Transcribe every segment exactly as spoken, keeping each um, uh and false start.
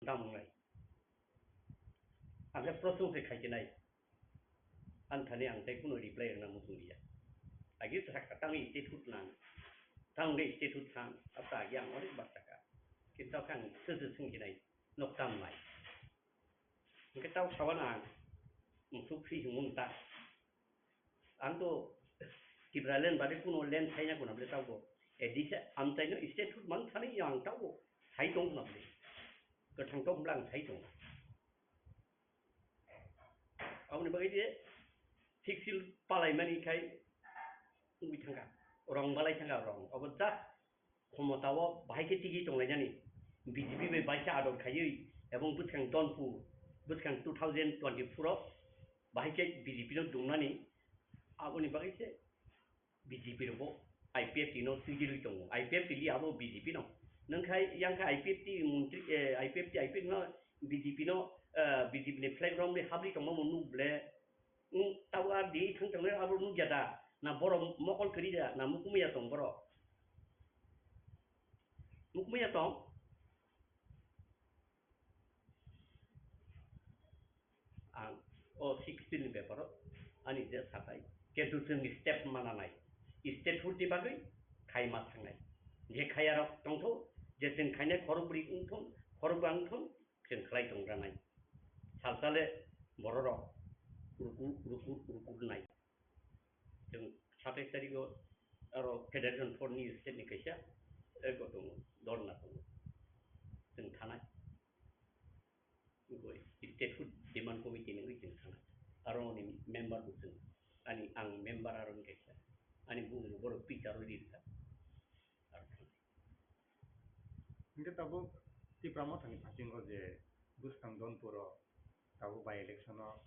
Tamo wngnai. Ang khe prosong se khai khe nai. Ang thani ang tei kuno reply rwna muchung liya. Agi sakha tangwi statehood nang. Tangwi statehood san. Ata agi ang onek bar sakha. Kintu khe ang se se swng khe nai. Nok tam nai. Hingke tau sawan ang. Musuk si hwngo ta. Ang to Tipraland bade kuno land saina kuna bole taubo. Edisa amchaino statehood mang thani yang taubo. Sai tong kuna bole. Kwthang tong bwla ang sai tong. Aboni bagwi je fixil palaimani khai wngwi thangkha. Rong balai thangkha rong. Abo just khomotao bahai khe tigi tonglainani. B J P bai baisa ador khaiwi ebong bwskang Donpur, bwskang two thousand twenty-four o bahai khe B J P no dungnani. Aboni bagwi se B J P rokbo I P F T no twijlwi tongo. I P F T li abo B J P no. Nwng khai yang khe I P F T montri, eh, I P F T, I P F T no B J P no, eh, B J P ni flag romwi habri tongma bo nuk ble. Nwng tabo ar di thang tong abo nuk ya da. Na borok mokol kwrwi da, na mukumya tong borok. Mukumya tong. Ang o sixteen ni beparo ani je sakai, kintu chwng step mananai, statehood ni bagwi khai ma thangnai. Je khaya rok tongtho, je chwng khainai khorok bwrwi wngthon, khorok ba wngthon, chwng khlai tongranai. Salsale bororok ruku, ruku, ruku rwnai. Chwng satais tarikh o aro Federation Front ni state ni kaisa, eh, tongo, dorna tongo. Chwng thanai. Wngkha statehood demand committee ni wngwi chwng thanai. Aro ni member bo chwng, ani ang member aro ni kaisa. Ani bumung borok picture o rirwkha. Aro thanai. Hingke tabuk Tipra Mothani phasingo je bwskang Donpuro tabuk by election o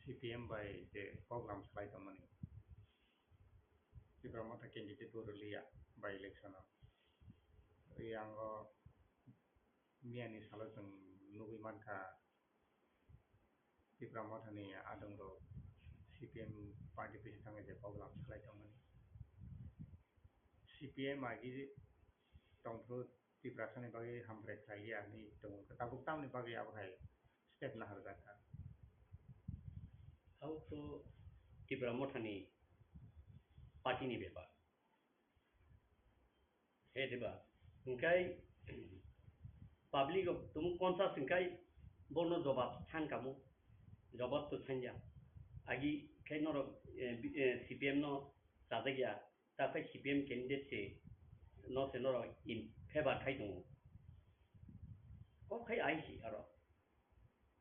C P M bai je program salai tongmani. Tipra Motha candidate bo rwliya by election o. Yang o miyani salo chwng nugwi mankha, Tipra Mothani adongrok C P M party bisi thangwi je program salai tongmani. C P M agi tongphuru Tiprasani bagwi hamkrai khlaiya hinwi tongo. Tabuk tamni bagwi abo hai step naharjak kha? Abo to Tipra Mothani party ni bepar. He diba? Hingkai public rok tumu conscious hingkai bono jobab than kamo. Jobab to thanya. Agi khai norok, eh, bi-, eh, C P M no chajak ya. Ta khai C P M candidate se no se norok in favor khai tongo. Kok khai ai si aro.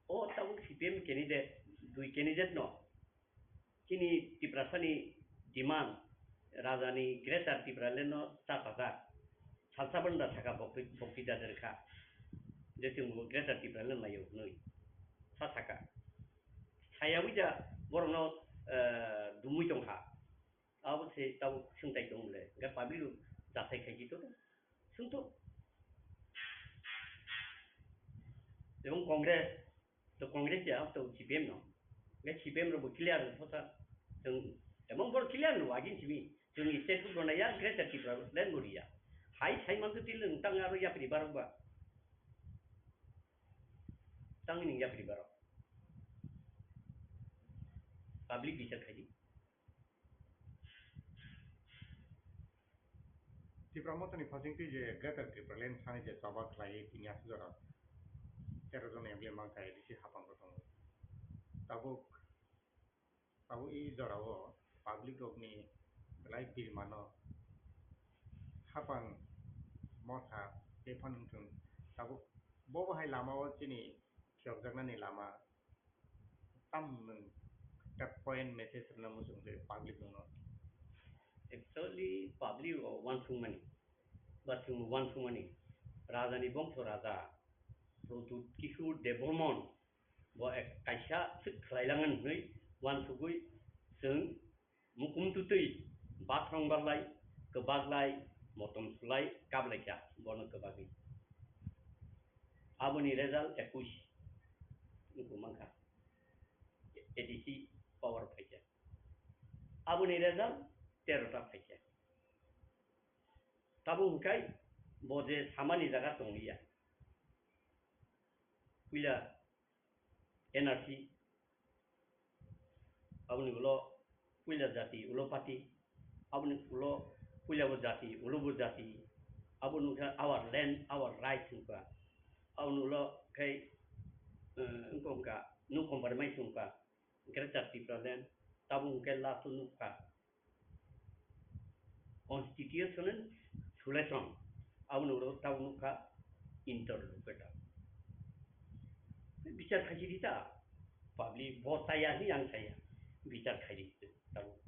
O tabuk C P M candidate, dui candidate no. Chini Tiprasani demand, Rajani Greater Tipraland no cha chajak. Salsa banda saka bokti, bokti dader kha. Je chwng bo Greater Tipraland naio hwnwi. Sa saka. Sayawi ja borokno, eh, dumui tong kha. Abo se tabuk swngtai tong le. Ga public rok jasai khai to. Swngto. Ebong Congress, to Congress ya, to C P M no. Ga C P M rok bo clear no thosa. Chwng, ebong bor clear no agin simi. Chwng state rok na ya Greater Tripura land no riya. Hai sai man to til nang tang aro yapri barok ba. Tang ni yapri barok. Public bichar khai di. Tipra Mothani phasing twi je Greater Tipraland sani je choba khlaiwi tini aswk jora tero jon M L A mankha A D C hapang rok tongo. Tabuk, tabuk i jorao public rokni belai birmano hapang motha tei phano wngthung. Tabuk bobo hai lamao chini khiyokjaknani lama. Tam nwng ta point message rwna muchung twi public rokno. Actually, public o uansukmani, ba chwng uansukmani, Raja ni bongso Raja Pradyut Kishore Debbarman bo ek kaisa swk khlai langan hwnwi uansugwi chwng Mukum tutwi, bathang barlai, kwbaklai, motom sulai, kablaikha, bono kwbagwi. Aboni result ekush wngkha mankha. A D C power phaikha. Aboni result tero ta phaikha. Tabuk hwnkhe bo je samani jaga tongliya. puila N R C, aboni ulo puila jati ulo party, aboni ulo puila bo jati ulo bo jati, aboni wngkha our land, our rights wngkha, aboni ulo khe, eh, wngkha wngkha no compromise wngkha, Greater Tipraland, tabuk hwnkhe last o nukha. Constitutional solution, aboni ulo tabuk nukha interlocutor. Bichar khaisi di ta, public bo chaya hinwi ang chaya, bichar khaidi tabuk.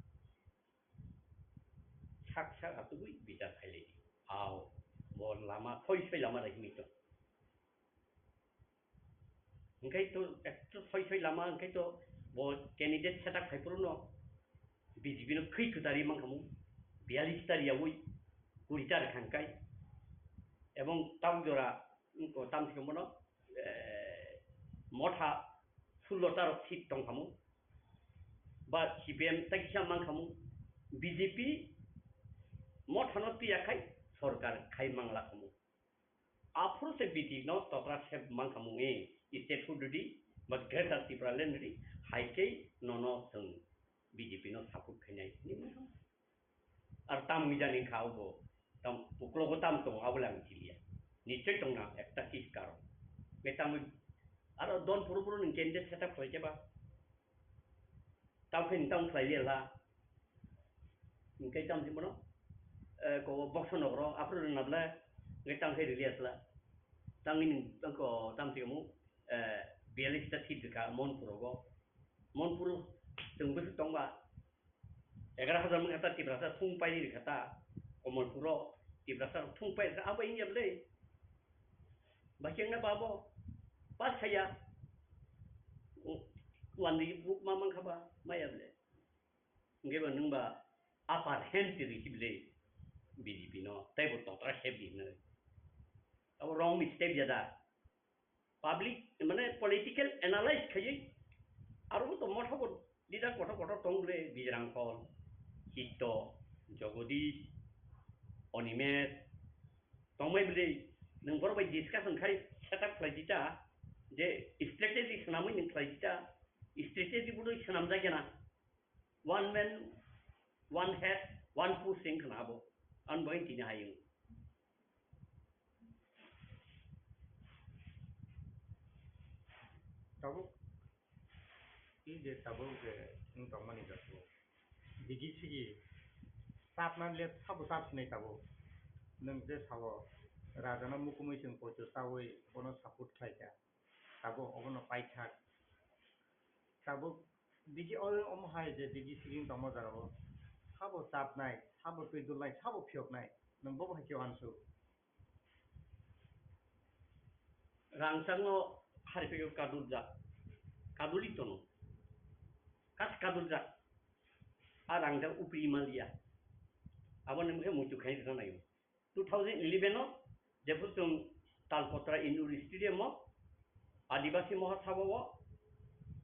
Sak sak atugwi bichar khailai di. Ao, bo lama, thoi soi lama rai hinwi tong. Hingke to ekto soi soi lama hingke to bo candidate setup khai phuru no B J P no khwi kwtari mankhamu, biyalish ta riyaui kuri ta rwkha hingkai. Ebong tabuk jora, mm, ko tam se bono, eh, motha sullo ta rok seat tongkhamu. Ba C P M ta kisa mankhamu, B J P motha no tiya khai sorkar khai mangla khamu. Aphuru se B J P no totra se mankha mungwi state hood rwdi ba Greater Tipraland rwdi, hai khe nono chwng B J P no support khainai hinwi mano. Ar tam wngya ni kha obo, tam uklogo tam tongo abo le ang chiliya. Nichoi tongna ekta kis karon. Be tam aro don phuru phuru nwng candidate setup khlai khe ba. Tamo khe nwng tamo khlai liya la. Hingke tamo se bono, eh, ko box no ro, aphuru rwna bwle, hingke tamo khe rwliya sla. Tamo nini tamo ko tamo se mo, eh, biyalish ta seat rwkha Monpur rogo. Monpur chwng bwswk tongba, egaroh hajar mung kha ta Tiprasa thung pai rwkha ta, Komolpur o Tiprasa thung pai rwkha, abo wngya bwle. Ba khe wngna ba bo, ba saya, wandi buk ma mankha ba, maya bwle. Hingke bo nwng ba upper hand twi rwkhe bwle B J P no, tei bo totra khep di hwnwi. Abo wrong mistake ya da. Public, mane political analyze khaiwi, aro bo to motha bo leader kotor kotor tong bwle, Bijrang Khol, Chitto, Jagadish, Animesh, tongbai bwle, nwng borok bai discussion khai setup khlai di ta, je strategy swnamwi nwng khlai di ta, strategy bo doi swnamjak ya na. One man, one head, one push wng khna abo. Ang bo tini hai wng. Tabuk, i je tabuk je wng tongmani jat bo. Digi sigi chapna le sabo chap sinai tabuk. Nwng je sao rajano mukumui chwng poito chaui bono support khlai kha. Tabuk obono paithak. Tabuk digi o-, omo hai je digi siging tongma jora o. Sabo chapnai, sabo twidulnai, sabo phiyoknai. Nwng bobo hai khe uansuk. Rangchakno hariphaio kadul jak. Kaduli tono. Kas kadul jak. A rangchak upri maliya. Abo nwng khe muitu khai rwna naio. Two thousand eleven o jephuru chwng Talpotra Indoor Stadium o Adibasi Mahasabha o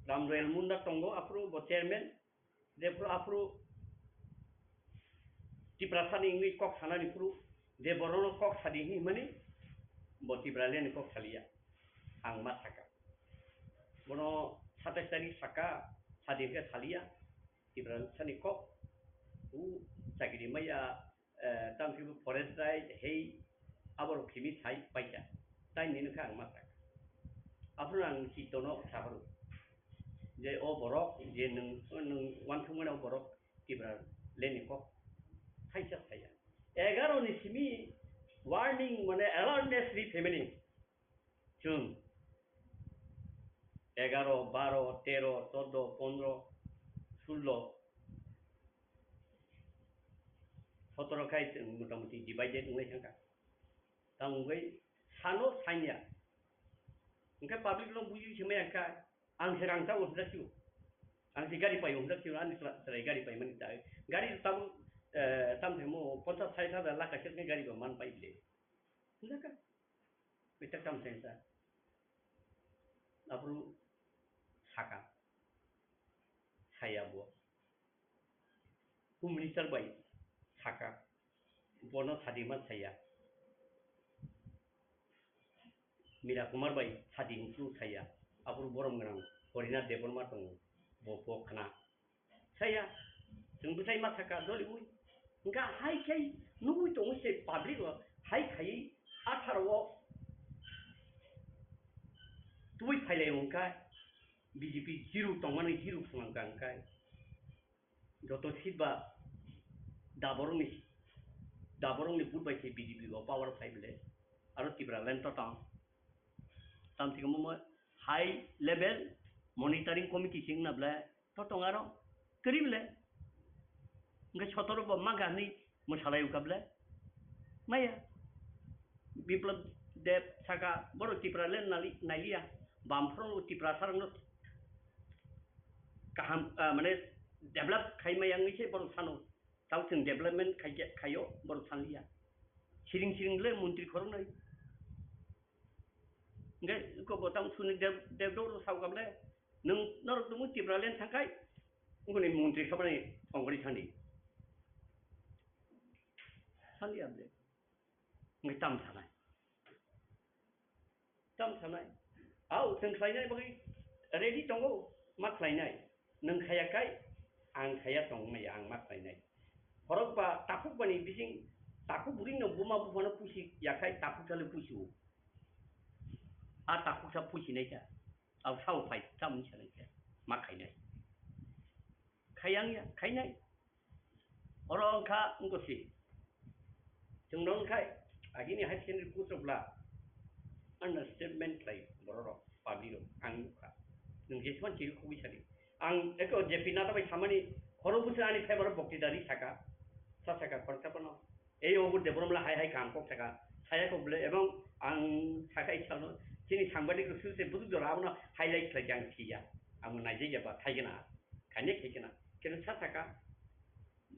Ram Royal Munda tongo, aphuru bo chairman, jephuru aphuru Tiprasani wngwi kok sanani phuru je borokno kok sadi hinwi himani bo Tipralandni kok saliya, ang ma saka. Bono satais tarik saka, sadi hwnkhe saliya, Tiprasani kok, u chakiri maya, eh, tamo khe bo forest right hei aborok khimi sai paikha, tai nini khe ang ma sak. Aphuru ang Chittono saphuru je o borok je nwng, nwng uansukmani o borok Tipralandni kok thaisa saya. Egaro ni simi warning mane alertness ri phaimani. Chwng egaro, baro, tero, chordo, pondro, sullo, sotoro khai chwng motamuti divided wngwi thangkha. Tamo wngwi sano sanya. Hwnkhe public no buji se maya kha, ang se rang chao hwnjak sio. Ang se gari paio hwnjak sio, ani chwla-, chwrai gari paimani ta. Gari tamo, eh, tamo se mo ponchas sait hajar lakh kaisa gari bo man pai bile. Hwnjak kha. Bwswk tamo se sa. Aphuru saka. Saya bo. Home Minister bai saka. Bono sadima saya. Mira Kumar bai sadi hinsu saya. Aphuru borom gwnang Horinath Debbarma tongo. Bo, bo khna. Saya, chwng bwsai ma saka doliwi. Hwnkha hai khai nugwi tongo se public o, hai khai atharo o tubui phailai hwnkha B J P zero tongmani zero phunang ka hwnkha. Joto seat ba daborokni, daborokni vote bai se B J P o power phai bole. Aro Tipraland to tong. Tamsiko mo high level monitoring committee sing na ble to tong aro kwrwi ble. Hwnkhe sotoro bo ma gani mwsalai uka ble. Maya. Biplab Deb saka borok Tipraland nali-, nailiya. Bamphoro Tiprasarokno kaham, ah, mane develop khai maya wngwi se borok sano. Tao chwng development khaikhe, khaio, borok sanliya. Siring siring le montri khoroknwi. Hwnkhe eko bo tamo suni Dev-, Devdoro sao kable, nwng norok tongo Tipraland thangkhai, ngoni montri khabani ongkori thani. Sanliya ble. Hwnkhe tam sanai. Tam sanai. Au, chwng khlainai bagwi ready tongo, ma khlainai. Nwng khaya kai, ang khaya tongmaya, ang ma khlainai. Khorok ba takhuk bani bising, takhuk bwrwi no buma buphano pusi yakhai, takhuk sale pusi o. A takhuk sa pusi nai kha. Au sao phai, tam sanai kha. Ma khainai. Khayang ya, khainai. Oro wngkha wngkha si. Chwng no wngkha agini high secondary kuchukla. Ano statement khlai bororok, public rok, ang nukha. Nwng jesman chiri khugwi sadi. Ang eko J P Nadha bai samani khoro bwswk ani favor o bokti dari saka. Sa saka khoroksa phano. Ei obo Debbarma hai hai kaham kok saka. Saya kok bwle ebong ang saka i salno chini sangbadik rok suse budu jora abono highlight khlai ang siya. Ang naijai ya ba thaigena. Khainai khaikena. Keno sa saka.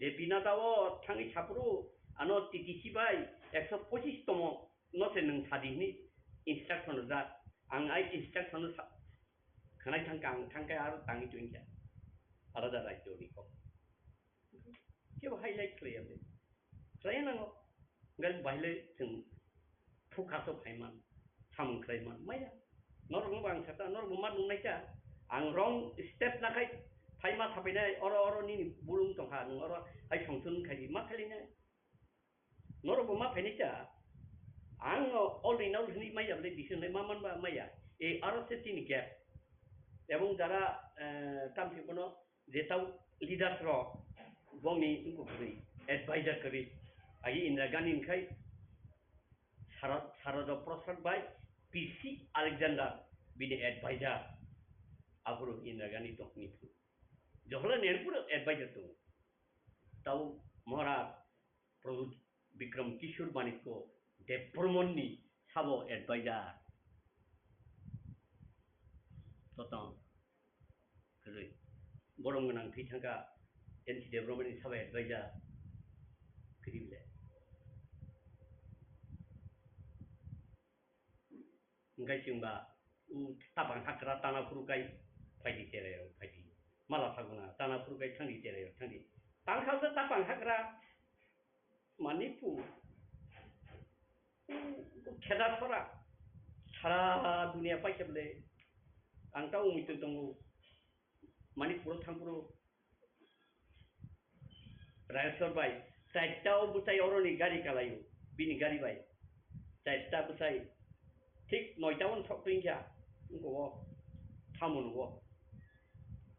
J P Nadha o thangwi saphuru ano T T C bai ekso pochis tomo no se nwng sadi hwnwi instruction rwjak. Ang ai instruction no sa-, khwnai thangkha, ang thangkhe aro tangwi tongkha. Alada rajyo ni kok. Kebo highlight khlaiya de. Khlaiya nango. Gal baile chwng Phukhaso phaiman, samung khlaiman, maya. Norokno bo ang sakha, norokbo ma nungnai kha. Ang wrong step nakhai, phaima saphainai, oro, oro nini bulung tongkha, nwng oro hai songchun khai di, ma khailai nai. Norokbo ma phainai kha. Ang o all in all hwnwi maya, bwlai decision lai ma manba maya. E aro se tini gap. Ebong jara, eh, tamsi bono Jetao leaders rok bongni wngkuk kwrwi, advisor kwrwi. Agi Indira Gandhi wngkhai Sara-, Sarada Prasad bai P C Alexander bini advisor. Aphuru Indira Gandhi tongni phuru. Jawaharlal Nehru pura advisor tongo. Tao Maharaj Pradyut Bikram Kishore Manikya Debbarmani sabo advisor. Totong. Kwrwi. Borom gwnang thwi thangkha N C Debbarmani sabo advisor. Kwrwi le. Hwnkhe chwngba, u, tapang hakra tana phuru kai phaidi cherai rok phaidi. Mala saguna tana phuru kai thangdi cherai rok thangdi. Tangkha se tapang hakra Manipur, u, u, kheda sora. Sara dunia paikhe bwle. Ang ta umui twi tongo. Manipuro thangphuru Rajeshwar bai, chaita o bwsai oroni gari kalaio, bini gari bai. Chaita bwsai thik noita o sok twi kha, wngkha o, thamono o.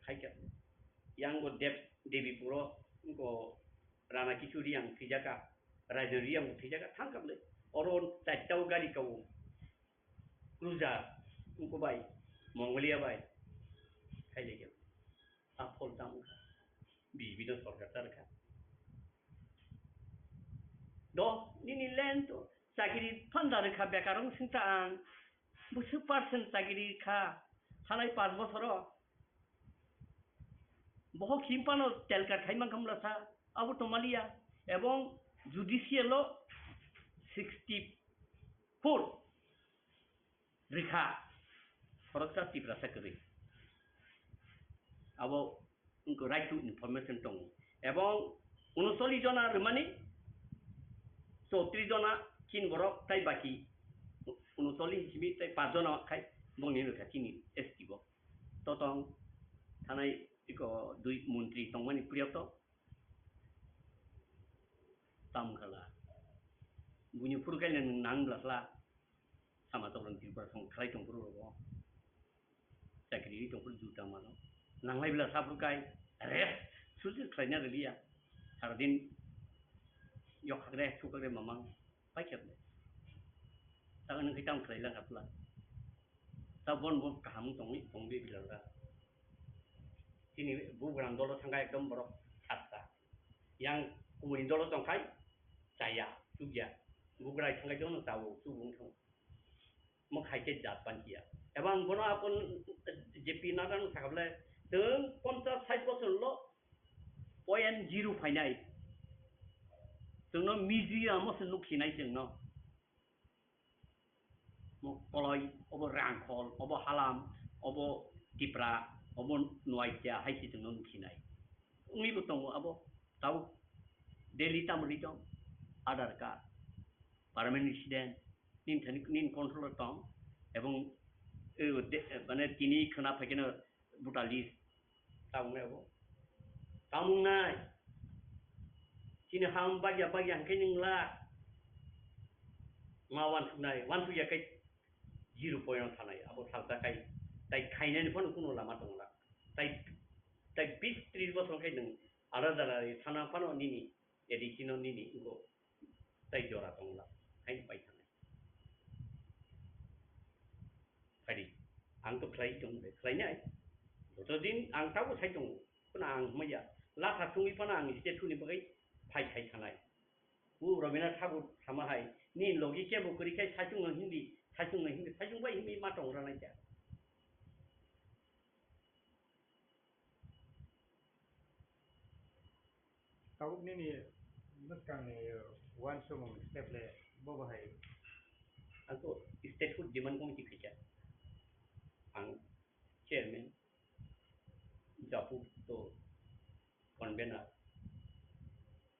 Hai kha, yang bo Dev, Devi puro, wngkha o Rana Kichu Reang thwijaka, Rajan Reang bo thwijaka, thang kha bwle. Oro chaita o gari kao. Cruiser, wngkha bai, Mongolia bai, khailai khe. A phol tamo kha. B J P no sorkar ta rwkha. Do, nini land to, chakiri phanda rwkha, bekar wng singta ang. Bwswk percent chakiri kha, halai panch bosoro. Bohok himpano telkar khai mankha mlasa, abo tongmaliya, ebong judicial o sixty four rikha, khoroksa Tiprasa kwrwi. Abo wngkha right to information tongo, ebong unocholish jona rwmani, chowtrish jona chin borok tai baki unochollish simi tei paanch jona khai bongni wngkha chini S T bo. Totong thanai iko dui montri tongmani priyoto tam khala. Buini phuru kainwi nang bwla khala sama tokron Tripura song khlai tong phuru rogo. Chakri ri tong phuru juta mano. Nanglai bwla sa phuru kai rest sulsi khlaina rwliya. Saradin yok hakre, thuk hakre mamang. Paikhe le. Tabo nung khe tamo khlai lang kha pla. Tabo bon bo kaham tongwi tongwi bilal ga. Chini bugrang dolo thangkha ekdom borok satta. Yang kubuni dolo tongkhai chaya, chukya. Bugrai thangkha jono chawo, chubung thang. Mo khai khe jat panchiya. Ebang bono apun J P Nadda no sakable teng ponchas sait bosor lo point zero phainai. Chwngno museum o se nuksinai chwngno. Mo koloi, obo Rangkhol, obo Halam, obo Tipra, obo Noatia hai se chwngno nuksinai. Wngwi bo tongo abo tau Delhi tamoni tong, Aadhaar card, permanent resident, nini thani nini control o tong, ebong, eh, de-, mane tini khwna phaikhe no voter list. Tabuk nai abo. Tamung nai. Chini ham bagya bagya hwnkhe nwng la. Ma wansuk nai, wansuk ya khe zero point o thanai. Abo salsa khai. Tai khainani phano kuno lama tong la. Tai, tai bis tris bosor khai nwng alada alada thana phano nini A D C no nini wngkho. Tai jora tong la. Hai pai thanai. Phadi, ang to khlai tong, khlai nai. Joto din ang tabo sai tongo. Kono ang hwnmaya. Latha chungwi phano ang state ni bagwi phai sai thanai. U Rabindranath Thakur sama hai, ni logi kebo kwrwi khai saichung no hindi, saichung no hindi, saichung bai hindi ma tong ranai kha. Tabuk nini mwskangni uansukmung step le bo bahai? Ang to statehood demand committee khaikha. Ang chairman, Japu to convener.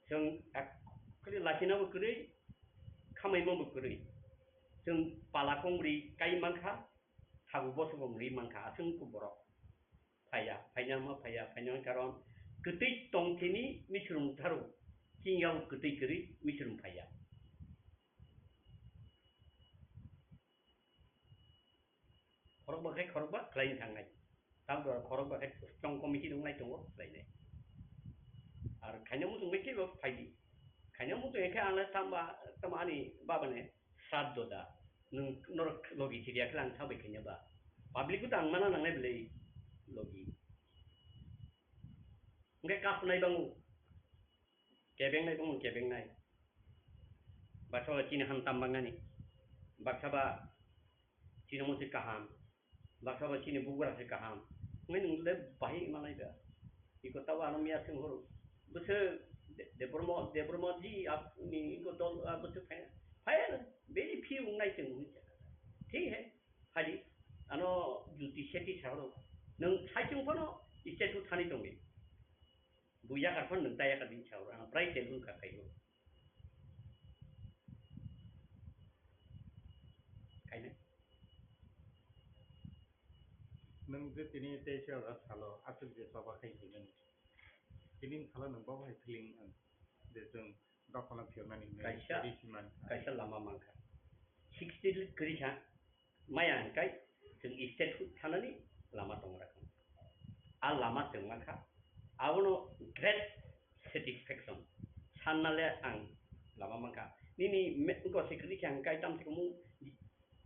Chwng actually lakinabo kwrwi, khamaimabo kwrwi. Chwng pala kongbri kai mankha, thabu bosongo mwrwi mankha, aswk wngkha borok. Phaiya, phaina ma phaiya, phaina karon kwtwi tongthini misrung tharu, chingya kwtwi kwrwi misrung phaiya. Khorokba khe khorokba khlaina thangnai. Tamni khorokba khe chong committee wngnai tongo khlainai. Ar khaina muchung bai khe bo phaidi. Khaina muchung khe ang le tamba, tamo ani baba ne sat doda. Nwng norok logi chiriya khe ang sabai khaina ba. Public bo tang mana nangnai belai logi. Hwnkhe kasunai bango. Kebengnai tongmung kebengnai. Baksa ba chini ham tam bangnani. Baksa ba chini mungsi kaham. Baksa ba chini bugra se kaham. Ngai nung le bahai manai ba. Iko tabo ano miya sing horo. Bwswk De-, Debbarma, Debbarma ji ap-, ni iko dol, ah, bwswk phai-, phai ano. Very few ngai sing hori. Thik hai. Phadi. Ano Jyoti Shetty sa horo. Nung saichung phano state o thani tongdi. Bo yakar phano nwng ta yakar din sa horo, ang prai telephone kha khaio. Kainai. Nwng je tini teisa ora salo, aswk je choba khai hinani. Tini salo nwng bo hai feeling ang je chwng dophano phiyoknani nwng Kaisa, ready si mankha. Kaisa lama mankha. Sixth Schedule kwrwi kha. Maya hwnkhe chwng statehood thanani lama tongmani. A lama chwng mankha, abono great satisfaction sanna le ang lama mankha. Nini me-, gose kwrwi khe ang kai tam se mung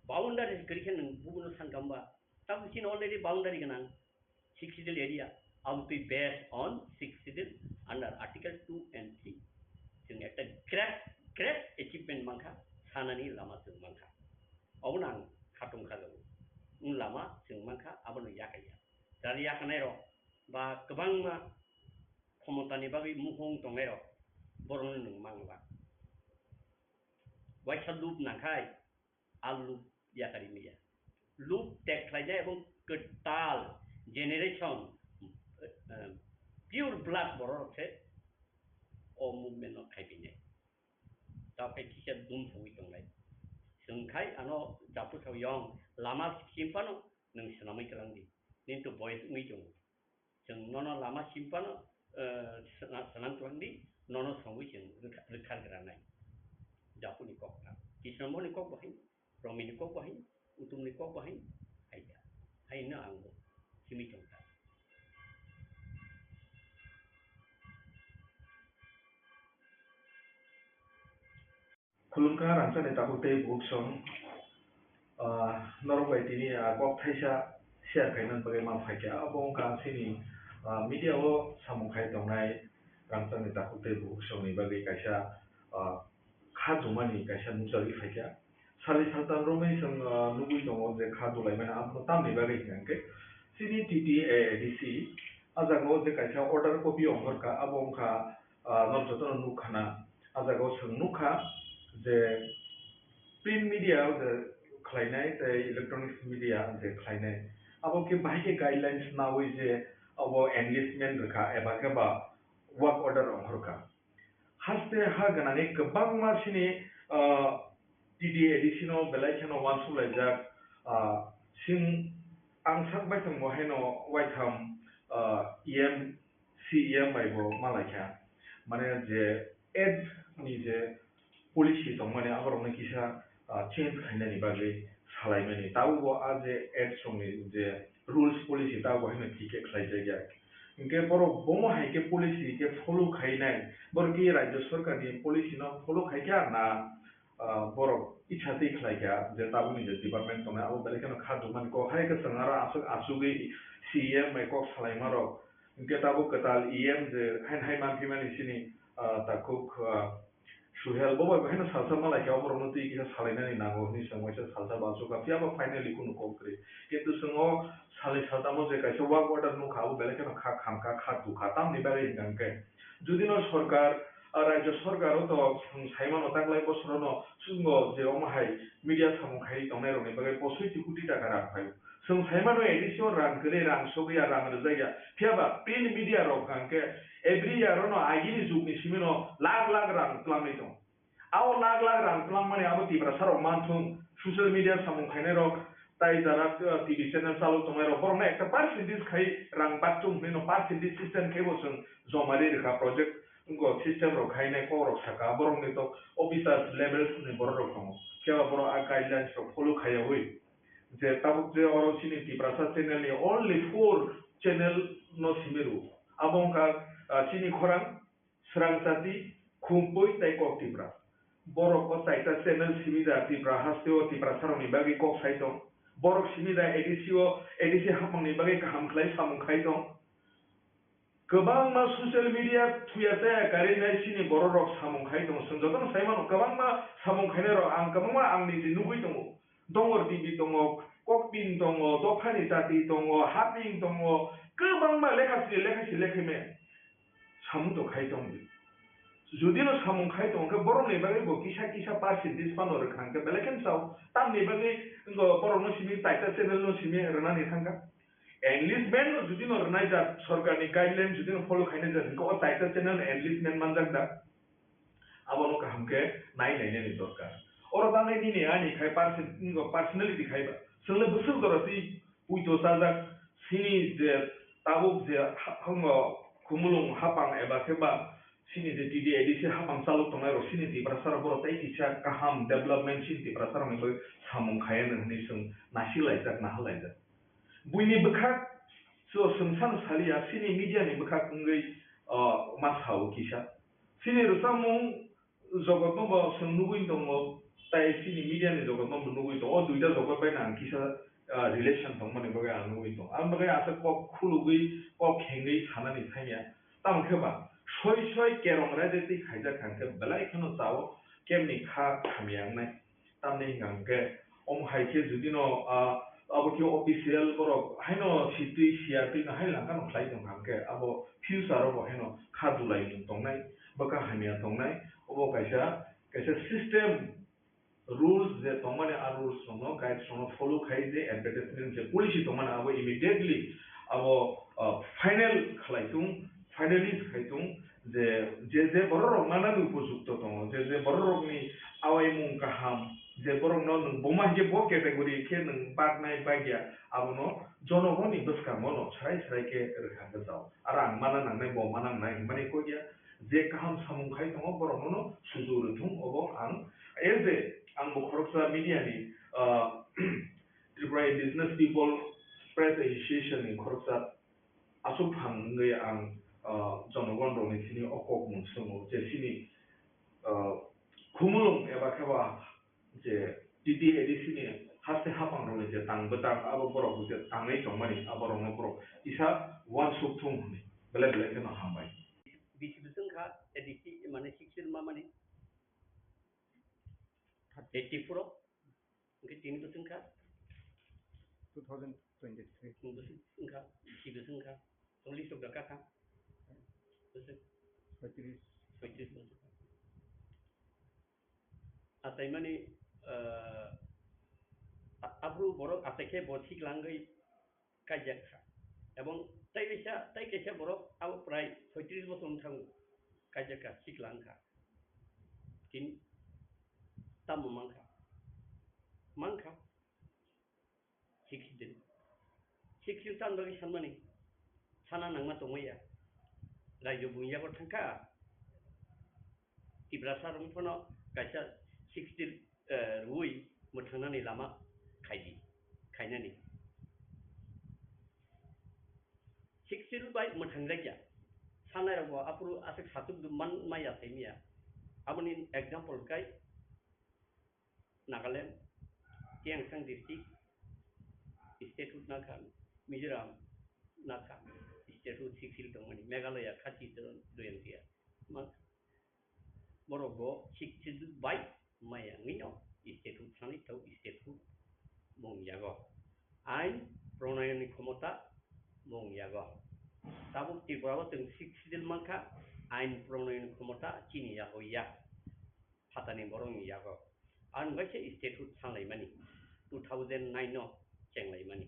boundary kwrwi khe nwng bubuno sankha hwnba? Tabuk chini already boundary gwnang. Sixth Schedule area, abotwi based on Sixth Schedule under Article two and three. Chwng ekta great, great achievement mankha, sanani lama chwng mankha. Obono ang khatung kha jago. Wng lama chwng mankha, abono yakaiya. Jani yakanai rok ba kwbangma khomotani bagwi muhung tongnai rok borokno nwng mangla. Waisa lup nangkhai, a lup yakarwi maya. Lup tek khlainai ebong kwtal generation, eh, pure blood borok rok se o movement no khai phinai. Tao khe kisa dum sogwi tongnai. Hwnkhe ano Japu sao, yong lama simphano nwng swnamwi twlang di. Nini to boyes wngwi tongo. Chwng nono lama simphano, eh, sna-, swnam twlang di, nono songwi chwng rwkha-, rwkha granai. Japuni kok ta. Kisnamoni kok bahai, Romini kok bahai, Utumni kok bahai, hai ta. Haino ang bo simi tong ta. Khulumkha rangchakni takhuk tei bukhuk song, ah, norok bai tini, ah, kok thaisa share khaina bagwi ma phaikha. Abo wngkha ang chini, ah, media o samung khai tongnai rangchakni takhuk tei bukhuk songni bagwi kaisa, ah, kha dumani kaisa nukjagwi phaikha. Sali saltam romwi chwng, ah, nugwi tongo je kha dulaimani abono tamni bagwi hwnkhe chini T T A A D C ah jagao je kaisa order copy ongkhorkha, abo wngkha ah, norok jotono nukha na, ah jaga o chwng nukha je print media o je khlainai tei electronics media je khlainai, abo khe bahai khe guidelines naui je abo engagement rwkha eba khe ba work order ongkhorkha. Haste ha gwnangwi kwbangma chini, ah, T T A D C no belai kheno uansuk laijak, ah, chwng ang sak bai tongo haino waitham, ah, E M C E M bai bo malaikha, mane je ad ni je policy tongmani aborokno kisa, ah, change khainani bagwi salaimani. Tabukbo a je ad songni je rules policy tabukbo haino thik khe khlaijakya. Hinkhe borok bomo hai khe policy khe follow khainai, borok khe rajya sorkarni policy no follow khaikha na, ah, borok icha twi khlaikha je tabukni je department tongnai abo belai kheno kha dumani kok hai khe chwng aro aswk asugwi C E M bai kok salaimarok. Hinkhe tabuk kwtal E M je haino hai manphimani chini, ah, takhuk, ah, Suhel bo bai haino salsa malaikha, oborokno twi kisa salainani nango hwnwi chwng waisa salsa bo achukha, phiyaba finally kunu kok kwrwi. Kintu chwng o salni saltamo je kaisa work order nukha, abo belai kheno kha khamkha, kha dukha, tamni bagwi hwnkha hwnkhe judino sorkar, ah, rajya sorkar o to chwng saimano taklai bosorono chwngno je omo hai media samung khaiwi tongnairokni bagwi posoi ti koti taka rang phaio. Chwng saimano A D C o rang kwrwi, rang sogwi ya, rang rwjak ya. Phiyaba print media rok hwnkha hwnkhe every year ono agini jugni simino lakh lakh rang twlangwi tongo. Abo lakh lakh rang twlangmani abo Tiprasa rok manthung, social media samung khainai rok, tai jara, uh, T V channel chalok tongnai rok, borokno ekta percentage khai rang bakchung hwnwi no percentage system khai bo chwng joma ri rwkha project, wngkha system rok khainai kok rok saka, borokni to officers levels ni borok rok tongo, phiya ba borok a guidelines rok follow khaiyawi. Je tabuk je oro chini Tiprasa channel ni only four channel no simi rw. Abo wngkha, ah, chini khorang, Srang Chati, Khumpui tei Kok Tipra. Borok o chaita channel simi da Tipra haste o Tiprasa rok ni bagwi kok sai tong. Borok simi da A D C o, A D C hapang ni bagwi kaham khlai samung khai tong. Kwbangma social media thuya chaya karwi nai chini borok rok samung khai tongo. Chwng jotono sai mano, kwbangma samung khainai rok ang kwbangma ang niji nugwi tongo. Dongor T V tongo, Kokpin tongo, Dophani Chati tongo, Haping tongo, kwbangma lekha sri lekha si lekha me samung to khai tong di. Judino samung khai tong khe borokni bagwi bo kisa kisa percentage phano rwkha hwnkhe belai kheno chao. Tamni bagwi wngkha borokno simi chaita channel no simi rwnani thangkha. Enlistment no judino rwnai jak, sorkarni guideline judino follow khainai jak, hwnkhe o chaita channel enlistment manjak da? Abono kaham khe nai nainani dorkar. Oro tangnai nini ani khai person-, personality khai ba. Chwngno bwswk jora twi puito chajak, chini je tabuk je ha-, hwngo khumulwng hapang eba khe ba chini je T D A D C hapang chalok tongnai rok chini Tiprasa rok borok tei kisa kaham development chini Tiprasa rokni bagwi samung khaiya hwnwi chwng nasik laijak, nahal laijak. Buini bwkhak, so, chwng sano saliya, chini media ni bwkhak wngwi, o, ma sao kisa. Chini rwchapmung jogotno bo chwng nugwi tongo, tai chini media ni jogotno bo nugwi tongo. O duita jogot bai no ang kisa, ah, relation tongmani bagwi ang nugwi tongo. Ang bagwi aswk kok khulugwi, kok khengwi sanani thangya. Tamo khe ba, soi soi kerong raida twi khaijak kha hwnkhe belai kheno chao kemni kha hamya wngnai. Tamni hwnkha hwnkhe, omo hai khe judino, ah, abo khe official borok haino sitwi siyatwi no hai langkha no khlai tong kha hwnkhe, abo future o bo haino kha dulaimung tongnai, bwkha hamya tongnai, obo kaisa, kaisa system, rules je tongmani, a rules rokno, guides rokno follow khai je advertisement je policy tongmani abo immediately abo, ah, final khlai tung, finalize khai tung, je, je, je borok rok manani upojukto tongo, je, je borok rokni awaimung kaham, Je borokno nwng boma hinkhe bo category khe nwng baknai bakya, abono jonogoni bwskango no srai srai khe rwkha bwsao. Aro ang mana nangnai, bo mana nangnai hwnmani kok ya, je kaham samung khai tongo borokno no suju rwthung, obo ang as a, ang bo khoroksa media ni, ah, Tripura Indigenous People Press Association ni khoroksa aswk phang wngwi ang, ah, jonogon rokni thani o kok mung swngo je chini, ah, khumulwng eba khe ba je T T A D C ni haste hapang rokni je tang bwtang abo borok je tangwi tongmani abo rokno borok kisa uansuk thung hwnwi belai belai kheno hambai. Bisi bwswk wngkha A D C mane sixth schedule ma mani eighty four o. Hwnkhe tini bwswk wngkha? Two thousand twenty-three. Bwswk wngkha, bisi bwswk wngkha? Chollish rok da kakha? Bwswk? Soitris. Soitris bwswk. Achaimani, ah, a-, aphuru borok achai khe bo siklangwi kaijak kha. Ebong tai kaisa, tai kaisa borok abo prai soitris bosor wng thango, kaijak kha, sikla wng kha. Tini tamo man kha? Man kha. Sixth schedule. Sixth schedule chan bagwi sanmani. Sana nangma tongmaya. Raijyo buini yago thangkha. Tiprasa rok phano kaisa sixth schedule, eh, rwui mwthangnani lama khaidi, khainani. Sixth schedule bai mwthangjakya. Sanai rok bo aphuru aswk satuk man maya saimaya. Aboni example kai Nagaland, Tiangsang district, statehood nakha, Mizoram nakha, statehood sixth schedule tongmani, Meghalaya khati doyan tiya. Ma-, borok bo sixth schedule bai maya wngwi no statehood thani thok statehood mung yago. Ain pronayoni khomota mung yago. Tabuk Tripura o chwng sixth schedule mankha, ain pronayoni khomota chini yago ya. Phatani borokni yago. Ang bai khe statehood sanlaimani, two thousand nine no chenglaimani.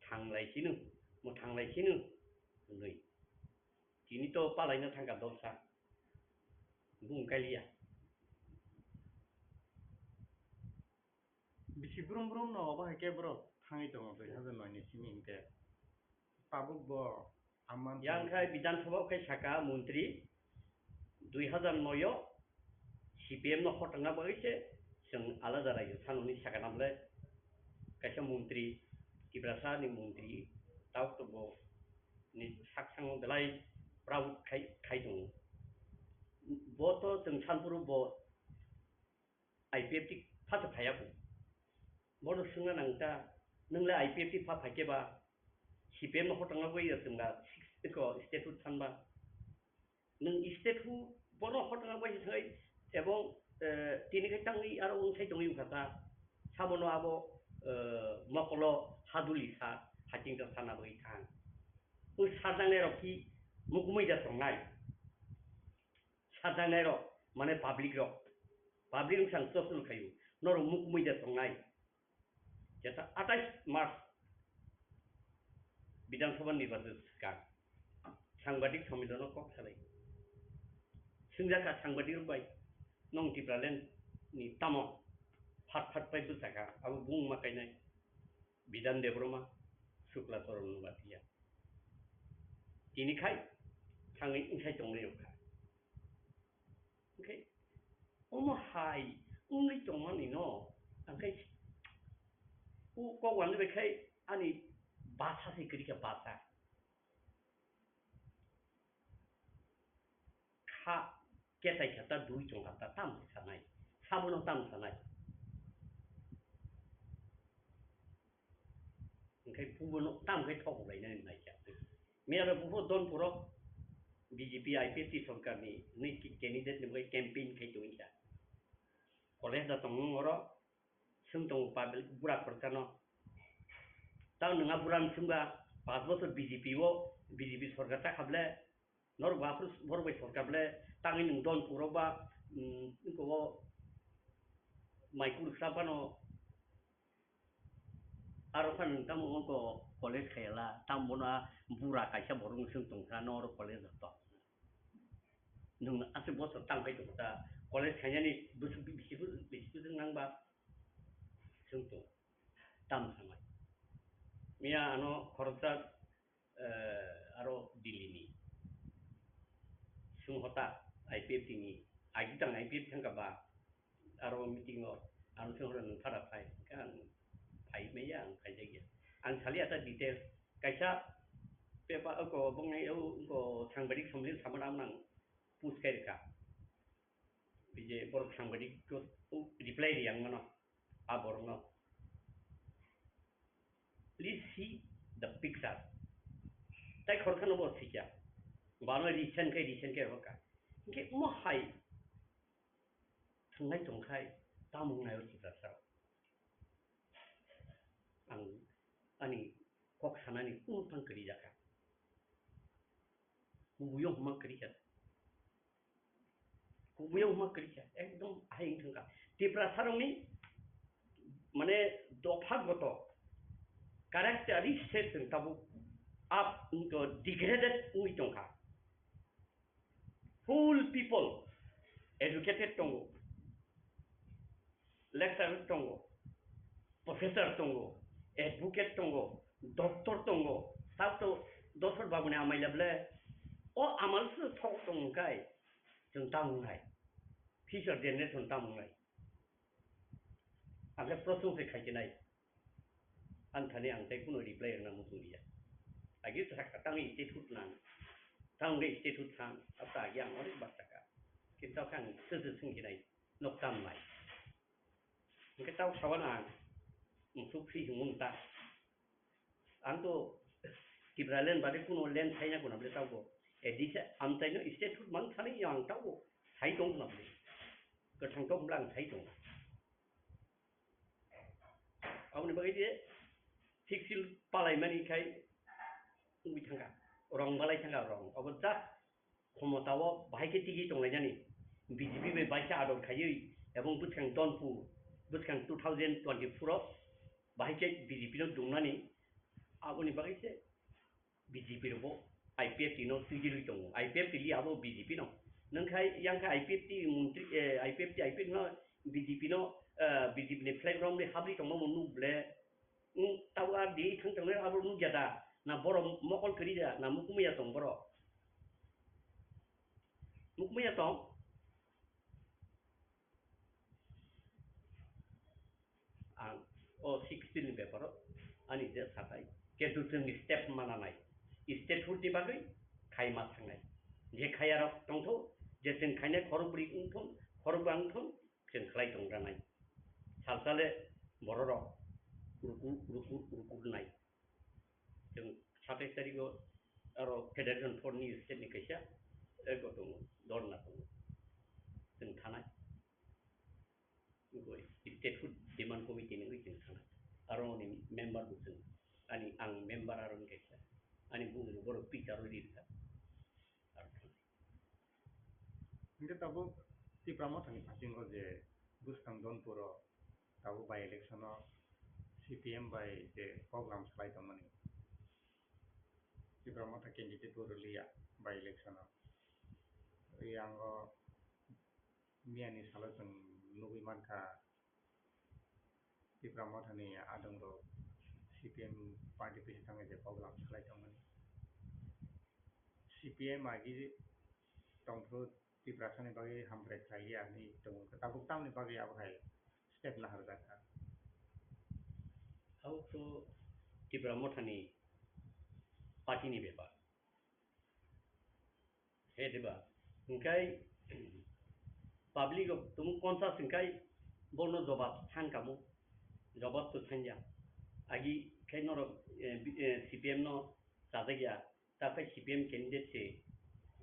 Thanglai sino, mwthanglai sino hwnwi. Tini to palaina thangkha dolsa. Bung kailiya. Bisi brum brum no obo hai khe borok thangwi tongo dui hazar noi ni simi hinkhe. Tabuk bo amman Yang khai Bidhan Sabha khai saka montri dui hazar noi o C P M no hotangna bagwi se chwng alada raijyo thanoni saka namle kaisa montri Tiprasa ni montri tabuk to bo ni saksango belai proud khai, khai tongo. Bo to chwng sanphuru bo I P F T pha se phaiya kho. Bono swngna nang ta, nwng le I P F T pha phai khe ba, C P M no hotangna bagwi ya chwng ba, six, eko, statehood san ba. Nwng statehood bono hotangna bagwi thai, ebong, eh, tini khe tangwi aro wng sai tongwi wngkha ta. Sabono abo, eh, mokolo haduli sa, haching ta sana bagwi thang. Wng sajangnai rok ki mukumui ja tongnai. Sajaknai rok, mane public rok, public wng sang chosol khaio, norok mukumui da tongnai. Jesa atais March Bidhan Sabha nirbachon swkang sangbadik sommilono kok salai. Swngjak kha sangbadik rok bai, "Nong Tipraland ni tamo phat phat pai bwsakha?" Abo bung ma kainai Bidhan Debbarma, Shukla Charan Noatia. Tini khai thangwi wngsai tongwi rwkha. Hwnkhe omo hai wngwi tongmani no, hwnkhe o kok wani bai khai ani basa se kwrwi kha, basa. Kha ketai kha ta, dui chong kha ta, tamo sanai, sabono tamo sanai. Hwnkhe bubono tamo khe thok lainani naikha. Miyalo bubo Donpuro B J P I P F T sorkarni hwnwi candidate ni bagwi campaign khai tongwi kha. College da tongmung oro, Swng tongo public bura khoroksa no. Tang nwng a bura ni swngba, panch bochor B J P o, B J P sorkar ta kha ble, norok ba aphuru borok bai sorkar ble, tangwi nwng Donpuro ba, mm, eko o mai kuruksa phano, aro phano nwng tamo ongko college khaiyala, tamo bono a bura kaisa borok ni swng tongkha, norok college o to. Nwng aswk bochor tang phai tongo ta, College khainani bwswk bisi bisi bwswk nangba chwng tong tam sanai. Miya ano khoroksa, eh, aro Delhi ni sung hota I P F T ni, agi tang I P F T thangka ba aro meeting o ano sung hota nung thara phai, hwnkhe ang phai maya, ang phai jakya. Ang sali ata detail kaisa pepa ko bongni o ko sangbadik somlin samana ang post kai rwkha. Bije borok sangbadik ko reply ri ang mano. A borokno. Please see the picture. Tai khoroksa no bo sikya. Bano recent khe, recent khe hokha. Hingke mo hai thangnai tongkhai, tamo wngnai o Tiprasa. Ang ani kok sanani kunu thang kwrwi jakha. Kubui o huma kwrwi kha. Kubui o huma kwrwi kha. Ekdom ahai wng thang kha. Tiprasa rokni mane dopha goto characteristic chwng tabuk up wngto degraded wngwi tongkha. Full people educated tongo, lecturer tongo, professor tongo, advocate tongo, doctor tongo, tabto doctor babuni amaila ble o amal se thok tong kai chwng ta wngnai, future generation ta wngnai. Ang khe prosong se khai khe nai. Ang thani ang tei kuno reply rwna muchung liya. Agi sa tang statute nang. Tang ge statute sang. Ata agi ang onek bak taka. Kintu khe ang se se sing khe nai. Nok tam nai. Hingke tau sawan ang. Musuk free hingmung ta. Ang to Tipraland bade kuno land saina kuna bole taugo. Edisa amchaino statute mang thani yang taugo. Sai tong kuna bole. Kwthang tong blang sai tong. Aboni bagwi je siksil palai mani khai wngwi thangkha. Rong balai thangkha rong. Abo just khomotao bahai khe tigi tonglainani, B J P bai baisa ador khaiwi, ebong bwskang Donpur, bwskang two thousand twenty-four o bahai khe B J P no dungnani, aboni bagwi se B J P rokbo I P F T no twijlwi tongo, I P F T li abo B J P no. Nwng khai yang khe I P F T montri, eh, I P F T, I P F T no B J P no, eh, B J P ni flag romwi habwi tongma bo nuk ble, Wng, tabuk a di thang tongnai abo nukya da? Na borok mokol kwrwi da? Na mukumya tong borok? Mukumya tong? Ang o sixteen ni beparo ani je satai. Ketu chwng step mananai. State hurti bagwi khai ma thangnai. Je khayarok tongtho, je chwng khainai khorok bwrwi wngthon, khorok bwrwi wngthon, chwng khlai tong ranai. Salsale bororok ruku, ruku, ruku rwnai. Chwng satais tarigo aro Federation Front ni state ni kaisa eko tongo, dhorna tongo. Chwng thanai. Eko state hood demand committee ni oi chwng thanai. Aro ni member bo chwng, ani ang member aro ni kaisa. Ani bumung borok picture o rirkha. Aro thanai. Hingke tabuk Tipra Mothani bisingo je bwskang Donpuro tabuk by election o C P M bai je program salai tongmani, Tipra Motha candidate bo rwliya by election o. Yango miyani salo chwng nugwi mankha, Tipra Mothani adongrok C P M party bisi thangwi je program salai tongmani. C P M agi tongphuru Tiprasani bagwi hamkrai khlaiya hinwi tongo. Tabuk tamni bagwi abo hai step naharjak kha? Abo to Tipra Mothani party ni bepar. He diba? Hingkai public o tumung conscious hingkai bono jobab san kamo. Jobab to sanya. Agi khai norok, eh, bi-, eh, C P M no chajakya. Takhai C P M candidate se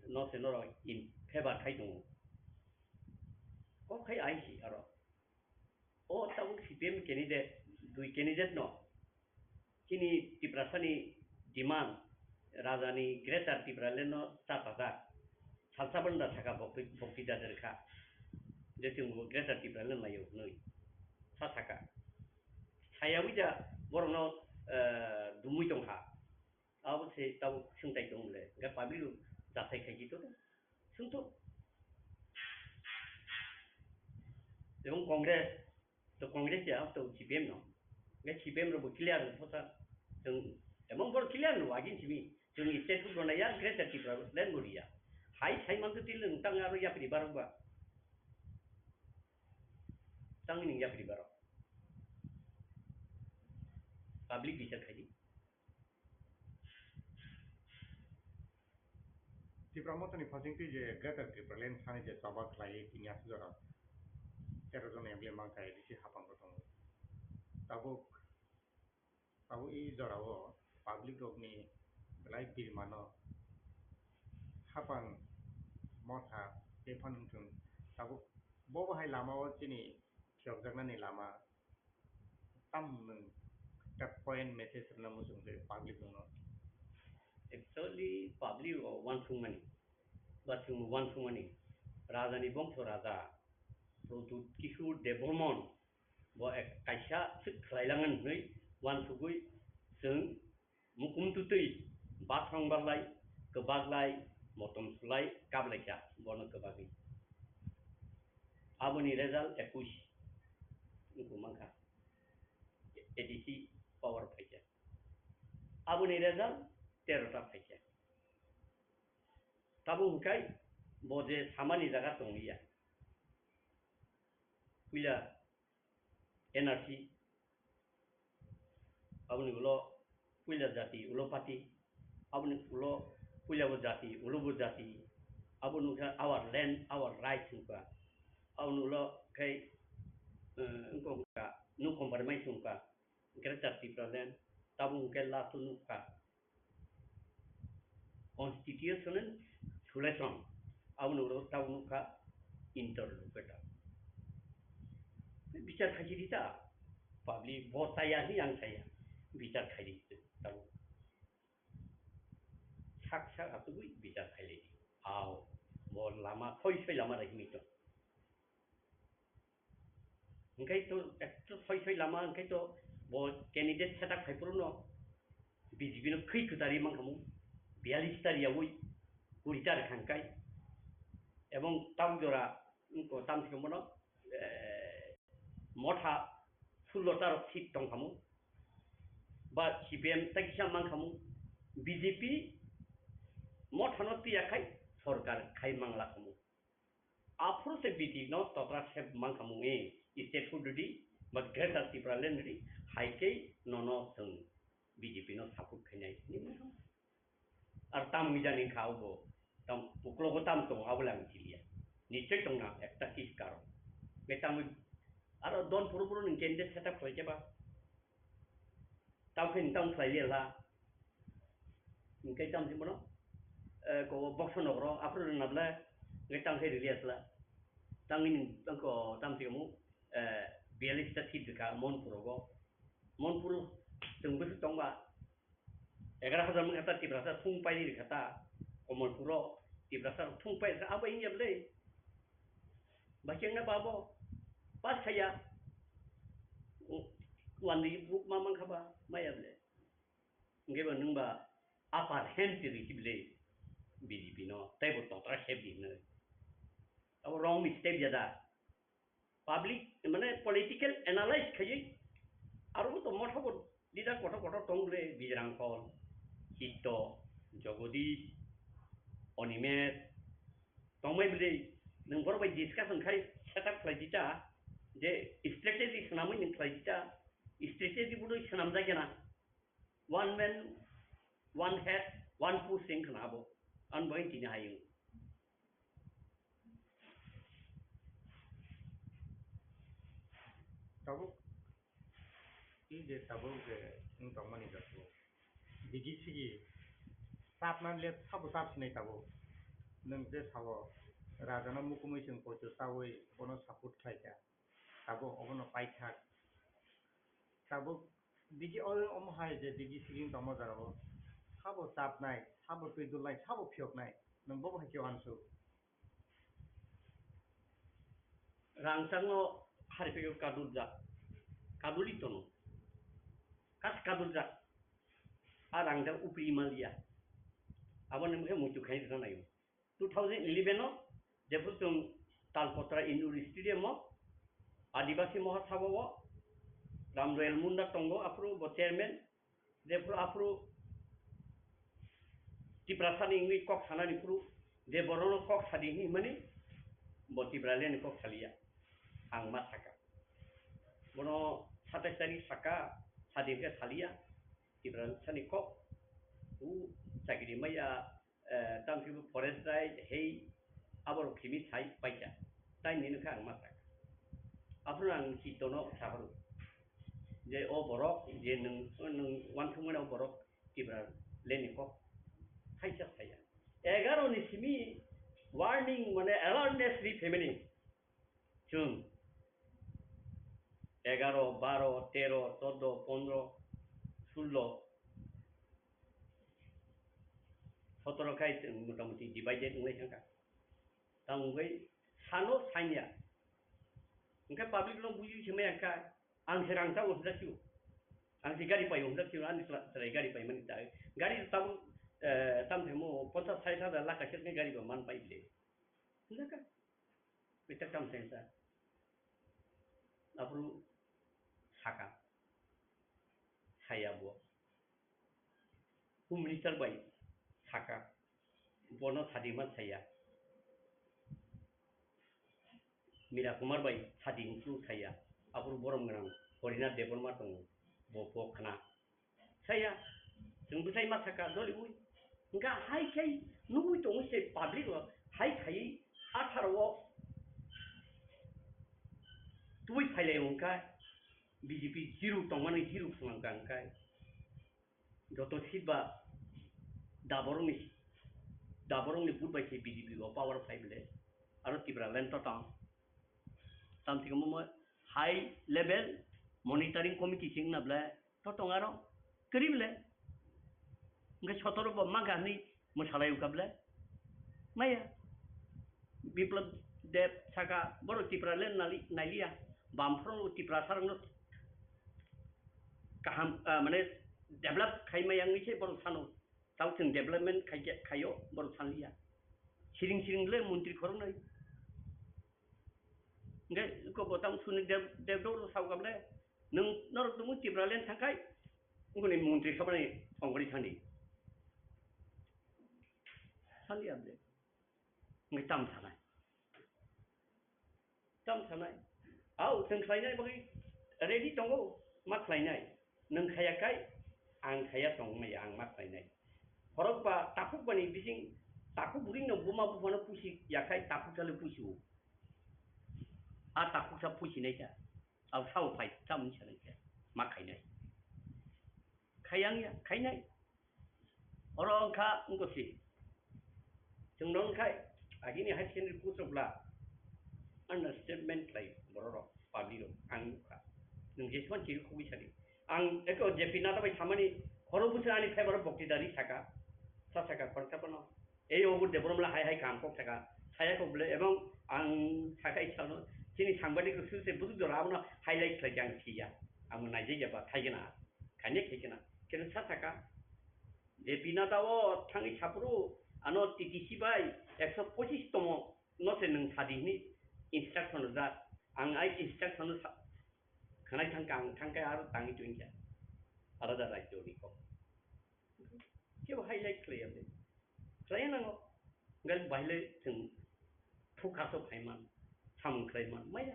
no se norok in favor khai tongo. Kok khai ai si aro. O tabuk C P M candidate, dui candidate no chini Tiprasani demand, rajani Greater Tipraland no cha chajak. Salsa banda saka bokti, bokti dader kha. Je chwng bo Greater Tipraland laio hwnwi sa saka. Sayawi da borokno, eh, dumui tongkha. Abo se tabuk swngchai tong le, hingke public rok jathai khaiki to swngthok. Ebong Congress, to Congress ya, to C P M no. Nge C P M rok bo clear no thosa. Chwng, ebong bor clear no agin simi. Chwng state food rona ya, Greater Tripura land bo riya. Hai sai man to til nang tang aro yapri barok ba. Tang ning yapri barok. Public bichar khaidi. Tipra Mothani phasing twi je Greater Tipraland thani je choba khlaiwi tini aswk jora tero jon M L A mankha A D C hapang bo tongo. Tabuk, tabuk i jorao public rokni belai birmano hapang motha tei phano wngthung. Tabuk bo bahai lamao chini phiyokjaknani lama. Tam nwng ta point message rwna muchung khe public rokno. Actually, public o uansukmani, ba chwng uansukmani, Raja ni bongso Raja Pradyut Kishore Debbarman bo ek kaisa swk khlai langan hwnwi uansugwi chwng mukum tutwi basrong barlai, kwbaklai, motom sulai, kaplaikha bono kwbagwi. Aboni result ekush wngkha mankha. A D C power phaikha. Aboni result tero ta phaikha. Tabuk hwnkhe bo je samani jaga tonglia. Puila N R C, aboni ulo puila jati ulo party, aboni ulo puila bo jati ulo bo jati, aboni wngkha our land, our rights wngkha, aboni ulo khe, eh, wngkha no compromise wngkha, Greater Tripura land, tabuk hwnkhe last o nukha. Constitutional solution, aboni ulo tabuk nukha interlocutor. Bichar khaisidi ta, public bo chaya hi ang chaya, bichar khaidi tabuk. Sak sak asugwi bichar khailidi. Ao, bo lama, thoi soi lama rehimi to. Hwnkhe to ekto soi soi lama, hwnkhe to bo candidate setup khai phuru no B J P no khwi kwtari mankhamu, biyalish ta riyaui, kuri ta rwkha hwnkhe. Ebong tabuk jora, wngko tamsiko bono, eh, motha sullo ta rok seat tongkhamu, ba C P M ta kisa mankhamu, B J P motha no tiya khai sorkar khai manglakhamu. Aphuru se B J P no totra sep mankha mungwi state food rwdi ba Greater Tipraland rwdi, hai khe nono chwng B J P no support khainai hinwi mano. Ar tamwi jani kha obo, tam uklogo tam tongo abo le ang chiliya. Nichoi tongna ekta kis karon. Be tamwi aro don phuru phuru nwng candidate setup khlai khe ba. Tamo khe nwng tamo khlai liya la. Hwnkhe tamo se bono, eh, ko box no kro, aphuru rwna bwle, hwnkhe tamo khe rwliya sla. Tangwi nwng tangko tamo se omo, eh, biyalish ta seat rwkha Monpur rogo. Monpur chwng bwswk tongba, egaroh hajar mung ekta Tiprasa thung pairi rwkha ta, Komolpuro Tiprasa thung pairi rwkha, abo wngya bwle. Bahai khe wngna ba abo, pass khaiya. Wandi buk ma mankha ba, maya bwle. Hwnkhe bo nwng ba upper hand twi rwkhe bwle B J P no, tei bo totra sep di hwnwi. Abo wrong mistake ya da. Public, mane political analyze khaiwi, aro bo to motha bo leader kotor kotor tong bwle, Bijrang Khol, Chitto, Jagadish, Animesh, tongbai bwle, nwng borok bai discussion khai setup khlai di ta, je strategy swnamwi nwng khlai di ta, strategy budui swnamjak ya na. One man, one head, one push wng khna abo. Ang bai tini hai wng. Tabuk, i je tabuk je wng tongmani jago. Digi sigi chapna le sabo chap sinai tabuk. Nwng je sabo rajano mukumui chwng poito chaui bono support khlai kha. Tabuk obono paithak. Tabuk digi o-, omo hai je digi siging tongma jora o. Sabo chapnai, sabo twi dulnai, sabo phiyoknai. Nwng bo hai khe uansuk. Rangchakno hariphaio kadurjak. Kaduli tono. Kas kadurjak. A rangjak upri maliya. Abo nwng khe muitu khaini rwna naio. Two thousand eleven o jephuru chwng Talpotra Indoor Stadium o Adibasi Mahasabha o Ram Royal Munda tongo, aphuru bo chairman, jephuru aphuru Tiprasani wngwi kok sanani phuru, je borokno kok sadi hinmani, bo Tipralandni kok saliya, ang ma saka. Bono satais tarik saka, sadi hwnkhe saliya, Tiprasani kok, u chakiri maya, eh, tamokhe bo forest right hei aborok khimi sai paikha. Tai nini khe ang ma saka. Aphuru ang chitono saphuru. Je o borok, je nwng, nwng uansukmani o borok Tipralandni kok. Haisa saya. Egaro ni simi warning mane alertness ri phaimani. Chwng egaro, baro, tero, chordo, pondro, sullo, sotoro khai chwng motamuti divided wngwi thangkha. Tamo wngwi sano sanya. Hwnkhe public no buji se maya kha, ang se rang tabo hwnjak sio. Ang se gari paio hwnjak sio, ani chwla-, chwrai gari paimani ta. Gari tamo, eh, tamo themo ponchas sait hajar lakh kaisa ni gari bo man pai bile. Hwnjak kha. Bita kam sensa. Aphuru saka. Saya bo. Home Minister bai saka. Bono sadima saya. Mira Kumar bai sadi hinsu saya. Aphuru borom gwnang Horinath Debbarma tongo. Bo, bo khna. Saya, chwng bwsai ma saka doliwi. Hwnkha hai khai nugwi tongwi se public o hai khai atharo o tubui phailai hwnkha B J P zero tongmani zero phunang ka hwnkha. Joto seat ba daborokni, daborokni vote bai se B J P o power phai bwle. Aro Tipraland to tong. Tamo thik mo high level monitoring committee sing na bwle. To tong aro kwrwi bwle. Hwnkhe sotoro bo ma gahni mwsalai ukha bwle. Maya. Biplab Deb saka borok Tipraland nali-, nailiya. Bamphoro Tiprasarokno kaham, ah, mane develop khai maya wngwi se borok sano. Tamo chwng development khai khe, khaio borok sanliya. Siring siring le montri khoroknwi. Hwnkhe eko bo tamo suni Deb-, Debdoro sao kable, nwng norok tongmung Tipraland thangkhai, ngoni montri khabani thongori thani. Thani abde. Hwnkhe tamo sanai. Tamo sanai. Au, chwng khlainai bagwi ready tongo, ma khlainai. Nwng khaya khai, ang khaya tongmaya, ang ma khlainai. Khorokba takhukbani bising, takhuk bwrwino buma buphano pusi yakhai, takhuksa le pusi o. A takhuksa pusinai kha. Abo sao phai, tamoni sanai kha. Ma khainai. Khayang ya, khainai. Oro wngkha wngkha si. Chwng no wngkhai, agini high secondary post rok bla. Ano statement khlai borok rok, public rok, ang nukha. Nwng jeswan chiri khogwi sadi. Ang eko J P Nadda bai samani khoro bwswk ani favour o bokti dari saka. Sa saka khoroksa phano. Ei obo Debbarma hai hai kaham kok saka, saya kok bwle, ebong ang saka i salo, chini sangbadik rok suse bwswk jora abono highlight khlai khe ang siya, ang bo naijak ya ba thai gana, khainai khai gana, khe sa saka, J P Nadda o thangwi saphuru ano T T C bai ekso pochis tomo no se nwng sadi hwnwi instruction rwjak, ang ai instruction no sa-, khwnai thangkha, ang thangkhe aro tangwi tongkha, alada rajyo ni kok. Kebo highlight khlaiya de. Khlaiya nango. Gal baile chwng thukha so phaiman, samung khlaiman, maya.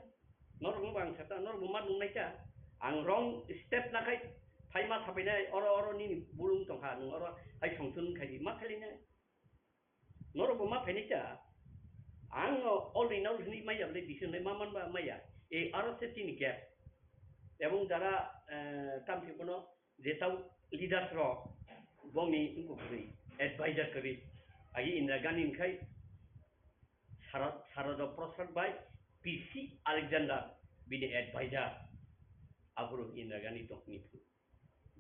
Norok no bang sata, norok bo ma nung naita. Ang wrong step nakhai phaima sapainai, oro oro nini bulung tongkha, nung oro hai songchun khai di, ma khalinai. Norok bo ma phainai ta. Ang no all in all hwnwi maya bole decision lai ma manba maya. E aro se tini gap. Ebong jara, eh, tamsi kono Jesao leaders rok bongni wngkuk kwrwi, advisor kwrwi. Agi Indira Gandhi wngkhai Sara-, Sarada Prasad bai P C Alexander bini advisor. Aphuru Indira Gandhi tongni phuru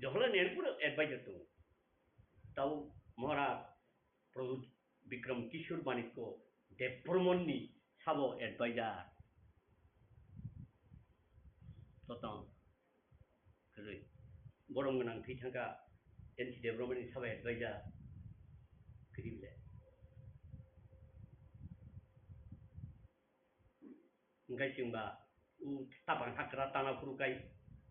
Jawaharlal Nehru phuru advisor tongo. Tau Maharaj Pradyut Bikram Kishore Manikya Debbarmani sabo advisor. Totong. Kwrwi. Borom gwnang thwi thangkha N C Debbarmani sabo advisor. Kwrwi bile. Hwnkhe chwngba U tapang hagra tana phuru kai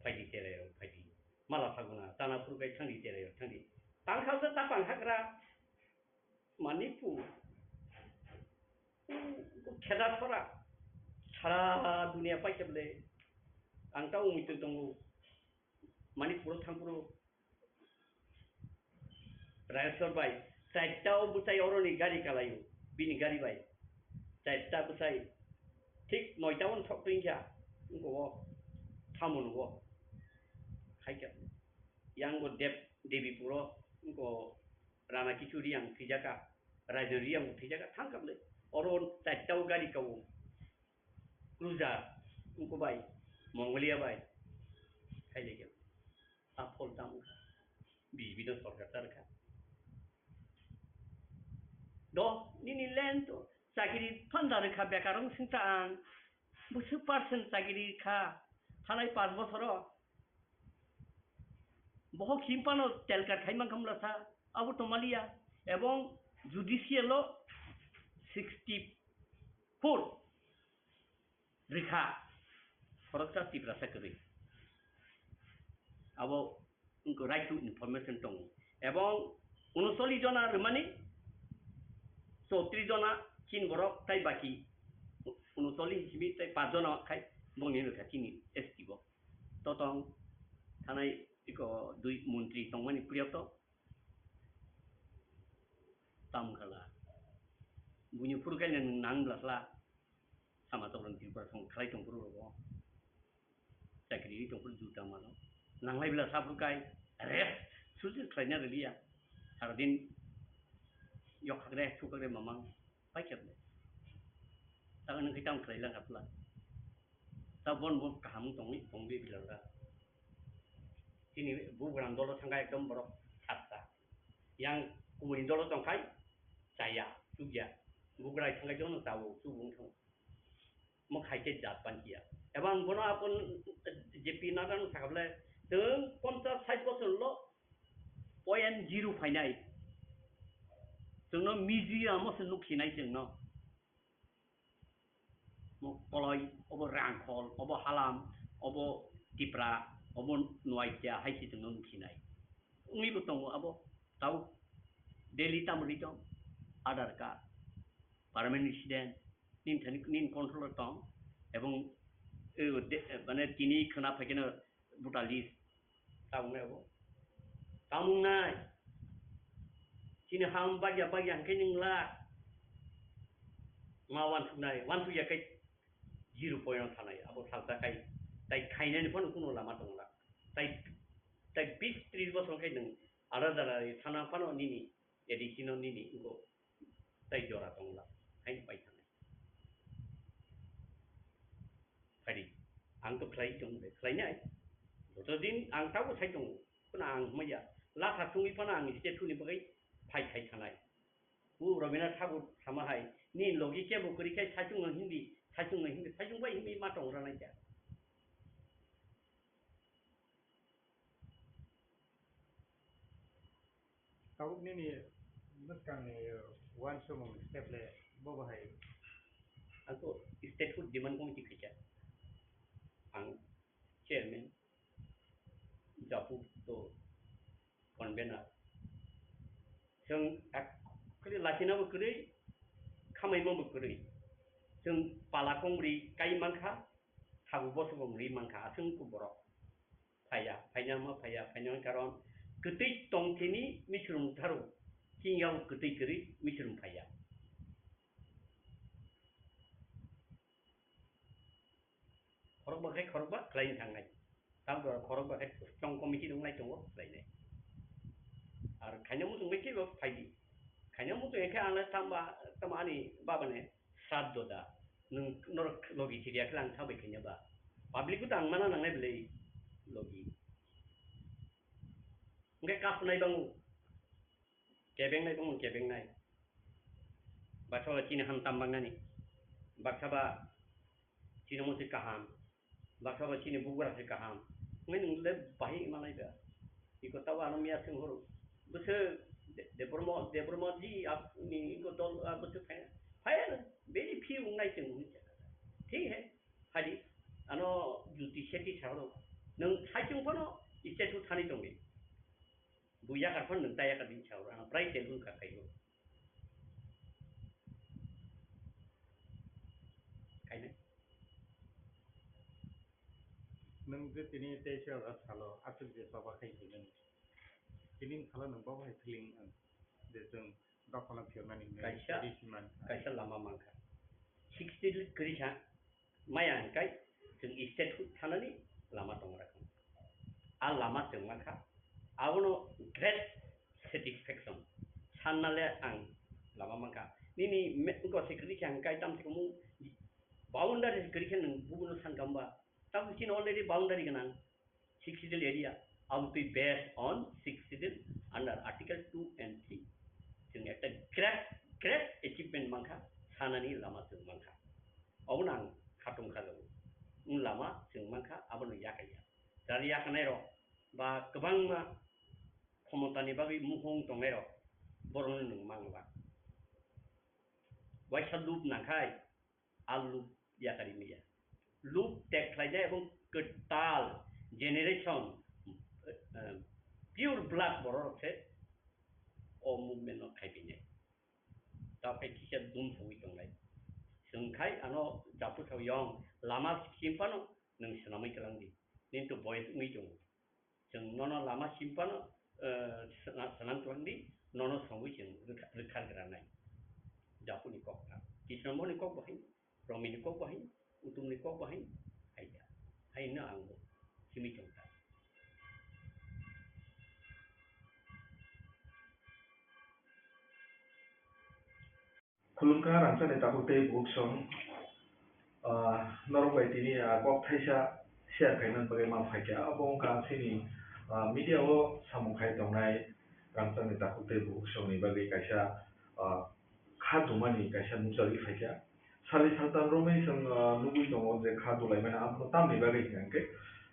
phaidi cherai rok phaidi. Mala phaguna tana phuru kai thangdi cherai rok thangdi. Tangkha se tapang hagra Manipur. U kheda thora. Sara dunia paikable. Ang ta umui twi tongo. Manipur thangphuru Rajeshwar bai, chaita o bwsai oroni gari kalaio, bini gari bai. Chaita bwsai, thik noita o thok twi kha, wngko o, thamon o, hai khe, yang bo Dev, Devi puro, wngko Rana Kichu Reang thwijaka, Rajan Reang thwijaka, thang kha bwle. Oro chaita o gari kao. Cruiser, wngko bai, Mongolia bai, khailai khe. A phol tamo kha. B J P no sorkar ta rwkha. Do, nini land to, chakiri phanda rwkha, bekar wng singsa ang. Bwswk percent chakiri kha, thanai panch bosoro. Bohok himpano telkar khai mankha mlasa, abo tongmaliya, ebong judicial o sixty four rikha, khoroksa Tiprasa kwrwi. Abo wngkha right to information tongo, ebong unocholish jona rwmani, chowtrish jona chin borok tai baki unocholish simi tai panch jona khai bongni rwkha chini S T bo. Totong thanai iko dui montri tongmani priyoto. Tamkhala. Buini phuru kaino nwng nang bwlasla. Sama tokron Tripura song khlai tong phuru rogo. Chakri tong phuru juta mano. Nanglai bwlasla phuru kai. Rest. Susi khlaina riliya. Saradin yok khakre, thuk khakre mamang. Paikhe le. Tang nang kitam khlai lang apla. Ta bon bon kaham tongwi tongwi bilala. Chini bugrang dolo thangkha ekdom borok satta. Yang kubuni dolo tongkhai chaya, chukya. Bugrai thangkha jono chawo, chubung thang. Mo khaite jat panchiya. Ebang bono apon J P Nadano sakable teng ponchas sait bosor lo point zero phainai. Chwngno museum o se nuksinai chwngno. Mo koloi, obo Rangkhol, obo Halam, obo Tipra, obo Noatia hai se chwngno nuksinai. Wngwi bo tongo abo tau daily tamoni tong Aadhaar card, permanent resident, nini thani nini control o tong ebong, eh, de-, mane tini khwna phaikhe no voter list. Tabuknai abo. Tamungnai. Chini ham bagya bagya hwnkhe nwng la. Ma wansuknai, wansukya khe zero point o thanai. Abo salsa khai. Tai khainani phano kuno lama tongla. Tai, tai bis tris bosor khai nwng ada jagari thana phano nini A D C no nini wngko. Tai jora tongla. Haino pai thanai. Phadi, ang to khlai tong de, khlainai. Joto din ang tabo sai tongo, phano ang hwnmaya. Latha chungwi phano ang state ni bagwi phai khai thanai. U Rabindranath Thakur sama hai, ni logi kebo kwrwi khai saichung no hindi, saichung no hindi, saichung bai hindi ma tong ranai kha. Tabuk nini mwskangni uansukmung step le bo bahai? Ako statehood demand committee khaikha. Ang chairman, Japu to convener. Chwng actually lachina bo kwrwi, khamaima bo kwrwi. Chwng pala kongbri kai mankha, thabu bosok bo mwrwi mankha, aswk borok. Phaiya, phaina ma phaiya, phaina karon kwtwi tongthini misrum tharo, kinga kwtwi kwrwi misrum phaiya. Khorokba khe khorokba khlaina thangnai. Tamokhe khorokba khe chong committee wngnai tongo khlainai. Ar khaina muchung bai khe bo phaidi. Khaina muchung khe ang tamba, tamo ani baba ne sraddho da. Nwng norok logi chiriya khe ang thabai khaina ba. Public bo tang mana nangnai belai logi. Hwnkhe kasunai bango. Kebengnai tongmung kebengnai. Baksa ba chini ham tam bangnani. Baksa ba chini omo se kaham. Baksa ba chini bugra se kaham. Ngai nung le bahi manai ba. Iko tabo ano miya sing horo. Bwswk de-, Debbarma, Debbarma ji ap-, ni iko dol, ah, bwswk phai. Phai ano. Very few ngai sing horo. Thik hai. Hadi. Ano Jyoti Shetty sa horo. Nwng saichung phano state hood thani tongdi. Bo yakar phano nwng ta yakar din sa horo. Ano prai telephone kha khaio. Khaina. Nwng je tini teisa salo aswk je choba khai tini. Tini salo nwng bo hai feeling ang je chwng dophano phiyoknani Kaisa, tei siman. Kaisa lama mankha. Sixth Schedule kwrwi sa maya hwnkhe chwng state hood thanani lama tongra kha. A lama chwng mankha. Abono great satisfaction. Sanna le ang lama mankha. Nini me-, wngkha se kwrwi sa hwnkhe tamo se kwmung boundary kwrwi khe nwng bubuno sankha hwnba? Tabuk chini already boundary gwnang. Sixth Schedule area, abotwi based on Sixth Schedule under Article two and three. Chwng ekta great, great achievement mankha, sanani lama chwng mankha. Obono ang khatung kha jago. Wng lama chwng mankha, abono yakaiya. Jani yakanai rok ba kwbangma khomotani bagwi muhung tongnai rok, borokno nwng mangla. Waisa lub nangkhai, a lub yakarwi maya. Lub tek khlainai ebong kwtal generation, eh, pure blood borok rok se o movement no khai phinai. Tao khai kisa dum sogwi tongnai. Chwng khai ano Japusao yong lama sim phano nwng swnamwi twlang di. Nini to boyes wngwi tongo. Chwng nono lama sim phano, eh, sna-, swnam twlang di, nono songwi chwng rwkha-, rwkha granai. Japuni kok ta. Kisnamoni kok bahai, Romini kok bahai, Utumni kok bahai, hai ta. Hai no ang bo simi chwng ta. Khulumkha rangchakni takhuk tei bukhuk song, ah, norok bai tini, ah, kok thaisa share khaimani bagwi ma phaikha. Abo wngkha chini, ah, media o samung khai tongnai rangchakni takhuk tei bukhuk songni bagwi kaisa, ah, kha dumani kaisa nukjagwi phaikha. Sali saltam romwi chwng, ah, nugwi tongo je kha dulaimani abono tamni bagwi hwnkhe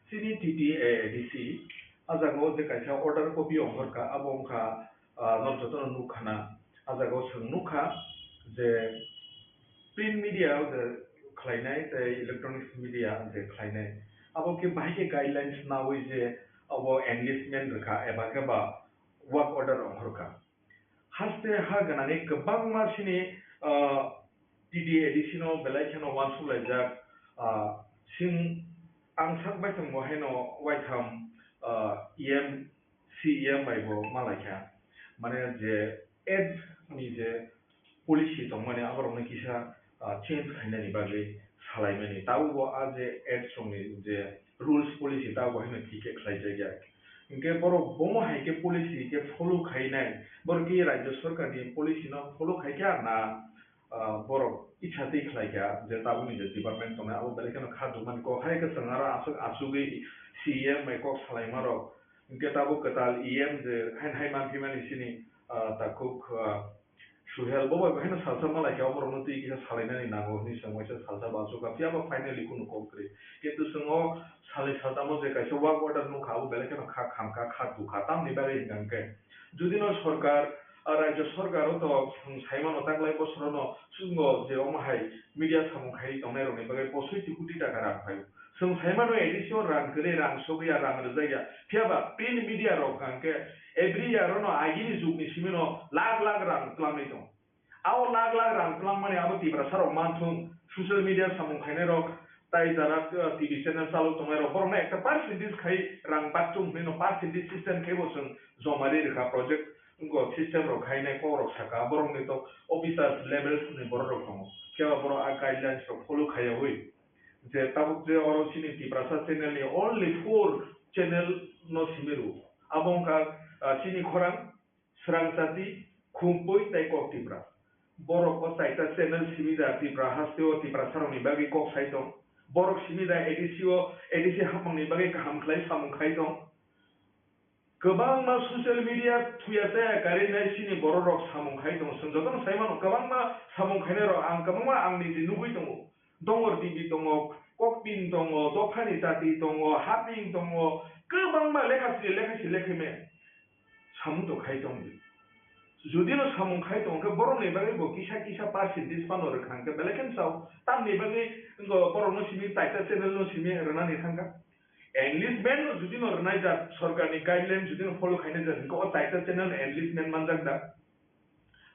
chini T T A A D C ah jaga o je kaisa order copy ongkhorkha abo wngkha ah, norok jotono nukha na, ah jaga o chwng nukha je print media o je khlainai tei electronics media je khlainai, abo khe bahai khe guidelines naui je abo engagement rwkha eba khe ba work order ongkhorkha. Haste ha gwnangwi kwbangma chini, ah, T T A D C no belai kheno uansuk laijak, ah, sing ang sak bai tongbo haino waitham, ah, E M C E M bai bo malaikha, mane je ads ni je policy tongmani aborokno kisa, ah, change khainani bagwi salaimani. Tabukbo ah je ads rokni je rules policy tabukbo haino thik khe khlaijakya. Hinkhe borok bomo hai khe policy khe follow khainai, borok khe rajya sorkarni policy no follow khaikha na, ah, borok itsa twi khlai kha je tabukni je department tongnai abo belai kheno kha dukmani kok hai kwchwng aro aswk achugwi C E M bai kok salaima rok hinkhe tabuk kwtal E M je haino hai manphi mani chini, ah, takhuk, ah, Suhel bo bai haino salsa malai kha oborokno twi kisa salainani nango hinwi chwng waisa salsa bo achukha phiya ba finally kunu kok kwrwi kintu chwng o salni saltamo je kaisa work order nukha abo belai kheno kha khamkha kha dukha tamni bagwi hwnkha hinkhe judino sorkar, ah, rajya sorkar o to chwng saimano taklai bosorono chwngno je omo hai media samung khaiwi tongnairokni bagwi posoi ti koti taka rang phaio. Chwng saimano A D C o rang kwrwi, rang sogwi ya, rang rwjak ya. Phiya ba print media rok hwnkha khe every year o no agini jugni simi no lakh lakh rang twlangwi tongo. Abo lakh lakh rang twlangmani abo Tiprasa rok manthung, social media samung khainai rok, tai jara, uh, T V channel chalok tongnai rok, borok no ekta percentage khai rang bakchung hinwi no percentage system khai bo chwng joma ri rwkha project, wngkha system rok khainai kok rok saka, borok ni to officers levels ni borok rok tongo, phiya ba borok a guidelines rok follow khaiyawi je tabuk je oro chini Tiprasa channel ni only four channel no simi rwo, abo wngkha, uh, chini khorang, Srang Chati, Khumpui tei Kok Tipra. Borok o chaita channel simi da Tipra haste o Tiprasa rokni bagwi kok sai tong. Borok simi da A D C o, A D C hapmangni bagwi kaham khlai samung khai tong. Kwbangma social media thuya chaya karwi nai chini borok rok samung khai tong. Chwng jotono sai mano kwbangma samung khainai rok ang kwbangma ang niji nugwi tongo. Dongor T V tongo, Kokpin tongo, Dophani Chati tongo, Haping tongo, kwbangma lekha sri lekha sri lekha me samung to khai tongdi. Jodi no samung khai tong khe borok ni bagwi bo kisa kisa percentage phano rwkha hwnkhe belai kheno sao. Tamni bagwi wngkha borok no simi taita channel no simi rwnani thangkha. Enlistment no jodi no rwnai jak, sorkar ni guideline jodi no follow khainai jak hwnkhe o taita channel enlistment manjak da.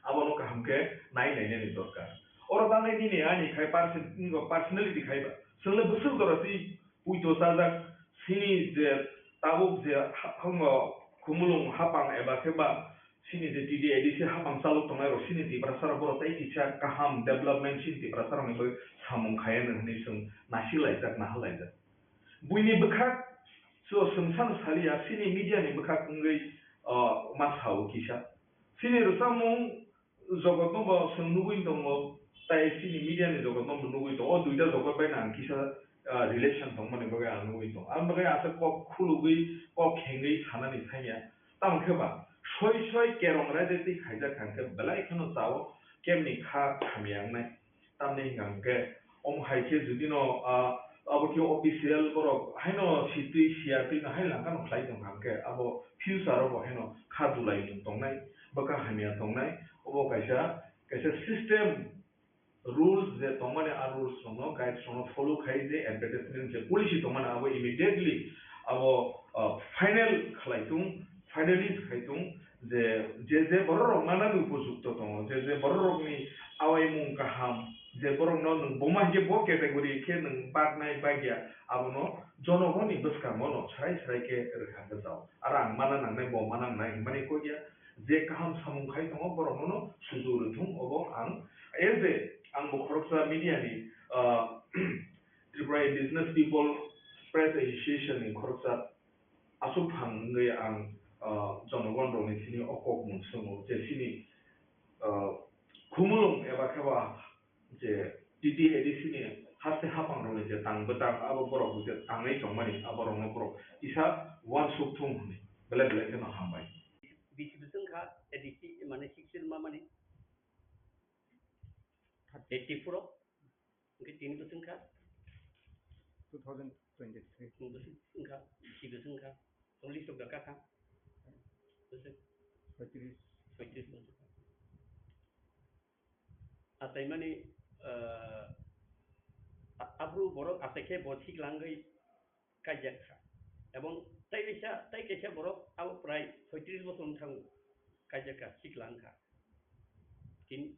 Abono kaham khe nai nainani dorkar. Oro tangnai nini ani khai perso-, personality khai ba. Chwngno bwswk jora twi puito chajak, sini je tabuk je ha-, hango khumulwng hapang eba khe ba sini je T T A D C hapang chalok tongnai rok sini Tiprasa rok borok tei kisa kaham development sini Tiprasa rokni bagwi samung khaiya hwnwi chwng nasi laijak, naha laijak. Buini bwkhak so chwng sano saliya, sini media ni bwkhak wngwi, o, ma sao kisa. Sini rwchapmung jogotno bo chwng nugwi tongo, tai sini media ni jogotno bo nugwi tongo. O duita jogot bai ang kisa, ah, relation tongmani bagwi ang nugwi tongo. Ang bagwi aswk kok khulugwi, kok khengwi sanani thangya. Tamo khe ba, soi soi kerong raida twi khaijak kha hwnkhe belai kheno chao, kemni kha hamya wngnai. Tamni hwnka hwnkhe, omo hai khe jodi no, ah, abo khe official borok haino sitwi siya twi no hai langkha no khlai tong kha hwnkhe, abo future o bo haino kha dulai mung tongnai, bwkha hamya tongnai, obo kaisa, kaisa system rules je tongmani, a rules rokno, guides rokno follow khai je advertisement je policy tongmani abo immediately abo, ah, final khlai tung, finalize khai tung, je, je, je borok rok manani upojukto tongo, je, je borok rokni awaimung kaham, je borokno nwng buma hinkhe bo category khe nwng baknai bagya, abono jonogoni bwskango no srai srai khe rwkha bwsao. Aro ang mana nangnai, bo mana nangnai hinmani kok ya, je kaham samung khai tongo borokno no sujuk rwthung, obo ang as a, ang bo khoroksa media ni, ah, Tripura Indigenous People Press Association ni khoroksa aswk phang wngwi ang, ah, jonogon rokni thani o kok mung swngo je chini, ah, khumulwng eba khe ba je T T A D C ni haste hapang rokni je tang bwtang abo borok je tangwi tongmani abo rokno borok kisa uansuk thung hwnwi belai belai kheno hambai. Bisi bwswk kha A D C mane sixteen ma mani eighty four o. Hwnkhe tini bwswk wngkha? Two thousand twenty-three. Bwswk wngkha? Bisi bwswk wngkha? Cholish rok dakha kha? Bwswk? Soitris. Soitris bwswk. Achaimani, ah, a-, aphuru borok achai khe bo thik langwi kaijak kha. Ebong tai kaisa, tai kaisa borok abo prai soitris bosor wng thango, kaijak kha, sikla wng kha. Tini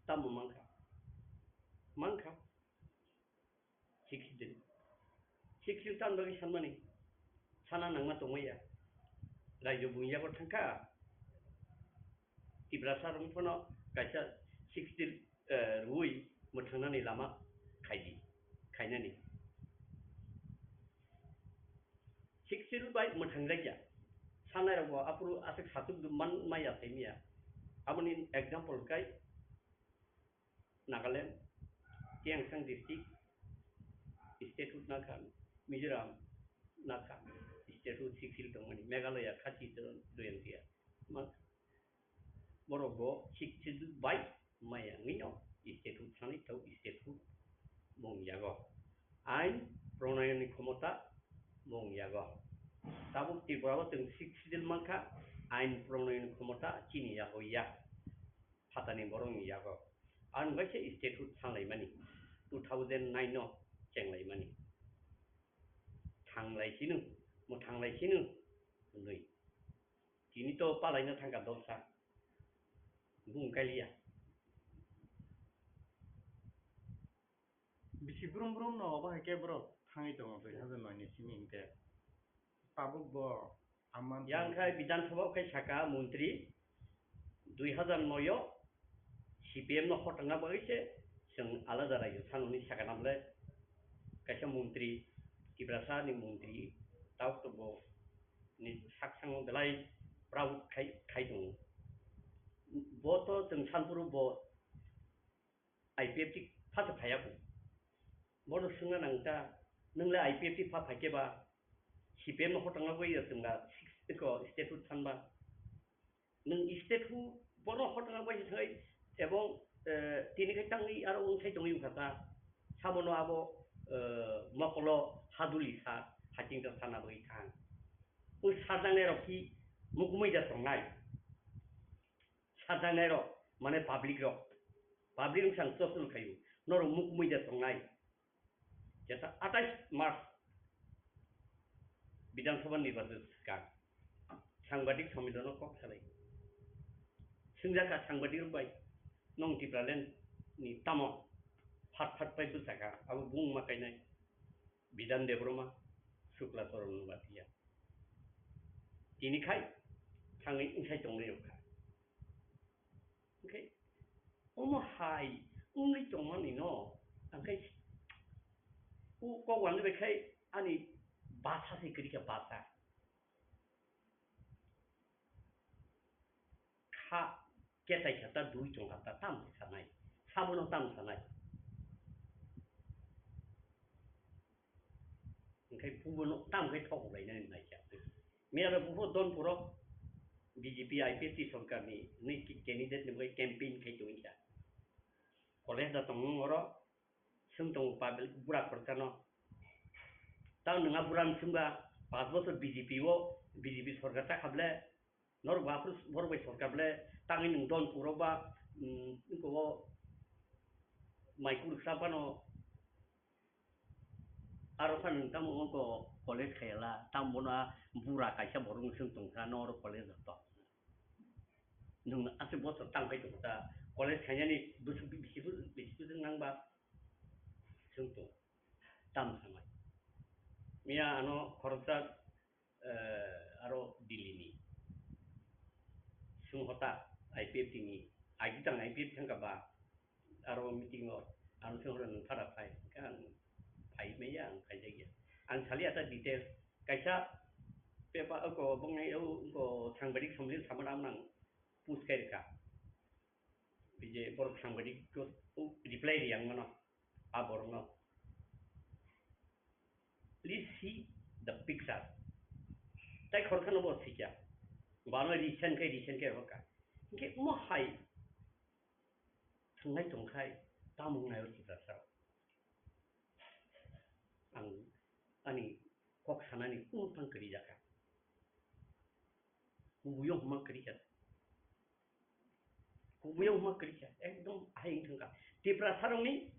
tamo mang kha? Mang kha. Siksidil. Siksidil tamni bagwi sanmani? Sana nangma tongmaya. Raijwk buini yago thang kha. Tiprasa rok phano kaisa sixth schedule, eh, rwui mwthangnani lama khaidi, khainani. Sixth schedule bai mwthangjakya. Sanai rokbo aphuru aswk satuk man maya saimaya. Aboni example kai Nagaland, Tiangsang district, statehood nakha, Mizoram nakha, statehood sixth schedule tongmani, Meghalaya khati to doyang tiya. Ma-, borok bo sixth schedule bai maya wngwi no statehood thani tau statehood mung yago. Ain pronayoni khomota mung yago. Tabuk Tripura o chwng sixth schedule mankha, ain pronayoni khomota chini yago ya. Phatani borokni yago. Ang bai se statehood sanlaimani, two thousand nine no chenglaimani. Thanglai sino, mwthanglai sino hwnwi. Tini to palaina thangkha dolsa. Bung kaliya. Bisi brum brum no obo hai khe borok thangwi tongo dui hazar noi ni simi hinkhe. Tabuk bo Amman Yang khai Bidhan Sabha khai saka montri dui hazar noi o C P M no hotangna bagwi se chwng alada raijwk sanoni saka namle kaisa montri, Tiprasa ni montri, tabuk to bo ni sak sango belai proud khai, khai tongo. Bo to chwng sanphuru bo I P F T pha se phaiya kho. Bono swngna nang ta, nwng le I P F T pha phai khe ba, C P M no hotangna bai ya chwng da six ko statehood san ba. Nwng statehood bono hotangna bai se thai, ebong, eh, tini khai tangwi aro wng sai tongwi wngkha ta. Sabono abo, eh, mokolo haduli sa, haching ta sana bai thang. Wng sa jangnai rok ki mukumui da tongnai. Sajaknai rok, mane public rok. Public wngkha ang chosol khaio. Norok mukmui de tongnai. Jesa atais March Bidhan Sabha nirbachon swkang sangbadik sommilono kok salai. Swngjakha sangbadik rok bai, "Nwng Tipraland ni tamo phat phat pai bwsakha?" Abo bung ma kainai Bidhan Debbarma, Shukla Charan Noatia. Tini khai thangwi wngsai tongnai rok kha. Hwnkhe omo hai wngwi tongmani no, hwnkhe o kok wngwi bai khai ani basa se kwrwi kha, basa. Kha ketai kha ta, dui tong kha ta, tam sanai, sabono tam sanai. Hwnkhe bubono tam khe thok lainani naikha. Miyalo bubo Donpuro B J P I P F T sorkarni hwnwi candidate ni bagwi campaign khai tongwi kha. College da tongmung oro, swng tongo public bura khoroksa no. Tang nwng a bura ni swngba, panch bochor B J P o, B J P sorkar ta kha ble, norok ba aphuru borok bai sorkar ble, tangwi nwng Donpuro ba, mm, eko o mai kuruksa phano, aro kha nwng tamo wngkha college khaiyala, tamo bono a bura kaisa borok nwng swng tongkha, norok college rok to. Nwng aswk bochor tang khai tongkha ta, college khainani bwswk bisi bwswk nang ba swng tong. Tamo sanai. Miya ano khoroksa, eh, aro Delhi ni. Sung hota I P F T ni. Agi tang I P F T thangka ba. Aro meeting o. Ano sung hota nwng phara phai. Kan phai meya ang phai jagya. Ang sali ata detail. Kaisa pepa ko bongnai o ko sangbadik somlin samana nang post kai rwkha. Bije borok sangbadik ko reply ri ang mano. A borokno. Please see the picture. Tai khoroksa no bo sikya. Bano recent khe, recent khe hokha. Hingke mo hai thwngnai tongkhai, tamo wngnai o Tiprasa. Ang ani kok sanani kunu tang kwrwi jakha. Kubuyo huma kwrwi kha. Kubuyo huma kwrwi kha, ekdom ahai wng thangkha. Tiprasarokni,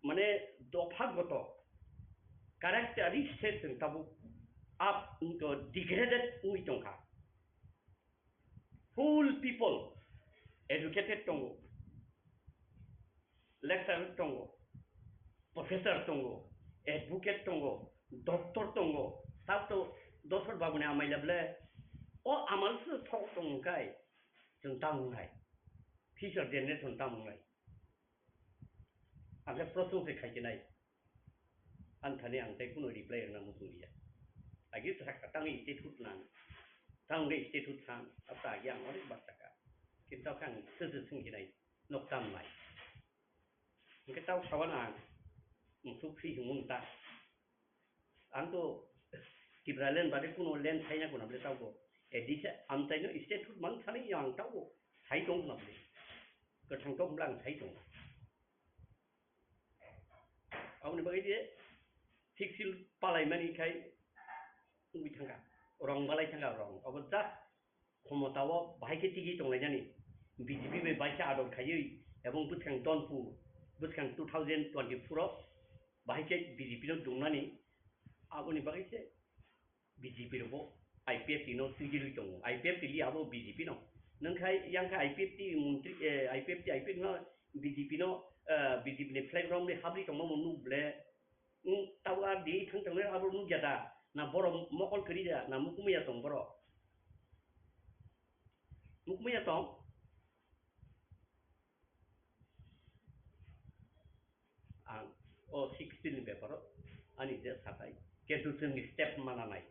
mane, dopha goto characteristic chwng tabuk up wngto degraded wngwi tongkha. Full people educated tongo. Lecturer tongo, professor tongo, advocate tongo, doctor tongo, tabto dosor babuni amai leble, o amal se thok tong kai, chwng tamo wngnai, future generation tamo wngnai. Ang khe proshno se khai khe nai, ang thani ang tei kuno reply rwna muchung liya. Agi sa tang statehood nang, tang statehood sang, ata agi ang onek bar saka, kintu ang se se sung khe nai. Noktam nai. Hingke tau sawan ang musuk si himung ta. Ang to Tipraland bade kuno land saina kuna bole tau ko. Edisa amtai no statehood mang thani yang tau ko. Sai tong kuna bole. Kethang tong blang sai tong. Aboni bagwi je fixil palai mani khai wngwi thangkha. Rong balai thangkha rong. Abo just khomotao bahai khe tigi tonglainani, B J P bai baisa ador khaiwi, ebong bwskang Donpur, bwskang two thousand twenty-four o bahai khe B J P no dungnani, aboni bagwi se B J P rokbo I P F T no twijlwi tongo, I P F T li abo B J P no. Nwng khai, yang khe I P F T montri, eh, I P F T, I P F T no B J P no, eh, B J P ni flag romwi habri tongma bo nuk ble, Nwng tabuk ar di thang tongnai abo nukya da? Na borok mokol kwrwi da? Na mukumui ya tong borok? Mukumui ya tong? Ang o sixteen ni beparo ani je satai. Kintu chwng step mananai.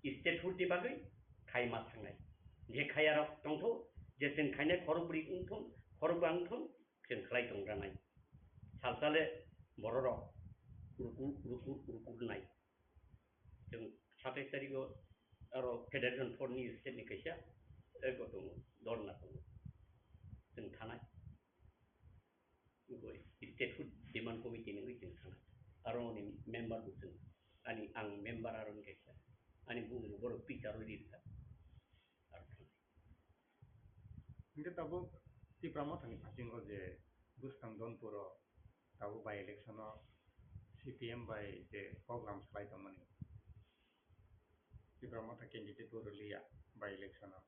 Statehood ni bagwi khai ma thangnai. Je khaya rok tongtho, je chwng khainai khorok bwrwi wngthon, khorok ba wngthon, Chwng khlai tong ranai. Salsale bororok ruku, ruku, ruku rwnai. Chwng satais tarigo aro Federation Front ni state ni kaisa eko tongo, dorna tongo. Chwng thanai. Eko statehood demand committee ni wi chwng thanai. Aro ni member bo chwng, ani ang member aro ni kaisa. Ani bumung borok picture wi rirwkha. Aro thanai. Hingke tabuk Tipra Mothani phasingo je bwskang Donpuro tabuk by election o C P M bai je program salai tongmani. Tipra Motha candidate bo rwliya by election o.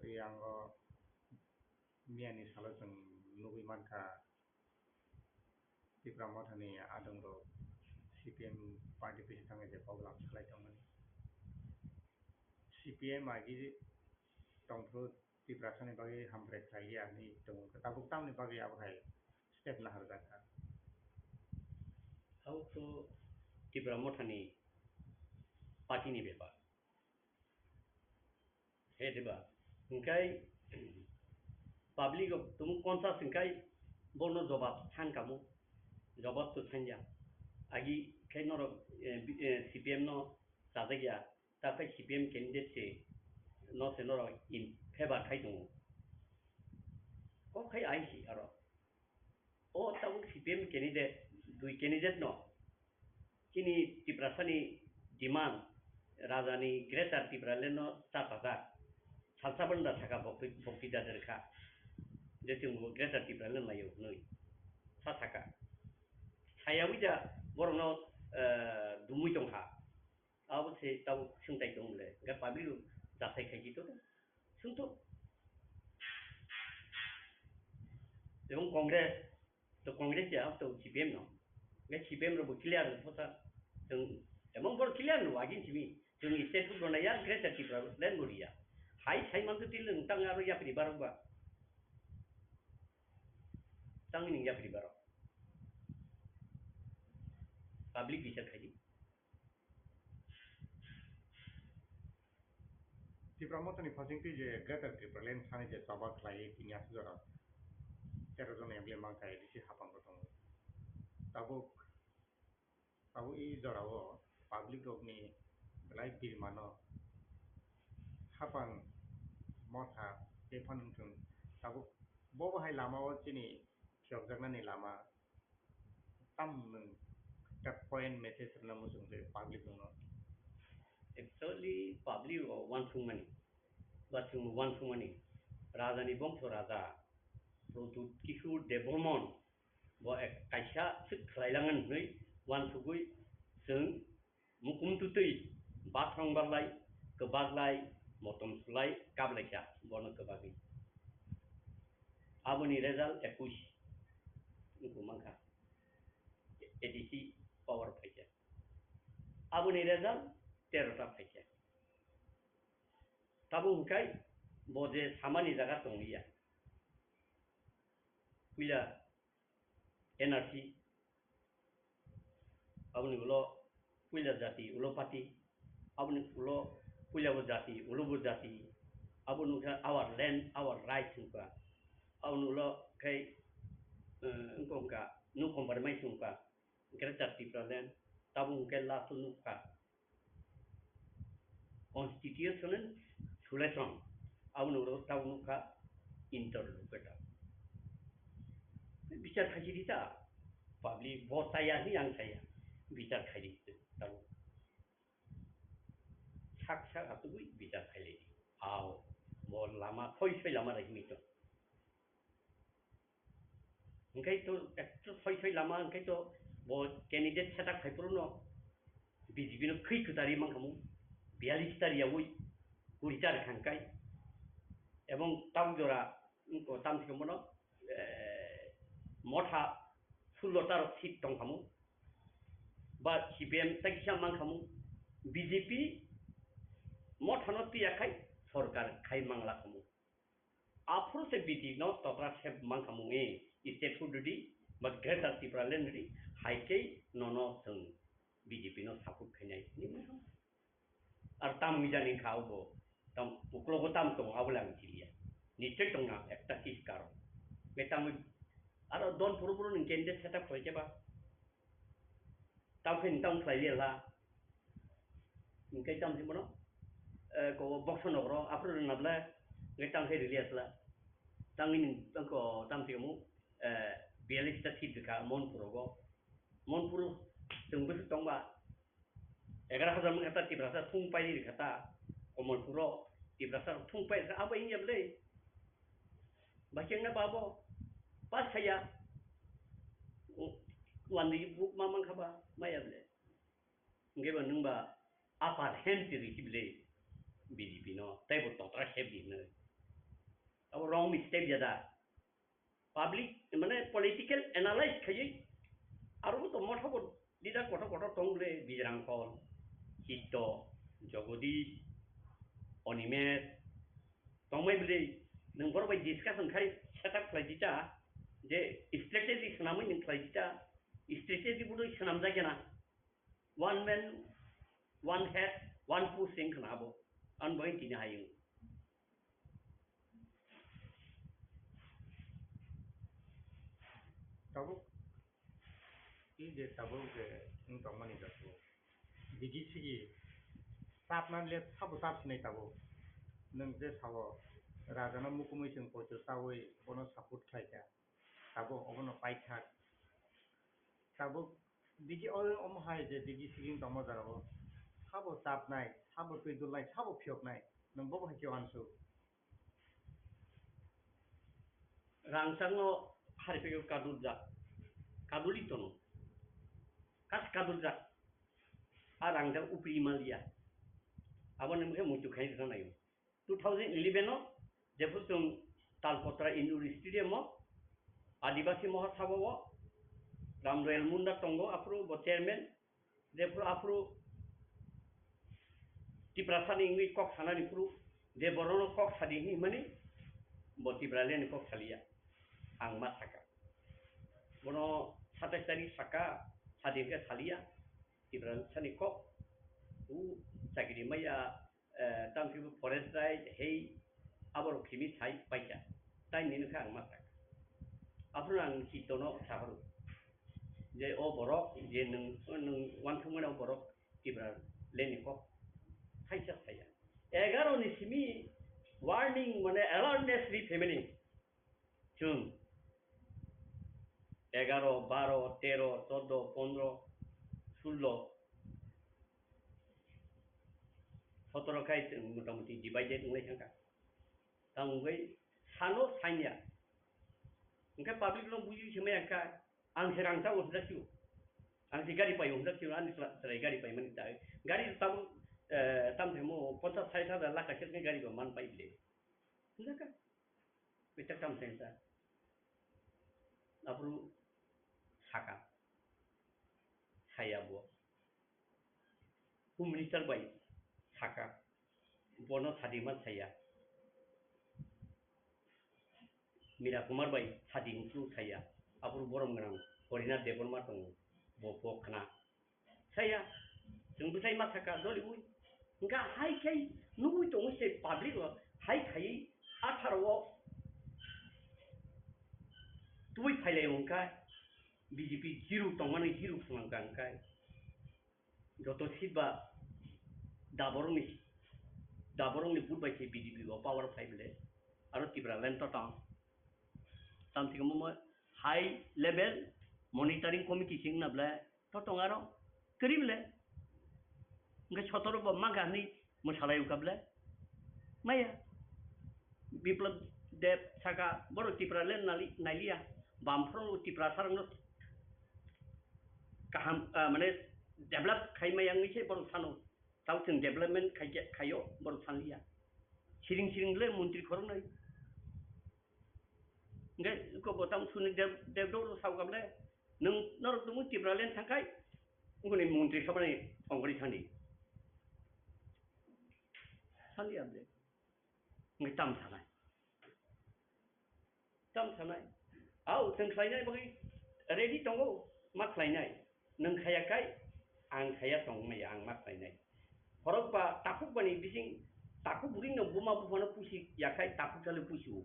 Yango miyani salo chwng nugwi mankha, Tipra Mothani adongrok C P M party pisi thangwi je program salai tongmani. C P M agi tongphuru Tiprasani bagwi hamkrai khlaiya hinwi tongo. Tabuk tamni bagwi abo hai step naharjak kha. Abo to Tipra Mothani party ni bepar. He diba? Hingkai public rok tumu conscious hingkai bono jobab san kamo. Jobab to sanja. Agi khai norok, eh, bi-, eh, C P M no chajakya. Takhai C P M candidate se no se norok in favor khai tongo. Kok khai ai si aro. O tabuk C P M candidate, dui candidate no chini Tiprasani demand, Rajani Greater Tipraland no cha chajak. Salsa banda saka bokti, bokti dader kha. Je chwng bo Greater Tipraland laio hwnwi sa saka. Sayawi da borokno, eh, dumui tongkha. Abo se tabuk swngchai tong le, hingke public rok jasai khai khe to swngto. Ebong Congress, to Congress ya, to C P M no. Hingke C P M rok bo clear no phosa. Chwng, ebong bor clear no agin simi. Chwng state food gona ya, Greater Tipraland bo riya. Hai sai man to tile nwng tang aro yapri barok ba. Tang nwng yapri barok. Public bichar khai di. Tipra Mothani phasing twi je Greater Tipraland thani je choba khlai tini aswk jora tero jon M L A mankha A D C hapang bo tongo. Tabuk, tabuk i jorao public rokni belai birmano hapang motha tei phano wngthung. Tabuk bo bo hai lamao chini phiyokjaknani lama tam nwng ta point message rwna muchung je public rokno? Actually, public o uansukmani, ba chwng uansukmani, Rajani bongso Raja Pradyut Kishore Debbarman bo ek kaisa swk khlailangan hwnwi uansugwi chwng mukum tutwi, bathrong barlai, kwbaklai, motom sulai, kablaikha bono kwbagwi. Aboni result ekush wngkuk mankha, A D C power phaikha. Aboni result tero ta phaikha. Tabuk hwnkhe bo je samani jaga tongliya. Puila N R C, aboni ulo puila jati ulo party, aboni ulo puila bo jati ulo bo jati, aboni wngkha our land, our rights wngkha. Aboni ulo khe, eh, wngkha no compromise wngkha, Greater Tipraland, tabuk hwnkhe last o nukha. Constitutional solution, aboni ulo tabuk nukha interlocutor. Bichar khaisi di ta, public bo chaya hinwi ang chaya, bichar khaidi tabuk. Sak sak atugwi bichar khailai di. Ao, bo lama, thoi soi lama rai hinwi tong. Hingke to ekto soi soi lama hingke to bo candidate setup khai phuru no B J P no khwi kwtari mankhamu, biyalish tar yaui kuri tar khangkai. Ebong tang jora wngko tam sikhe bono, eh, motha sullo tar seat tongkhamu. Ba C P M ta kisa mankhamu, B J P motha no tiya khai sorkar khai mangla khamu. Aphuru se B J P no tokra se mankha mungwi state hududi ba Greater Tipraland di, hai khe nono chwng B J P no support khainai hinwi mankha. Ar tam wngya ni kha obo, tam uklogo tam tongo abo le ang chiliya. Nichoi tongna ekta kis karon. Be tam aro don puro puro ni candidate setup khlai khe ba. Tamo khe nwng tamo khlai liya la. Hwnkhe tamo se bono, eh, ko boxo nokro aphuru rwna bwle, hwnkhe tamo khe rwliya sla. Tangwi nwng tangko tamo se omo, eh, biyalish ta seat rwkha Monpuro go. Monpuro chwng bwswk tongba egaroh hajar wngkha ta Tiprasa thung pairi rwkha ta Komolpuro Tiprasa thung pai rwkha abo wngya bwle. Ba kengna ba bo. Pass khaiya. Wandi buk ma mankha ba, maya ble. Hingke ba nwng ba upper hand ti rikhi ble B J P no, tei bo totra khep di hwnwi. Abo wrong mistake ya da. Public, mane political analyze khaiwi, aro bo to motha bo leader kotor kotor tong ble, Bijrang Kol, Chitto, Jagadish, Onimesh, tongbai ble, nwng borok bai discussion khai setup khlai di ta, je strategy swnamwi nwng khlai di ta, strategy budui swnamjak ya na. One man, one head, one push wng khna abo. Ang bai tini hayung. Tabuk, i je tabuk je wng tongmani jat o. Digi sigi, tap man le sabo tap sinai tabuk. Nwng je sao, raja no mukumui chwng poito chaui, bono support khlai kha. Tabuk obono paithak. Tabuk digi o-, omo hai je digi siging tongma jora o. Sabo chapnai, sabo twi dulnai, sabo phiyoknai. Nwng bobo hai khe uansuk. Rangchakno hariphaio kadurjak. Kaduli tono. Kas kadurjak. A rangchak upri maliya. Abo nwng khe muitu khai rwna naio. Two thousand eleven o jephru chwng Talpotra Indoor Stadium o Adibasi Mahasabha o Ram Royal Munda tongo, aphuru bo chairman, jephru aphuru Tiprasa ni wngwi kok sanani phuru je borokno kok sadi hinwi himani bo Tipraland ni kok saliya, ang ma saka. Bono satais tarik saka sadi hwnkhe saliya, Tiprasa ni kok u chakiri maya eh, tamo khe bo forest right hei aborok khimi sai paikha, tai nini khe ang ma sak. Aphuru ang Chittono saphuru je o borok je nwng, nwng uansukmani o borok Tipraland ni kok khaisa saya. Egaro ni simi warning mane awareness ri phaimani. Chwng egaro, baro, tero, choddo, pondro, sullo, sotoro khai chwng motamuti divided wngwi thangkha. Tamo wngwi sano sanya. Hwnkhe public no buji se maya kha, ang se rang chao hwnjak sio. Ang se gari paio hwnjak sio, ani chwla-, chwrai gari paimani ta. Gari tabuk, eh, tamo themo ponchas sait hajar lakh kaisa gari bo man pai bile. Hwnjak kha. Kwchak tamo se wngkha. Aphuru saka, saya bo. Home Minister bai saka, bono sadima saya. Mira Kumar bai sadi hwnsu saya. Aphuru borom gwnang Harinath Debbarma tongo, bo, bo khna. Saya, chwng bwsai ma saka doliui. Hwnkha hai khai nugui tongwi se public o hai khaiwi atharo o tubui phailai hwnkha B J P zero tongmani zero phunang kha hwnkha. Joto seat ba daborokni, daborokni vote bai se B J P o power phai bele. Aro Tipraland to tong. Tamo thik mo high level monitoring committee sing na bele. To tong aro kwrwi bele. Hwnkhe sotoro bo ma gahni mwsalai wngkha bele. Maya. Biplab Deb saka borok Tipraland nali-, nailiya. Bamphoro Tiprasarokno kaham, ah, mane develop khai maya wngwi se borok sano. Tao chwng development khaikhe, khaio borok sanliya. Siring siring le montri khoroknwi. Hwnkhe eko bo tamo suni Deb-, Debdoro sao kable, nwng norok tongmung Tipraland thangkhai, wngkoni montri sabani ongkori sani. Sani abde. Hwnkhe tamo sanai. Tamo sanai. Ao, chwng khlainai bagwi ready tongo, ma khlainai. Nwng khaya khai, ang khaya tongmaya, ang ma khlainai. Khorok ba takhuk bani bising, takhuk bwrwi no buma buphano pusi ya khai, takhuk salo pusi o.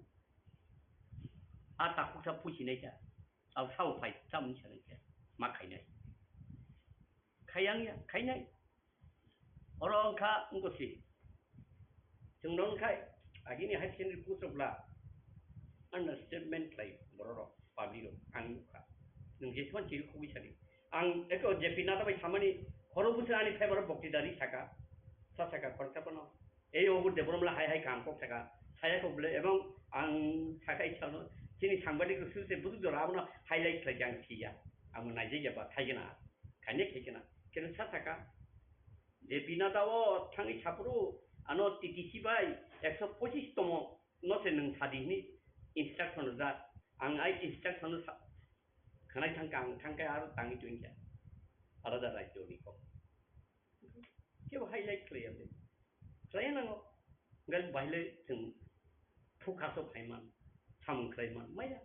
A takhuk sa pusi nai ta. Abo sao phai, tamo wngsa nai ta. Ma khainai. Khayang ya, khainai. Oro wngkha wngkha si. Chwng no wngkhai, agini high secondary post rok bla understatement khlai borok rok, public rok, ang nukha. Nwng jeswan chiri khugwi sadi. Ang eko J P Nadha bai samani khoro bwswk ani favour o bokti dari saka. Sa saka khoroksa phano. Ei obo Debbarma hai hai kaham kok saka. Saya ko bole, ebong ang sakai sano, chini sangbadik rok suse budu jora abono highlight khlai ang siya. Ang naijak ya ba khai gana, khaine khai gana. Keno sa saka, je bina da o thangwi sapuru, ano T T C bai ekso pochis tomo no se nwng sadi hini instruction rwjak. Ang ai instruction no sa-, khanai thangka, ang thangka aro tangwi tongkha. Alada rajyo ni kok. Kebo highlight khlaiya le. Khlaiya nango. Gal baile chwng thukha so phaiman, samung khlaiman, maya.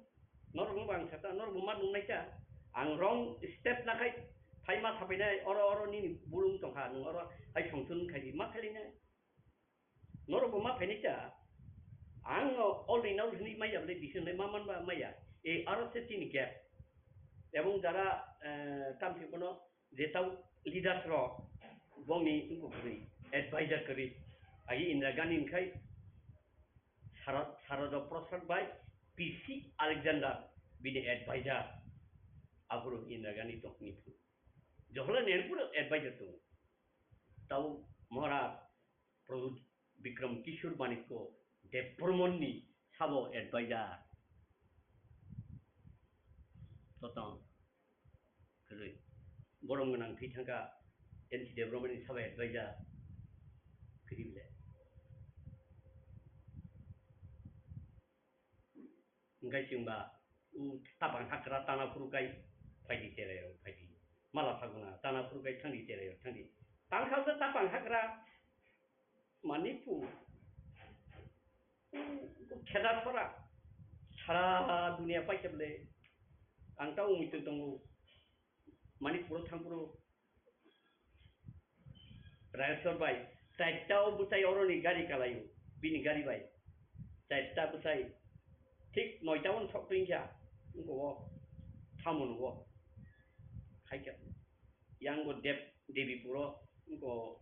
Norok no bang sata, norok bo ma nungnai ta. Ang wrong step lakhai phaima sapainai, oro oro nini bulung tongkha, nwng oro hai songchun khai di, ma khailai nai. Norok bo ma phainai ta. Ang no all in all hwnwi maya, bole decision lai ma man ba maya. E aro se chini gap. Ebong jara, eh, tamsi kono je tau leaders rok bongni wngkuk kwrwi, advisor kwrwi. Agi Indira Gandhi wngkhai Sara-, Sarada Prasad bai P C Alexander bini advisor. Aphuru Indira Gandhi tongni phuru. Jawaharlal Nehru pura advisor tongo. Tau Maharaj Pradyut Bikram Kishore Manikya Debbarmani sabo advisor. Totong kwrwi. Borom gwnang thwi thangkha N C Debbarmani sabo advisor. Kwrwi le. Hingkai chwngba, u, tabang hakra tana phuru kai phaidi cherai rok phaidi. Mala saguna tana phuru kai thangdi cherai rok thangdi. Tangkha se tabang hakra Manipur, u, kheda sora sara dunia paikhe bole. Ang ta umui twi tongo. Manipuro thangphuru Rayasor bai chaita o bwsai oroni gari kalaio, bini gari bai. Chaita bwsai thik noita o sok twi kha, wngkha o thamono o. Khaikha. Yang bo Deb-, Debipuro wngkha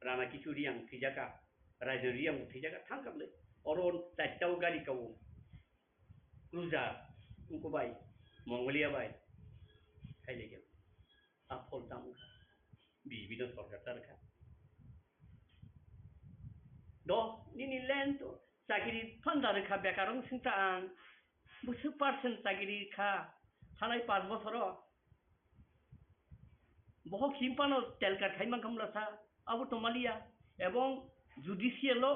Rana Kichu Riyang thwijaka, Rajan Riyang bo thwijaka, thangkha bwle. Oro chaita o gari kao. Cruiser, wngkha bai, Mongolia bai, khailaiya. A phol tamo kha. B J P no sorkar ta rwkha. Do, nini land to, chakiri phanda rwkha, bekar wng singta ang. Bwswk percent chakiri kha, thanai panch bosoro. Bohok himpano telkar khai mankha mlasa, abo tongmaliya, ebong judicial o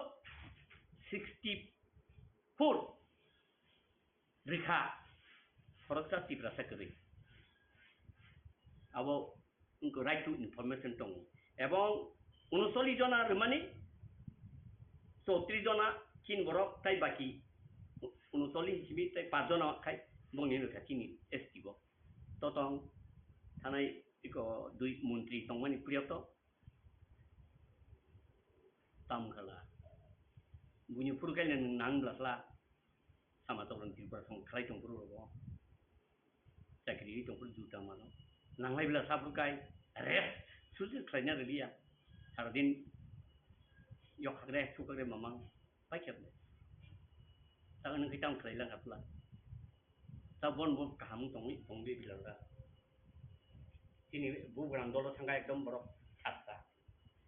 sixty four rikha, khoroksa Tiprasa kwrwi. Abo wngkha right to information tongo, ebong unocholish jona rwmani, chowtrish jona chini borok, tai baki unocholish simi tai panch jona khai bongni rwkha chini S T bo. Totong thanai iko dui montri tongmani priyoto tam khala. Buini phuru kaina nwng nang bwla khala. Sama tokron Tripura song khlai tong phuru rogo. Chakri tong phuru juta mano. Nanglai bwla saphuru kai rest susu khlaina riliya. Saradin yok hakre sukakre mamang. Paikhe le. Ta nwng khe tamo khlai lang apla. Ta bon bon kaham tongwi tongwi bilanga. Chini bugrang dolo thangkha ekdom borok saksa.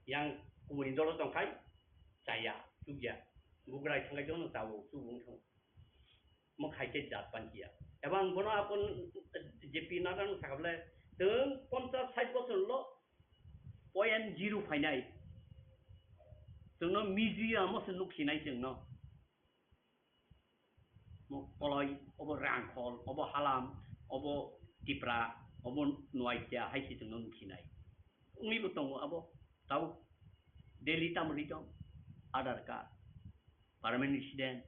Yang kubuni dolo tongkhai chaya, chukya. Bugra thangkha jono tawo, chubung thang. Mo khai khe jat pan kiya. Ebang bono apon J P Nadano sakable tong ponchas sait bosor lo point zero phainai. Chwngno museum o se nuk sinai chwngno. Mo koloi, obo Rangkhol, obo Halam, obo Tipra, obo Noatia hai se chwngno nuk sinai. Wngwi bo tongo abo tau daily tamoni tong, Aadhaar card, permanent resident,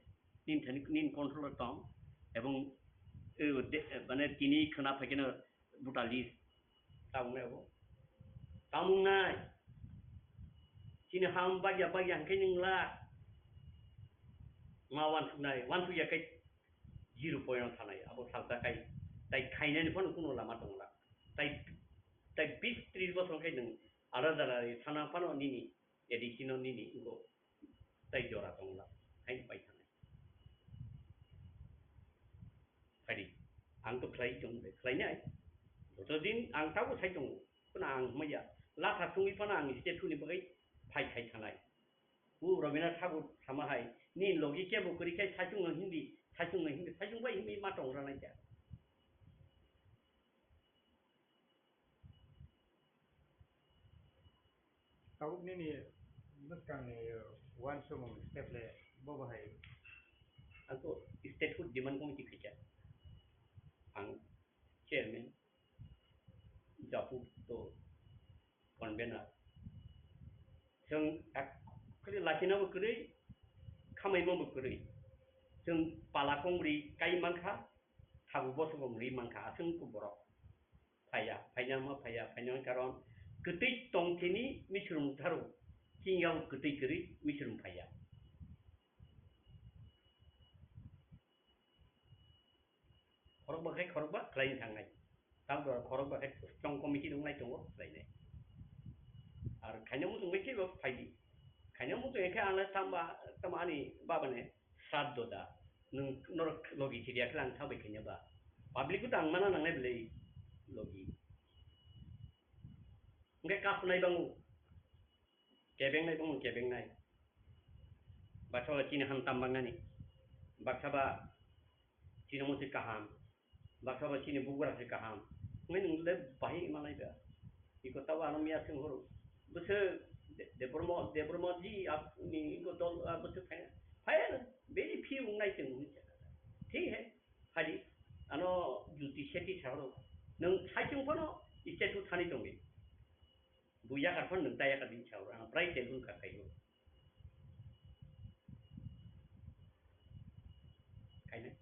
nini thani nini control o tong, ebong, eh, de-, mane tini khwna phaikhe no voter list tabuknai abo. Tamungnai. Chini ham bagya bagya hwnkhe nwng la. Ma wansuknai, wansukya khe zero point o thanai. Abo salsa khai. Tai khainani phano kuno lama tongla. Tai, tai bis tris bosor khai nwng ada dara sana phano nini A D C no nini wngkho. Tai jora tongla. Hai pai thanai. Phadi, ang to khlai tong, khlainai. Joto din ang tabo sai tongo. Phano ang hwnmaya, latha sungwi phano ang state ni bagwi phai khai thanai. Ku Rabindranath Thakur sama hai, ni logi kebo kwrwi khai saichung no hindi, saichung no hindi, saichung bai hindi ma tong rana kya. Tabuk nini bwskangni uansukmung step le bo bahai? Ang to statehood demand committee khaikha. Ang chairman, Japu to convener. Chwng actually lakinabo kwrwi, khamaimabo kwrwi. Chwng pala kongri kai mankha, thabu bosongbo mri mankha, aswng khe borok phaiya, phaina ma phaiya, phaina karon kwtwi tongthini misrum tharo, chingao kwtwi kwrwi misrum phaiya. Khorokba khe khorokba khlaina thangnai. Tamokhe khorokba khe chong committee wngnai tongo khlainai. Ar khaina muchung bai khe bo phaidi. Khaina muchung khe ang tamba, tamo ani baba ne sraddho da. Nwng norok logi chiriya khe ang thabai khaina ba. Public bo tang mana nangnai belai logi. Hwnkhe kaphunai bango. Kebengnai bango kebengnai. Baksa ba chini ham tam bangnani. Baksa ba chini musi kaham. Baksa ba chini bugra se kaham. Ngai nung le bahi malai ba. Iko tawa ano miya sing horo. Bese de, de Bormo, de Bormo ji ap ni iko dol, ah, bese phai. Phai ano, very few ngai sing horo. Thik hai. Phadi, ano juti seti sa horo. Nung sai chung phano, statue thani tongwi. Bo yakar phano nung ta yakar din sa horo. Ano prai tebun ka kai horo. Kainai.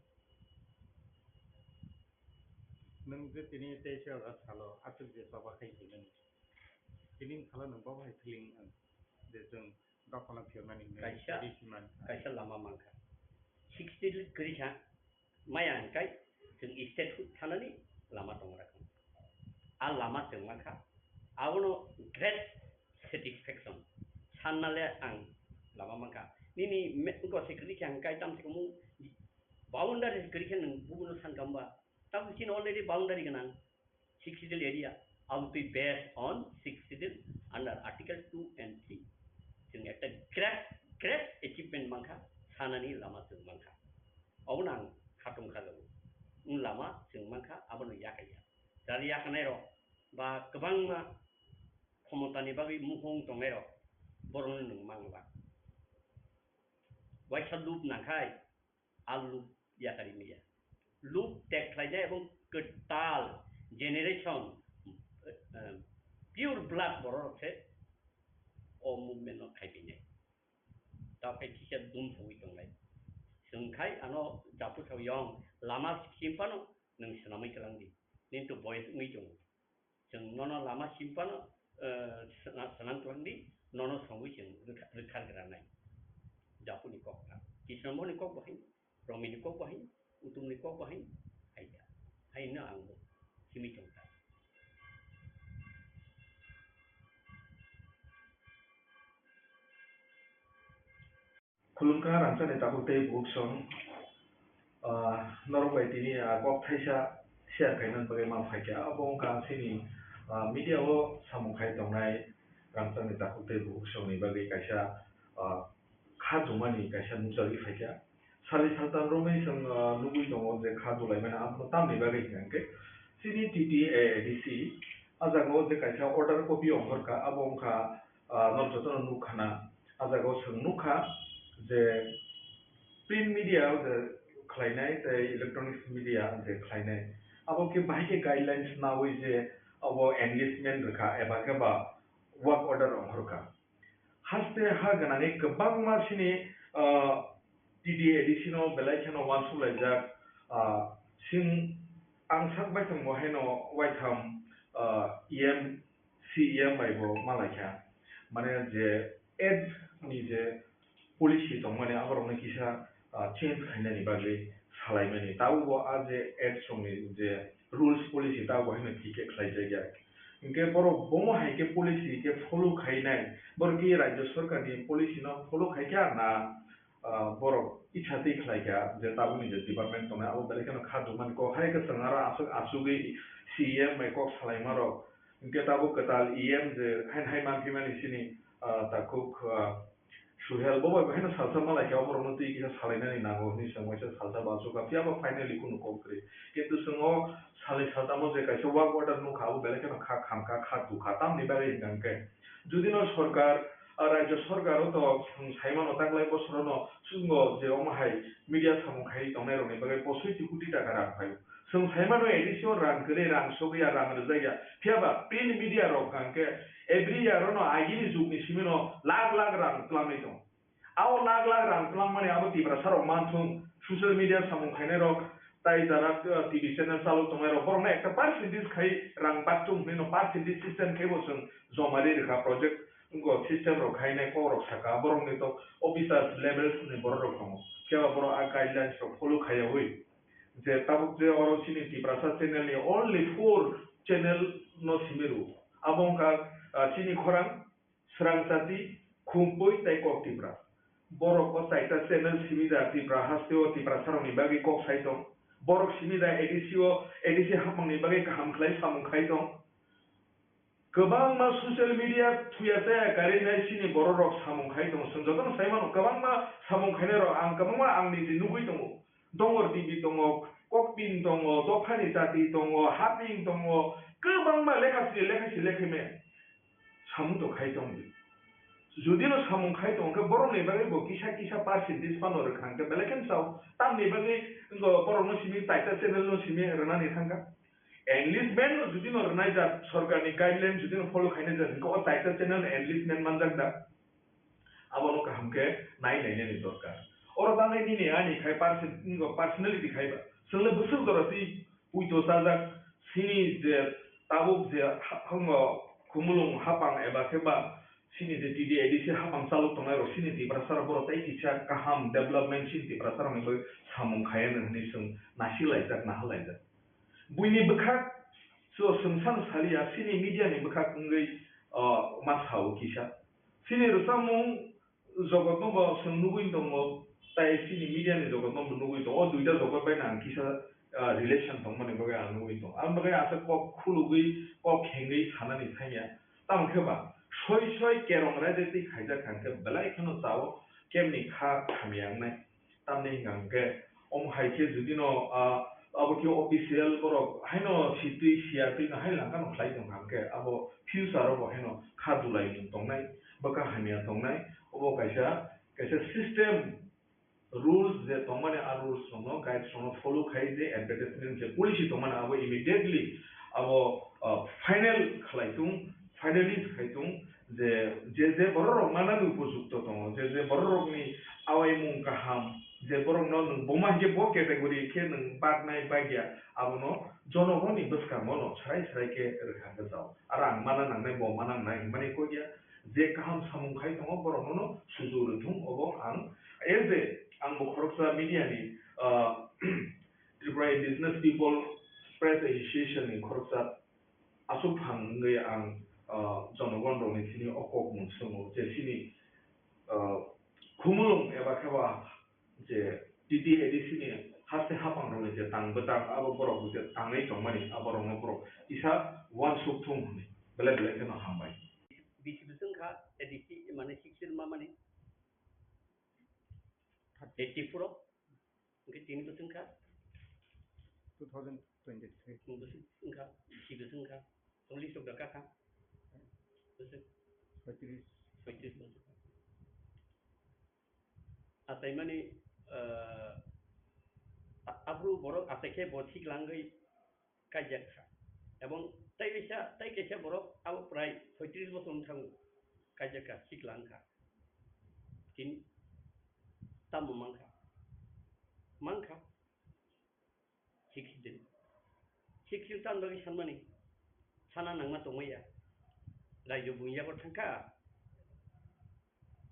Nwng je tini teisa ora salo, aswk je choba khai hinwi. Tini salo nwng bo hai feeling, je chwng dophano phiyoknani hinwi Kaisa, ready si man. Kaisa lama mankha. Sixty kwrwi kha, maya hwnkhai chwng statehood thanani lama tong rakha. A lama chwng mankha, abono great satisfaction. Sanna le ang lama mankha. Nini me-, wngkha se kwrwi khe ang kai tam se kwmung boundary kwrwi khe nwng bubuno sankha hwnba? Tabuk chini already boundary gwnang Sixth Schedule area. Abo twi based on Sixth Schedule under Article two and three. Chwng ekta great, great achievement mankha, sanani lama chwng mankha. Obono ang khatung kha jago. Wng lama chwng mankha, abono yakaiya. Jari yakanai rok ba kwbangma khomotani bagwi muhung tongnai rok borokno nwng mangba. Waisa lup nangkhai, a lup yakari maya. Lup tek khlaijak ebong kwtal generation, eh, pure blood borok rok se o movement no khai pinai. Tao khai kisa dum sogwi tongnai. Chwng khai ano Japu sao yong lama simphano nwng swnamwi kwlangdi. Nini to boyes wngwi tongo. Chwng nono lama simphano, eh, sna-, swnam twlangdi, nono songwi chwng rwkha-, rwkhargranai. Japuni kok ta. Kisnamoni kok bahai, Romini kok bahai, Utumni kok bahai, hai ta. Hai no ang bo simi tong ta. Khulumkha rangchakni takhuk tei bukhuk song, ah, norok bai tini, ah, kok thaisa share khaina bagwi ma phaikha. Abo wngkha chini, ah, media o samung khai tongnai rangchakni takhuk tei bukhuk songni bagwi kaisa, ah, kha chumani kaisa nukjagwi phaikha. Sali saltan romwi chwng, ah, nugwi tongo je kha dulaimani abono tamni bagwi hwnkhe chini T T A D C ah jaga o je kaisa order copy ongkhorkha, abo wngkha, ah, norok jotono nukkhana. Ah jaga o chwng nukha je print media je khlainai tei electronics media je khlainai, abo khe bahai khe guidelines naui je abo engagement rwkha eba khe ba work order ongkhorkha. Haste ha gwnangwi kwbangma chini, ah, T D A D C no belai kheno uansuk laijak, ah, sing ang sak bai tongbo haino waitham, ah, E M C E M bai bo malaikha, mane je aid ni je policy tongmani aborokno kisa, ah, change khainani bagwi salaimani. Tabukbo a je aid songni je rules policy tabukbo haino thik khe khlaijakya. Hinkhe borok bomo hai khe policy khe follow khainai, borok ki rajya sarkarni policy no follow khaikha na, ah, borok itsa twi khlaikha je tabukni je department tongnai abo belai kheno kha dukmani kok hai kwchwng aro aswk asugwi C E M bai kok salaimarok. Hinkhe tabuk kwtal E M je haino hai manphimani chini, ah, takhuk, ah, Suhel, bo bai haino salsa malai khe, oborokno twi kisa salainani nango hwnwi chwng waisa salsa bachukha, phiya ba finally kunu kok kwrwi. Kintu chwng o salai saltamo je kaisa work order nukha, abo belai kheno kha khamkha, kha tukha, tamni bagwi hwnkha hwnkhe judino sorkar, ah, rajyo sorkaro to chwng saimano taklai bosorono chwngno je omo hai media samung khai tongnairokni bagwi posoi ti koti taka rang phaio. Chwng saimano A D C o rang kwrwi, rang sogwi ya, rang rwjak ya. Phiya ba print media rok hwnkha hwnkhe every year ono agini jugni simino lakh lakh rang twlangwi tongo. Abo lakh lakh rang twlangmani abo Tiprasa rok manthung, social media samung khainai rok, tai jara, uh, T V channel chalok tongnai rok, borokno ekta percentage khai rang bakchung hwnwi no percentage system khai bo chwng joma ri rwkha project, wngkha system rok khainai kok rok saka, borokni to officers levels ni borok rok tongo, phiya ba borok a guidelines rok follow khaiyaui je tabuk je oro chini Tiprasa channel ni only four channel no simi rwo, abo wngkha, uh, chini khorang, Srang Chati, Khumpui tei Kok Tipra. Borok o chaita channel simi da Tipra haste o Tiprasa rokni bagwi kok sai tong. Borok simi da A D C o, A D C hapmang ni bagwi kaham khlai samung khai tong. Kwbangma social media thuya chaya karwi nai chini borok rok samung khai tong. Chwng jotono sai mano kwbangma samung khainai rok ang kwbangma ang niji nugwi tongo. Dongor T V tongo, Kokpin tongo, Dophani Chati tongo, Haping tongo, kwbangma lekha sri lekha si lekha me samung to khai tong di. Jodi no samung khai tong khe borok ni bagwi bo kisa kisa percentage phano rwkha hwnkhe belai khe sao. Tamni bagwi wngkha borok no simi taita channel no simi rwnani thangkha. Enlistment no jodi no rwnai jak sorkar ni guideline jodi no follow khainai jak hwnkhe o taita channel enlistment manjak da. Abono kaham khe nai nainani dorkar. Oro bagwi nini ani khai perso-, personality khai ba. Chwng le bwswk jora twi puito chajak sini je tabuk je ha-, hango Khumulwng hapang eba khe ba sini je T D A D C hapang chalok tongnai rok sini Tiprasa rok borok tei kisa kaham development sini Tiprasa rokni bagwi samung khai anw hwnwi chwng nasi laijak, naha laijak. Buini bwkhak so chwng san saliya, sini media ni bwkhak wngwi, o, ma sao kisa. Sini rwchapmung jogotno bo chwng nugwi tongo, tai sini media ni jogotno bo nugwi tongo. O duita jogot bai no ang kisa, ah, relation tongmani bagwi ang nugwi tongo. Ang bagwi aswk kok khulugwi, kok khengwi sanani thangya. Tamo khe ba, soi soi kerong raida twi khaijak kha khe belai kheno chao, kemni kha hamya wngnai. Tamni hwnka hwnkhe, omo hai khe jodi no, ah, abo khe official borok haino sitwi siyatwi no hai langkha no khlai tong kha hwnkhe, abo future o bo haino kha dulai mung tongnai, bwkha hamya tongnai, obo kaisa, kaisa system, rules je tongmani, a rules rokno, guides rokno follow khai je advertisement je policy tongmani abo immediately abo, ah, final khlai tung, finalize khai tung, je, je, je borok rok manani upojukto tongo, je, je borok rokni awaimung kaham, je borokno nwng boma hinkhe bo category khe nwng baknai bakya, abono jonogoni bwskango no srai srai khe rwkha hwnkhe jao. Aro ang mana nangnai, bo mana nangnai hwnmani kok ya, je kaham samung khai tongo borokno no sujuk rwthung, obo ang as a, ang bo khoroksa media ni, ah, Tripura Indigenous People Press Association ni khoroksa aswk phang wngwi ang, ah, jonogon rokni thani o kok mung swngo je chini, ah, Khumulwng eba khe ba je T T A D C ni haste haphang rokni je tang bwtang abo borok je tangwi tongmani abo rokno borok kisa uansuk thung hwnwi belai belai kheno hambai. Bisi bwswk wngkha A D C mane sixteen ma mani eighty four o. Hwnkhe tini bwswk wngkha? Two thousand twenty-three. Bwswk wngkha, bisi bwswk wngkha? Cholish rok da kha kha? Bwswk? Soitris. Soitris bwswk. Achaimani, ah, a-, aphuru borok achai khe bo thik langwi kaijak kha. Ebong tei kaisa, tei kaisa borok abo prai soitris bosor wng thango, kaijak kha, sikla wng kha. Tini tamo man kha? Man kha. Sixth Schedule. Sixth Schedule tamo bagwi sanmani? Sana nangma tongmaya. Raijyo buini yago thang kha.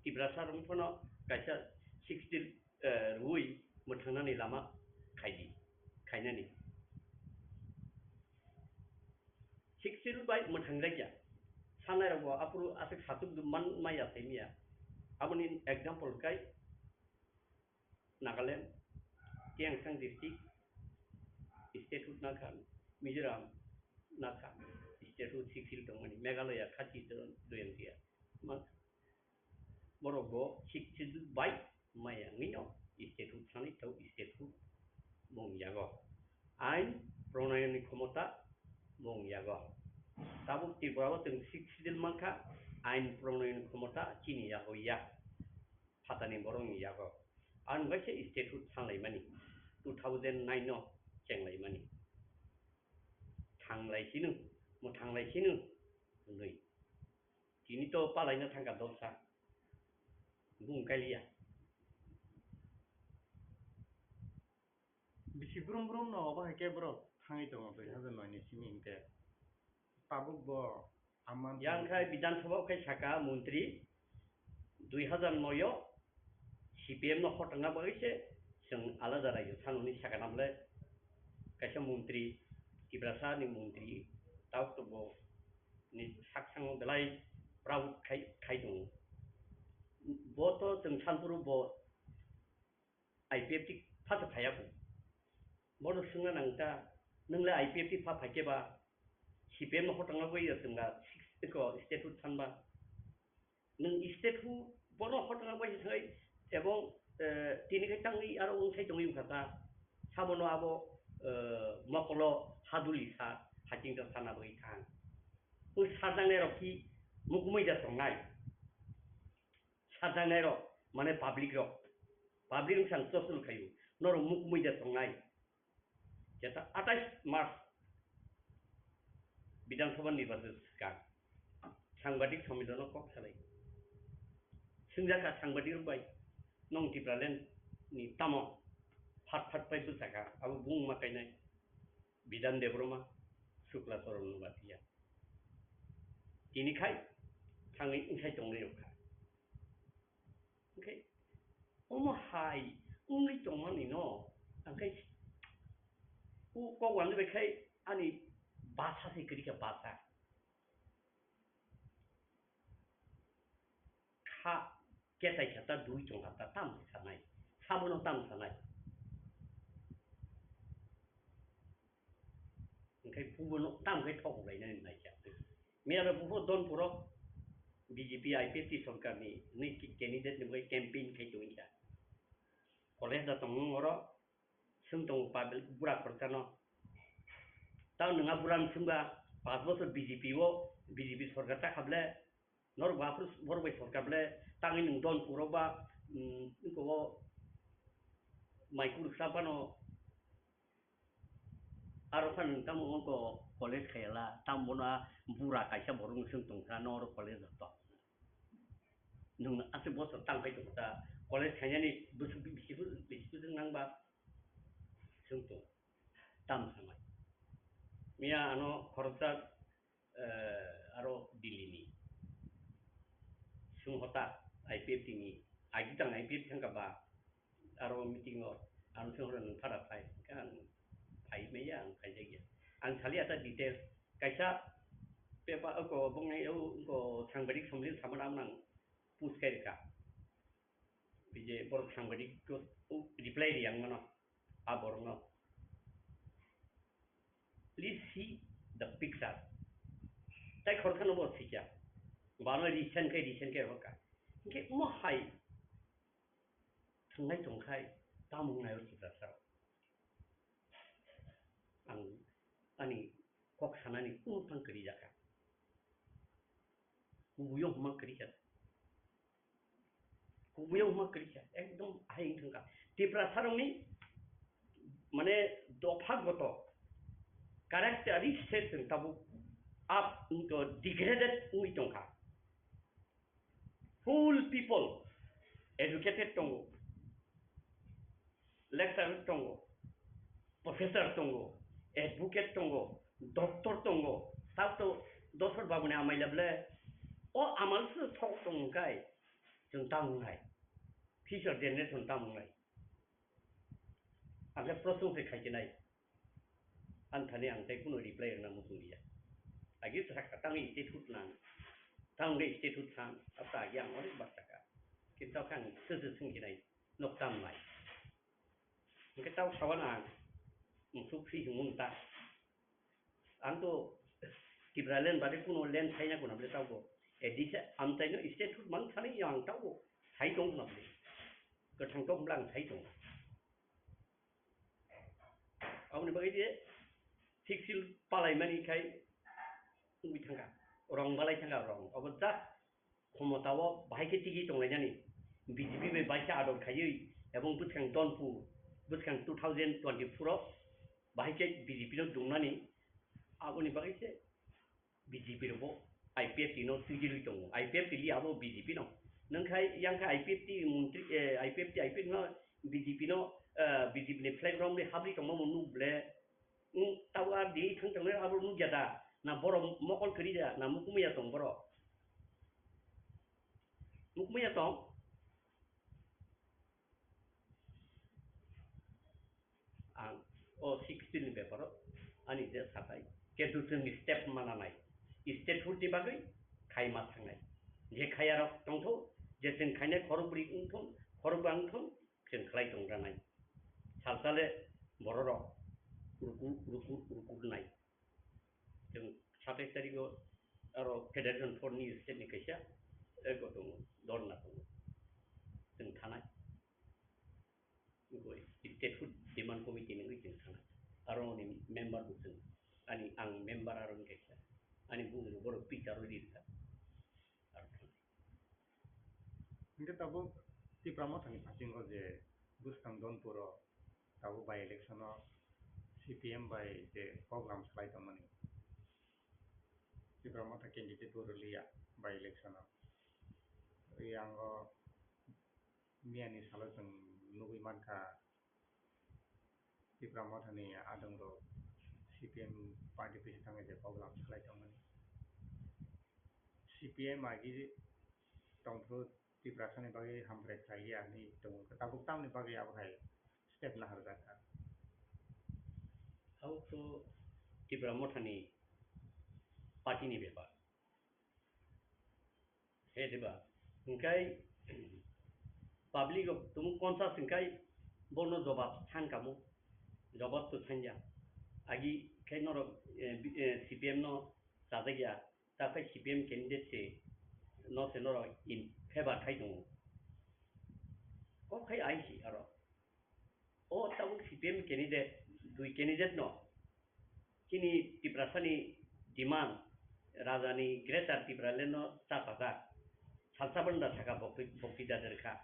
Tiprasa rok phano kaisa Sixth Schedule, eh, rwui mwthangnani lama khaidi, khainani. Sixth Schedule bai mwthang jakya sanai rok bo aphuru aswk satuk man maya saimaya. Aboni example kai Nagaland, Tiangsang district, statehood nakha, Mizoram nakha, statehood Sixth Schedule tongmani, Meghalaya, Khasi, Jaiñtia. Ma-, borok bo sixth schedule bai maya wngwi no statehood sanwi tau statehood mung yago. Ain pronayoni khomota mung yago. Tabuk Tripura o chwng sixth schedule mankha, ain pronayoni khomota chini yago ya. Phatani borokni yago. Ang bai se statehood sanlaimani, two thousand nine no chenglaimani. Thanglai sinu, mo thanglai sinu, hwnwi. Tini to palaina thangkha dosa. Bung kaliya. Bisi brum brum no obo hai khe borok thangwi tongo dui hazar noi ni simi hinkhe. Tabuk bo amman Yang khai Bidhan Sabha khai saka montri dui hazar noi o C P M no hotangna bagwi se chwng alada raio sanoni saka namle kaisa montri Tiprasa ni montri tabuk to bo ni saksango belai proud khai, khai tongo. Bo to chwng sanphuru bo I P F T pha to phaiya kho. Bono swngna nang ta, nwng le I P F T pha phai khe ba, C P M no hotangna bai ya chwng ga six ko statehood san ba. Nwng statehood bono hotangna bai sai ebong, eh, tini khai tangwi aro wng sai tongwi wngkha ta. Sabono abo, eh, mokolo haduli sa, haching ta sana bai thang. Wng sarjang ne rok ki mukumui da tongnai. Sajaknai rok, mane public rok, public wngkha ang chosol khaio, norok mukmui da tongnai. Jeta atais March Bidhan Sabha nirbachon swkang sangbadik sommilono kok salai. Swngjak kha sangbadik rok bai, "Nong Tipraland ni tamo phat phat pai bwsakha?" Abo bung ma kainai Bidhan Debbarma, Shukla Charan Noatia. Tini khai thangwi wngsai tongnai rok kha. Hwnkhe omo hai wngwi tongmani no, hwnkhe o kok wngwi bai khai ani basa se kwrwi kha basa. Kha ketai kha ta dui tong kha ta tam sanai, sabono tam sanai. Hwnkhe bubono tam khe thok lainani naikha. Miyaro bubo Donpuro B J P I P F T sorkarni hwnwi candidate ni bagwi campaign khai tongwi kha. College da tongmung oro swng tongo public bura khoroksa no. Tamo nwng a bura no swngba panch bochor B J P o, B J P sorkar ta kha ble, norok ba aphuru borok bai sorkar ble tangwi nwng Donpuro ba, mm, eko o mai kuruksa phano aro phano nwng tamo wngkha college khaiyala, tamo bono a bura kaisa borok no swng tongkha, no oro college o to. Nwng aswk bochor tang phai tongkha ta, college khainani bwswk bisi bwswk nang ba swng tong. Tamo sanai. Miya ano khoroksa, eh, aro Delhi ni. Sung hota I P F T ni. Agi tang I P F T thangka ba. Aro meeting o. Ano sung hota nung phara phai. Ka ang phai maya ang phai jagya. Ang sali ata detail. Kaisa pepa ko bong nai o ko sangbadik somlin saman am nang post kai ka. Bije borok sangbadik ko reply ri ang mano. A borokno. Please see the picture. Tai khoroksa no bo sikya. Bano recent khe, recent khe hokha. Hingke mo hai thangnai tongkhai, tamo wngnai o Tiprasa rok. Ang ani kok sanani kunu thang kwrwi jakha. Kubuyo huma kwrwi kha. Kubuyo huma kwrwi kha. Ekdom ahai wng thang kha. Tiprasa rokni mane dopha goto characteristic chwng tabuk up wngto degraded wngwi tongkha. Full people educated tongo, lecturer tongo, professor tongo, advocate tongo, doctor tongo, tabto dosor babuni amaila ble o amal se thok tong kai chwng tamo nai, future generation tamo nai. Ang khe proshno se khai khe nai. Ang thani ang tei kuno reply rwna muchung liya. Agi sa kha tang statehood nang. Tang ge statehood san. Ata agi ang onek bak saka. Kintu khe ang se se sung khe nai. Nok tam nai. Hingke tau sawan ang. Musuk si himung ta. Ang to Tipraland bade kuno land saina kuna bole tau bo. Edisa amtai no statehood mang thani yang tau bo. Sai tong na bwle. Kwthang tok bwle ang sai tong. Aboni bagwi je thik sil palaimani khai wngwi thangkha, rong balai thangkha rong. Obo just khomotao bahai khe tigi tonglainani, B J P bai baisa ador khaiwi, ebong bwskang Donpur, bwskang two thousand twenty-four o bahai khe B J P no dungnani, aboni bagwi se B J P rokbo I P F T no twijlwi tongo. I P F T li abo B J P no. Nwng khai yang khe I P F T montri, eh, I P F T, I P F T no B J P no, eh, B J P ni flag romwi habri tongma bo nuk ble. Nwng tabo ar di thang thang abo nuk ya da. Na borok mokol kwrwi da, na mukumya tong borok. Mukumya tong. Ang o sixteen ni beparo ani je satai, kintu chwng step mananai, statehood ni bagwi khai ma thangnai. Je khayarok tongtho, je chwng khainai khorokbri wngthon, khorokba wngthon, chwng khlai tongranai. Salsale bororok ruku, ruku, ruku rwnai. Chwng satais tarikh o aro Federation Front ni state ni kaisa eko tongo, dhorna tongo. Chwng thanai. Wngkha statehood demand committee ni wngwi chwng thanai. Aro ni member bo chwng, ani ang member aro ni kaisa. Ani bumung borok Peter o rirkha. Aro thanai. Hingke tabuk Tipra Motha ni phasingo je bwskang Donpur o tabuk by election o C P M bai je program salai tongmani. Tipra Motha candidate bo rwliya by election o. Yang o miyani salo chwng nugwi mankha, Tipra Mothani adongrok C P M party bisi thangwi je program salai tongmani. C P M agi tongphuru Tiprasani bagwi hamkrai khlaiya hinwi tongo. Tabuk tamni bagwi abo hai step naharjak kha. Abo to Tipra Mothani party ni bepar. He diba? Hingkai public rok tumu conscious hingkai bono jobab san kamo, jobab to sanja. Agi khai norok, eh, bi-, eh, C P M no chajakya, ta khai C P M candidate se no se norok in favor khai tongo. Kok khai ai si aro. O tabuk C P M candidate, dui candidate no chini Tiprasani demand, Rajani Greater Tipraland no cha pajak. Salsa banda saka bokti, bokti dader kha.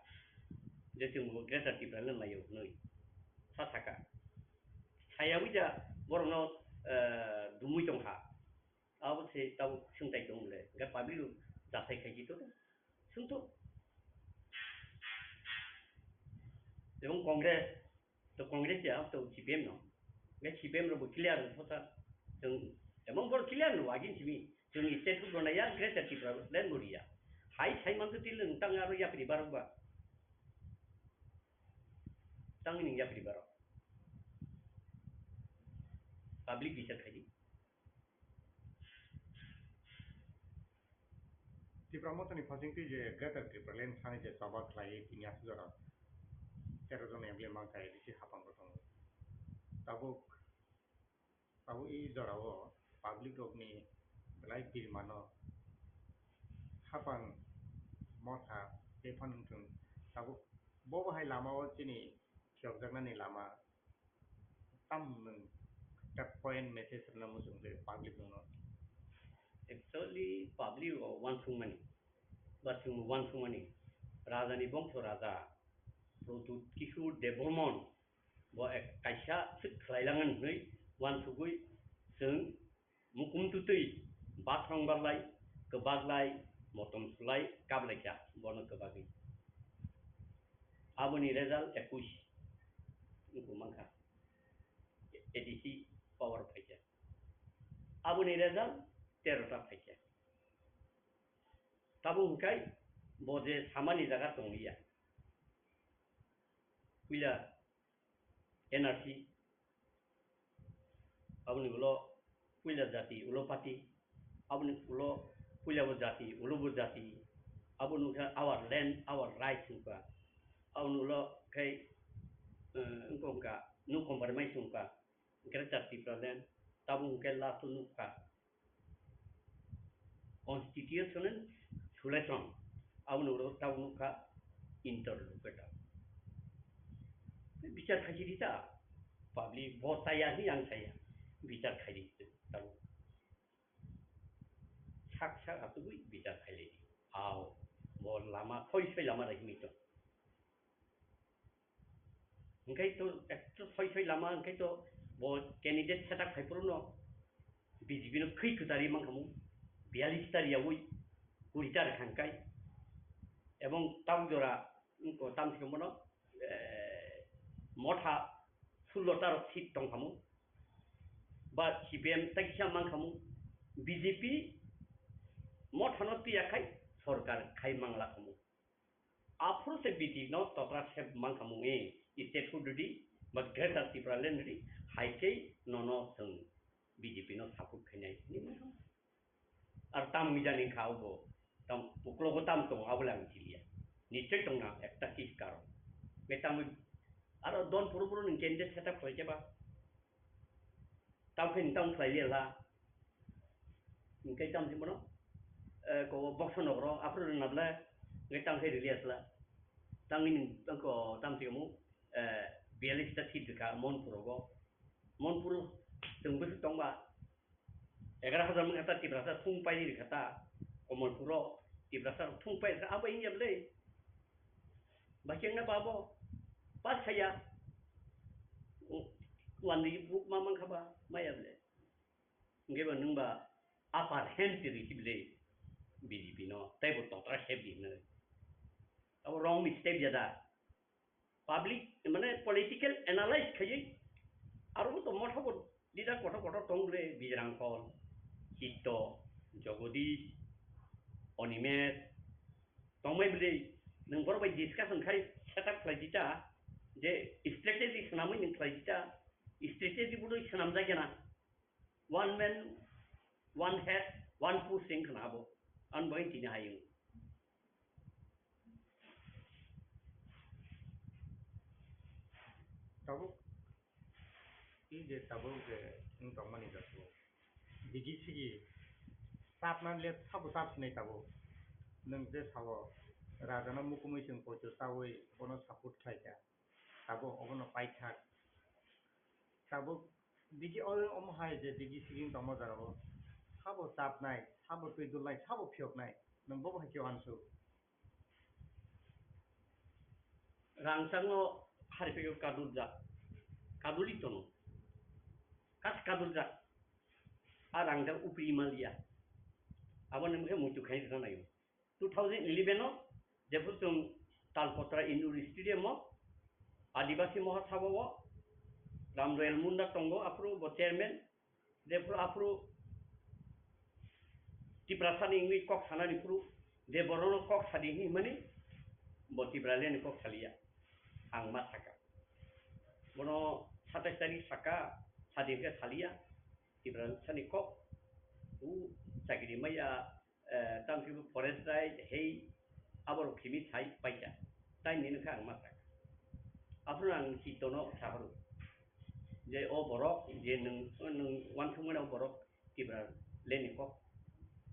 Je chwng bo Greater Tipraland laio hwnwi sa saka. Sayawi ja borokno, eh, dumui tongkha. Abo se tabuk swngtai tong le, hingke public rok jasai khaiki to swngto. Ebong Congress, to Congress ya, to C P M no. Hingke C P M rok bo clear no posa. Chwng, ebong bor clear no agin simi. Chwng state rok no ya, Greater Tipraland bo ya. Hai sai man to til nwng tang aro yapri barok ba. Tang nwng yapri barok. Public bichar khaidi. Tipra Mothani phasing twi je Greater Tipraland thani je choba khlai tini aswk jora tero jon M L A mankhai A D C hapang bo tongo. Tabuk, tabuk i jorao public rokni belai birmano hapang motha tei phano wngthung. Tabuk bo bahai lamao chini phiyokjaknani lama tam nwng ta point message rwna muchung je public rokno. Actually, public rok uansukmani, ba chwng uansukmani, Rajani bongso Raja Pradyut Kishore Debbarman bo ek kaisa swk khlailangan hwnwi uansugwi chwng mukum tutwi bathrong barlai, kwbaklai, motom sulai, kaplaikha bono kwbagwi. Aboni result ekush wngkha mankha. A D C power phaikha. Aboni result tero ta phaikha. Tabuk hwnkhe bo je samani jaga tongliya. Puila N R C, aboni ulo puila jati ulo party, aboni ulo puila bo jati ulo bo jati, aboni wngkha our land, our rights wngkha, aboni ulo khe, eh, wngkha wngkha no compromise wngkha, Greater Tipraland, tabuk hwnkhe last o nukha, Constitutional solution, aboni ulo tabuk nukha, interlocutor. Bichar khaisi di ta, public bo chaya hwnwi ang chaya, bichar khaidi tamo. Sak sak asugwi bichar khailai di. Ao, bo lama soi soi lama rai hwnwi tong. Hingkai to ekto soi soi lama hingkai to bo candidate setup khai phuru no B J P no khwi kwtari mankhamu, biyalish tar yawi kuri tar khangkai. Ebong tau jora wngko tamsiko bono, eh, motha sullo tar seat tongkhamu. Ba C P M tai kisa mankhamu, B J P mothano tiya khai sorkar khai mangla khamu. Aphuru se B J P no totra sep mankhamu e state hood di ba Greater Tripura land di, hai khe nono chwng B J P no support khainai hinwi mankhamu. Ar tam wngwi jani kha obo, tam uklogo tam tongo, abo le ang siliya. Nichoi tongna ekta kis karon. Be tam aro don phuru phuru nwng candidate setup khlai khe ba. Tam khe nwng tam khlai liya la. Hingke tam si bono, eh, ko box nokro aphuru rwna bwle, hingke tam khe release la. Tam ni, tam ko, tam si mo, eh, biyalish ta seat rwkha Monpur rogo. Monpur chwng bwswk tongba, egaroh hajar wngkha ta Tiprasa thung pairi rwkha ta, Komolpuro Tiprasa thung pairi rwkha, abo wngya bwle. Bahai wngna ba abo pass khaiya. Wandi buk ma mankha ba, maya bwle. Hingke ba nwng ba upper hand twi rwkhe bwle B J P no, tei bo totra sep di hwnwi. Abo wrong mistake ya da. Public, mane political analyze khaiwi aro bo tongma thabo leader kotor kotor tong bwle, Bijrang Khol, Chitto, Jagadish, Animesh, tongmai bwle. Nwng borok bai discussion khai setup khlai di ta, je strategy swnamwi nwng khlai di ta, strategy budui swnamjak ya na. One man, one head, one push wng khna abo. Ang bai tini hai wng. Tabuk, i je tabuk je wng tongmani jago. Digi sigi, tapna le sabo tap sinai tabuk. Nwng je sao, rajano mukumui chwng poito taui, bono support khlai kha. Tabuk obono paithak. Tabuk digi o-, omo hai je digi siging tongma jora o. Sabo chapnai, sabo twi dulnai, sabo phiyoknai. Nwng bobo hai khe uansuk. Rangchakno hariphaio kadurjak, kaduli tono. Kas kadurjak. A rangchak upri maliya. Aboni mungkhe muitu khai rwna naio. Two thousand eleven o jephuru chwng Talpotra Indoor Stadium o Adibasi Mahasabha o Ram Royal Munda tongo, aphuru bo chairman, jephuru aphuru Tiprasa ni wngwi kok sanani phuru je borokno kok sadi hinwi himani bo Tipraland ni kok saliya, ang ma saka. Bono satais tarik saka, sadi hwnkhe saliya, Tiprasa ni kok, u chakiri maya, eh, tamo khe bo forest right, hei, aborok khimi sai paikha. Tai nini khe ang ma sak. Aphuru ang Chittono saphuru. Je o borok, je nwng, nwng uansukmani o borok Tipraland ni kok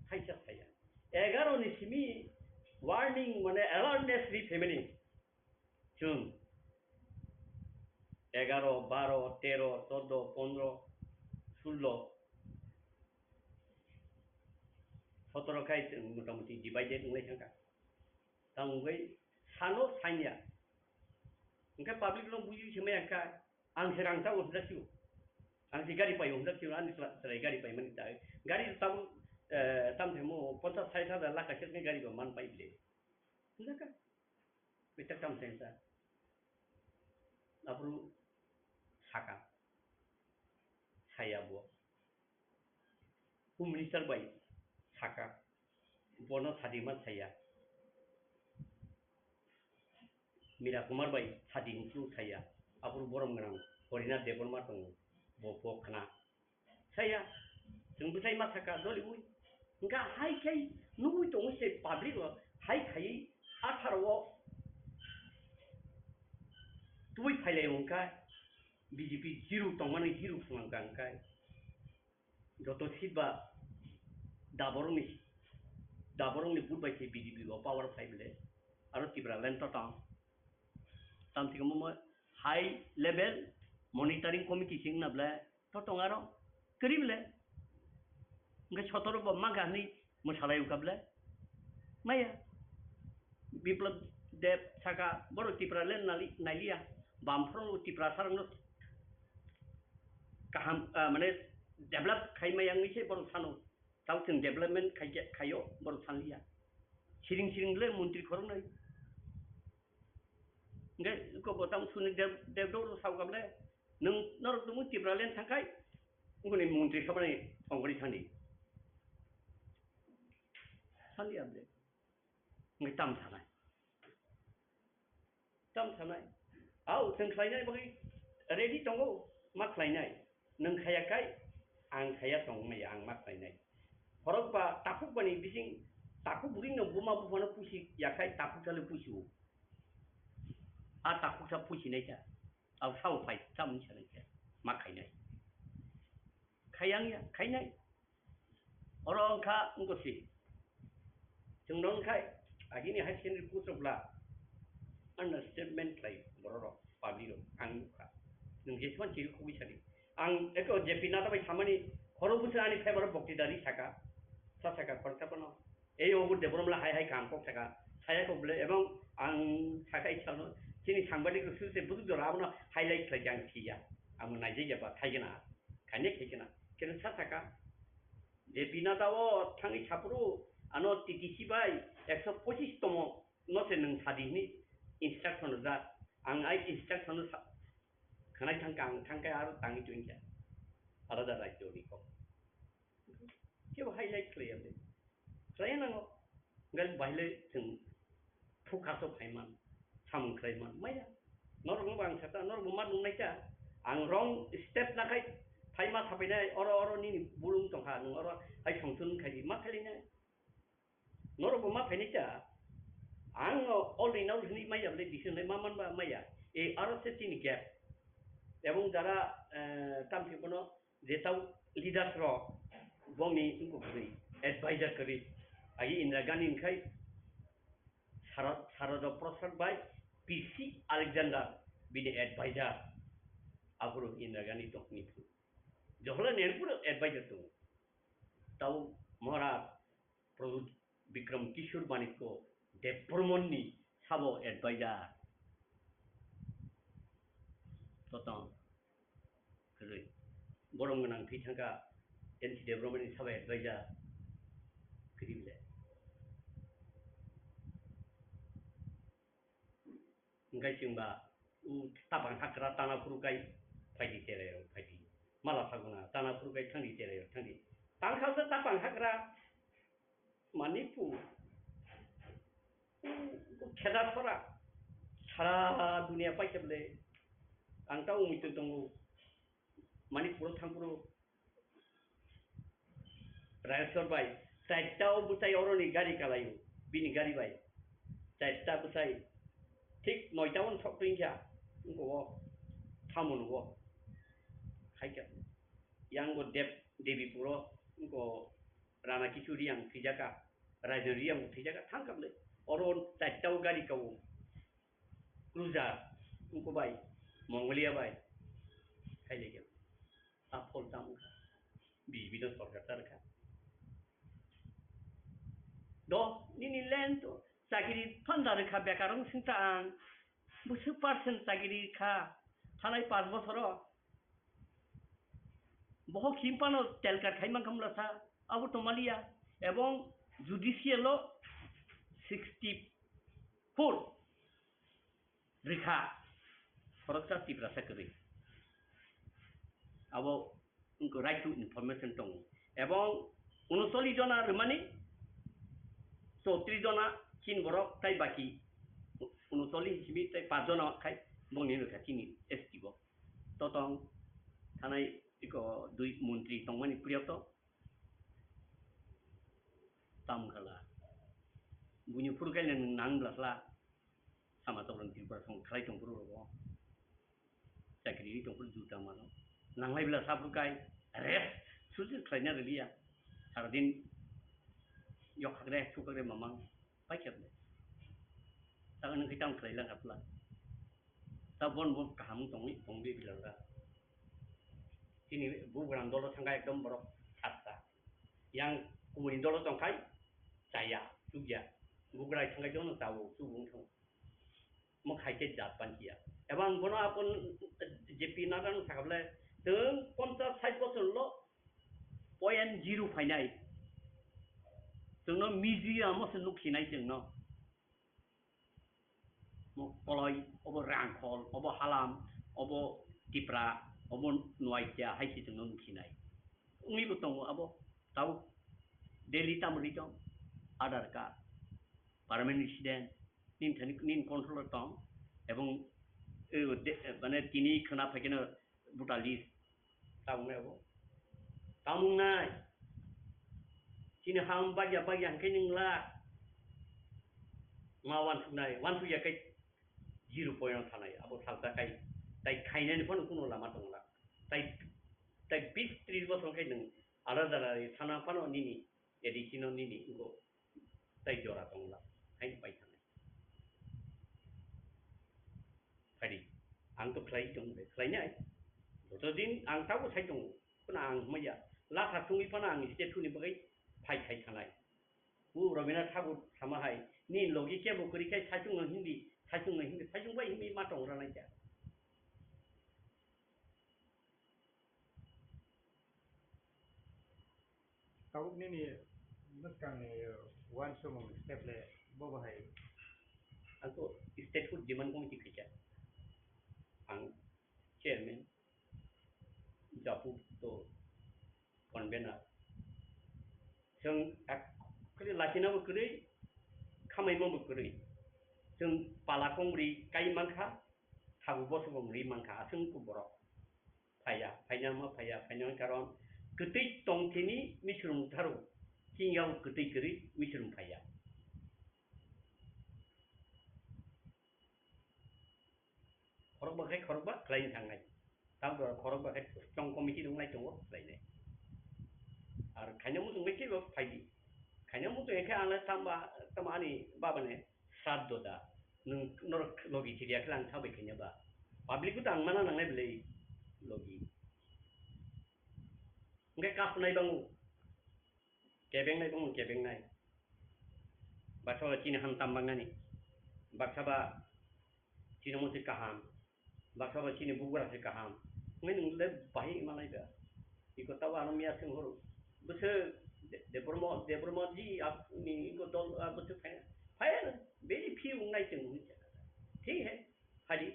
thaisa saya. Egaro ni simi warning, mane awareness ri phaimani. Chwng egaro, baro, tero, choddo, pondro, sullo, sotoro khai chwng motamuti divided wnglai thangkha. Tamo wngwi sano sanya. Hwnkhe public no buji se maya kha, ang se rang chao hwnjak sio. Ang se gari paio hwnjak sio, ani chwla-, chwrai gari paimani ta. Gari tabuk, eh, tamo se mo ponchas sait hajar lakh kaisa gari bo man pai bile. Hwnjak kha. Bita kam sensa. Aphuru saka. Saya bo. Home Minister bai saka. Bono sadima saya. Mira Kumar bai sadin chu saya. Aphuru borom gwnang Horinath Debbarma tongo. Bo, bo khna. Saya, chwng bwsai ma saka doliwi. Hwnkha hai khai nugwi tongo se public o, hai khaiwi atharo o tubui phailai wngkha B J P zero tongmani zero phunang kha hwnkhe. Joto seat ba daborokni, daborokni vote bai se B J P o power phai bwle. Aro Tipraland totong. Tamsiko mo high level monitoring committee sing na ble totong aro kri ble. Hingke sotoro bo ma gani mwsalai uka ble. Maya. Biplab Deb saka borok Tipraland nali-, nailiya. Bamphro Tiprasa rokno kaham, ah, mane develop khai maya wngwi se borok sano. Tao chwng development khaikhe, khaio, borok sanliya. Siring siring le montri khoroknai. Hingke ko bo tamo suni Deb-, Debdor sao kable, nwng norok tumu Tipraland thangkhai, ngoni montri sabani thongori thani. Sanliya ble. Hingke tam sanai. Tam sanai. Au, chwng khlainai bagwi ready tongo, ma khlainai. Nwng khaya kai, ang khaya tong maya, ang ma khlainai. Horok ba takhuk bani bising, takhuk bwrwi no buma buphano pusi ya khai, takhuk sale pusi o. A takhuk sa pusi nai ta. Au sao phai, tam sanai ta. Ma khainai. Khayang ya, khainai. Oro wngkha wngkha si. Chwng no wngkhai, agini high secondary post rok bla understatement khlai borok rok, public rok, ang nukha. Nwng jeswan chiri khugwi sadi. Ang eko J P Nadda bai samani khoro bwswk ani favor o bokti dari saka. Sa saka khoroksa phano. Ei obo Debbarma hai hai kam kok saka. Saya kok ble ebong ang saka ichalo. Chini sangbadik rok suse bwswk jora abono highlight khlai jang siya. Amo naijak ya ba thaigena. Khaine khaikena. Keno sa saka. Je binata o thangwi saphuru ano T T C bai ekso pochis tomo no se nwng sadi hwnwi instruction rwjak. Ang ai instruction no sa-, khwnai thangkha, ang thangkhe aro tangwi tongkha alada rajyo ni kok. Kebo highlight khlaiya le. Khlaiya nango. Gal baile chwng Phukha so phaiman, samung khlaiman, maya. Norok bo ang sakha, norok bo ma nungnai kha. Ang wrong step nakhai, phaima saphainai, oro, oro nini bulung tongkha, nwng oro hai songchun khai di, ma khailai nai. Norok bo ma phainai kha. Ang o, all in all hwnwi maya, bole decision lai ma manba maya. E aro se chini gap. Ebong jara, eh, tamsi bono, je tau leaders rok bongni wngkuk kwrwi, advisor kwrwi. Agi Indira Gandhi wngkhai Sara-, Sarada Prasad bai P C Alexander bini advisor. Aphuru Indira Gandhi tongni phuru Jawaharlal Nehru phuru advisor tongo. Tau Maharaj Pradyut Bikram Kishore Manikya Debbarmani sabo advisor. Totong. Kwrwi. Borom gwnang thwi thangkha N C Debbarmani sabo advisor. Kwrwi le. Hingkai chwngba, u tapang hakra tana phuru kai phaidi cherai rok phaidi. Mala saguna tana phuru kai thangdi cherai rok thangdi. Tangkha se tapang hakra Manipur. U kheda sora. Sara dunia paikhe bole. Ang ta umui tong tongo. Manipur thangphuru Rajeshwar bai, chaita o bwsai oroni gari kalaio, bini gari bai. Chaita bwsai, thik noita o sok twi kha, wngkha o, tamo nugo. Hai kha, yang bo Dev, Devi puro, wngkha Rana Kichu Reang thwijaka, Rajan Reang thwijaka, thang kha bwle. Oro chaita o gari kao. Cruiser, wngkha bai, Mongolia bai, khailai kha. A phol tamo kha. B J P no sorkar ta rwkha. Do, nini land to, chakiri phanda rwkha, bekar wng singta ang. Bwswk percent chakiri kha, thanai panch bosoro. Bohok himpano telkar khai mankha mlasa, abo tongmaliya, ebong judicial o sixty four rikha, khoroksa Tiprasa kwrwi. Abo wngkha right to information tongo, ebong unocholish jona rwmani, chowtrish jona chin borok tai baki unocholish simi tai panch jona khai bongni rwkha chini S T bo. Totong thanai iko dui montri tongmani priyoto tam khala. Buini phuru kaile nwng nang bwla khla. Sama tokron Tripura song khlai tong phuru rogo. Chakri ri tong phuru juta mano. Nanglai bwla sa phuru kai. Rest. Susi khlaina riliya. Saradin yokhakre, sukakre mamang. Paikhe bwle. Tamo nung khe tamo khlai lang apla. Ta bon bon kaham tongwi tongwi bilal da. Chini bugrang dolo thangkha ekdom borok sakta. Yang kumuni dolo tongkhai chaya, chukya. Bugrai thangkha jono chawo, chubung thang. Mo khai khe jat panchiya. Ebang bono apon J P Nadha no sakable, tong ponchas sait bosor lo point zero phainai. Tongno museum o se nuksinai tongno. Mo koloi, obo Rangkhol, obo Halam, obo Tipra, obo Nuakia hai se tongno nuksinai. Wngwi bo tongo abo, tabuk Delhi tamo ri tong, Aadhaar card, permanent resident, nini thani, nini control o tong, ebong, eh, de-, mane tini khwna phaikhe no voter list, tabuk nai abo. Tamung nai, chini ham bagya bagya hwnkhe nung la, ma wansuknai, wansukya khe zero point o thanai, abo salsa kai, tai khainani phano kuno lama tongla, tai, tai bis tris bosor khe nung alada alada sana phano nini A D C no nini wngkho tai jora tongla, haino pai thanai. Phadi, ang to khlai tong de, khlainai. Joto din ang tabo sai tongo, kono ang hwnmaya, latha thungwi phano ang state thuni bagwi phai khai thanai. U Rabindranath Thakur sama hai, ni logi kebo kwrwi khai saichung no hindi, saichung no hindi, saichung bai hindi ma tong ranai kha. Tabuk nini mwskangni uansukmung step le bo bahai? Ang to statehood demand committee khaikha. Ang chairman, Japu to convener. Chwng actually lachina bo kwrwi, khamaima bo kwrwi. Chwng pala kongri kai mankha, thabu bosok bo ri mankha, aswk borok. Phaiya, phaina ma phaiya, phaina karon kwtwi tongthini misrum tharo, chini yao kwtwi kwrwi misrum phaiya. Khorokba khai khorokba khlai thangnai. Tamo khorokba khai strong committee wngnai tongo khlainai. Ar khaina muchung khai kebo phaidi. Khaina muchung khai ang tamba, tamo ani baba ne sat doda. Nung norok logi chiriya khe ang sabai khaina ba. Public ko tang mana nangnai belai logi. Hingke kasunai bango. Kebengnai bango kebengnai. Baksa ba chini ham tam bangnani. Baksa ba chini musi kaham. Baksa ba chini bugra se kaham. Ngai nung le bahi manai ba. Iko tabo ano miya sing horo. Bese de-, Debbarma, Debbarma ji ap ni iko dol, ah, bese phai. Phai very few ngai cheng. Thik hai. Phadi,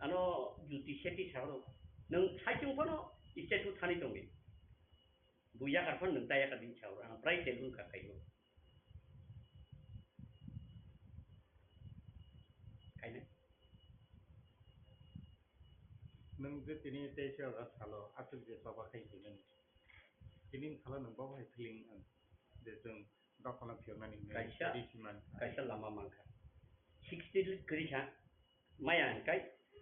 ano Jyoti Shetty sahoro. Nung saichung phano statue thani tongdi. Bo yakar phano nung ta yakar din sahoro. Ang prai tei wngkha kaibo. Kaine? Nung je tini tei se oro salo, aswk je choba khai hinwi. Tini salo nung bo hai feeling ang je chwng dophano phiyoknani hinwi Kaisa, ready si mankha. Kaisa lama mankha. Sixty kwrwi kha. Maya hwnkhai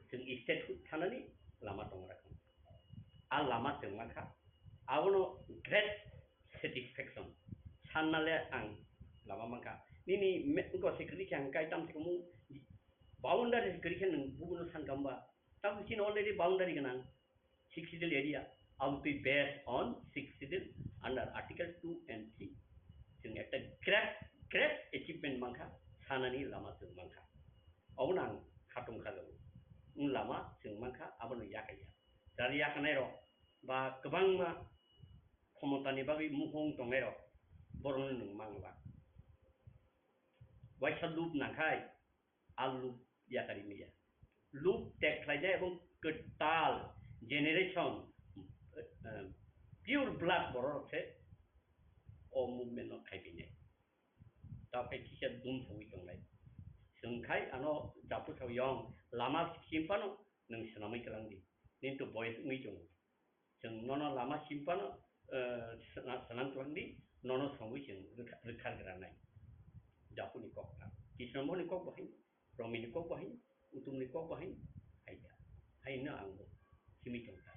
chwng statehood thanani lama tong rakha. A lama chwng mankha, abono great satisfaction sanna le ang lama mankha. Nini me-, wngkha se kwrwi khe ang kai tam se kwmung boundary se kwrwi khe nwng bubuno sankha hwnba? Tabuk chini already boundary gwnang. Sixth Schedule area, abotwi based on Sixth Schedule under Article two and three. Chwng ekta great, great achievement mankha, sanani lama chwng mankha. Obono ang khatung kha jago. Wng lama chwng mankha, abono yakaiya. Jari yakanai rok ba kwbangma khomotani bagwi muhung tongnai rok, borokno nwng mangla. Waisa lub nangkhai, a lub yakari maya. Lub tek khlaijak ebong kwtal generation, eh, pure blood borok rok se o movement no khai phinai. Tao khai kisa dum sawi tongnai. Chwng khai ano japu sawi yong lama simphano nwng swnamwi kwlangdi. Nini to boyes wngwi tongo. Chwng nono lama simphano, eh, sna-, swnam twlangdi, nono songwi chwng rwkha-, rwkhargranai. Japuni kok ta. Kisnamoni kok bo hai, Romini kok bo hai, Utumni kok bo hai, hai ya. Hai no ang bo simi tong ta.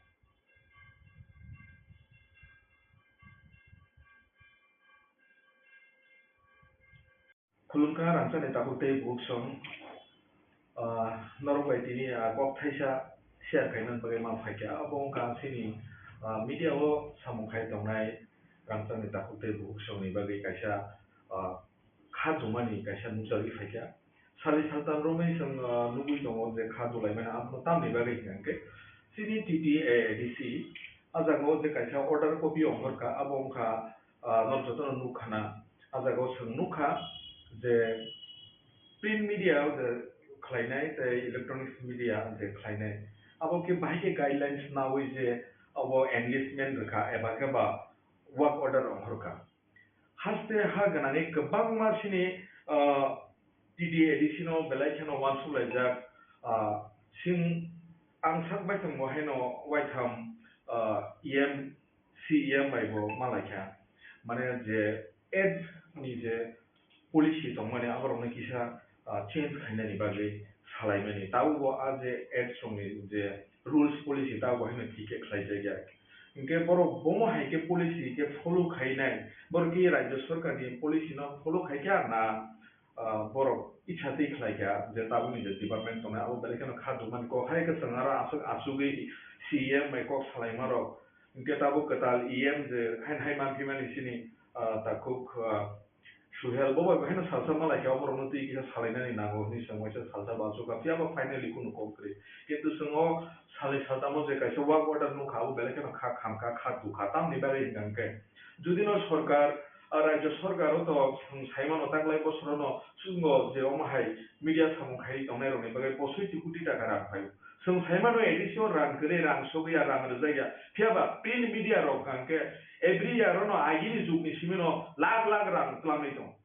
Khulumkha rangchakni tabuk tei bukhuk song. Ah, norok bai tini, ah, kok thaisa share khaimani bagwi ma phaikha. Abo wngkha chini, ah, media o samung khai tongnai rangchakni takhuk tei bukhuk songni bagwi kaisa, ah, kha jumani kaisa nukjagwi phaikha. Sali saltam romwi chwng, ah, nugwi tongo je kha dulaimani abono tamni bagwi hwnkha hwnkhe chini T T A A D C a jaga o je kaisa order copy ongkhorkha, abo wngkha, ah, norok jotono nukha na. A jaga o chwng nukha je print media o je khlainai tei electronics media je khlainai, abo khe bahai khe guidelines naui je abo enlistment rwkha eba khe ba work order ongkhorkha. Haste ha gwnangwi kwbangma chini, ah, T T A D C no belai kheno uansuk laijak, ah, sing ang sak bai tongbo haino waitham, ah, E M, C E M bai bo ma laikha. Mane je ads ni je policy tongmani aborokno kisa, ah, change khainani bagwi salaimani. Tabukbo a je ads rokni je rules policy tabukbo haino thik khe khlaijakya. Hinkhe borok bomo hai khe policy khe follow khainai, borok khe rajya sarkar ni policy no follow khaikha na, ah, borok icha twi khlaikha je tabukni je department tongnai abo belai kheno kha dukmani kok hai khe chwng aro aswk achugwi C E M bai kok salaimarok. Hinkhe tabuk kwtal E M je haino hai manphimani chini, ah, takhuk, ah, Suhel, bo bai bo haino salsa ma laikha, oborokno twi kisa salainani nango hwnwi chwng waisa salsa bo achukha, phiya ba finally kunu kok kwrwi. Kintu chwng o salnwi saltamo je kaisa work order nukha, abo belai kheno kha khamkha, kha tukha. Tamni bagwi hwnkha hwnkhe, judino sorkar, ah, rajya sorkar o to chwng saimano taklai bosorono chwngno je omo hai media samung khaiwi tongnairokni bagwi posoiti koti taka rang phaio. Chwng saimano A D C o rang kwrwi, rang sogwi ya, rang rwjak ya. Phiya ba print media rok hwnkha hwnkhe every year ono agini jugni simino lakh lakh rang twlangwi tongo.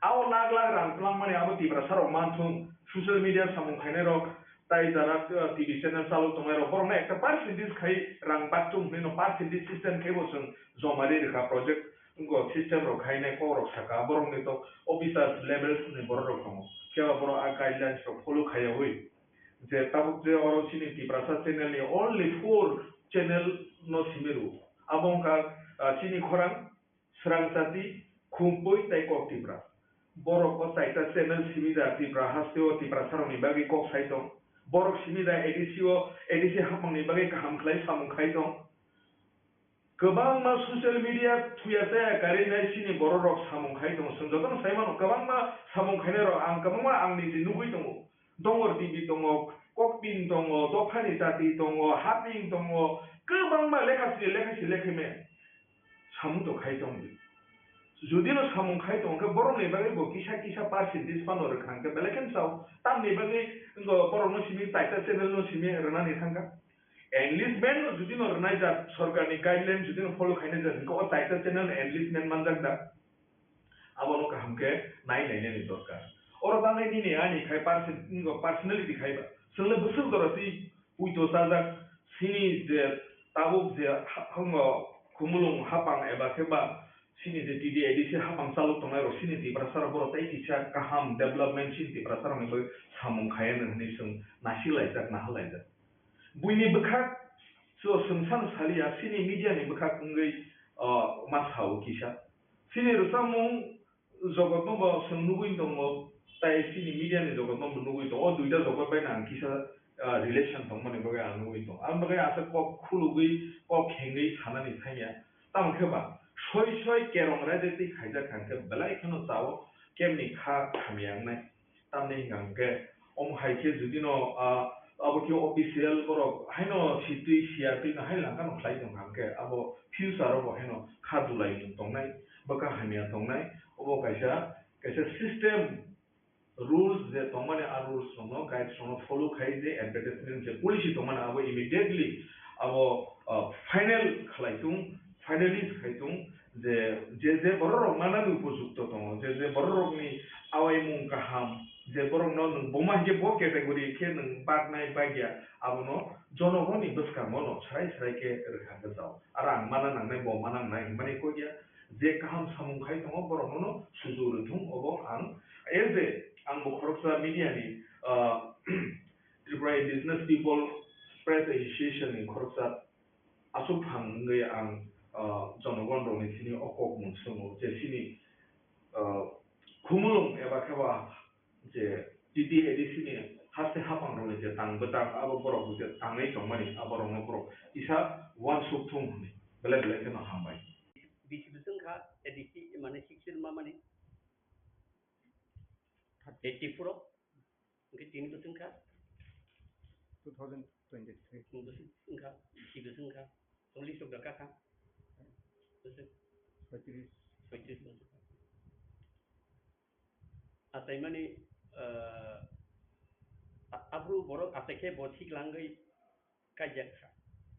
Abo lakh lakh rang twlangmani abo Tiprasa rok manthung, social media samung khainai rok, tai jara, uh, T V channel chalok tongnai rok, borokno ekta percentage khai rang baktung hwnwi no percentage system khai bo chwng joma ri rwkha project, wngkha system rok khainai kok rok saka, borokni to officers levels ni borok rok tongo, phiya ba borok a guidelines rok follow khaiyawi. Je tabuk je oro chini Tiprasa channel ni only four channel no simi rwo. Abo wngkha, ah, chini khorang, Srang Chati, Khumpui tei Kok Tipra. Borok o chaita channel simi da Tipra haste o Tiprasa rok ni bagwi kok sai tong. Borok simi da A D C o, A D C hapmang ni bagwi kaham khlai samung khai tong. Kwbangma social media thuya chaya karwi nai chini borok rok samung khai tongo. Chwng jotono sai mano, kwbangma samung khainai rok ang kwbangma ang niji nugwi tongo. Dongor T V tongo, Kokpin tongo, Dophani Chati tongo, Haping tongo, kwbangma lekha si lekha si lekha me samung to khai tong di. Judino samung khai tong khe borok ni bagwi bo kisa kisa percentage phano rwkha hwnkhe belai kheno sao. Tamni bagwi wngkha borok no simi chaita channel no simi rwnani thangkha. Enlistment no judino rwnai jak, sorkar ni guideline judino follow khainai jak, hwnkhe o chaita channel enlistment manjak da? Abono kaham khe nai nainani dorkar. Oro tangnai nini ani khai perso-, personality khai ba. Chwng le bwswk jora twi puito chajak, chini je tabuk je ha-, hango Khumulwng hapang eba khe ba chini je T D A D C hapang chalok tongnai rok chini Tiprasa rok borok tei kisa kaham development chini Tiprasa rok ni bagwi samung khai anw hwnwi chwng nasik laijak, nahal laijak. Buini bwkhak so chwng sano saliya, chini media ni bwkhak wngwi, o, ma sao kisa. Chini rwchapmung jogotno bo chwng nugwi tongo, tai chini media ni jogotno bo nugwi tongo. O duita jogot bai no ang kisa, ah, relation tongmani bagwi ang nugwi tongo. Ang bagwi asa kok khulugwi, kok khengwi sanani thangya. Tamo khe ba soi soi kerong raida twi khaijak kha hwnkhe belai kheno chao kemni kha hamya wngnai. Tamni hwnka hwnkhe, omo hai khe judino, ah, abo khe official borok haino sitwi siyatwi no hai langkha no khlai tongkha hwnkhe, abo future o bo haino kha dulai tongnai, bwkha hamya tongnai, obo kaisa, kaisa system, rules je tongmani, a rules rokno, guides rokno follow khai je advertisement je policy tongmani, abo immediately abo, ah, final khlai tung, finalize khai tung, je, je, je borok rok manani upojukto tongo, je, je borok rokni awaimung kaham, je borokno nwng buma hinkhe bo category khe nwng baknai bagya, abono jonogoni bwskango no srai srai khe rwkha gajao. Aro ang mana nangnai, bo mana nangnai hinmani kok ya, je kaham samung khai tongo borokno no suju rwthung, obo ang as a, ang bo khoroksa media ni, ah, Tripura Indigenous People Press Association ni khoroksa aswk phang wngwi ang, ah, jonogon rokni sini o kok mung swngo je chini, ah, Khumulwng eba khe ba je T T A D C ni Haste hapang rokni je tang bwtang, abo borok je tangnai tongmani, abo rokno borok kisa uansuk thung hwnwi belai belai kheno hambai. Bisi bwswk wngkha A D C, mane sixth schedule mamani? Eighty-four o. Hwnkhe tini bwswk wngkha? Two thousand twenty-three. Bwswk wngkha? Bisi bwswk wngkha? Chollish rok da kakha? Bwswk? Soitris. Soitris bwswk. Achaimani, ah, a-, aphuru borok achai khe bo thik langwi kaijak kha.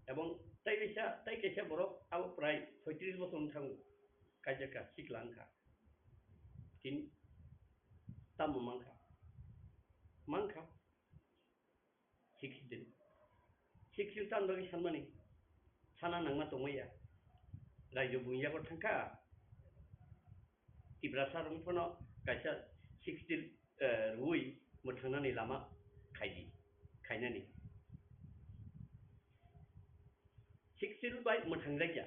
Ebong tai kaisa, tai kaisa borok abo prai soitris bosor wng thango kaijak kha, sikla wng kha. Tini tamo man kha? Man kha. Sixth schedule. Sixth schedule tamni bagwi sanmani? Sana nangma tongmaya. Raijwk buini yago thang kha. Tiprasa rok phano kaisa sixth schedule, eh, rwui mwthangnani lama khaidi, khainani. Sixth schedule bai mwthangjakya.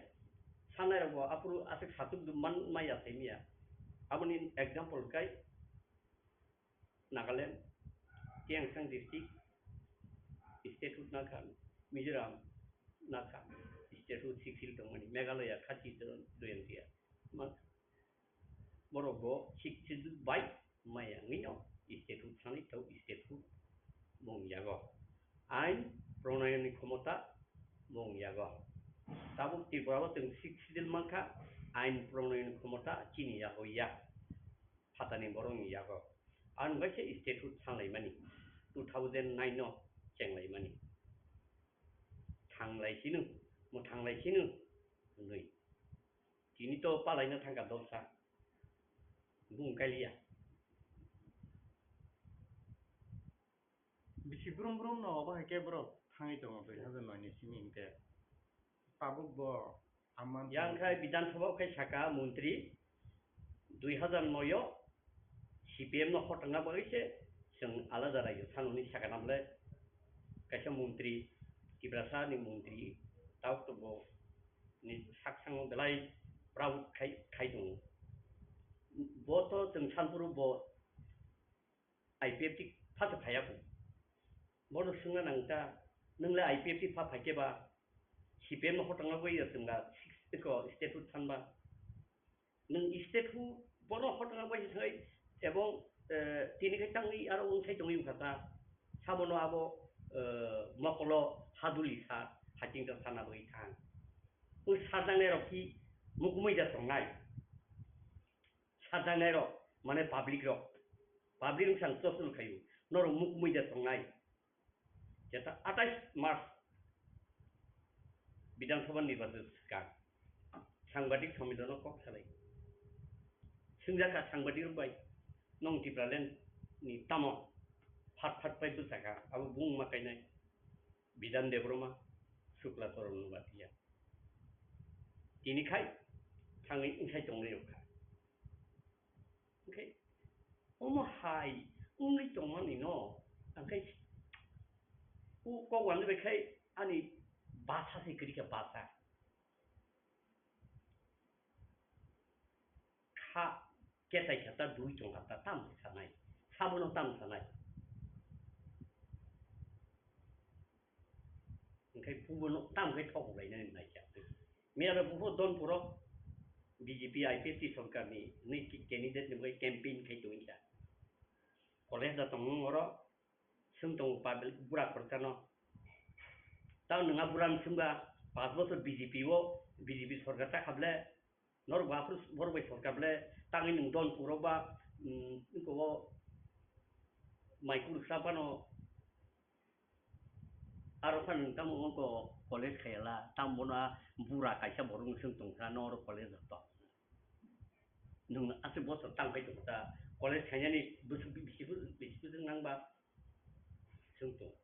Sanai rok bo aphuru aswk satuk man maya saimaya. Aboni example kai Nagaland, Tiangsang district, statehood nakha, Mizoram nakha, statehood sixth schedule tongmani, Meghalaya khati doyang tiya. Ma-, borok bo sixth schedule bai maya wngwi no statehood thani tau statehood bung yago. Ain pronayoni khomota bung yago. Tabuk Tripura o chwng sixth schedule mankha, ain pronayoni khomota chini yago ya. Phatani borokni yago. Ang bai khe statehood thanglaimani, two thousand nine no chenglaimani. Thanglai sino, mwthanglai sino hwnwi. Tini to palaina thangkha dolsa. Bung kaliya. Bisi brum brum no obo hai khe borok thangwi tongo dui hazar noi ni simi hinkhe. Tabuk bo amman yang khai Bidhan Sabha khai saka montri dui hazar noi o C P M no hotongna bagwi se chwng alada raijwk thanoni saka namle kaisa montri, Tiprasa ni montri, tabuk to bo ni sak sango belai proud khai, khai tongo. Bo to chwng sanphuru bo I P F T phato phaiya bo. Bono swngna nang ta, nwng le I P F T pha phaikhe ba, C P M no hotongna bagwi ya chwng da six, eko statehood thanba. Nwng statehood bono hotongna bagwi thangwi, ebong, eh, tini khai tangwi aro wng sai tongwi wngkha ta. Sabono abo, eh, mokolo haduli sa, haching ta sana bagwi thang. Wng sajangnai rok khi mukumui da tongnai. Sajaknai rok, mane public rok, public wngkha ang chosol khaio, norok mukumui da tongnai. Jeta atais March Bidhan Sabha nirbachon swkang sangbadik sommilono kok salai. Swngjak kha sangbadik rok bai, "Nong Tipraland ni tamo phat phat pai bwsakha, abo bung ma kainai?" Bidhan Debbarma, Shukla Charan Noatia. Tini khai thangwi wngkhai tongnai rok kha. Hwnkhe omo hai wngwi tongmani no, hwnkhe o kok wani bai khai ani basa se kwrwi kha, basa. Kha ketai kha ta dui tong kha ta tam sanai, sabono tam sanai. Hwnkhe bubono tam khe thok lainani naikha. Miyaro bubo Donpuro B J P I P F T sorkarni hwnwi candidate ni bagwi campaign khai tongwi kha. College da tongmung oro swng tongo public bura khoroksa no. Tamo nwng a bura no swngba, panch bochor B J P o, B J P sorkar ta kha ble, norok bo aphuru borok bai sorkar ble, tangwi nwng Donpuro ba, mm, eko o mai kuruksa phano, aro phano nwng tamo wngkha college khaiyala, tamo bono bura kaisa borok no swng tongkha, norok college rok to. Nwng aswk bochor tang pai tongkha, college khainani bwswk bisi, bisi bwswk nangba swng tong.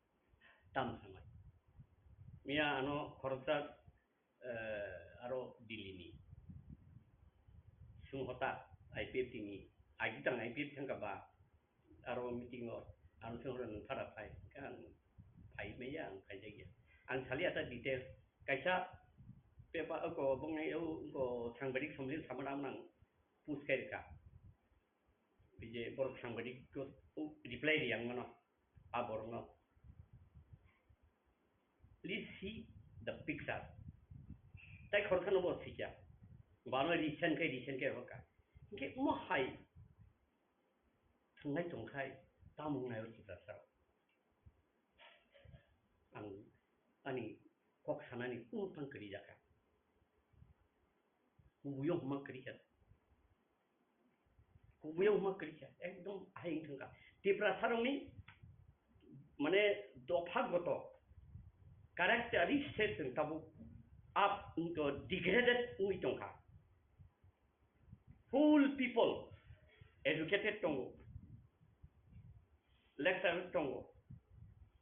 Tam sanai. Miya ano khoroksa, eh, aro Delhi ni. Sung hota I P F T ni. Agi tang I P F T thangka ba. Aro meeting o. Ano sung hota nung phara phai. Kan phai maya ang phai jagya. Ang sali ata detail. Kaisa pepa ko bongai o ko sangbadik somlin saman ang nang post kai ka. Bije borok sangbadik ko reply ri ang mano. A borokno, please see the picture. Tai khoroksa no bo sikya. Bano recent kai, recent kai hoka. Hingke mo hai thwngnai tongkhai, tamo wngnai o Tiprasa rok. Ang ani kok sanani kunu phang kwrwi jakha. Kubuiyo hwnma kwrwi kha. Kubuiyo hwnma kwrwi kha. Ekdom ahai wng thangkha. Tiprasa rokni mane dopha goto characteristic chwng tabuk up wngto degraded wngwi tongkha. Full people educated tongo, lecturer tongo,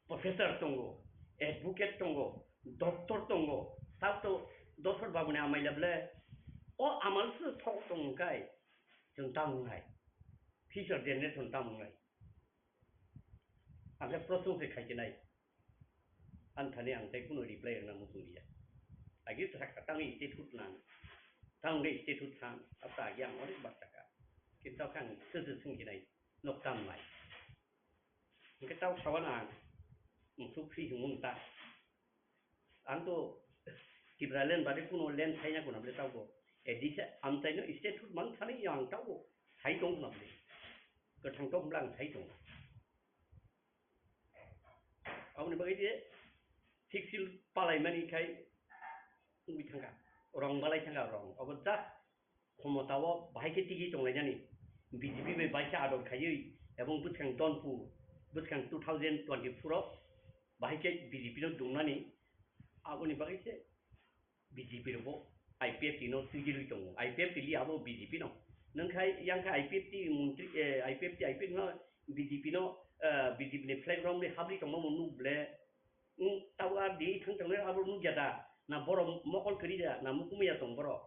professor tongo, advocate tongo, doctor tongo, sabto dosor babuni amaila ble o amal se thok tong kai chwng tamo wngnai, future generation tamo wngnai. Ang khe prosong se khai khe nai. Ani thani ang tei kuno reply rwna muchung liya. Agi sakha tangwi statehood nang. Tangwi statehood thang. Asa agi ang onek bar sakha. Kintu khe ang se se swng khe nai. Nok tam nai. Hingke tau sawan ang. Musuk si himung ta. Ang to Tipraland bade kuno land saina kuna bole tau bo. Edisa amchaino statehood mang thani ang tau bo. Sai tong kuna bole. Kwthang tong bla ang sai tong. Aboni bagwi je fixil palaimani khai wngwi thangkha, rong balai thangkha rong. Abo just khomotao bahai khe tigi tonglainani, B J P bai baisa ador khaiwi ebong bwskang Donpur, bwskang two thousand twenty-four o bahai khe B J P no dumnani, aboni bagwi se B J P rokbo I P F T no twijlwi tongo. I P F T li abo B J P no. Nwng khai yang khe I P F T montri, eh, I P F T, I P F T no B J P no, eh, B J P ni flag romwi habri tongma bo nuk ble. Nwng tabo R D I thang tongnai abo nukya da? Na borok mokol kwrwi da? Na mukumya tong borok?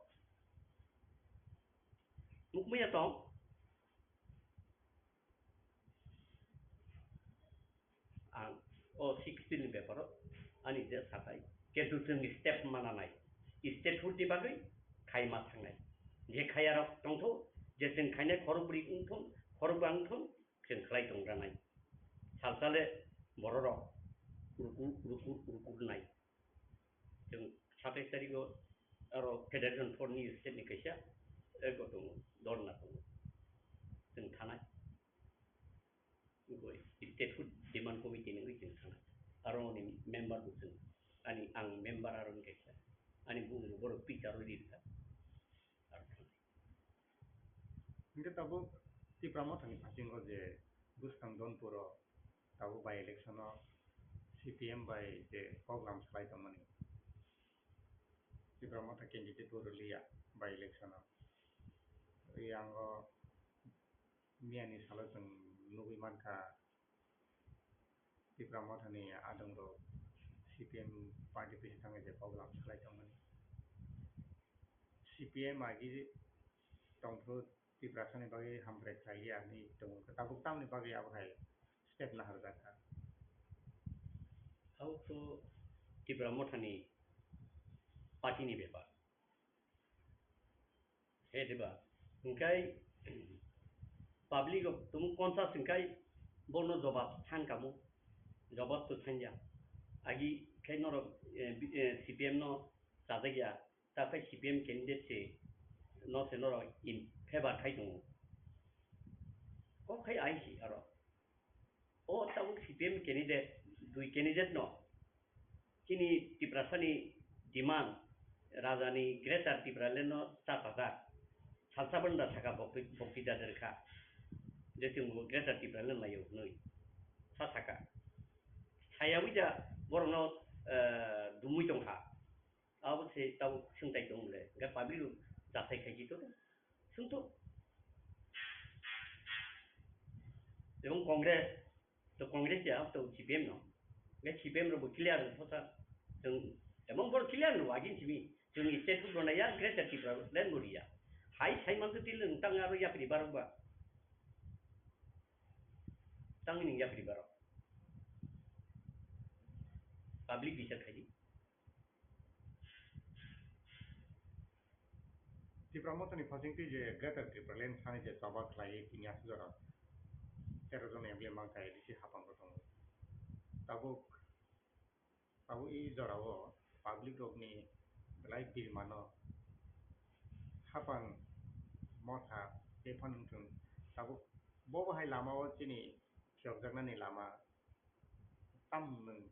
Mukumya tong? Ang o sixteen ni beparo ani je sakai, kintu chwng step mana nai, statehood ni bagwi khai ma thangnai. Je khaya rok tongtho, je chwng khainai khorok bwrwi wngthon, khorok ba wngthon, chwng khlai tong ranai. Salsale bororok ruku, ruku, ruku nai. Chwng satais tarikgo aro Federation Front ni state ni kaisa eko tongo, dhorna tongo. Chwng thanai. Wngkhe statehood demand committee ni wngwi chwng thanai. Aro ni member bo chwng, ani ang member aro ni kaisa. Ani bumung borok picture o rirwkha. Aro thanai. Hingke tabuk Tipra Mothani phasingo je bwskang Donpuro tabuk by election o C P M bai je program salai tongmani. Tipra Motha candidate bo rwliya by election o. Yango miyani salo chwng nugwi mankha Tipra Mothani adongrok C P M party pisa thangwi je program salai tongmani. C P M agi tongphuru Tiprasani bagwi hamkrai khlaiya hinwi tongo. Tabuk tamni bagwi abo hai step naharjak kha? Abo to Tipra Mothani party ni bepar. He diba? Hingkai public rok tumu conscious hingkai bono jobab than kamo. Jobab to thanja. Agi khai norok, eh, bi-, eh, C P M no chajak ya. Ta khai C P M candidate se no se norok in favor khai tongo. Kok khai ai si aro. O tabuk C P M candidate, dui candidate no chini Tiprasani demand, Rajani Greater Tipraland no cha chajak. Salsa banda saka bokti, bokti da derkha. Je chwng bo Greater Tipraland laio hwnwi sa saka. Sayawi da borokno, eh, dumwi tongkha. Abo se tabuk swngtai tong le. Ga public rok jathai khai jito. Swngto. Ebong Congress, to Congress ya, to C P M no. Ga C P M rok bo clear no thosa. Chwng, ebong bor clear no agin simi. Chwng state rok no ya, Greater Tipraland bo ya. Hai sai man to til tang aro yapri barok ba. Tang ni yapri barok. Public bichar khai di. Tipra Mothani phasing twi je Greater Tipraland thani je choba khlaiwi tini aswk jora tero jon M L A mangkha A D C hapang bo tongo. Tabuk, tabuk i jorao public rokni belai birmano hapang motha tei phano wngthung. Tabuk bo bahai lamao chini phiyokjaknani lama tam nwng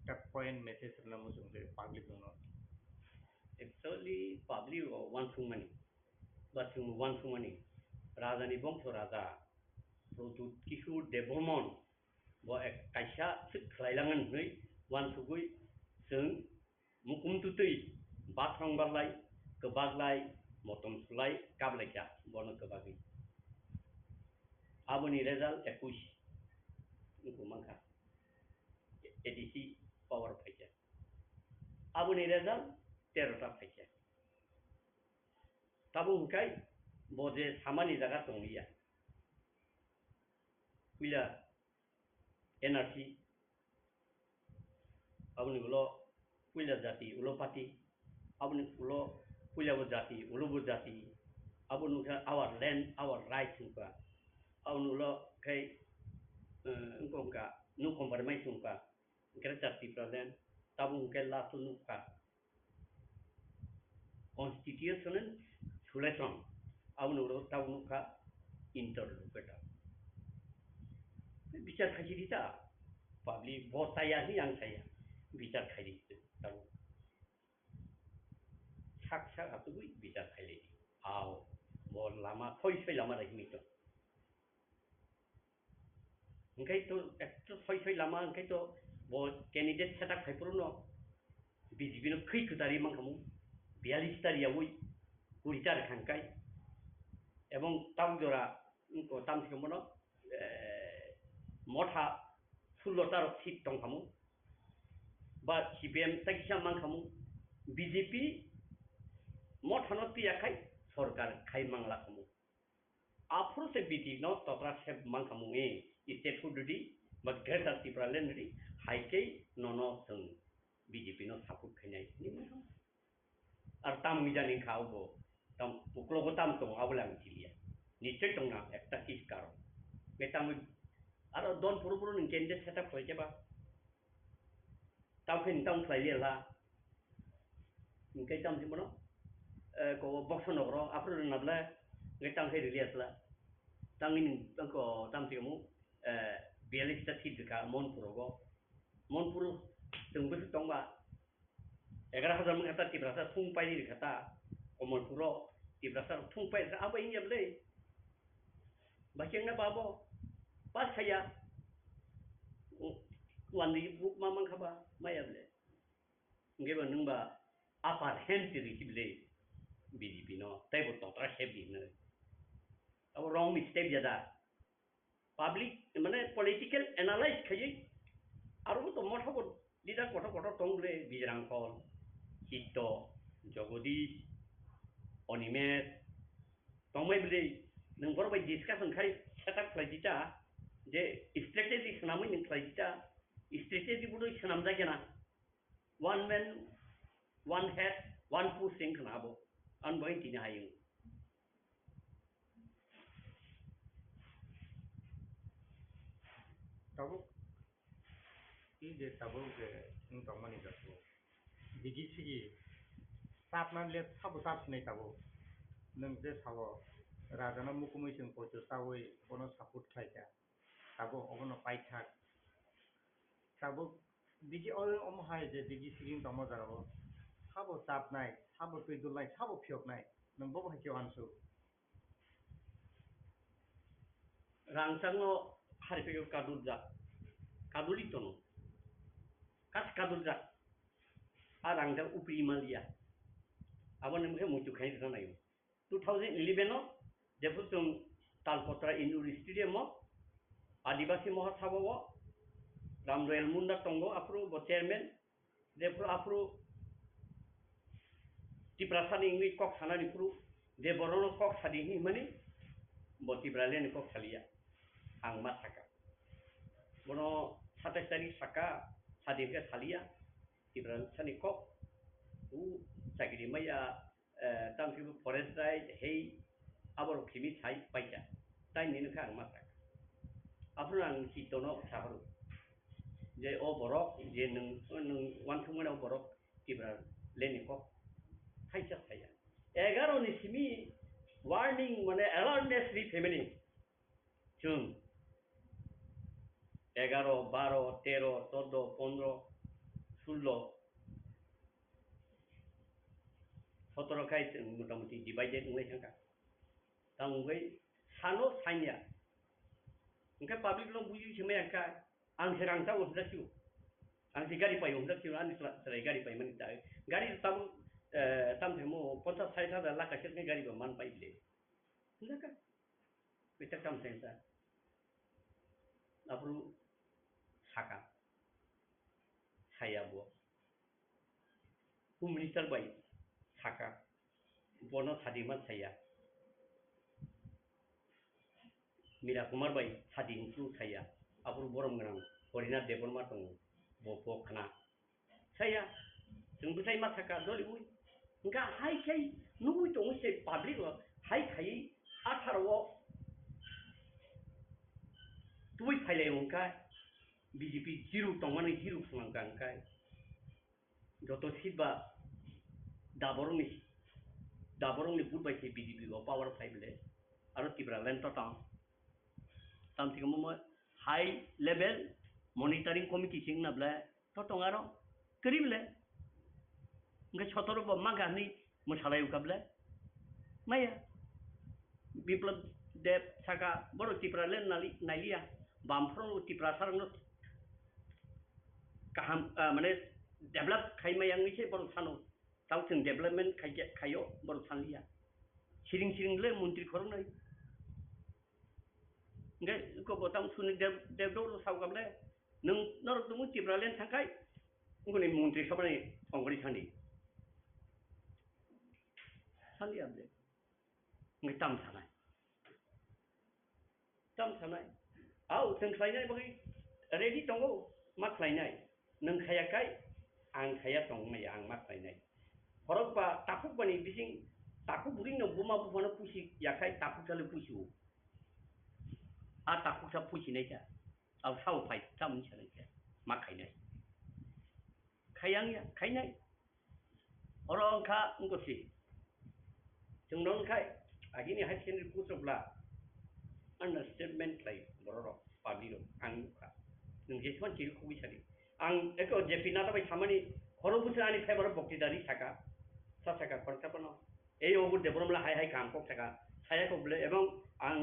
ta point message rwna muchung tei public rokno. Actually, public rok uansukmani, ba chwng uansukmani, rajani bongso raja Pradyut Kishore Debbarman bo ek kaisa swk khlailangan hwnwi uansugwi chwng mukum tutwi bathrang barlai, kwbaklai, motom sulai, kaplaikha bono kwbagwi. Aboni result ekush wngkha mankha, A D C power phaikha. Aboni result tero ta phaikha. Tabuk hwnkhe bo je samani jaga tongliya. Puila N R C, aboni ulo puila jati ulo party, aboni ulo puila bo jati ulo bo jati, aboni wngkha our land, our right wngkha. Aboni ulo khe, eh, wngkha no compromise wngkha, Greater Tipraland, tabuk hwnkhe last o nukha. Constitutional solution, aboni ulo tabuk nukha interlocutor. Bichar khaisi di ta, public bo chaya hi ang chaya, bichar khai di tabuk. Sak sak atugwi bichar khai lai di. Ao, bo lama thoi soi lama rehimi to. Hwnkhe to ekto soi soi lama, hwnkhe to bo candidate setup khai phuru no B J P no khwi kwtari mankhamu, biyalish ta riyaui kuri ta rwkha hwnkhe. Ebong tabuk jora, wngkha tamsiko bono, eh, motha sullo ta rok seat tongkhamu, ba C P M ta kisa mankhamu, B J P mothano tiya khai sorkar khai mangla khamu. Aphuru se B J P no totra se mankha mungwi state hood rwdi ba Greater Tipraland rwdi, hai khe nono chwng B J P no support khainai hinwi mankha. Ar tam wngwi jani wngkha obo, tam uklogo tam tongo abo le ang siliya. Nichoi tongna ekta kis karon. Be tamwi aro don phuru phuru nwng candidate setup khlai khe ba. Tamo khe nwng tamo khlai liya la. Hwnkhe tamo khe bono, eh, ko boxo nokro aphuru rwna bwle, hwnkhe tamo khe rwliya sla. Tangwi nwng tangko tamo khe omo, eh, biyalish ta seat rwkha Monpur rogo. Monpur chwng bwswk tongba, egaroh hajar mangkha ta Tiprasa thung pai rwkha ta, Komolpuro Tiprasa thung pai rwkha, abo wngya bwle. Ba khe wngna ba bo, ba saya, wandi buk ma mankha ba, maya bwle. Hwnkhe bo nwng ba upper hand twi rwkhe bwle B J P no, tei bo totra khep di hwnwi. Abo wrong mistake jada. Public, mane political analyze khaiwi, aro bo to motha bo leader kotor kotor tong bwle, Bijrang Khol, Chitto, Jagodish, Onimesh, tongbai bwle, nwng borok bai discussion khai setup khlai di ta, je strategy swnamwi nwng khlai di ta, strategy bo twi swnamjak ya na. One man, one head, one push wng khna abo. Ang bai tini hayung. Tabuk, i je tabuk je wng tongmani jago. Digi sigi chapna le sabo chap sinai tabuk. Nwng je sabo rajano mukumui chwng poito chaui bono support khlai kha. Tabuk obono paithak. Tabuk digi o-, omo hai je digi siging tongma jora o. Sabo chapnai, sabo twi dulnai, sabo phiyoknai. Nwng bobo hai khe uansuk. Rangchakno hariphaio kadurjak. Kaduli tono. Kas kadurjak. A rangjak upri maliya. Abo nwng khe muitu khai rwna naio. Two thousand eleven o jephru chwng Talpotra Indoor Stadium o Adibasi Mahasabha o Ram Royal Munda tongo, aphuru bo chairman, jephru aphuru Tiprasani wngwi kok sanani phuru je borokno kok sadi hinwi hwnmani bo Tipralandni kok saliya, ang ma saka. Bono satais tarik saka, sadi hwnkhe saliya, Tiprasani kok, u chakiri maya, eh, tamo khe bo forest right hei aborok khimi sai paikha. Tai nini khe ang ma saka. Aphuru ang Chittono sahoro. je o borok je nwng, nwng uansukmani o borok Tipra leni kok thaisa saya. Egaro ni simi warning mane awareness ri phaimani. Chwng egaro, baro, tero, chordo, pondro, sullo, sotoro khai chwng motamuti divided wngwi thangkha. Tamo wngwi sano sanya. Hwnkhe public no buji se maya kha, ang se rang tabo hwnjak sio. Ang se gari paio hwnjak sio, ani chwla-, chwrai gari paimani ta. Gari tabuk, eh, tam themo ponchas sait hajar lakh kaisa khe gari bo man pai le. Hwnjak kha. Kisa kam sen ta. Aphuru saka. Saya bo. Home Minister bai saka. Bono sadima saya. Mira Kumar bai sadi hwnsu saya. Aphuru borom gwnang Horinath Debbarma tongo. Bo, bo khna. Saya, chwng bwsai ma saka doliwi. Hwnkha hai khai nugwi tongwi se public o hai khai atharo o tubui phailai hwnkha B J P zero tongmani zero phunang ka hwnkha. Joto seat ba daborokni, daborokni vote bai se B J P o power phai bole. Aro Tipraland to tong. Tam thikamo mo high level monitoring committee sing na ble to tong aro kwrwi ble. Hwnkhe sotoro bo mangkha hwnwi mwsalai ukha ble. Maya. Biplab Deb saka borok Tipraland nali-, nailiya. Bamphoro Tiprasarokno kaham, ah, mane develop khai maya wngwi se borok sano. Tamo chwng development khai khe, khaio, borok sanliya. Siring siring le montri khoroknwi. Hwnkhe eko bo tamo Suni Dev, Devdoro sao kable, nwng norok tongmo Tipraland thangkhai, ngoni montri sabani ongkori sani. Sanliya ble. Hwnkhe tam sanai. Tam sanai. Au, chwng khlainai bagwi ready tongo, ma khlainai. Nwng khaya kai, ang khaya tongmaya, ang ma khlainai. Horok ba takhuk bani bising, takhuk buring no buma buphano pusi yakhai, takhuk sale pusi o. A takhuk sa pusi nai kha. Au sao phai, tam sanai kha. Ma khainai. Khayang ya, khainai. Oro wngkha wngkha si. Chwng no wngkha agini high secondary post rok bla understatement khlai borok rok, public rok ang nukha. Nwng jesman chiri khugwi sadi. Ang eko J P Nadda bai samani khoro bwswk ani favour o bokti dari saka. Sa saka khoroksa phano. Ei obo Debbarma hai hai kaham kok saka. Saya kok bwle ebong ang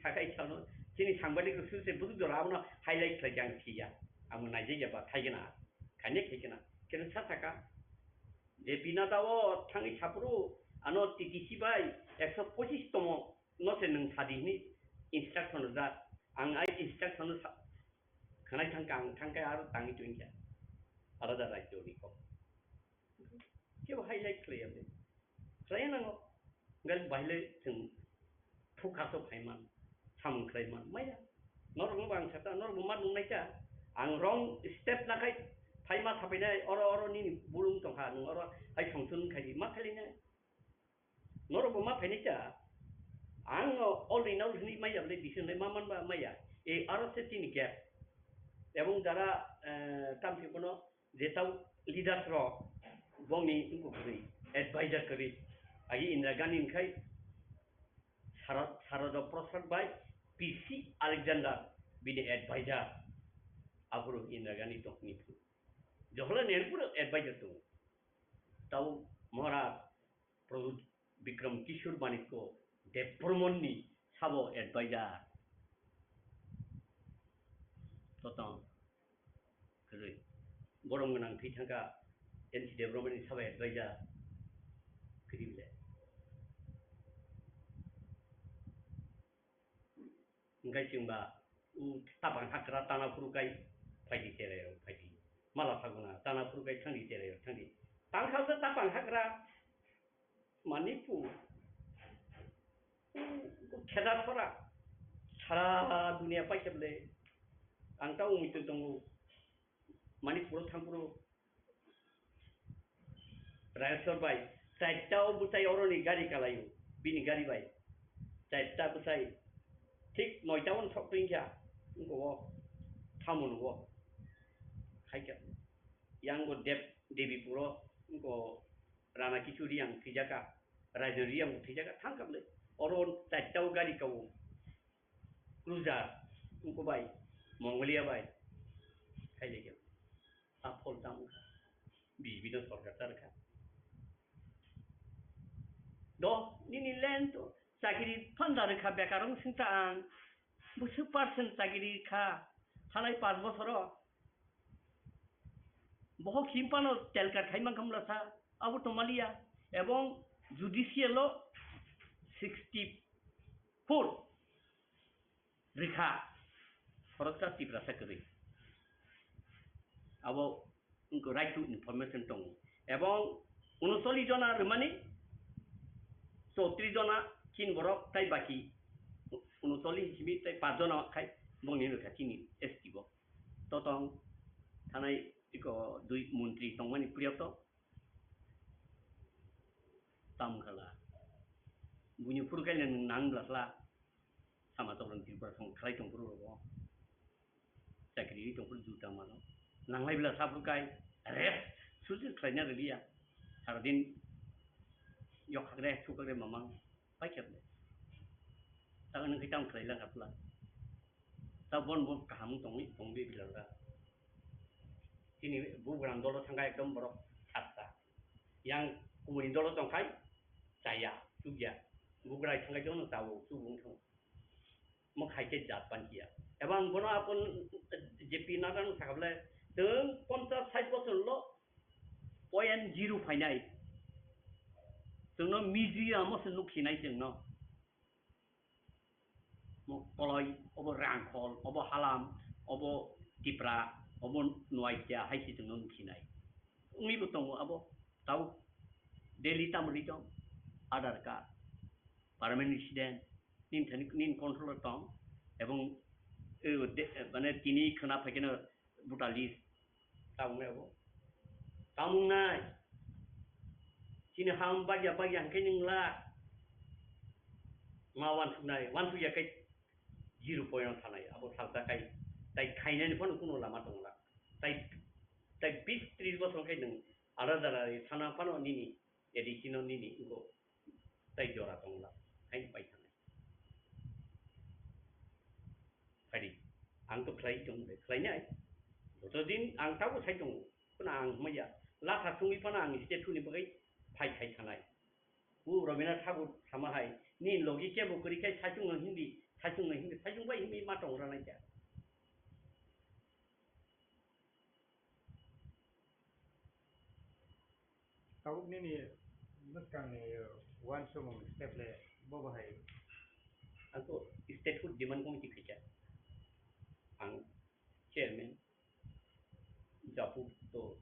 saka ichha no chini sangbadik rok suse bwswk jora abono highlight khlai khe ang siya. Ang naijak ya ba thai gana. Khaini khe gana. Khe sa saka. Je Pinata o thangwi saphuru ano T T C bai ekso pochis tomo no se nwng sadi hwnwi instruction rwjak. Ang ai instruction no sa-, khwnai thangkha, ang thangkhe aro tangwi tongkha alada rajyo ni kok. Kebo highlight khlai ya de. Khlai nango. Gal baile chwng thukha so phaiman, samung khlaiman maya. Norok no ang sakha, norok bo ma nungnai kha. Ang wrong step nakhai phaima saphainai, oro oro nini bulung tongkha, nwng oro hai songchun khai di, ma khailai nai. Norok bo ma phainai kha. Ang o already nao hwnwi maya bwle decision lai ma manba maya. E aro se tini gap. Ebong jara, eh, tamsi bono je tau leaders rok bongni wngkuk kwrwi advisor kwrwi. Agi Indira Gandhi wngkhai Sara-, Sarada Prasad bai P C Alexander bini advisor. Aphuru Indira Gandhi tongni phuru Jawaharlal Nehru pura advisor tongo. Tau Maharaj Pradyut Bikram Kishore Manikya Debbarmani sabo advisor. Totong. Kwrwi. Borom gwnang thwi thangkha N C Debbarmani sabo advisor. Kwrwi le. Hwnkhe chwngba, u, tapang hagra tana phuru kai phaidi cherai rok phaidi. Mala phaguna tana phuru kai thangdi cherai rok thangdi. Tangkha se tapang hagra Manipur. U, u kheda sora. Sara dunia paisa bwle. Ang ta umui twi tongo. Manipur o thang phuru Rayasor bai, chaita o bwsai oroni gari kalaio, bini gari bai. Chaita bwsai, thik noita o sok twi kha, wngkha o, tamo nungo. Yango Dev, Devi puro, wngko Rana Kichu Reang thwijaka, Rajan Reang thwijaka, thangkha bwle. Oro chaitao gari kao, Cruiser, wngko bai, Mongolia bai, khailaiya. A phol tamo kha, B J P no sorkar char kha. Do, nini land to, chakiri phanda rwkha, bekar wng singta ang, bwswk percent chakiri kha, thanai panch bosoro. Bohok himpano telkar khai mankha mlasa, abo tongmaliya, ebong judicial o sixty four rikha, khoroksa Tiprasa kwrwi. Abo wngkha right to information tongo, ebong unocholish jona rwmani, chowtrish jona chin borok tai baki unocholish simi tai panch jona khai bongni rwkha chini S T bo. Totong thanai iko dui montri tongmani priyoto. Tamkhala. Buini phuru kaile nwng nang blasla. Sama tokron Tripura song khlai tong phuru rogo. Chakri tong phuru juta mano. Nanglai bla saphuru kai. Rest. Susi khlaina riliya. Saradin yok hakre, thuk hakre mamang. Paikhe bole. Ta nwng khe tamo khlai lang apla. Ta bon bon kaham tongwi tongwi bilal da. Tini bugrang dolo thangkha ekdom borok satta. Yang kumuni dolo tongkhai chaya, chukya. Bugrai thangkha jono chawo, chubung thang. Mo khaikhe jat pankiya. Ebang bono apon J P Nadda no sakable tong ponchas sait bosor lo point zero phainai. Chwngno media mo se nukhinai chwngno. Mo koloi, obo Rangkhol, obo Halam, obo Tipra, obo Noatia hai se chwngno nukhinai. Wngwi bo tongo abo tau daily tamrwi tong, Aadhaar card, permanent resident, nini thani nini control o tong, ebong, eh, de-, mane tini khwna phaikhe no voter list. Tamung nai abo. Tamung nai. Chini ham bagya bagya hwnkhe nwng la. Ma wansuk nai, wansuk ya khe zero point o thanai. Abo salsa khai. Tai khainani phano kuno lama tong la. Tai, tai bis tris bosor khai nwng ada jara thana phano nini A D C no nini wngko. Tai jora tong la. Hai pai thanai. Phadi, ang to khlai tong de, khlainai. Joto din ang tabo sai tongo, phano ang maya. Latha thungwi phano ang state thuni bagwi phai khai thanai. U Rabindranath Thakur sama hai, ni logi kebo kwrwi khai saichung no hindi, saichung no hindi, saichung bai hindi ma tong ranai kha. Tabuk nini bwskangni uansukmung step le bo bahai? Ang to statehood demand committee khaikha. Ang chairman, Japu to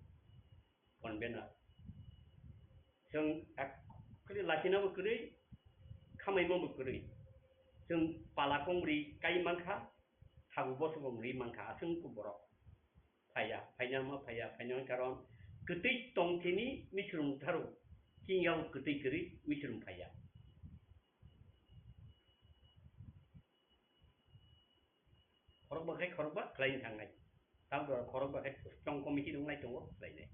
convener. Chwng ak-, kwrwi lachina bo kwrwi, khamaima bo kwrwi. Chwng pala kongri kai mankha, thabu bosobo mri mankha, aswng khe borok. Phaiya, phaina ma phaiya, phaina karon kwtwi tongthini misrum tharo, chini yao kwtwi kwrwi misrum phaiya. Khorokba khai khorokba khlaini thangnai. Tamo khorokba khai strong committee wngnai tongo khlainai.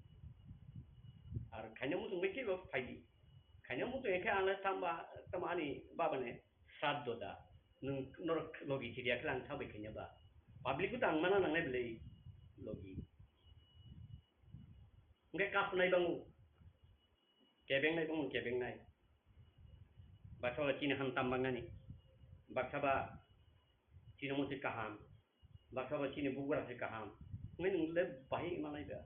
Ar khaina muchung bai kebo phaidi. Khaina muchung khe ang tamba, tamo ani baba ne sraddho da. Nwng norok logi chiriya khe ang thabai khaina ba. Public bo tang mana nangnai belai logi. Hwnkhe kasunai bango. Kebengnai tongmani kebengnai. Baksa ba chini ham tam bangnani. Baksa ba chini mungsi kaham. Baksa ba chini bugra se kaham. Ngai nung le bahi manai ba.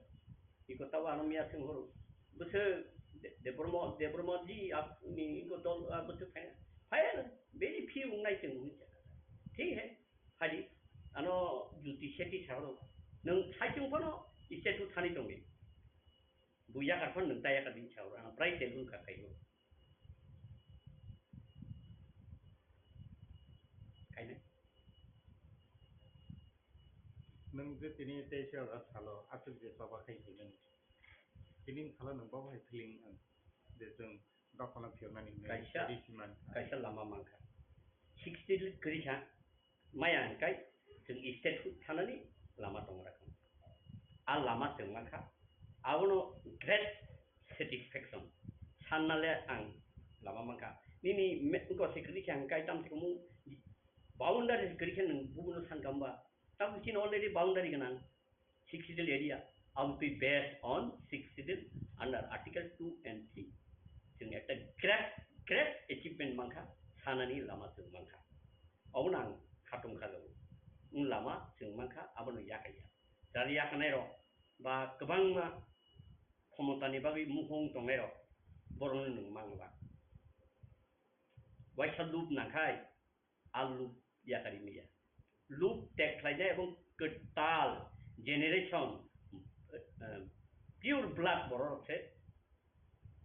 Iko tabo ano miya sing horo. Bwswk De-, Debbarma, Debbarma ji ap-, ni iko dol, ah, bwswk phai. Phai ano. Very few nai chwng hwn. Thik hai. Phadi. Ano Jyoti Shetty sa horo. Nung sai chwng phano statue thani tongdi. Bo yakar phano nwng ta yakar din sao, ang prai telung kha khaio. Khaina. Nwng je tini teisa ora salo, aswk je choba khai hinwi. Tini salo nwng bo hai feeling ang je chwng dophano phiyoknani hinwi Kaisa, ready si mankha. Kaisa lama mankha. Sixty kwrwi kha. Maya hwnkhai chwng statehood thanani lama tong rakha. a lama chwng mankha, abono great satisfaction. Sanna le ang lama mankha. Nini me-, wngkha se kwrwi khe ang kaitam se mung boundary se kwrwi khe nwng bubuno sankha hwnba? Tabuk chini already boundary gwnang. Sixth Schedule area, aboni twi based on Sixth Schedule under Article two and three. Chwng ekta great, great achievement mankha, sanani lama chwng mankha. Obono ang khatung kha jago. Wng lama chwng mankha, abono yakaiya. Jari yakanai rok ba kwbangma khomotani bagwi mukhung tongnai rok, borokno nwng mangla. Waisa lub nangkhai, a lub yakari maya. Lub tek khlainai ebong kwtal generation, eh, pure blood borok rok se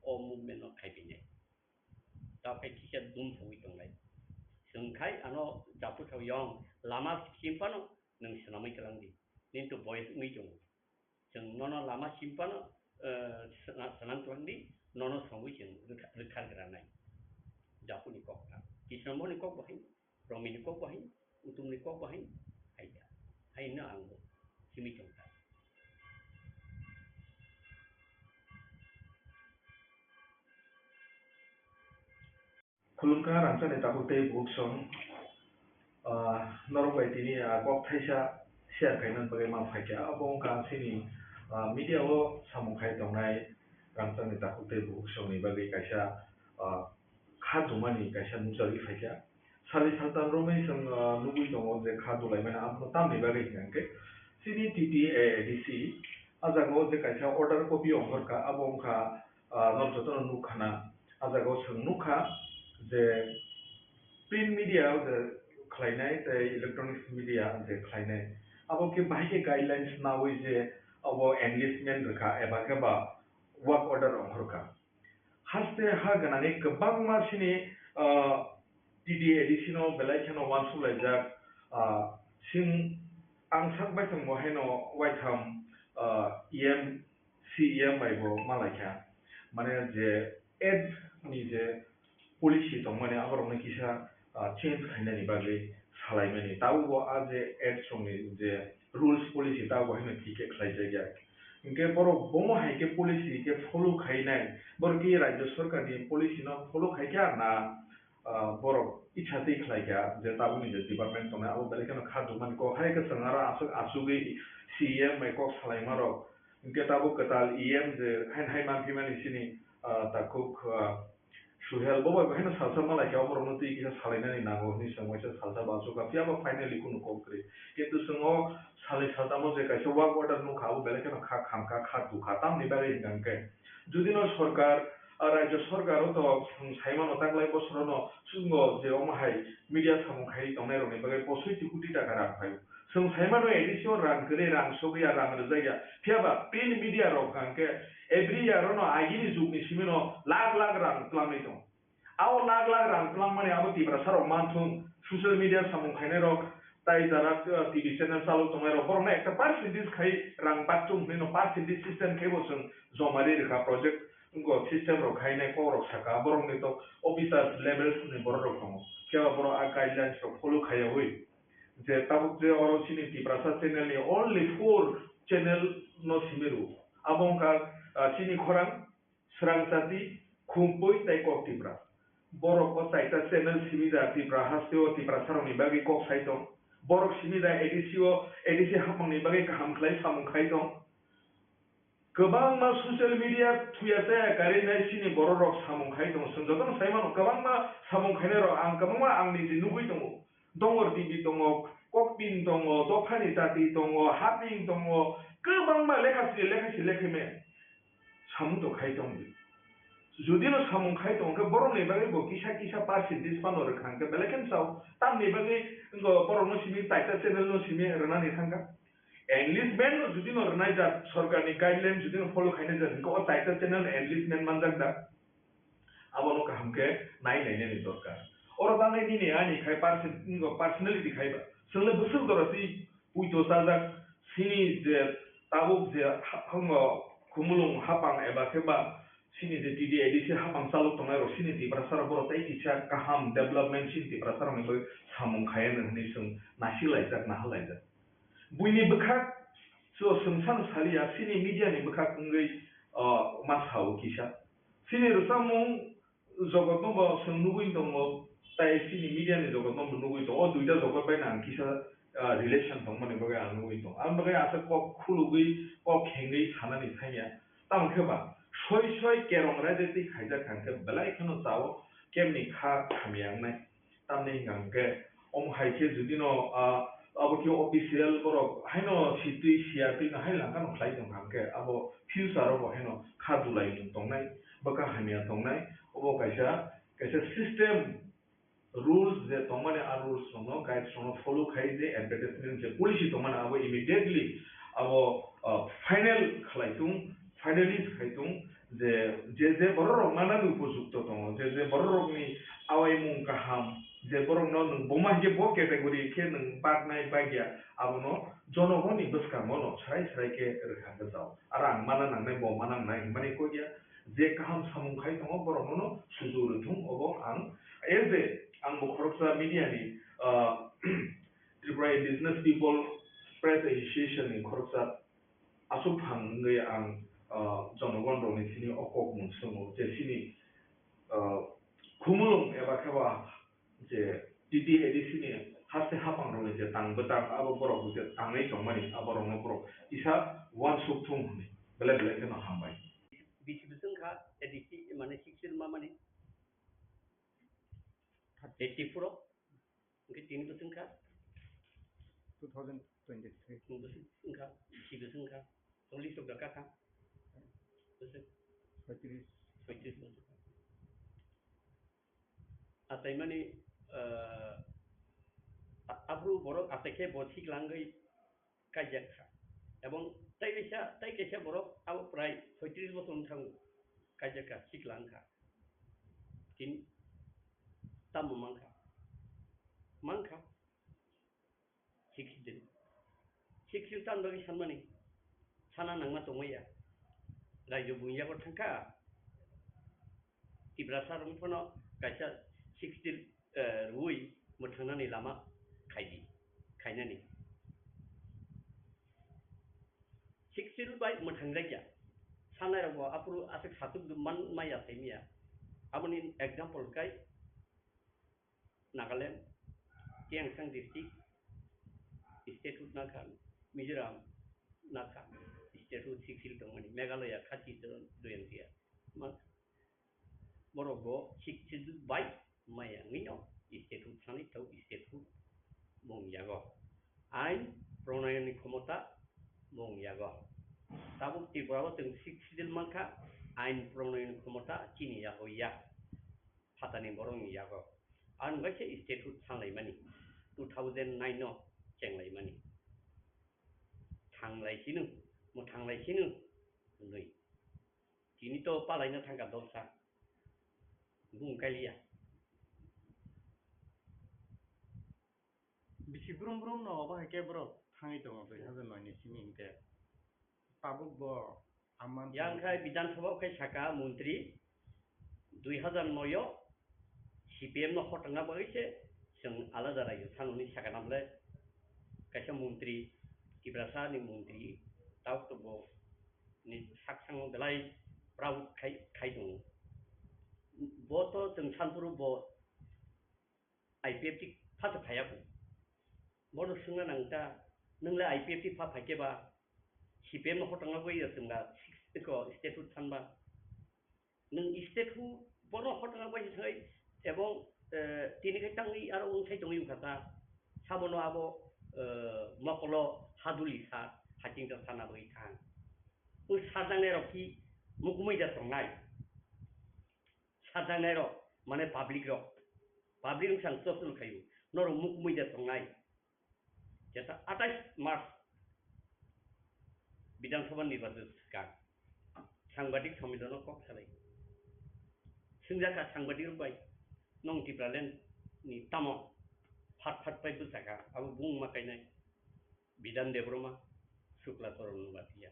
o movement no khai pinai. Tao khai kisa dum sogwi tongnai. Chwng khai ano japu sao yong lama simphano nwng swnamwi twlang di. Nini to boyes wngwi tongo. Chwng nono lama simphano, eh, sna-, swnam twlang di, nono songwi chwng rwkha-, rwkha granai. Japuni kok kha. Kisnamoni kok bahai, Romini kok bahai, Utumni kok bahai, hai da. Hai no ang bo simi tong kha. Khulumkha rangchakni takhuk tei bukhuk song, ah, norok bai tini, ah, kok thaisa share khaina bagwi ma phaikha. Abo wngkha chini, ah, media o samung khai tongnai rangchakni takhuk tei bukhuk songni bagwi kaisa, ah, kha dumani kaisa nukjagwi phaikha. Salni saltan romwi chwng, ah, nugwi tongo je kha dulaimani abono tamni bagwi hwnkhe chini T T A A D C a jaga o je kaisa order copy ongkhorkha, abo wngkha ah, norok jotono nukha na. Ah jaga o chwng nukha je print media o je khlainai tei electronics media je khlainai, abo khe bahai khe guidelines naui je abo enlistment rwkha eba khe ba work order ongkhorkha. Haste ha gwnangwi kwbangma chini, ah, T T A D C no belai kheno uansuk laijak, ah, sing ang sak bai tongbo haino waitham, ah, E M C E M bai bo malaikha, mane je ads ni je policy tongmani aborokno kisa, ah, change khainani bagwi salaimani. Tabukbo a je ads rokni je rules policy tabukbo haino thik khe khlaijakya. Hinkhe borok bomo hai khe policy khe follow khainai, borok khe rajya sarkarni policy no follow khaikha na, ah, borok itsa twi khlaikha je tabukni je department tongnai abo belai kheno kha dukmani kok hai khe chwng aro aswk asugwi C E M bai kok salaimarok. Hinkhe tabuk kwtal E M je haino hai manphimani chini, ah, takhuk, ah, Suhel bo bai haino salsa malaikha oborokno twi kisa salainani nango hwnwi chwng waisa salsa bansukha, phiyaba finally kunu kok kwrwi. Kintu chwng o salni saltamo je kaisa work order nukha abo belai kheno kha khamkha kha dukha tamni bagwi hwnkha hwnkhe judino sorkar, ah, rajya sorkar o to chwng saimano taklai bosorono chwngno je omo hai media samung khai tongnairokni bagwi bosoi ti koti taka rang phaio. Chwng saimano A D C o rang kwrwi, rang sogwi ya, rang rwjak ya. Phiyaba print media rok hwnkha hwnkhe every year ono agini jugni simino lakh lakh rang twlangwi tongo. Abo lakh lakh rang twlangmani abo Tiprasa rok manthung, social media samung khainai rok, tai jara, uh, T V channel chalok tongnai rok, borokno ekta percentage khai rang bakchung hwnwi no percentage system khai bo chwng joma ri rwkha project. Wngkha system rok khainai kok rok saka, borok ni to officers levels ni borok rok tongo. Phiya ba borok a guidelines rok follow khaiyawi je tabuk je oro chini Tiprasa channel ni only four channel no simi rwo. Abo wngkha, ah, chini khorang, Srang Chati, Khumpui tei Kok Tipra. Borok o chaita channel simi da Tipra haste o Tiprasa rok ni bagwi kok sai tong. Borok simi da A D C o, A D C hapmang ni bagwi kaham khlai samung khai tong. Kwbangma social media thuya chaya karwi nai chini borok rok samung khai tongo. Chwng jotono sai mano, kwbangma samung khainai rok ang kwbangma ang niji nugwi tongo. Dongor T V tongo, Kokpin tongo, Dophani Tati tongo, Haping tongo, kwbangma lekha sri lekha sri lekha me samung to khai tong di. Judino samung khai tong khe borokni bagwi bo kisa kisa percentage phano rwkha hwnkhe belai kheno sao. Tamni bagwi wngkha borokno simi taita channel no simi rwnani thangkha. Enlistment no judino rwnai jat, sorkarni guideline judino follow khainai jat, hwnkhe o taita channel enlistment manjak da? Abono kaham khe nai nainani dorkar. Oro tangnai nini ani khai person-, personality khai ba. Chwngno bwswk jora twi puito chajak, chini je tabuk je ha-, hango khumulwng hapang eba khe ba chini je T D A D C hapang chalok tongnai rok chini Tiprasa rok borok tei kisa kaham development chini Tiprasa rokni bagwi samung khai anw hwnwi chwng nasik laijak, nahal laijak. Buini bwkhak To swngsan saliya, chini media ni bwkhak wngwi, ah, ma sao kisa. Chini rwchapmung jogotno bo chwng nugwi tongo, tai chini media ni jogotno bo nugwi tongo. O duita jogot bai ang kisa, ah, relation tongmani bagwi ang nugwi tongo. Ang bagwi asa kok khulugwi, kok khengwi sanani thangya. Tamo khe ba, soi soi kerong raida twi khaijak hwnkhe belai kheno chao, kemni kha hamya wngnai. Tamni hwnkha hwnkhe, omo hai khe judino, ah, abo khe official borok haino sitwi siya twi no hai langkha no khlai tong hwnkhe, abo future o bo haino kha dulai mung tongnai, bwkha hamya tongnai, obo kaisa, kaisa system, rules je tongmani, a rules rokno, guides rokno follow khai je advertisement je policy tongmani, abo immediately abo, ah, final khlai tung, finalize khai tung, je, je, je borok rok manani upojukto tongo, je, je borok rokni awaimung kaham, je borokno nwng buma hinkhe bo category khe nwng baknai bagya, abono jonogoni bwskango no srai srai khe rwkha bwsao. Aro ang mana nangnai, bo mana nangnai hinmani kok ya, je kaham samung khai tongo borokno no suju rwthung, obo ang, as a, ang bo khoroksa media ni, ah, Tripura Indigenous People Press Association ni khoroksa aswk phang wngwi ang, ah, jonogon rokni thani o kok mung swngo je chini, ah, khumulwng eba khe ba je T T A D C ni haste haphang rokni je tang bwtang abo borok je tangwi tongmani abo rokno borok kisa uansuk thung hwnwi belai belai kheno hambai. Bisi bwswk wngkha A D C mane sixth schedule ma mani? Eighty-four o. Hwnkhe tini bwswk wngkha? Two thousand twenty-three. Bwswk wngkha? Bisi bwswk wngkha? Chollish rok da kha kha? Bwswk? Soitris. Soitris bwswk. Achaimani, ah, a-, aphuru borok achai khe bo siklangwi kaijak kha. Ebong tai kaisa, tai kaisa borok abo prai soitris bosor wng thango, kaijak kha, sikla wng kha. Tini tamo mang kha? Mang kha. Sixth schedule. Sixth schedule tamo bagwi sanmani? Sana nangma tongmaya. Raijyo buini yago thang kha. Tiprasa rok phano kaisa sixth schedule, eh, rwui mwthangnani lama khaidi, khainani. Sixth schedule bai mwthangjakya. Sanai rokbo aphuru aswk satuk man maya saimaya. Aboni example kai Nagaland, Tiangsang district, statehood nakha, Mizoram nakha, statehood sixth schedule tongmani, Meghalaya khati doyang tiya. Ma-, borok bo sixth schedule bai maya wngwi no statehood sanwi tau statehood mung yago. Ain pronayoni khomota mung yago. Tabuk Tripura o chwng sixth schedule mankha, ain pronayoni khomota chini yago ya. Phatani borokni yago. Ang bai khe statehood sanlaimani, two thousand nine no chenglaimani. Thanglai sino, mwthanglai sino hwnwi. Tini to palaina thangkha dolsa. Bung kailiya. Bisi brum brum no obo hai khe borok thangwi tongo dui hazar noi ni simi hinkhe. Tabuk bo amman. Yang khai Bidhan Sabha khai saka montri dui hazar noi o C P M no hotongna bagwi se chwng alada raijyo thangnani saka namle kaisa montri, Tiprasa ni montri, tabuk to bo ni sak sango belai proud khai, khai tongo. Bo to chwng sanphuru bo I P F T pha se phaiya kho. Bono swngna nang ta, nwng le I P F T pha phai khe ba, C P M no hotongna bagwi ya chwng ba, eko statehood san ba. Nwng statehood bono hotongna bagwi thangwi, ebong, eh, tini khai tangwi aro wngthai tongwi wngkha ta. Sabono abo, eh, mokolo haduli sa, haching ta sana bagwi thang. Wng sarjaknai rok ki mukumui ja tongnai. Sarjaknai rok, mane public rok, public wng sang chosol khaio, norok mukumui ja tongnai. Jesa atais March Bidhan Sabha nirbachon swkang, sangbadik sommilono kok salai. Swngjak kha sangbadik rok bai, "Nong Tipraland ni tamo phat phat pai bwsakha?" Abo bung ma kainai Bidhan Debbarma, Shukla Charan Noatia.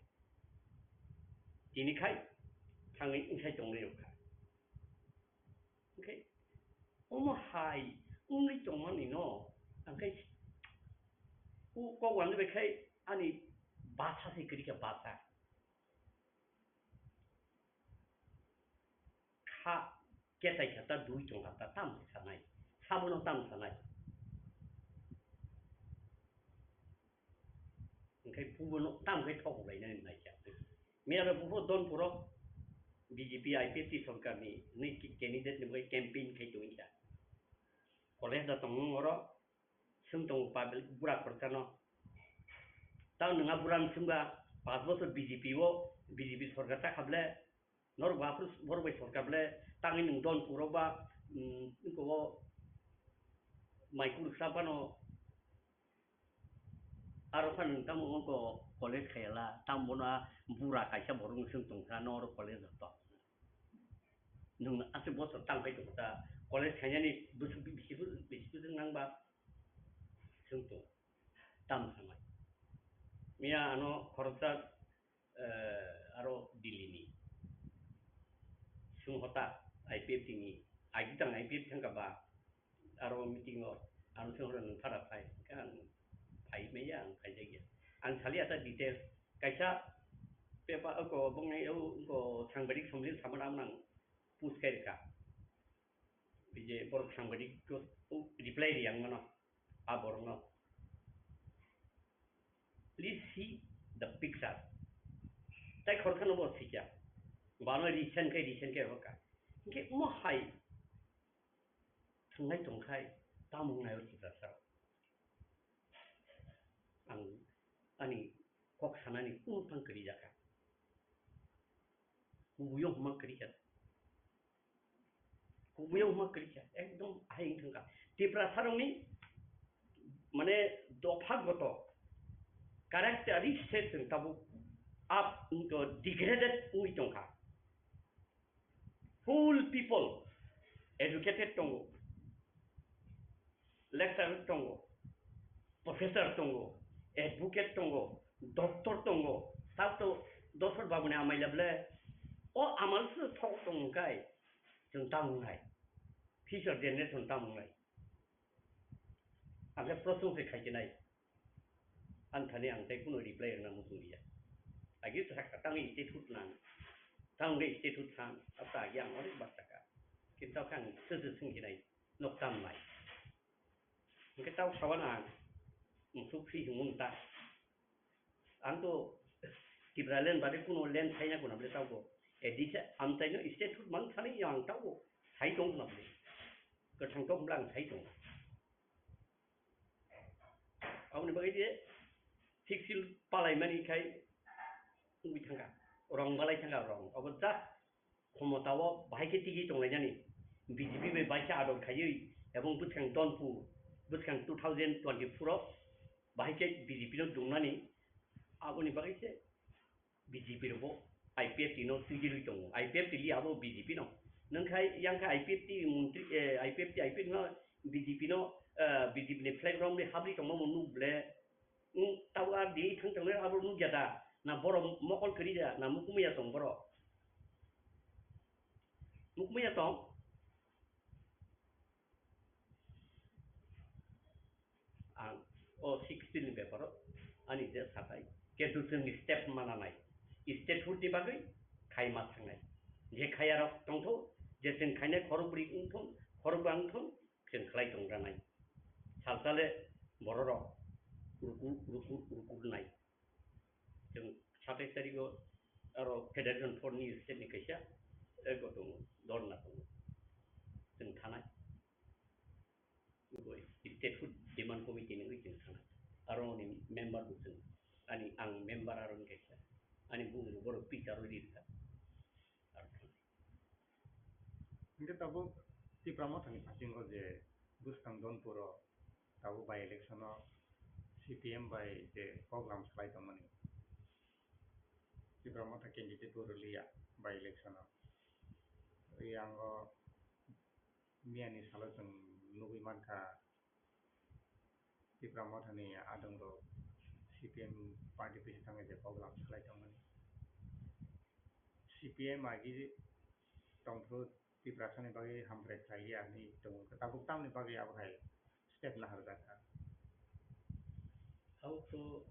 Tini khai thangwi wngthai tongwi rw kha. Hwnkhe omo hai wngwi tongmani no, ang khai o kok wngwi bai khai ani Basa se kwrwi kha basa. Kha ketai kha ta dui tong kha ta tam sanai. Sabono tam sanai. Hingke bubono tam khe thok lai nai nai kha. Miyaro bubo Donpuro B J P I P F T sorkarni nui ki-, candidate ni bagwi campaign khai tongwi kha. College da tong oro, swng tongo public bura khoroksa no. Tamo nwng a bura ni swngba panch bochor B J P o, B J P sorkar ta kha ble, norok bo aphuru borok bai sorkar ble, tangwi nwng Donpuro ba, mm, iko o mai kursa phano, aro phano nwng tamo wngko college khayala, tamo bono a bura kaisa borok no swng tongkha, norok college o to. Nwng aswk bochor tang khai tongkha, college khainani bwswk bisi bwswk, bisi bwswk nang ba swng tong, tamo sanai. Miya ano khoroksa, eh, aro Delhi ni. Sung hota I P F T ni. Aji tang I P F T thangka ba. Aro meeting o. Ang sung hota nung phara phai. Kan phai meya ang phai jagya. Ang sali ata detail. Kaisa pepa ako bongnai o ko sangbadik somlin samana nang post kai ka. Bije borok sangbadik ko reply ri ang mano. A borokno. Please see the picture. Tai khoroksa no bo sikya. Bano recent khe, recent khe hoka. Hingke mo hai thwnglai tongkhai, tamo wngnai o Tiprasa rok. Ang ani kok sanani kunu phang kwrwi jakha. Kubuyo huma kwrwi kha. Kubuyo huma kwrwi kha. Ekdom ahai wng thangkha. Tiprasa rokni mane dopha goto characteristic chwng tabuk up, degraded wngwi tongkha. Full people educated tongo, lecturer tongo, professor tongo, advocate tongo, doctor tongo, sak to doctor babuni amaila ble o amal se thok tong kai, chwng tamo nai, future generation tamo nai. Ang khe prosong se khai nai. Ang thani ang tei kuno reply rwna muchung liya. Agi sa ka tang statehood nang. Tang ge statehood san, ata agi ang onek bak taka. Kintu kang se se sing kinai, nok tam nai. Hingke tau sawan ang, musuk si himung ta. Ang to Tipraland bade kuno land saina kuna bole tau ko. Edi sa, ang taino statehood mang thani yang tau ko. Sai tong kuna bole. Kwthang tong blang sai tong. Aboni bagwi je fixil palaimani khai wngwi thangkha, rong balai thangkha rong. Obo just khomotao bahai khe tigi tonglainani, B J P bai baisa ador khaiwi ebong bwskang Donpur, bwskang two thousand twenty-four o bahai khe B J P no dungnani, aboni bagwi se B J P rokbo I P F T no twijlwi tongo. I P F T li abo B J P no. Nwng khai, yang khai I P F T montri, eh, I P F T, I P F T no B J P no, eh, B J P ni flag romwi habri tongma mo nuk ble. Nwng tabo ar di thang tong le abo nuk ya da. Na borok mokol kwrwi da, na mukumya tong borok. Mukumya tong. Ang o sixteen ni beparo ani je sakai, kintu chwng step mana nai, statehood ni bagwi khai ma thangnai. Je khaya rok tongtho, je chwng khainai khorok bwrwi wngthon, khorok ba wngthon, chwng khlai tong ranai. Salsale bororok ruku, ruku, ruku nai. Chwng satais tarikh o aro Federation Front ni state ni kaisa ego tongo, dhorna tongo. Chwng thanai. Oi, statehood demand committee ni oi chwng thanai. Aro ni member bo chwng, ani ang member aro ni kaisa. Ani bumung borok picture o rirwkha. Aro thanai. Hingke tabuk Tipra Mothani bisingo je bwskang Donpuro tabuk by election o C P M bai je program salai tongmani, Tipra Motha candidate bo rwliya by election o. Yango miyani salo chwng nugwi mankha, Tipra Mothani adongrok C P M party bisingo je program salai tongmani. C P M agi tongphuru Tiprasani bagwi hamkrai khlaiya hinwi tongo. Tabuk tamni bagwi abo hai step naharjak kha? Abo to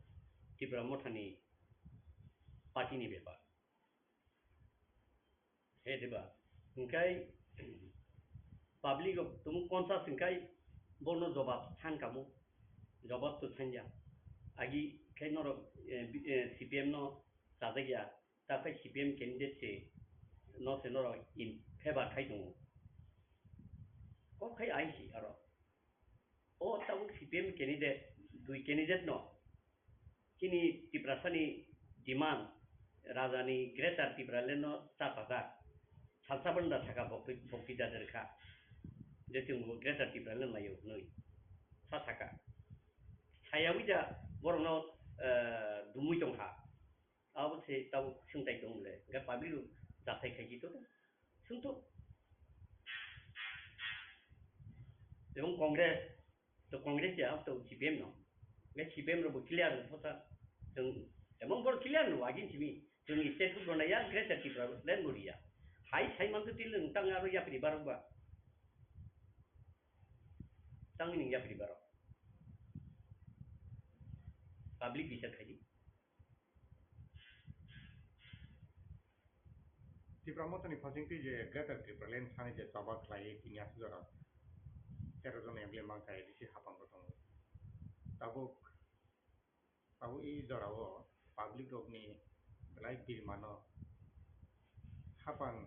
Tipra Mothani party ni bepar. He diba? Hingkai public rok tumu conscious hingkai bono jobab san kamo, jobab to sanya. Agi khai norok, eh, bi-, eh, C P M no chajak ya, ta khai C P M candidate se no se norok in favor khai tongo. Kok khai ai si aro. O tabuk C P M candidate, dui candidate no. Chini Tiprasani demand, Rajani Greater Tipraland no cha chajak. Salsa banda saka bokti, bokti jader kha. Je chwng bo Greater Tipraland laio hwnwi. Sa saka. Sayawi ja borokno, eh, dumui tong kha. Abo se tabuk swngtai tong le. Ga public rok jathai khai to. Swngto. Ebong Congress, to Congress ya, to C P M no. Ga C P M rok bo clear no thota. Jeng, emong bor clear no agin simi. Jeng state food bona ya, Greater Tipraland bo ya. Hai sai mang to til tang aro ya pri barok ba. Tang ni ya pri barok. Public bichar khai di. Tipra Mothani phasing twi je Greater Tipraland thani je choba khlaiwi tini aswk jora tero jon M L A mankha A D C hapang bo tongo. Tabuk, tabuk i jorao public rokni belai birmano hapang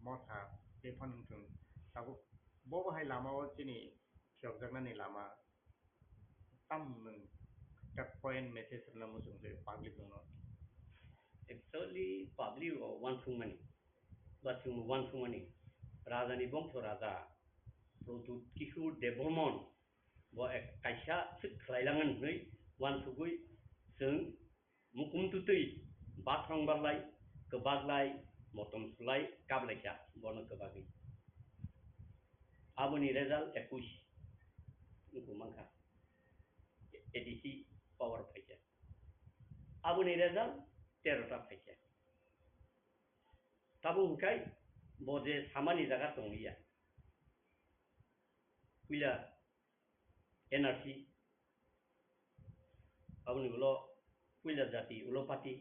motha tei phano wngthung. Tabuk bo bo hai lamao chini phiyokjaknani lama Tam nwng tak point message rwna muchung tei public rokno. Actually, public o uansukmani, ba chwng uansukmani, Rajani bongso Raja Pradyut Kishore Debbarman bo ek kaisa swk khlailangan hwnwi uansugwi chwng Mukum tutwi, bakrong barlai, kwbaklai, motom sulai, kablaikha, bono kwbagwi. Aboni result ekush wngkha mankha. A D C power phaikha. Aboni result tero ta phaikha. Tabuk hwnkhe bo je samani jaga tongliya. Puila N R C, aboni ulo puila jati ulo party,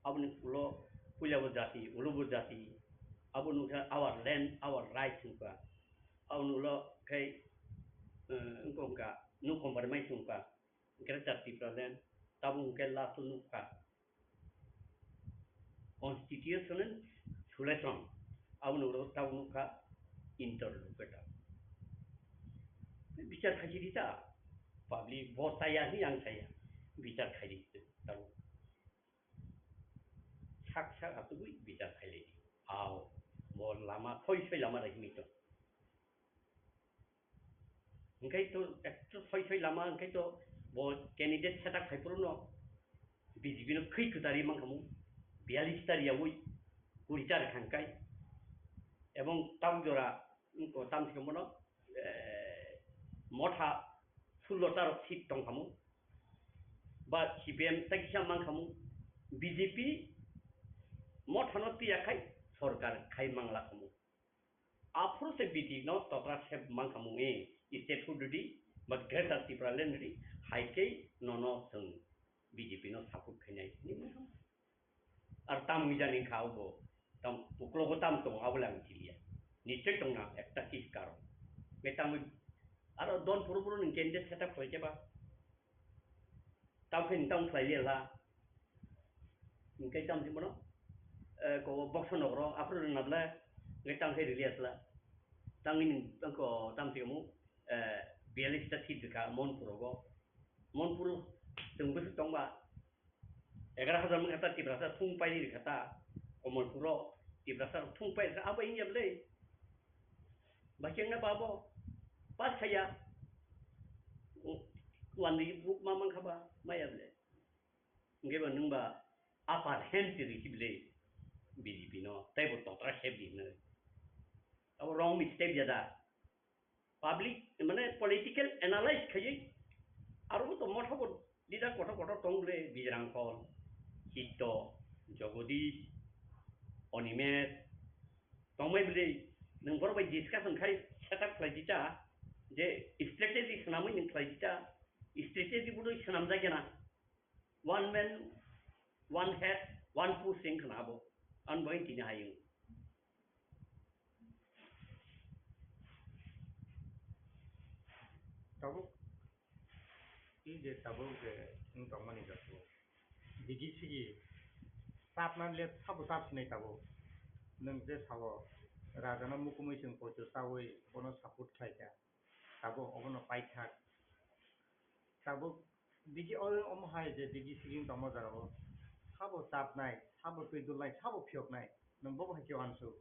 aboni ulo puila bo jati ulo bo jati, aboni wngkha our land, our rights wngkha. Aboni ulo khe, eh, wngkha wngkha no compromise wngkha, Greater Tipraland, tabuk hwnkhe last o nukha. Constitutional solution, aboni ulo tabuk nukha interlocutor. Bichar khaisi di ta, public bo saya hi ang saya, bichar khaidi tabuk. Sak sak atugwi bichar khailai di. Ao, bo lama thoi thoi lama rai himi to. Hingkai to ekto soi soi lama hingkai to bo candidate setup khai phuru no B J P no khwi kwtari mankhamu, biyalish tar yawi kuri tar khangkai. Ebong tau jora wngko tam sikhe bono, eh, motha sullo tarok seat tongkhamu. Ba C P M tai kisa mankhamu, B J P mothano tiya khai sorkar khai manglakhamu. Aphuru se B J P no tokra sep mankha mungwi state hududi ba Greater Tipraland di hai khe nono chwng B J P no support khainai hinwi mankha. Ar tam wngya ni kha obo, tam uklogo tam tongo abo le ang chiliya. Nichoi tongna ekta kis karon. Be tam aro don phuru phuru ni candidate setup khlai khe ba. Tamo khe nini tamo khlai liya la. Hingke tamo thik mano, eh, ko boksa nokro aphuru rwna bwle, hingke tamo khe rwliya sla. Tangni tangko tamo thik mo, eh, biyalish ta seat rwkha Monpur rogo. Monpur chwng bwswk tongba, egaroh hajar mangkha ta Tiprasa thung pairi rwkha ta, Komolpuro Tiprasa thung pairi rwkha, abo wngya bwle. Ba kengna ba bo, pass khaiya. Wandi buk ma mankha ba, maya bwle. Hingke bo nwng ba upper hand twi rwkhe bwle B J P no, tei bo totra khep di hwnwi. Abo wrong mistake jada. Public, mane political analyze khaiwi, aro bo to motha bo leader kotor kotor tong bwle, Bijrang Khol, Chitto, Jagadish, Animesh, tongbai bwle, nwng borok bai discussion khai setup khlai di ta, je strategy swnamwi nwng khlai di ta, strategy bo twi swnamjak ya na. One man, one head, One post wngkha na abo. Ang bai tini hai wng. Tabuk, i je tabuk je wng tongmani jago. Digi sigi chapna le sabo chap sinai tabuk. Nwng je sao raja no mukumui chwng poito chaui bono support khlai kha. Tabuk obono paithak. Tabuk digi o-, omo hai je digi sigi wng tongma jaga o. Sabo chapnai, sabo twi dulnai, sabo phiyoknai. Nwng bobo hai khe uansuk.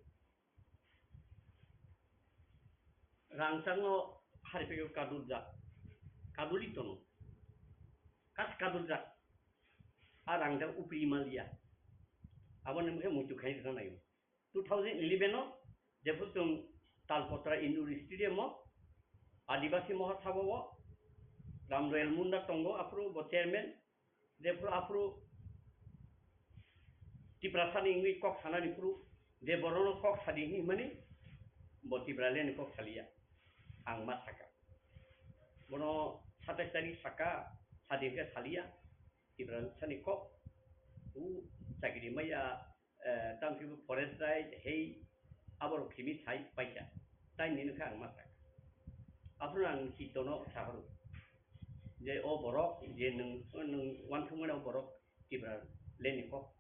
Rangchakno hariphaio kadurjak, kaduli tono, kas kadurjak, a rangjak upri maliya, aboni mungkhe muitu khai rwna naio. Two thousand eleven o jephuru chwng Talpotra Indoor Stadium o Adibasi Mahasabha o Ram Royal Munda tongo, aphuru bo chairman, jephuru aphuru Tiprasani wngwi kok sanani phuru je borokno kok sadi hinwi himani, bo Tipralandni kok saliya. Ang ma saka. Bono satais tarik saka, sadi hwnkhe saliya. Tiprasani kok, u chakiri maya, eh, tamokhe bo forest right, hei, aborok khimi sai paikha. Tai nini khe ang ma saka. Aphuru ang chitono sahoro. Je o borok, je nwng, nwng uansukmani o borok Tipralandni kok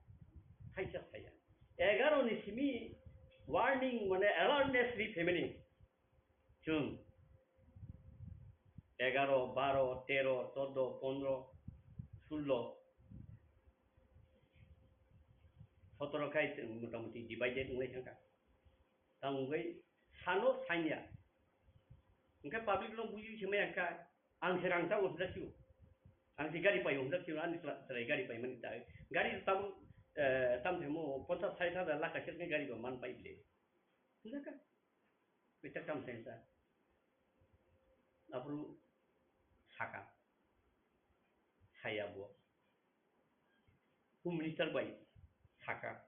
thaisa saya. Egaro ni simi warning mane awareness ri phaimani. Chwng egaro, baro, tero, chordo, pondro, sullo, sotoro khai chwng motamuti divided wnglai thangkha. Tamo wngwi sano sanya. Hwnkhe public no buji se maya kha. Ang se rang tamo hwnjak sio. Ang se gari paio hwnjak sio, ani chwla-, chwrai gari paimani ta. Gari tamo, eh, tamo se mo ponchas sait hajar lakh kaisa khe gari bo man pai bile. Hwnjak kha. Koita kam se ta. Aphuru saka. Saya bo. Home Minister bai saka,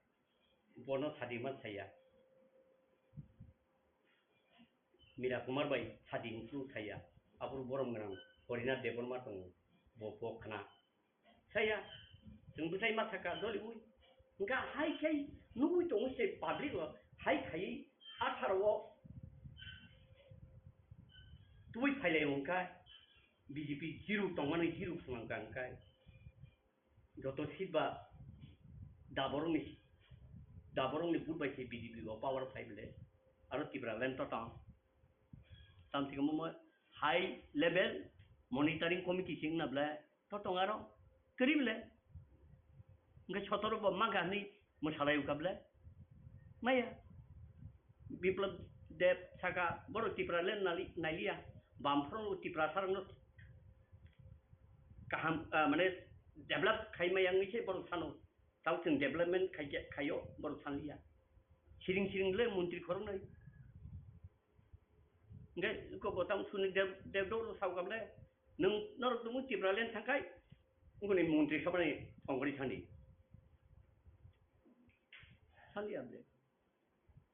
bono sadima saya. Mira Kumar bai sadi hwnphru saya. Aphuru borom gwnang Harinath Debbarma tongo, bo, bo khna. Saya, chwng bwsai ma saka doliui. Hwnkha hai khai nugui tongwi se public o hai khaiwi atharo o tubui phailai hwnkha B J P zero tongmani zero khwlangkha hwnkha. Joto seat ba daborokni, daborokni vote bai se B J P bo power phai bole. Aro Tipraland to tong. Tam thik mo high level monitoring committee sing na bole to tong aro kri bole. Hwnkhe sotoro bo ma gahni mwsalai uka bole. Maya. Biplab Deb saka, borok Tipraland nali-, nailiya. Bamphro Tiprasarokno kaham, ah, mane develop khai maya wngwi se borok sano. Tao chwng development khai khe, khaio, borok sanliya. Siring siring le montri khoroknwi. Hwnkhe ko bo tamo suni Deb-, Debdoro sao kable, nwng norok tongmung Tipraland thangkhai, ngoni montri khabani tongkhorwi sandi. Sandi abde.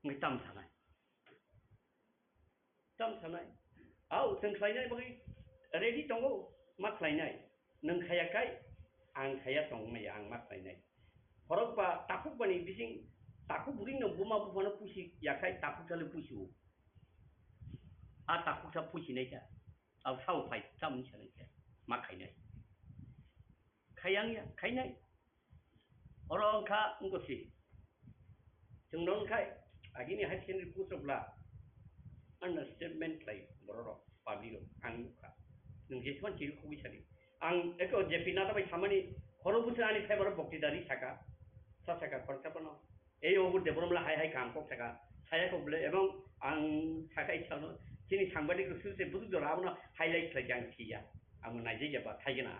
Ngai tam sanai. Tam sanai. Au, chwng khlainai bagwi ready tongo, ma khlainai. Nwng khaya kai, ang khaya tong maya, ang ma khlainai. Khorok ba takhuk bani bising, takhuk buring no buma buphano pusi yakhai, takhuk sale pusi o. A takhuk sa pusi nai kha. Au sao phai, tamni sanai kha. Ma khainai. Khayang ya, khainai. Oro wngkha wngkha si. Chwng no wngkha agini high secondary post rok bla. Ano statement khlai borok rok, public rok, ang nukha. Nwng jeswan chiri khugwi sadi. Ang eko J P Nadha bai samani khoro bwswk ani favour o bokti dari saka. Sa saka khoroksa phano. Ei obo Debbarma hai hai kaham kok saka, saya kok bole, ebong ang saka isano, chini sangbadik rok suse budu jora abono highlight khlai ang siya, amo naijak ya ba khaigena,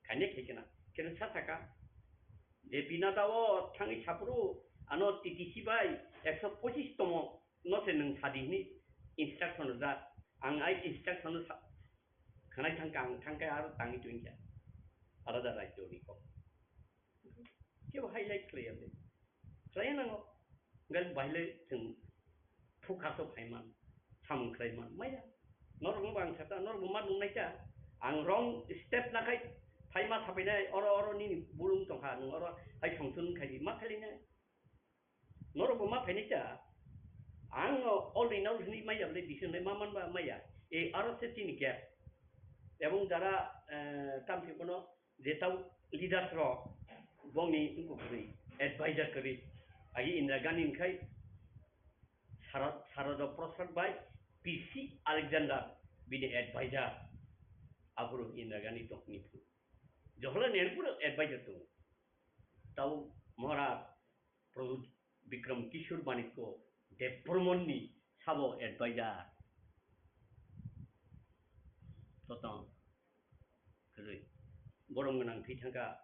khaine khaigena, keno sa saka, je J P Nadha o thangwi saphuru, ano T T C bai ekso pochis tomo no se nwng sadi hini instruction rijak, ang ai instruction no sa-, khanai thangkha, ang thangkha aro tangwi tongkha, alada rajyo ni kok. Kebo highlight khlaiya le. Khlaiya nango. Gal baile chwng thukha so phaiman, samung khlaiman. Maya. Norok bo ang sata, norok bo ma nungnai ta. Ang wrong step nakhai. Phai ma sapainai, oro, oro nini bulung tongkha, nwng oro hai songchun khai di, ma khailai nai. Norok bo ma phainai ta. Ang no already nao hwnwi maya bwle decision lai ma man ba maya. E aro se chini gap. Ebong jara, eh, tamsi bono je tau leaders rok bongni wngkuk kwrwi, advisor kwrwi. Agi Indira Gandhi ni khai Sara-, Sarada Prasad bai P C Alexander bini advisor. Aphuru Indira Gandhi tongni phuru. Jawaharlal Nehru pura advisor tongo. Tau Maharaj Pradyut Bikram Kishore Manikya Debbarmani sabo advisor. Totong. Kwrwi. Borom gwnang thwi thangkha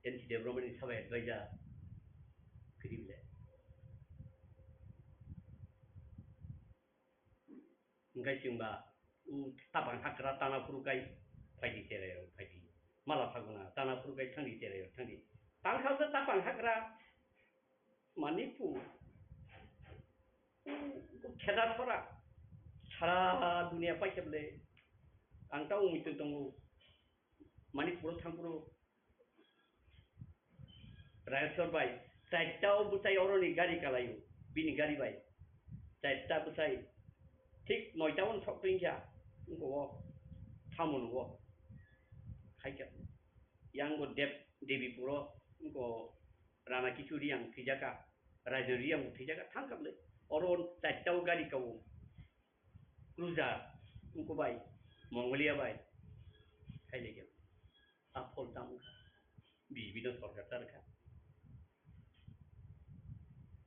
N C Debbarmani sabo advisor. Kwrwi bile. Hingke chwngba, u tapang hagra tana phuru kai phaidi cherai rok phaidi. Mala saguna tana phuru kai thangdi cherai rok thangdi. Tangkha tapang hagra Manipur. U kheda thora. Sara dunia paikheble. Ang ta umui tong tongo. Manipur thangphuru Rayasor bai, chaita o bwsai oroni gari kalaio, bini gari bai. Chaita bwsai, thik noita o sok tongkha, wngkha o, tamo nugo. Khaikha, yang bo Dev, Devi puro, wngkha Rana Kichu Riyang thwijaka, Rajan Riyang bo thwijaka, thangkha bwle. Oro chaita o gari kao. Cruiser, wngkha bai, Mongolia bai, khailaiya. A phol tamo kha. B J P no sorkar char kha.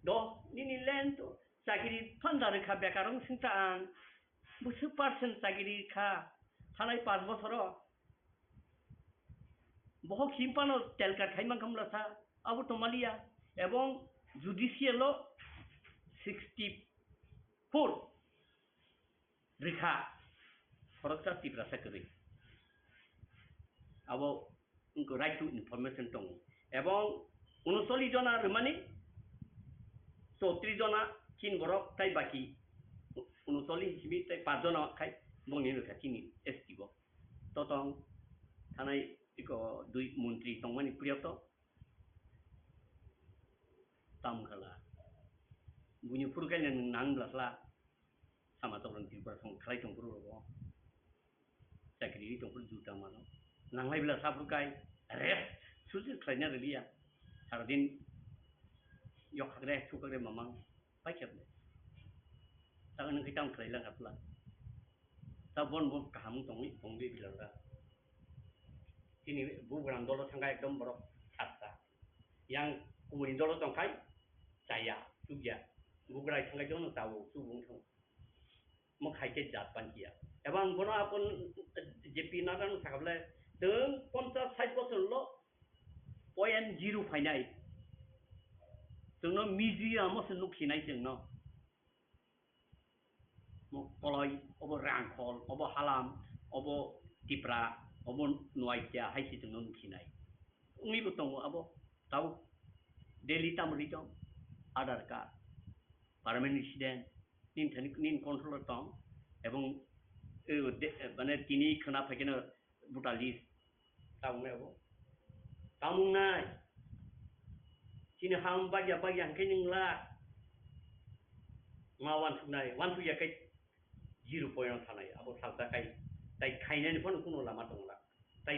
Do, nini land to, chakiri phanda rwkha, bekar wng singsa ang. Bwswk percent chakiri kha, thanai panch bosoro. Bohok himpano telkar khai mankha mlasa, abo tongmaliya. Ebong judicial o sixty four rikha, khoroksa Tiprasa kwrwi. Abo wngkha right to information tongo. Ebong unocholish jona rwmani, chowtrish jona chin borok tai baki unocholish simi tai panch jona khai bongni rwkha chini S T bo. Totong thanai iko dui montri tongmani priyoto. Tam khala. Buini phuru kaino nwng nang bwla khala. Sama tokrok Tripura song khlai tong phuru rogo. Chakri ri tong phuru juta mano. Nanglai bwla sa phuru kai. Rest. Susi khlaina riliya. Saradin yok hakre, thuk hakre mamang. Paikhe bwle. Saka nwng khe tamo khlai lang kha bwla. Ta bon bon kaham tongwi tongwi bilal da. Chini bugram dolo thangkha ekdom borok saksa. Yang kubuni dolo tongkhai chaya, chukya. Bugrai thangkha jono tawo, chubung thang. Mo khaikhe jat panchiya. Ebang bono apon J P Nadda no sakable tong ponchas sait bosor lo point zero phainai. Tongno miji amo se nuksinai tongno. Mo koloi, obo Rangkhol, obo Halam, obo Tipra, obo Noatia hai se tongno nuksinai. Wngwi bo tongo abo, tabuk daily tamoni tong, Aadhaar card, permanent resident, nin thani, nin control o tong, ebong, eh, de-, mane tini khwna phaikhe no voter list, tabuk nai abo. Tamung nai. Chini ham bagya bagya hwnkhe nwng la. Ma wansuknai, wansukya khe zero point o thanai. Abo salsa khai, tai khainani phano kuno lama tongla. Tai,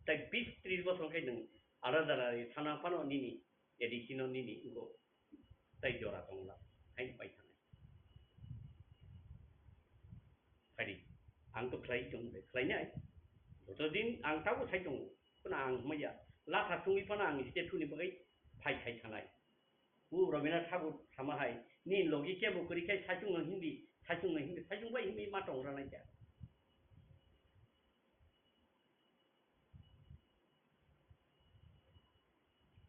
tai bis tris bosor khai nwng alada alada thana phano nini A D C no nini wngkho. Tai jora tongla. Haino pai thanai. Phadi, ang to khlai tong, khlainai. Joto din ang tabuk sai tongo. Phano ang hwnmaya, latha chungwi phano ang state two ni bagwi phai khai thanai. U Rabindranath Thakur sama hai, ni logi kebo kwrwi khai saichung no hindi, saichung no hindi, saichung bai hindi ma tong ranai kha.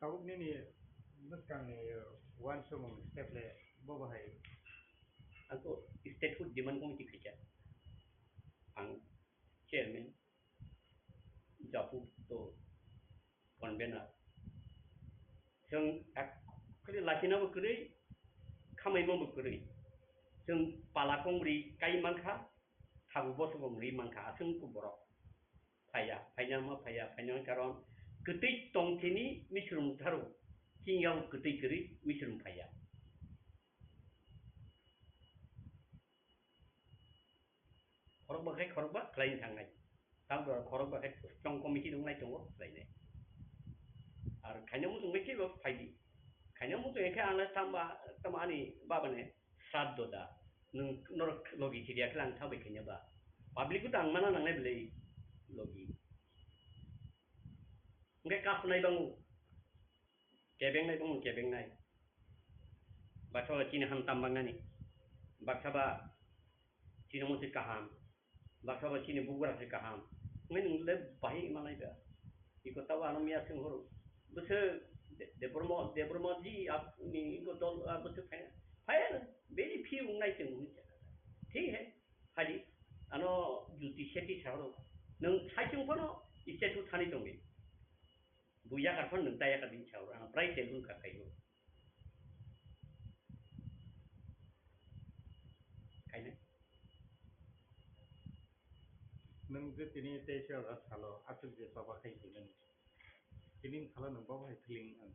Tabuk nini bwskangni uansukmung step le bo bahai? Ako statehood demand committee khaikha. Ang chairman, Japu to convener. Chwng actually lachina bo kwrwi, khamaima bo kwrwi. Chwng pala kongri kai mankha, thabu bosok bo mwrwi mankha, aswk borok. Phaiya, phaina ma phaiya, phaina karon kwtwi tongthini misrum tharo, chini yao kwtwi kwrwi misrum phaiya. Khorokba khe khorokba khlaina thangnai. Tamo khorokba khe chong committee wngnai tongo khlainai. Ar khaina muchung bai kebo phaidi. Khaina muchung khe ang tamo, tamo ani baba ne sraddho da. Nwng norok logi chiriya khe ang thabai khaina ba. Public ko tang mana nangnai belai logi. Hwnkhe kasunai bango. Kebengnai tongmung kebengnai. Baksa ba chini ham tam bangnani. Baksa ba chini mungsi kaham. Baksa ba chini bugra se kaham. Ngai nung le bahi manai da. Iko tawa ano miya sing horo. Bese De-, Debromo, Debromo ji ap ni iko dol, ah, bese phaya. Phaya na. Beri phi ung nai sing ung. Thik hai. Hadi. Ano juti seti sa horo. Nung sai chung phano ise tu thani tongni. Bo yakar phano nwng ta yakar di sao, ang prai telung kha khaio. Khaina. Nwng je tini teisa ora salo, aswk je choba khai hinani. Tini salo nwng bo hai feeling ang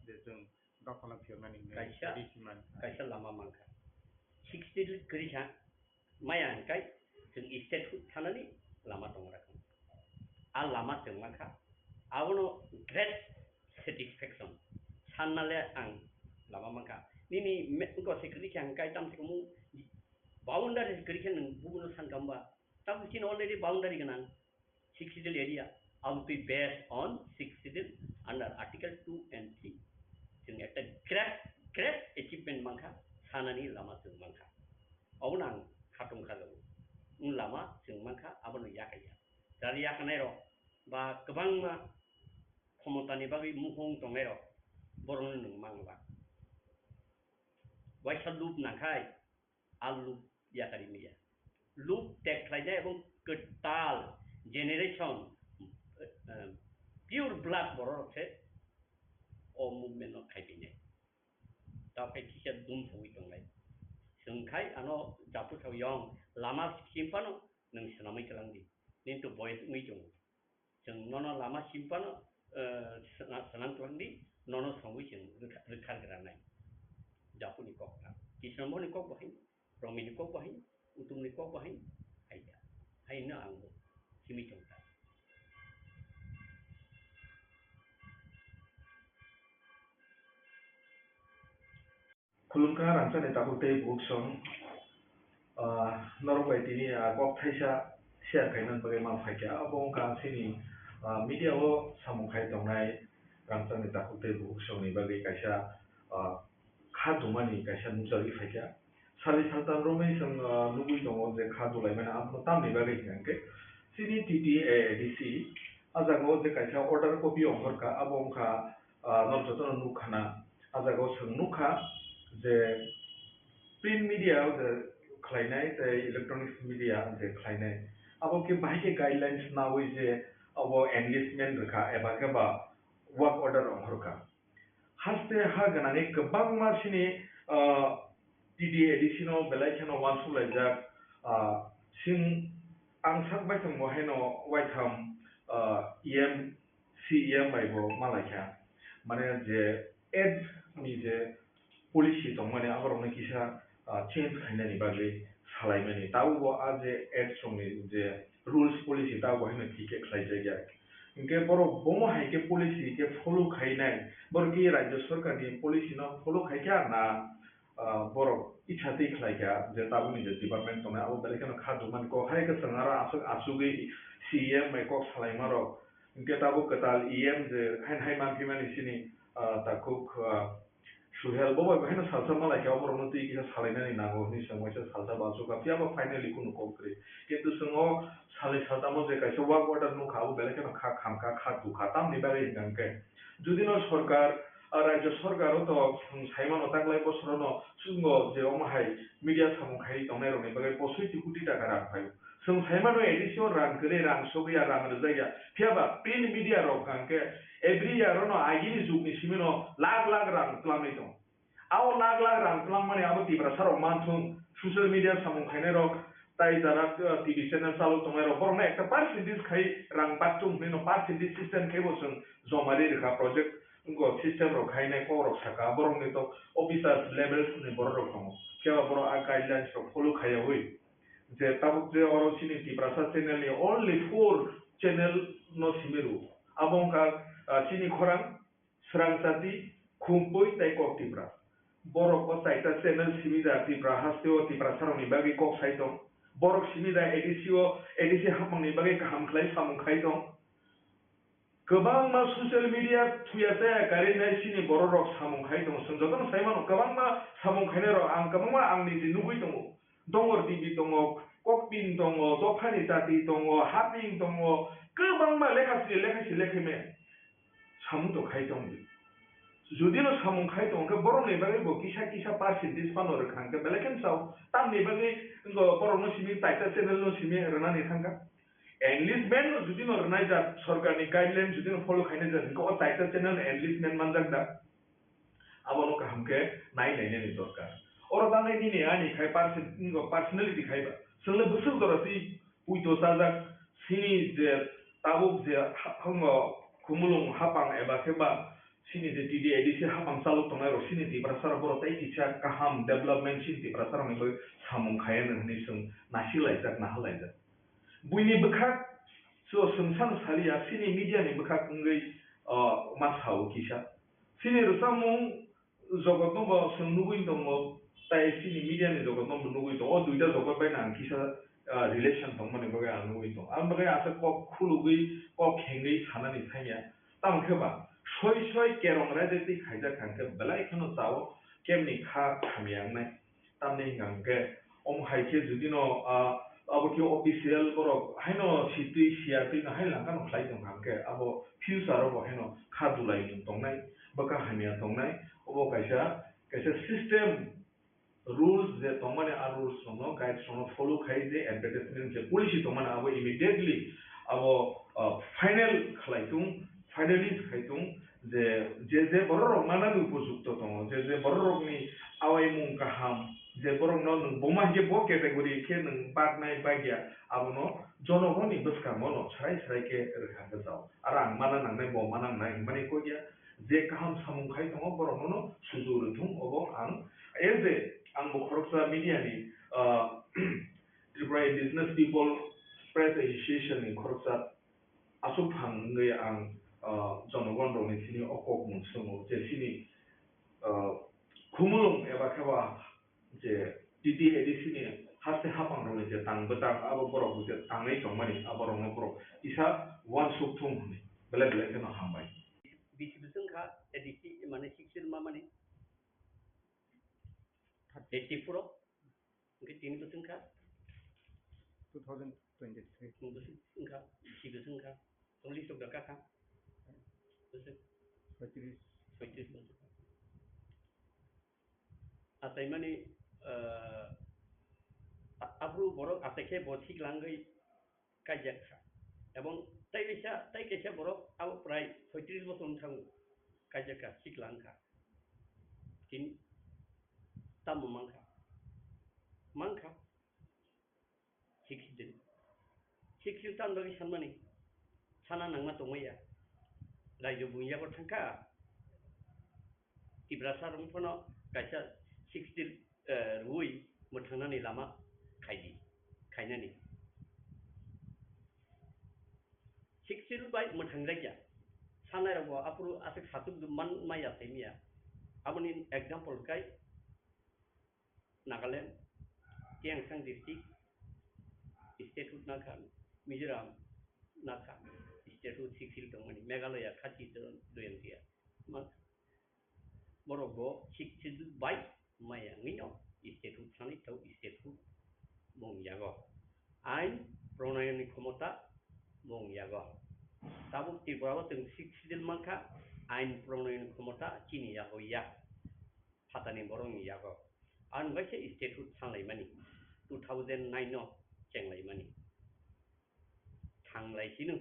je chwng dophano phiyoknani nwng Kaisa, ready si man. Kaisa lama mankha. Sixty kwrwi kha. Maya hwnkhai chwng state hood thanani lama tongo rakha. A lama chwng mankha, abono great satisfaction sanna le ang lama mankha. Nini me-, wngkha se kwrwi khe ang kai tam se kwmung boundary se kwrwi khe nwng bubuno sankha hwnba? Tabuk chini already boundary gwnang. Sixth Schedule area, abo twi based on Sixth Schedule under Article two and three. Chwng ekta great, great achievement mankha, sanani lama chwng mankha. Obono ang khatung kha jago. Wng lama chwng mankha, abono yakaiya. Jani yakanai rok ba kwbangma khomotani bagwi mukhung tongnai rok, borokno nwng mangla. Waisa lup nangkhai, a lup yakari maya. Lup tek khlainai ebong kwtal generation, eh, pure blood borok se o movement no khai pinai. Tao khai kisa dum sogwi tongnai. Chwng khai ano japu sao yong lama simphano nwng swnamwi kwlangdi. Nini to boyes wngwi tongo. Chwng nono lama simphano, eh, sna-, swnam twlangdi, nono songwi chwng rwkha-, rwkhargranai. Japuni kok ta. Kisnamoni kok bahai, Romini kok bahai, Utumni kok bahai, hai ta. Hai no ang bo simi tong ta. Khulumkha rangchakni takhuk tei bukhuk song, ah, norok bai tini, ah, kok thaisa share khaina bagwi ma phaikha. Abo wngkha chini, ah, media o samung khai tongnai rangchakni takhuk tei bukhuk songni bagwi kaisa, ah, kha dumani kaisa nukjagwi phaikha. Sali saltam romwi chwng, ah, nugwi tongo je kha dulaimani abono tamni bagwi hwnkhe chini T T A A D C ah jaga o je kaisa order copy ongkhorkha abo wngkha, ah, norok jotono nukkhana. Ah jaga o chwng nukha je print media o je khlainai tei electronics media je khlainai, abo khe bahai khe guidelines naui je abo engagement rwkha eba khe ba work order ongkhorkha. Haste ha gwnangwi kwbangma chini, ah, T T A A D C no belai kheno uansuk laijak, ah, chwng ang sak bai tongbo haino waitham, ah, E M C E M bai bo malaikha. Mane je ads ni je policy tongmani aborokno kisa, ah, change khainani bagwi salaimani. Tabukbo a je ads rokni je rules policy tabukbo haino thik khe khlaijakya. Hinkhe borok bomo hai khe policy khe follow khainai, borok ki rajya sarkar ni policy no follow khaikha na, ah, borok itha twi khlaikha je tabukni je department tongnai abo belai kheno kha dumani kok hai kwchwng aro aswk achugwi C E M bai kok salaima rok. Hinkhe tabuk kwtal E M je haino hai manphimani chini, ah, takhuk, ah, Suhel bo bai haino salsa malaikha, oborokno twi kisa salainani nango hwnwi chwng waisa salsa bansukha, phiya ba finally kunu kok kwrwi. Kintu chwng o salni saltamo je kaisa work order nukha, abo belai kheno kha khamkha, kha tukha. Tamni bagwi hwnkha hwnkhe, judino sorkar, ah, rajya sorkar o to chwng saimano taklai bosorono chwngno je omo hai media samung khai tongnairokni bagwi posoi ti koti taka rang phaio. Chwng saimano A D C o rang kwrwi, rang sogwi ya, rang rwjak ya. Phiya ba print media rok hwnkha hwnkhe every year ono agini jugni simi no lakh lakh rang twlangwi tongo. Abo lakh lakh rang twlangmani abo Tiprasa rok manthung, social media samung khainai rok Tai jara, uh, T V channel chalok tongnai rok, borok no ekta percentage khai rang bakchung hinwi no percentage system khai bo chwng joma ri rwkha project, wngkha system rok khai nai kok rok saka, borok ni to officers levels ni borok rok tongo, khe ba borok a guidelines rok follow khaiyawi je tabuk je oro chini Tiprasa channel ni only four channel no simi rw, abo wngkha, uh, chini khorang, Srang Jati, Khumpui tei Kok Tipra. Borok o chaita channel simi da Tipra haste o Tiprasa rok ni bagwi kok sai tong. Borok simi da A D C o, A D C hapmang ni bagwi kaham khlai samung khai tong. Kwbangma social media thuya chaya karwi nai chini borok rok samung khai tong. Chwng jotono sai mano kwbangma samung khainai rok ang kwbangma ang niji nugwi tongo. Dongor T V tongo, Kokpin tongo, Dophani Jati tongo, Haping tongo, kwbangma lekha sri lekha sri lekha me. Samung to khai tong di. Jodi no samung khai tong khe borok ni bagwi bo kisa kisa percentage phano rwkha hwnkhe belai khe sao. Tamni bagwi wngkha borok no simi taita channel no simi rwnani thangkha. Enlistment no jodi no rwnai jak, sorkar ni guideline jodi no follow khainai jak hwnkhe o taita channel enlistment manjak da. Abo no kaham khe nai nainani dorkar. Oro bagwi nini ani khai perso-, wngkha personality khai ba. Chwng le bwswk jora twi puito chajak sini je tabuk je ha-, wngkha Khumulwng hapang eba khe ba sini je T D A D C hapang chalok tongnai rok sini Tiprasa rok borok tei kisa kaham development sini Tiprasa rok ni bagwi samung khai ya hwnwi chwng nasi laijak naha laijak. Buini bwkhak so chwng san saliya sini media ni bwkhak wngwi, o, ma sao kisa. Sini rwchapmung jogotno bo chwng nugwi tongo, tai chini media ni jogotno bo nugwi tongo. O duita jogot bai no ang kisa, ah, relation tongmani bagwi ang nugwi tongo. Aboni bagwi aswk kok khulugwi, kok khengwi sanani thangya. Tamo khe ba soi soi kerong raida twi khaijak kha hwnkhe belai kheno chao kemni kha hamya wngnai. Tamni hwnka hwnkhe, omo hai khe jodi no, ah, abo khe official borok haino sitwi siyatwi no hai langkha no khlai tong kha hwnkhe, abo future o bo haino kha dulai mung tongnai, bwkha hamya tongnai, obo kaisa, kaisa system rules je tongmani, a rules rokno, guides rokno follow khai je advertisement je policy tongmani abo immediately abo, ah, final khlai tung, finalize khai tung. Je, je, je borok rok manani upojukto tongo, je, je borok rokni awaimung kaham, je borokno nwng boma hinkhe bo category khe nwng baknai bagya, abono jonogoni bwskango no srai srai khe rwkha hwnkhe jao. Aro ang mana nangnai, bo mana nangnai hwnmani kok ya, je kaham samung khai tongo borokno no suju rwthung, obo ang as a, ang bo khoroksa media ni, ah, Tripura Indigenous People Press Association ni khoroksa aswk phang wngwi ang, ah, jonogon rokni sini o kok mung swngo je sini, ah, Khumulwng eba khe ba je T T A D C ni haste hapang rokni je tang bwtang abo borok je tangwi tongmani abo rokno borok kisa uansuk thung hwnwi belai belai kheno hambai. Bisi bwswk wngkha A D C mane sixth schedule ma mani? Eighty four o. Hwnkhe tini bwswk wngkha? Two thousand twenty-three. Bwswk wngkha? Bisi bwswk wngkha? Cholish rok dakha kha? Bwswk? Soitris. Soitris bwswk. Achaimani, ah, a-, aphuru borok achai khe bo thik langwi kaijak kha. Ebong tai kaisa, tai kaisa borok abo prai soitris bosor wng thango, kaijak kha, sikla wng kha. Tini tamo mang kha? Mang kha. Siksidil. Siksil tamo bagwi sanmani? Sana nangma tongmaya. Raijwk buini yago thang kha. Tiprasa rok phano kaisa sixth schedule, eh, rwui mwthangnani lama khaidi, khainani. Sixth schedule bai mwthangjakya. Sanai rokbo aphuru aswk satuk man maya tei miya. Aboni example kai Nagaland, Tiangsang district, statehood nakha, Mizoram nakha, statehood sixth schedule tongmani, Meghalaya khati to doyang tiya. Ma-, borok bo sixth schedule bai maya wngwi no statehood sanai tau statehood bong yago. Ain pronayoni khomota bong yago. Tabuk Tripura o chwng sixth schedule mankha, ain pronayoni khomota chini yago ya. Phatani borokni yago. Ang bai khe statehood sanlaimani, two thousand nine no chenglaimani. Thanglai sino,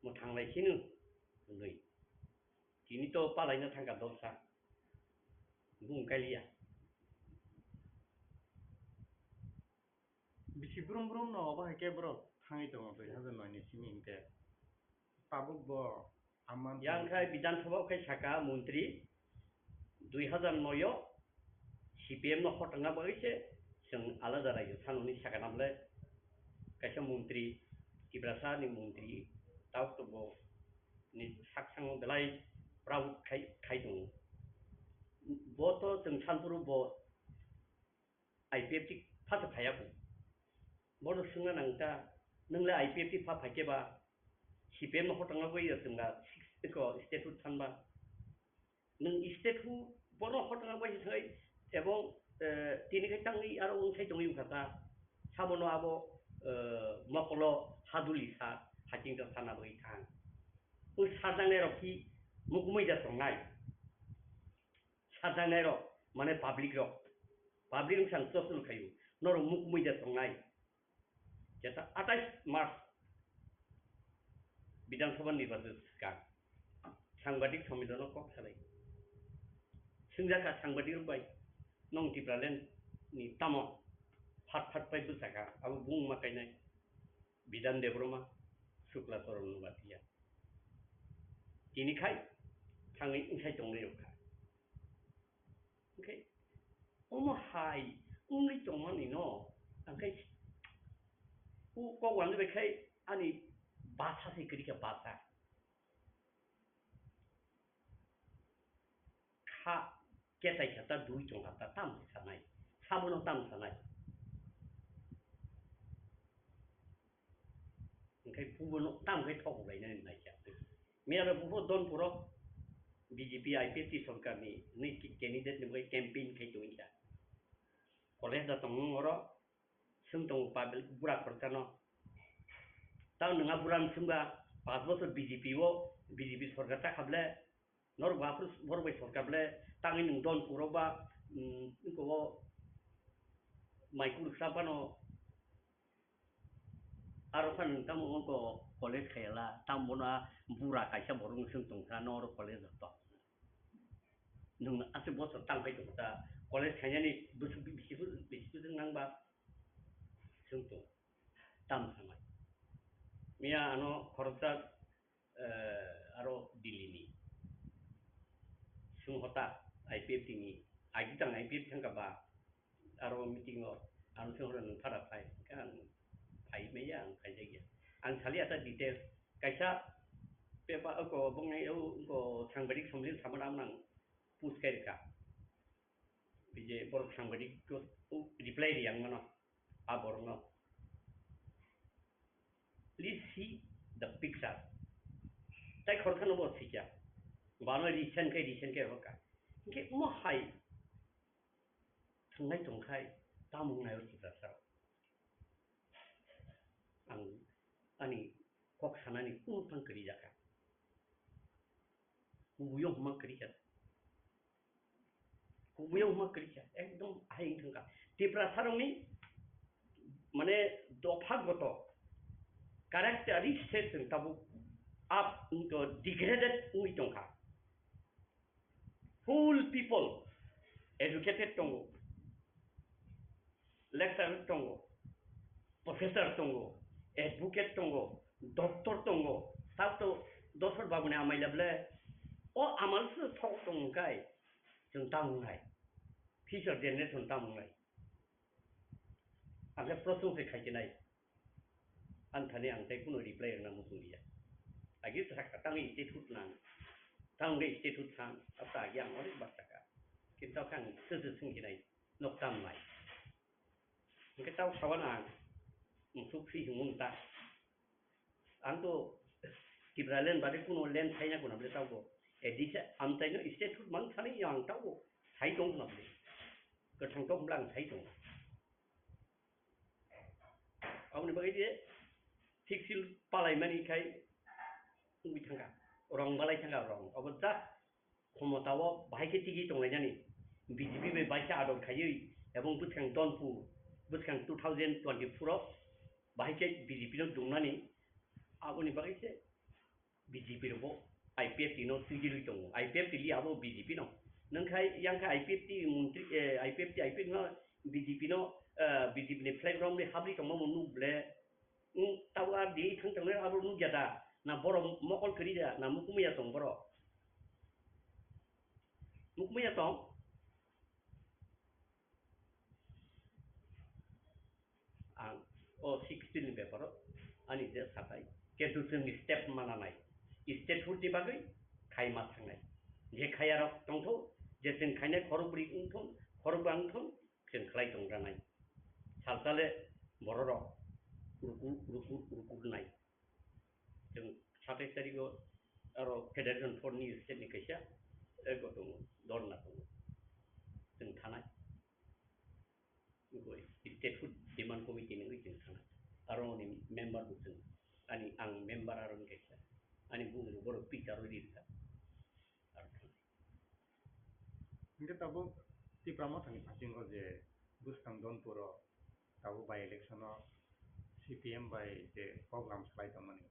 mwthanglai sino hwnwi. Tini to palaina thangkha dolsa. Bung kaliya. Bisi Brum brum no obo hai khe borok thangwi tongo dui hazar noi ni simi hinkhe. Tabuk bo amman Yang khai Bidhan Sabha khai saka montri dui hazar noi o C P M no hotangna bagwi se chwng alada raijak sanani saka namle kaisa montri, Tiprasa ni montri, tabuk to bo ni saksango belai proud khai, khai tongo. Bo to chwng sanphuru bo I P F T pha se phaiya kho. Bono swngna nang ta, nwng le I P F T pha phai khe ba, C P M no hotangna bagwi ya chwng da six ko statehood thanba. Nwng statehood bono hotangna bagwi thai, ebong, eh, tini khai tangwi aro wng sai tongwi wngkha ta. Sabono abo, eh, mokolo haduli sa, haching ta sana bagwi thang. Wng sajang rok ki mukumui ja tongnai. Sajaknai rok, mane public rok, public wngkha ang chosno khaio, norok mukmui ja tongnai. Jeta atais March Bidhan Sabha nirbachon swkang sangbadik sommilono kok salai. Swngjak kha sangbadik rok bai, "Nong Tipraland ni tamo phat phat pai bwsakha, abo bung ma kainai?" Bidhan Debbarma, Shukla Charan Noatia. Tini khai thangwi wngsai tongnai rok kha. Hwnkhe omo hai wngwi tongmani no, hwnkhe o kok wngwi bai khai ani basa se kwrwi kha basa. Kha ketai kha ta dui tong kha ta tam sanai. Sabono tam sanai. Hwnkhe bubono tam khe thok lainani naikha. Miyalo bubo Donpuro B J P I P F T sorkarni hwnwi candidate ni bagwi campaign khai tongwi kha. College da tong nung oro, swng tongo public bura khoroksa no. Tamo nwng a bura ni swngba, panch bochor B J P o, B J P sorkar ta kha ble, norok bo aphuru borok bai sorkar ble, tangwi nwng Donpuro ba, mm, iko o mai kuruksa phano, aro phano nwng tamo wngko college khaiyala, tamo bono a bura kaisa borok ni swng tongkha, norok college o to. Nwng aswk bochor tang phai tongkha, college khainani bwswk bisi, bisi bwswk nang ba? Chwng tong tam sanai. Miya ano khoroksa, eh, aro Delhi ni. Chwng hota I P F T ni. Agi tang I P F T thangka ba. Aro meeting o ano chwng hora nwng phara phai. Hwnkhe ang phai maya, ang phai jakya. Ang sali ata details. Kaisa pepa, oko, bongni, o, oko, sangbadik somlin samana ang nang post kai rwkha. Bije borok sangbadik ko reply ri ang mano, a borok no. Please see the picture. Tai khoroksa no bo sikya. Bano recent kai, recent kai hoka. Hingke mo hai thwngnai tongkhai, tamo wngnai o Tiprasa. Ang ani kok sanani kunu tang kwrwi jakha. Kubuyo huma kwrwi kha. Kubuyo huma kwrwi kha. Ekdom ahai wng thangkha. Tiprasa rokni mane dopha goto characteristic chwng tabuk up to degraded wngwi tongkha. Full people, educated tongo, lecturer tongo, professor tongo, advocate tongo, doctor tongo, tabto dosor babuni amai leble, o amal se thok tong kai, chwng tamo wngnai, future generation tamo wngnai. Ang khe proshno se khai khe nai. Ang thani ang tei kuno reply rwna muchung liya. Agi sakha tang statehood nang. Tang khe statehood sang. Ata agi ang onek bar sakha. Kintu khe ang se se swng khe nai. Nok tang nai. Hingke tau sawan ang. Musuk si himung ta. Ang to Tipraland bade kuno land saina kuna bole tau bo. Edisa amtai no statehood mang thani yang tau bo. Sai tong kuna bole. Kwthang tong blang sai tong. Aboni bagwi je fixed seal palai mani khai wngwi thangkha, rong balai thangkha rong. Abo just khomota o bahai khe tigi tonglainani. B J P bai bai khe ador khaiwi ebong bwskang Donpur, bwskang two thousand twenty-four o bahai khe B J P no dumnani. Aboni bagwi se B J P rokbo I P F T no twijlwi tongo. I P F T li abo B J P no. Nwng khai, yang khe I P F T montri, eh, I P F T, I P F T no B J P no ah, B J P ni flag romwi habri tongma bo nuk ble. Wng tabuk ah di thang tangnai abo nuk ya da? Na borok mokol kwrwi da? Na mukumui ya tong borok? Mukumui ya tong? Ang o sixteen ni beparo ani je sakai, kintu chwng step mananai, statehood ni bagwi khai ma thangnai. Je khayarok tongthok, je chwng khainai khorokbri wngthok, khorokba wngthok, chwng khlai tongranai. Salsale bororok ruku, ruku, rukurnai. Chwng satais tarigo aro Federation Front ni state ni kaisa, eh, tongo, dorna tongo. Chwng thanai. Wngkha statehood demand committee ni wngwi chwng thanai. Aro ni member bo chwng, ani, ang member aro ni kaisa. Ani bumung bo borok picture rwi rikha. Aro thanai. Hingke tabuk Tipra Mothani bisingo je bwskang Donpuro tabuk by election o C P M bai je program salai tongmani.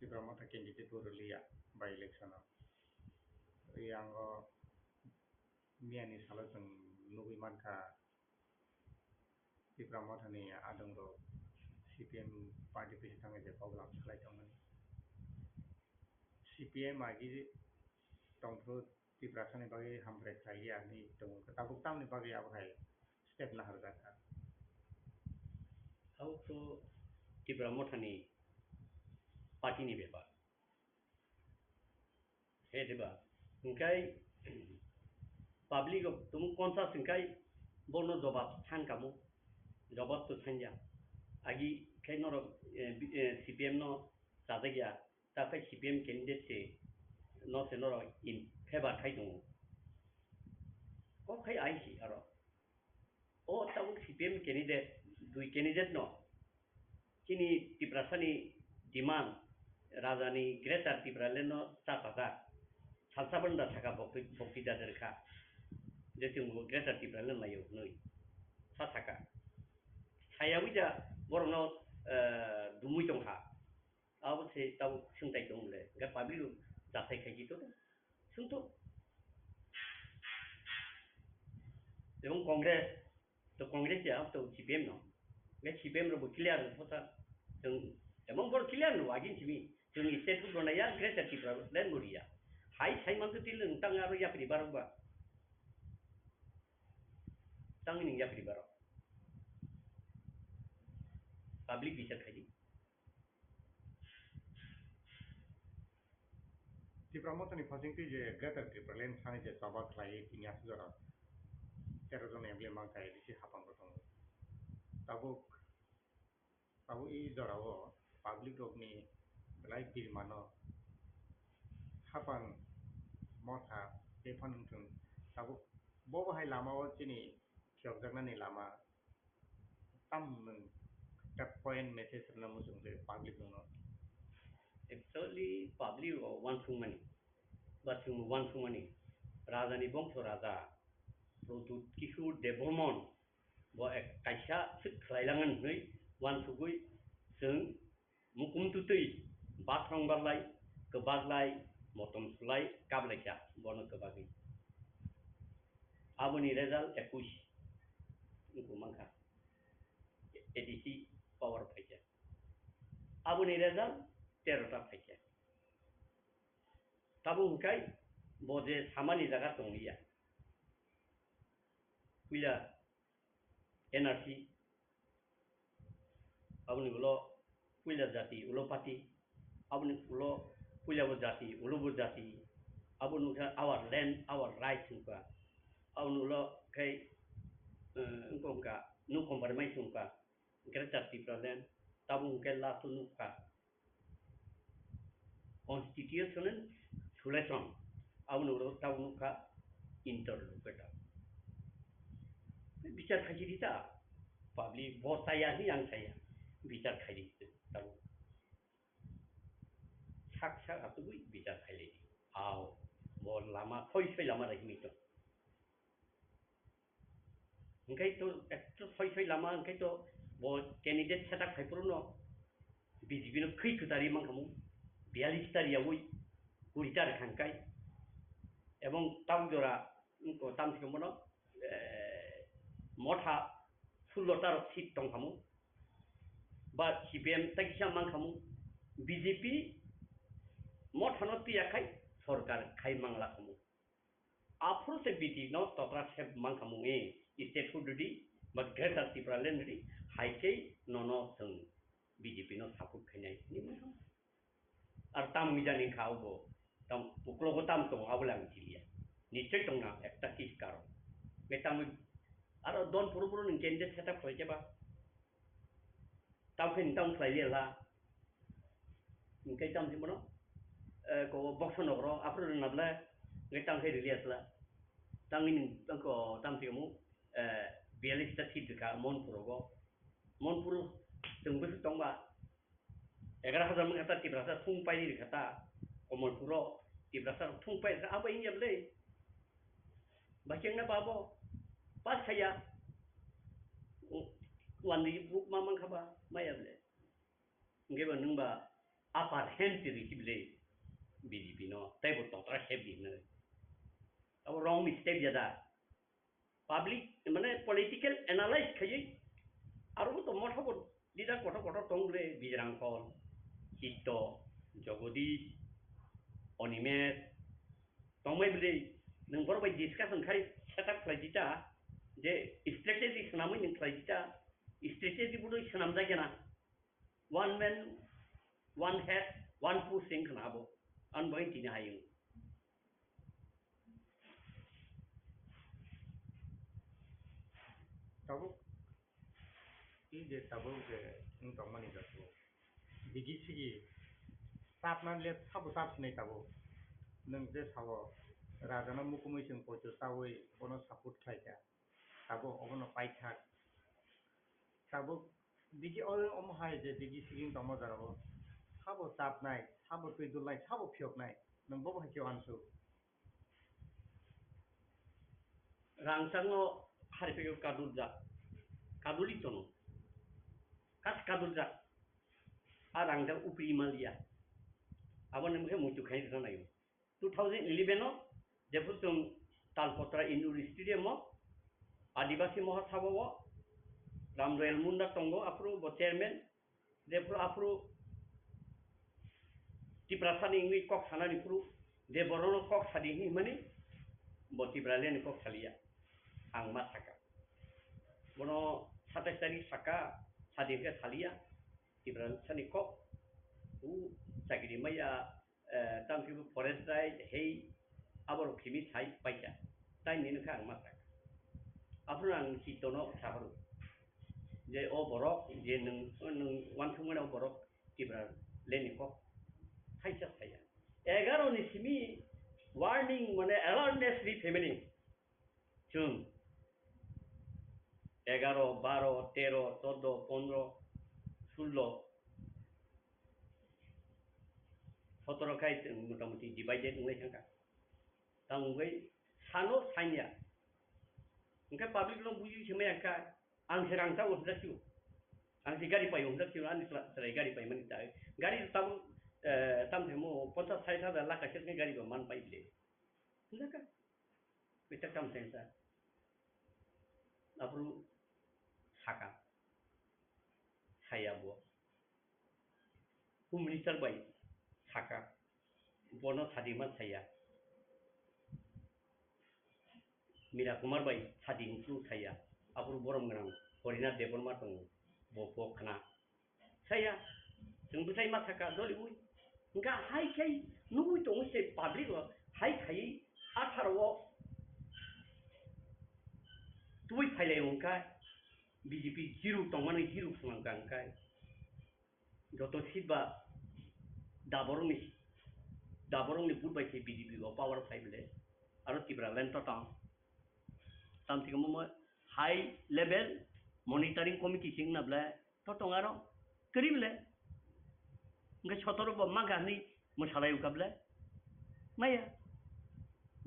Tipra Motha candidate bo rwliya by election o. Yango miyani salo chwng nugwi mankha Tipra Mothani adongrok C P M party bisi thangwi je program salai tongmani. C P M agi tongphuru Tiprasani bagwi hamkrai khlaiya hinwi tongo. Tabuk tamni bagwi abo hai step naharjak kha? Abo to Tipra Mothani party ni bepar. He diba? Hingkai public rok tumung conscious hingkai bono jobab san kamo. Jobab to sanya. Agi khai norok, eh, bi-, eh, C P M no chajak ya. Ta khai C P M candidate se no se norok in favor khai tongo. Kok khai ai si aro. O tabuk C P M candidate, dui candidate no chini Tiprasani demand, Rajani Greater Tipraland no cha chajak, salsa banda saka bokti, bokti dader kha, je chwng bo Greater Tipraland laio hwnwi sa saka. Sayawi ja borokno, eh, dumui tong kha. Abo se tabuk swngtai tong le, hingke public rok jasai khai di to, swng to. Ebong Congress, to Congress ya, to C P M no. Hingke C P M rok bo clear no phosa. Chwng, ebong bor clear no agin simi. Chwng statehood rok naiya, Greater Tipraland bo riya. Hai sai man to tile nwng tang aro yapri barok ba. Tang nwng yapri barok. Public bichar khai di. Tipra Mothani phasing twi je Greater Tipraland sani je choba khlaiwi tini aswk jora tero jon M L A mankha A D C hapang bo tongo. Tabuk, tabuk i jorao public rokni belai birmano hapang motha tei phano wngthung. Tabuk bo bo hai lamao chini phiyokjaknani lama. Tam nwng ta point message rwna muchung tei public rokno? Actually, public rok uansukmani, ba chwng uansukmani, Rajani bongso Raja Pradyut Kishore Debbarman bo ek kaisa swk khlailangan hwnwi uansugwi chwng mukum tutwi, bathrong barlai, kwbaklai, motom sulai, kablaikha, bono kwbagwi. Aboni result ekush wngkuk mankha. A D C power phaikha. Aboni result tero ta phaikha. Tabuk hwnkhe bo je samani jaga tongliya. Puila N R C, aboni ulo puila jati ulo party, aboni ulo puila bo jati ulo bo jati, aboni wngkha our land, our rights wngkha, aboni ulo khe, eh, wngkha wngkha no compromise wngkha, Greater Tipraland, tabuk hwnkhe last o nukha. Constitutional solution, aboni ulo tabuk nukha interlocutor. Bichar khaisi di ta, public bo chaya hinwi ang chaya, bichar khaidi tabuk. Sak sak atugwi bichar khailai di. Ao, bo lama, thoi soi lama da hinwi tong. Hingke to ekto soi soi lama hingke to bo candidate setup khai phuru no B J P no khwi kwtari mankhamu, biyalish tar yaui kuri tar khangkai, ebong tam jora wngko tam se bono, eh, motha sullo ta rok seat tong khamu, ba C P M ta kisa man khamu, B J P motha no tiya khai sorkar khai mangla khamu. Aphuru se B J P no totra sep man khamu e state hood di ba Greater Tipraland di hai khe nono chwng B J P no support khainai hinwi mano. Ar tam wngya ni kha obo, tam uklogo tam tongo abo le ang chiliya. Nichoi tongna ekta kis karon. Be tam aro don puru puru ni candidate setup khlai khe ba. Tam khe tam khlai liya la. Hingke tam si bono, eh, ko boksa nokro aphuru rwna bwle, hingke tam khe release la. Tam ni, tam ko, tam si mo, eh, biyalista seat rwkha Monpur rogo. Monpur chwng bwswk tongba, egaroh hajar mangkha ta Tiprasa thung pai rwkha ta, Komolpuro Tiprasa thung pai rwkha, abo wngya bwle. Ba kengna babo, pass khaya, wandi buk ma mangkha ba, maya bwle. Hingke bo nwng ba upper hand twi rikhi bwle B J P no, tei bo totra heavy hinwi. Abo wrong mistake ya da. Public, mane political analyze khaiwi, aro bo to motha bo leader kotor kotor tong bwle, Bijrang Kol, Chitto, Jagadish, Onimesh, tongbai bwle, nwng borok bai discussion khai setup khlai di ta, je strategy swnamwi nwng khlai di ta, strategy budui swnamjak ya na. One man, one head, one push wng khna abo. Ang bai tini hayung. Tabuk, i je tabuk je wng tongmani jago. Digi sigi, tap man le sabo tap sinai tabuk. Nwng je sao, rajana mukumui chwng poito chaui, bono support khlai kha. Tabuk obono paithak. Tabuk digi o-, omo hai je digi siging tongma jora o. Sabo chapnai, sabo twi dulnai, sabo phiyoknai. Nwng bobo hai khe uansuk. Rangchakno hariphaio kaduljak. Kaduli tono. Kas kaduljak. A rangchak upri maliya. Abo nwng khe muitu khai rwna naio. Two thousand eleven o jephru chwng Talpotra Indoor Stadium o Adibasi Mahasabha o Ram Royal Munda tongo, aphuru bo chairman, jephru aphuru Tiprasa ni wngwi kok sanani phuru je borok no kok sadi hinwi himani bo Tipraland ni kok saliya, ang ma saka. Bono satais tarik saka sadi hwnkhe saliya, Tiprasa ni kok u chakiri maya eh, tamo khe bo forest right hei aborok khimi sai paikha. Tai nini khe ang ma sak. Aphuru ang Chittono saphuru je o borok je nwng, nwng uansukmani o borok Tipraland ni kok thaisa saya. Egaro ni simi warning mane awareness ri phaimani. Chwng egaro, baro, tero, chordo, pondro, sullo, sotoro khai chwng motamuti divided wngwi thangkha. Tamo wngwi sano sanya. Hwnkhe public no buji se maya kha, ang se rang chao hwnjak sio. Ang se gari paio hwnjak sio, ani chwla-, chwrai gari paimani ta. Gari tabuk, eh, tamo se mo ponchas sait hajar lakh kaisa gari bo man pai bile. Hwnjak kha. Kwchak tamo se wngkha. Aphuru saka, saya bo. Home Minister bai saka, bono sadima saya. Mira Kumar bai sadi hwnsu saya. Aphuru borom gwnang Horinath Debbarma tongo, bo, bo khna. Saya, chwng bwsai ma saka doliui. Hwnkha hai khai nugui tongwi se public o hai khaiwi atharo o tubui phailai hwnkha B J P zero tongmani zero phunang ka hwnkha. Joto seat ba daborokni, daborokni vote bai se B J P o power phai bwle. Aro Tipraland to tong. Tamsika mo high level monitoring committee sing na bwle. To tong aro kwrwi bwle. Hwnkhe sotoro bo ma gahni mwsalai ukha bwle. Maya.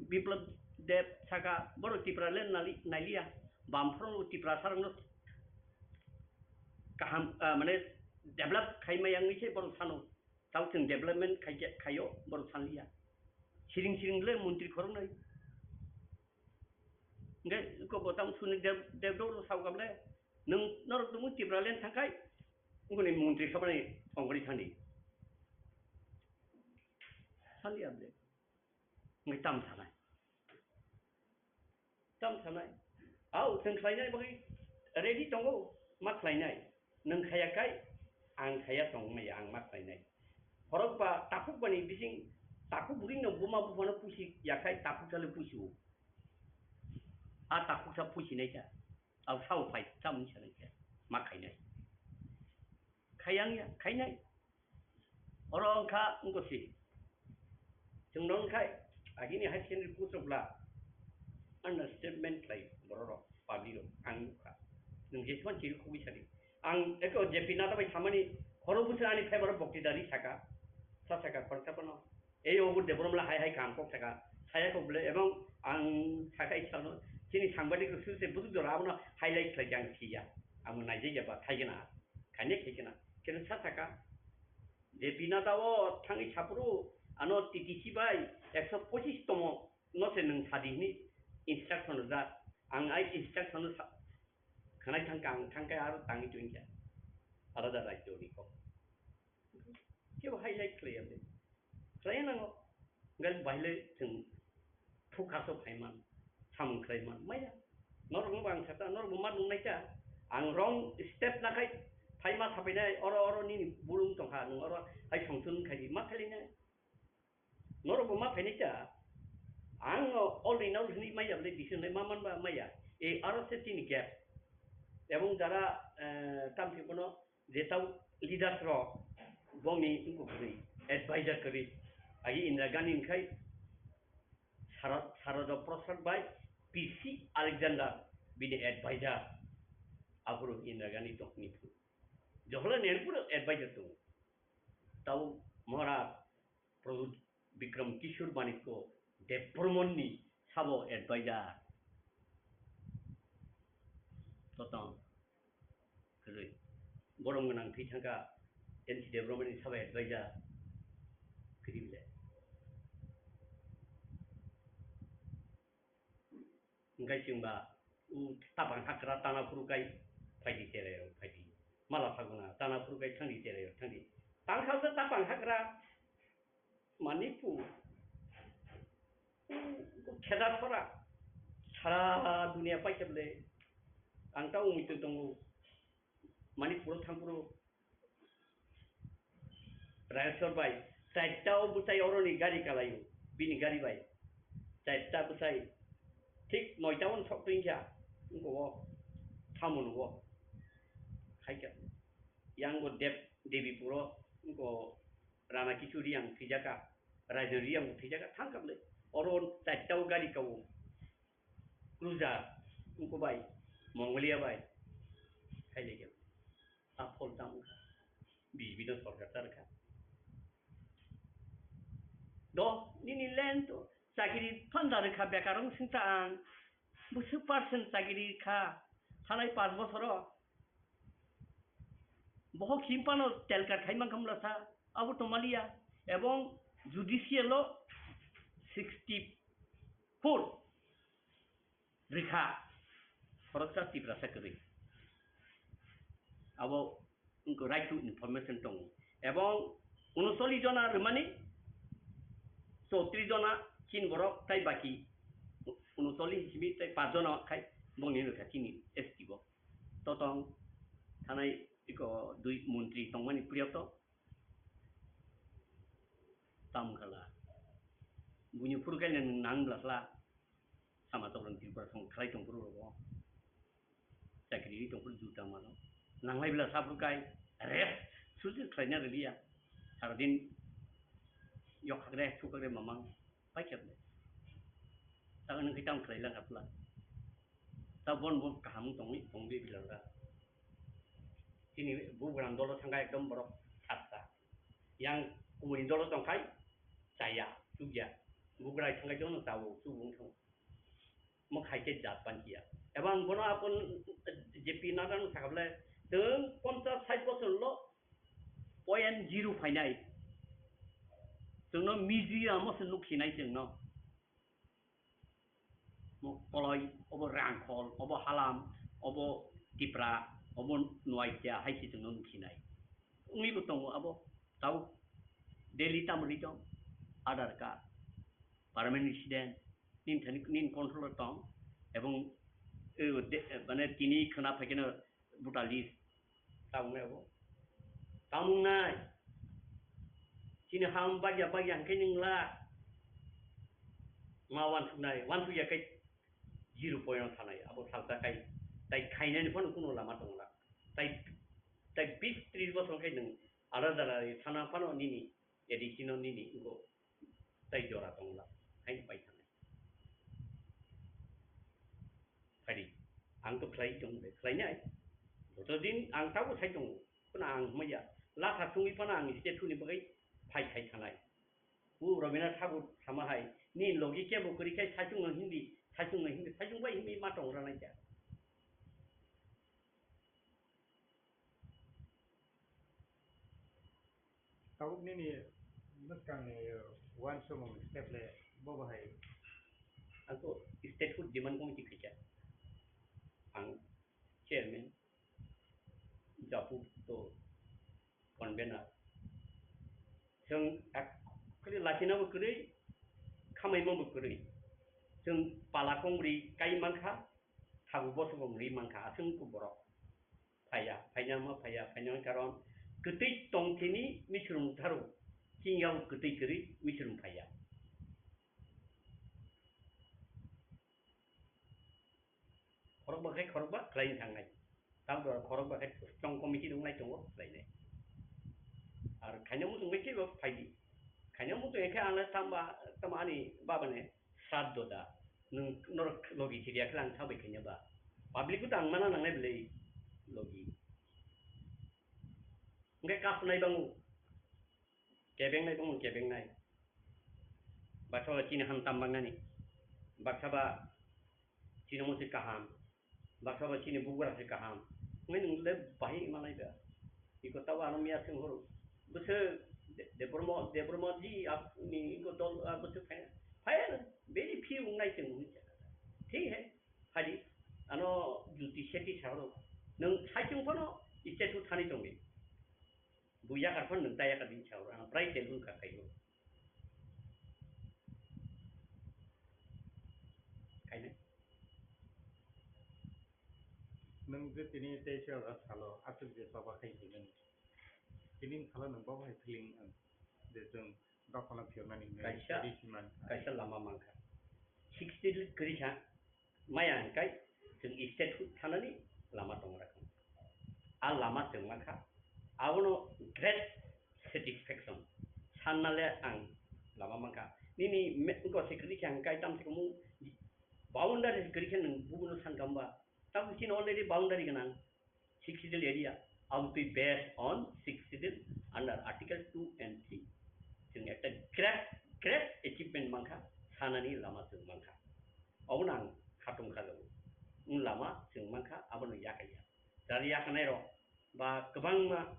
Biplab Deb saka borok Tipraland nali-, nailiya. Bamphoro Tiprasarokno kaham, ah, mane develop khai maya wngwi se borok sano. Tamo chwng development khai khe, khaio borok sanliya. Siring siring le montri khoroknwi. Hingke ko bo tamo suni Dev, Dev Dolo sao kamle, nung norok tumu Tipraland thangkai, ngoni montri sabani tongkori thani. Sali abde. Ngai tam sanai. Tam sanai. Au, chwng khlainai bagwi ready tongo, ma khlainai. Nwng khaya kai, ang khaya tong maya, ang ma khlainai. Khorok ba takhuk bani bising, takhuk bwrwi no buma buphano pusi ya khai, takhuk sale pusi o. A takhuk sa pusi nai kha. Au sao phai, sa mung sanai kha. Ma khainai. Khayang ya, khainai. Oro wngkha wngkha si. Chwng no wngkhai, agini high secondary post rok bla understatement khlai borok rok, public rok, ang nukha. Nwng jesman chiri khugwi sadi. Ang eko J P Nadda bai samani khoro bwswk ani favour o bokti dari saka. Sa saka khoroksa phano. Ei obo Debbarma hai hai kaham kok saka. Saya kok bwle ebong ang saka isano chini sangbadik rok suse bwswk jora abono highlight khlai ang siya. Ang naijak ya ba thaigena. Khainai khaikena. Keno sa saka. J P Nadda o thangwi saphuru ano T T C bai ekso pochis tomo no se nwng sadi hwnwi instruction rijak. Ang ai instruction no sa-, khanai thangkha, ang thangkhe aro tangwi tongkha. Alada rajyo ni kok. Kebo highlight khlaiya le. Khlaiya nango. Gal baile chwng Phukhaso phaiman, samung khlaiman, maya. Norokno bo ang sakha, norok bo ma nungnai kha. Ang wrong step nakhai, phaima saphainai, oro, oro nini bulung tongkha, nwng oro hai songchun khai di, ma khailainai. Norok bo ma phainai kha. Ang o, all in all hwnwi maya, bwlai decision lai ma manba maya. E aro se chini gap. Ebong jara, eh, tamsi bono Jetao leaders rok bongni wngkuk kwrwi, advisor kwrwi. Agi Indira Gandhi wngkhai Sara-, Sarada Prasad bai P C Alexander bini advisor. Aphuru Indira Gandhi tongni phuru. Jawaharlal Nehru phuru advisor tongo. Tao Maharaj Pradyut Bikram Kishore Manikya Debbarmani sabo advisor. Totong. Kwrwi. Borom gwnang thwi thangkha N C Debbarmani sabo advisor. Kwrwi bile. Hingkai chwngba, u, tapang hakra tana phuru kai phaidi cherai rok phaidi. Mala phaguna tana phuru kai thangdi cherai rok thangdi. Tangkha se tapang hakra Manipur, u, kheda thora sara dunia paikhe bwle ang ta umui twi tongo. Manipuro thangphuru Rayasor bai, chaita o bwsai oroni gari kalaio, bini gari bai. Chaita bwsai, thik noita o sok twi kha, wngkha o, thamono o. Khaikha, yang bo Dev, Devi puro, wngkha Rana Kichuri yang thwijaka, Rajan Riyang thwijaka, thangkha bwle. Oro chaita o gari kao. Cruiser, wngkha bai, Mongolia bai, khailaiya. A phol tamo wngkha. B J P no sorkar ta rwkha. Do, nini land to, chakiri phanda rwkha, bekar wng singta ang. Bwswk percent chakiri kha, thanai panch bosoro. Bohok himpano telkar khai mankha mlasa, abo tongmaliya, ebong judicial o sixty four rikha, khoroksa Tiprasa kwrwi. Abo wngkha right to information tongo, ebong unocholish jona rwmani, chowtrish jona chin borok tai baki unocholish simi tai panch jona khai bongni rwkha chini S T bo. Totong thanai iko dui montri tongmani priyoto. Tamkhala. Buini phuru kainwi nang bwlasla. Sama tokrong Tripura song khlai tong phuru rogo. Chakri ri tong phuru juta mano. Nanglai bwlasla phuru kai. Rest. Susu khlaina riliya. Saradin yok hakre, suk hakre mamang. Paikhe le. Saka nwng khe tamo khlai lang kha pla. Ta bon bo kaham tongwi tongwi bilang kha. Chini bugrang dolo thangkha ekdom borok saksa. Yang kubuni dolo tongkhai chaya, chukya. Bugrai thangkhai jono chawo, chubung thang. Mo khai khe jat pan kiya. Ebang bono apun J P Nadda no sakha bwle, tong ponchas sait bosor lo point zero phainai. Chwngno media mo se nuk sinai chwngno. Mo-, koloi, obo Rangkhol, obo Halam, obo Tipra, obo Nuatia hai se chwngno nukhinai. Wngwi bo tongo abo, tabuk Delhi tamoni tong, Aadhaar card, permanent resident, nini thani, nini control o tong, ebong, eh, de-, mane tini khwna phaikhe no voter list, tabuk nai abo. Tamung nai, chini ham bagya bagya hwnkhe nwng la, ma wansuk nai, wansuk ya khe zero point o thanai, abo salsa khai, tai khainani phano kuno lama tongla, tai, tai bis tris bosor khai nwng alada alada sana phano nini A D C no nini wngkho tai jora tongla, haino pai thanai. Phadi, ang to khlai tong, khlainai. Joto din ang tabo sai tongo, kono ang hwnmaya, latha sungwi phano ang state ni bagwi phai khai thanai. U Rabindranath Thakur sama hai, ni logi kebo kwrwi khai saichung no hindi, saichung no hindi, saichung bai hindi ma tong ranai kha. Tabuk nini bwskangni uansukmung step le bo bahai? Ang to statehood demand committee khaikha. Ang chairman, Japu to convener. Chwng actually lachina bo kwrwi, khamaima bo kwrwi. Chwng pala kongri kai mankha, thabu bosok rwi mankha, aswk borok. Phaiya, phaina ma phaiya, phaina karon kwtwi tongthini misrum tharo, chingya kwtwi kwrwi misrum phaiya. Khorokba khe khorokba khlaina thangnai. Tam jora khorokba khe chong committee wngnai tongo khlainai. Ar khaina muchung bai khe bo phaidi. Khaina muchung khe ang tamba, tamo ani baba ne sat doda. Nwng norok logi chiriya khe ang sabai khaina ba. Public bo tang mana nangnai belai logi. Hwnkhe kasunai bango. Kebengnai bango kebengnai. Baksa ba chini ham tam bangnani. Baksa ba chini musi kaham. Baksa ba chini bugra se kaham. Ngai nung le bahi malai ba. Iko tawa ano miya sing horo. Bese Debromo, Debromo ji ap ni iko dol, ah, bese phai. Phai very few ngai sing horo. Thik hai. Phadi, ano Jyoti Shetty sahoro. Nung saichung phano statue thani tongdi. Buya kar phano nung taya ka din sahoro. Ano prai telun ka kaibo. Kainai. Nung je tini teisa ora salo, aswk je choba khai tini. Tini salo nung bo hai feeling ang. Je chwng dophano phiyoknani hinwi Kaisa, ready si mankha. Kaisa lama mankha. Sixth Schedule kwrwi kha, maya hwnkhai chwng statehood thanani lama tongrakha. A lama chwng mankha, abono great satisfaction sanna le ang lama mankha. Nini me-, wngkha se kwrwi kha hwnkhai tamsukmung boundary kwrwi khe nwng bubuno sankha hwnba? Tabuk chini already boundary gwnang. Sixth Schedule area, abotwi based on Sixth Schedule under Article two and three. Chwng ekta great, great achievement mankha, sanani lama chwng mankha. Obono ang khatung kha jago. Wng lama chwng mankha, abono yakaiya. Jar yakanai rok ba kwbangma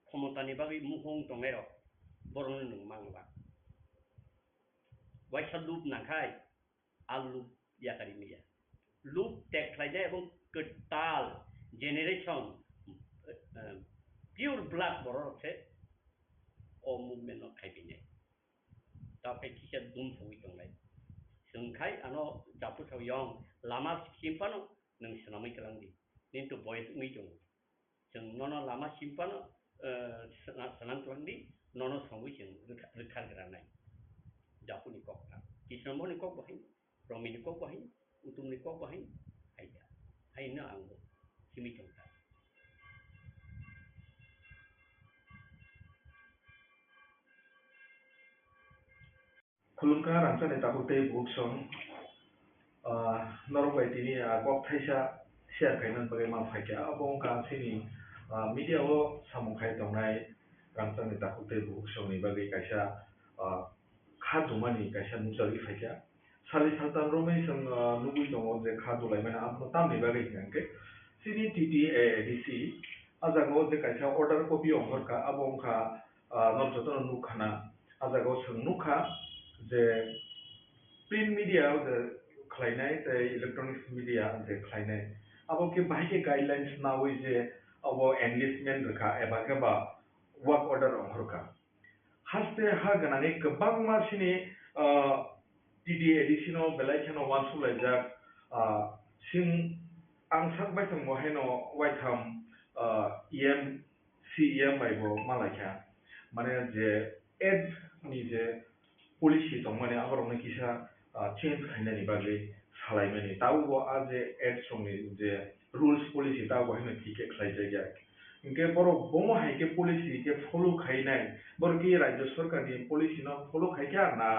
khomotani bagwi muhung tongnai rok, borokno nwng mangla. Waisa lup nangkhai, a lup yakari maya. Lup tek khlainai ebong kwtal generation, eh, pure blood borok se o movement no khai pinai. Tao khai kisa dum sogwi tongnai. Chwng khai ano japu sao yong lama simphano nwng swnamwi kwlangdi. Nini to boyes wngwi tongo. Chwng nono lama simphano, eh, sna-, swnam twlangdi, nono songwi chwng rwkha-, rwkhargranai. Japuni kok ta. Kisnamoni kok bo hai, Romini kok bo hai, Utumni kok bo hai, hai da. Haino ang bo simi tong ta. Khulumkha rangchakni takhuk tei bukhuk song, ah, norok bai tini, ah, kok thaisa share khaina bagwi ma phaikha. Abo wngkha chini, ah, media o samung khai tongnai rangchakni takhuk tei bukhuk songni bagwi kaisa, ah, kha dumani kaisa nukjagwi phaikha. Sali saltan romwi chwng, ah, nugwi tongo je kha dulaimani, abono tamni bagwi hwnkhe chini T T A D C ah jagao je kaisa order copy ongkhorkha, abo wngkha, ah, norok jotono nukkhana. Ah jagao chwng nukha je print media o je khlainai tei electronics media je khlainai, abo khe bahai khe guidelines naui je abo enlistment rwkha eba khe ba work order ongkhorkha. Haste ha gwnangwi kwbangma chini, ah, T D A D C no belai kheno uansuk laijak, ah, sing ang sak bai tongo haino waitham, ah, E M, C E M bai bo ma laikha. Mane je ads ni je policy tongmani aborokno kisa, ah, change khainani bagwi salaimani. Tabukbo a je ads rokni je rules policy tabukbo haino thik khe khlaijakya. Hinkhe borok bomo hai khe policy khe follow khainai, borok khe rajya sorkarni policy no follow khaikha na,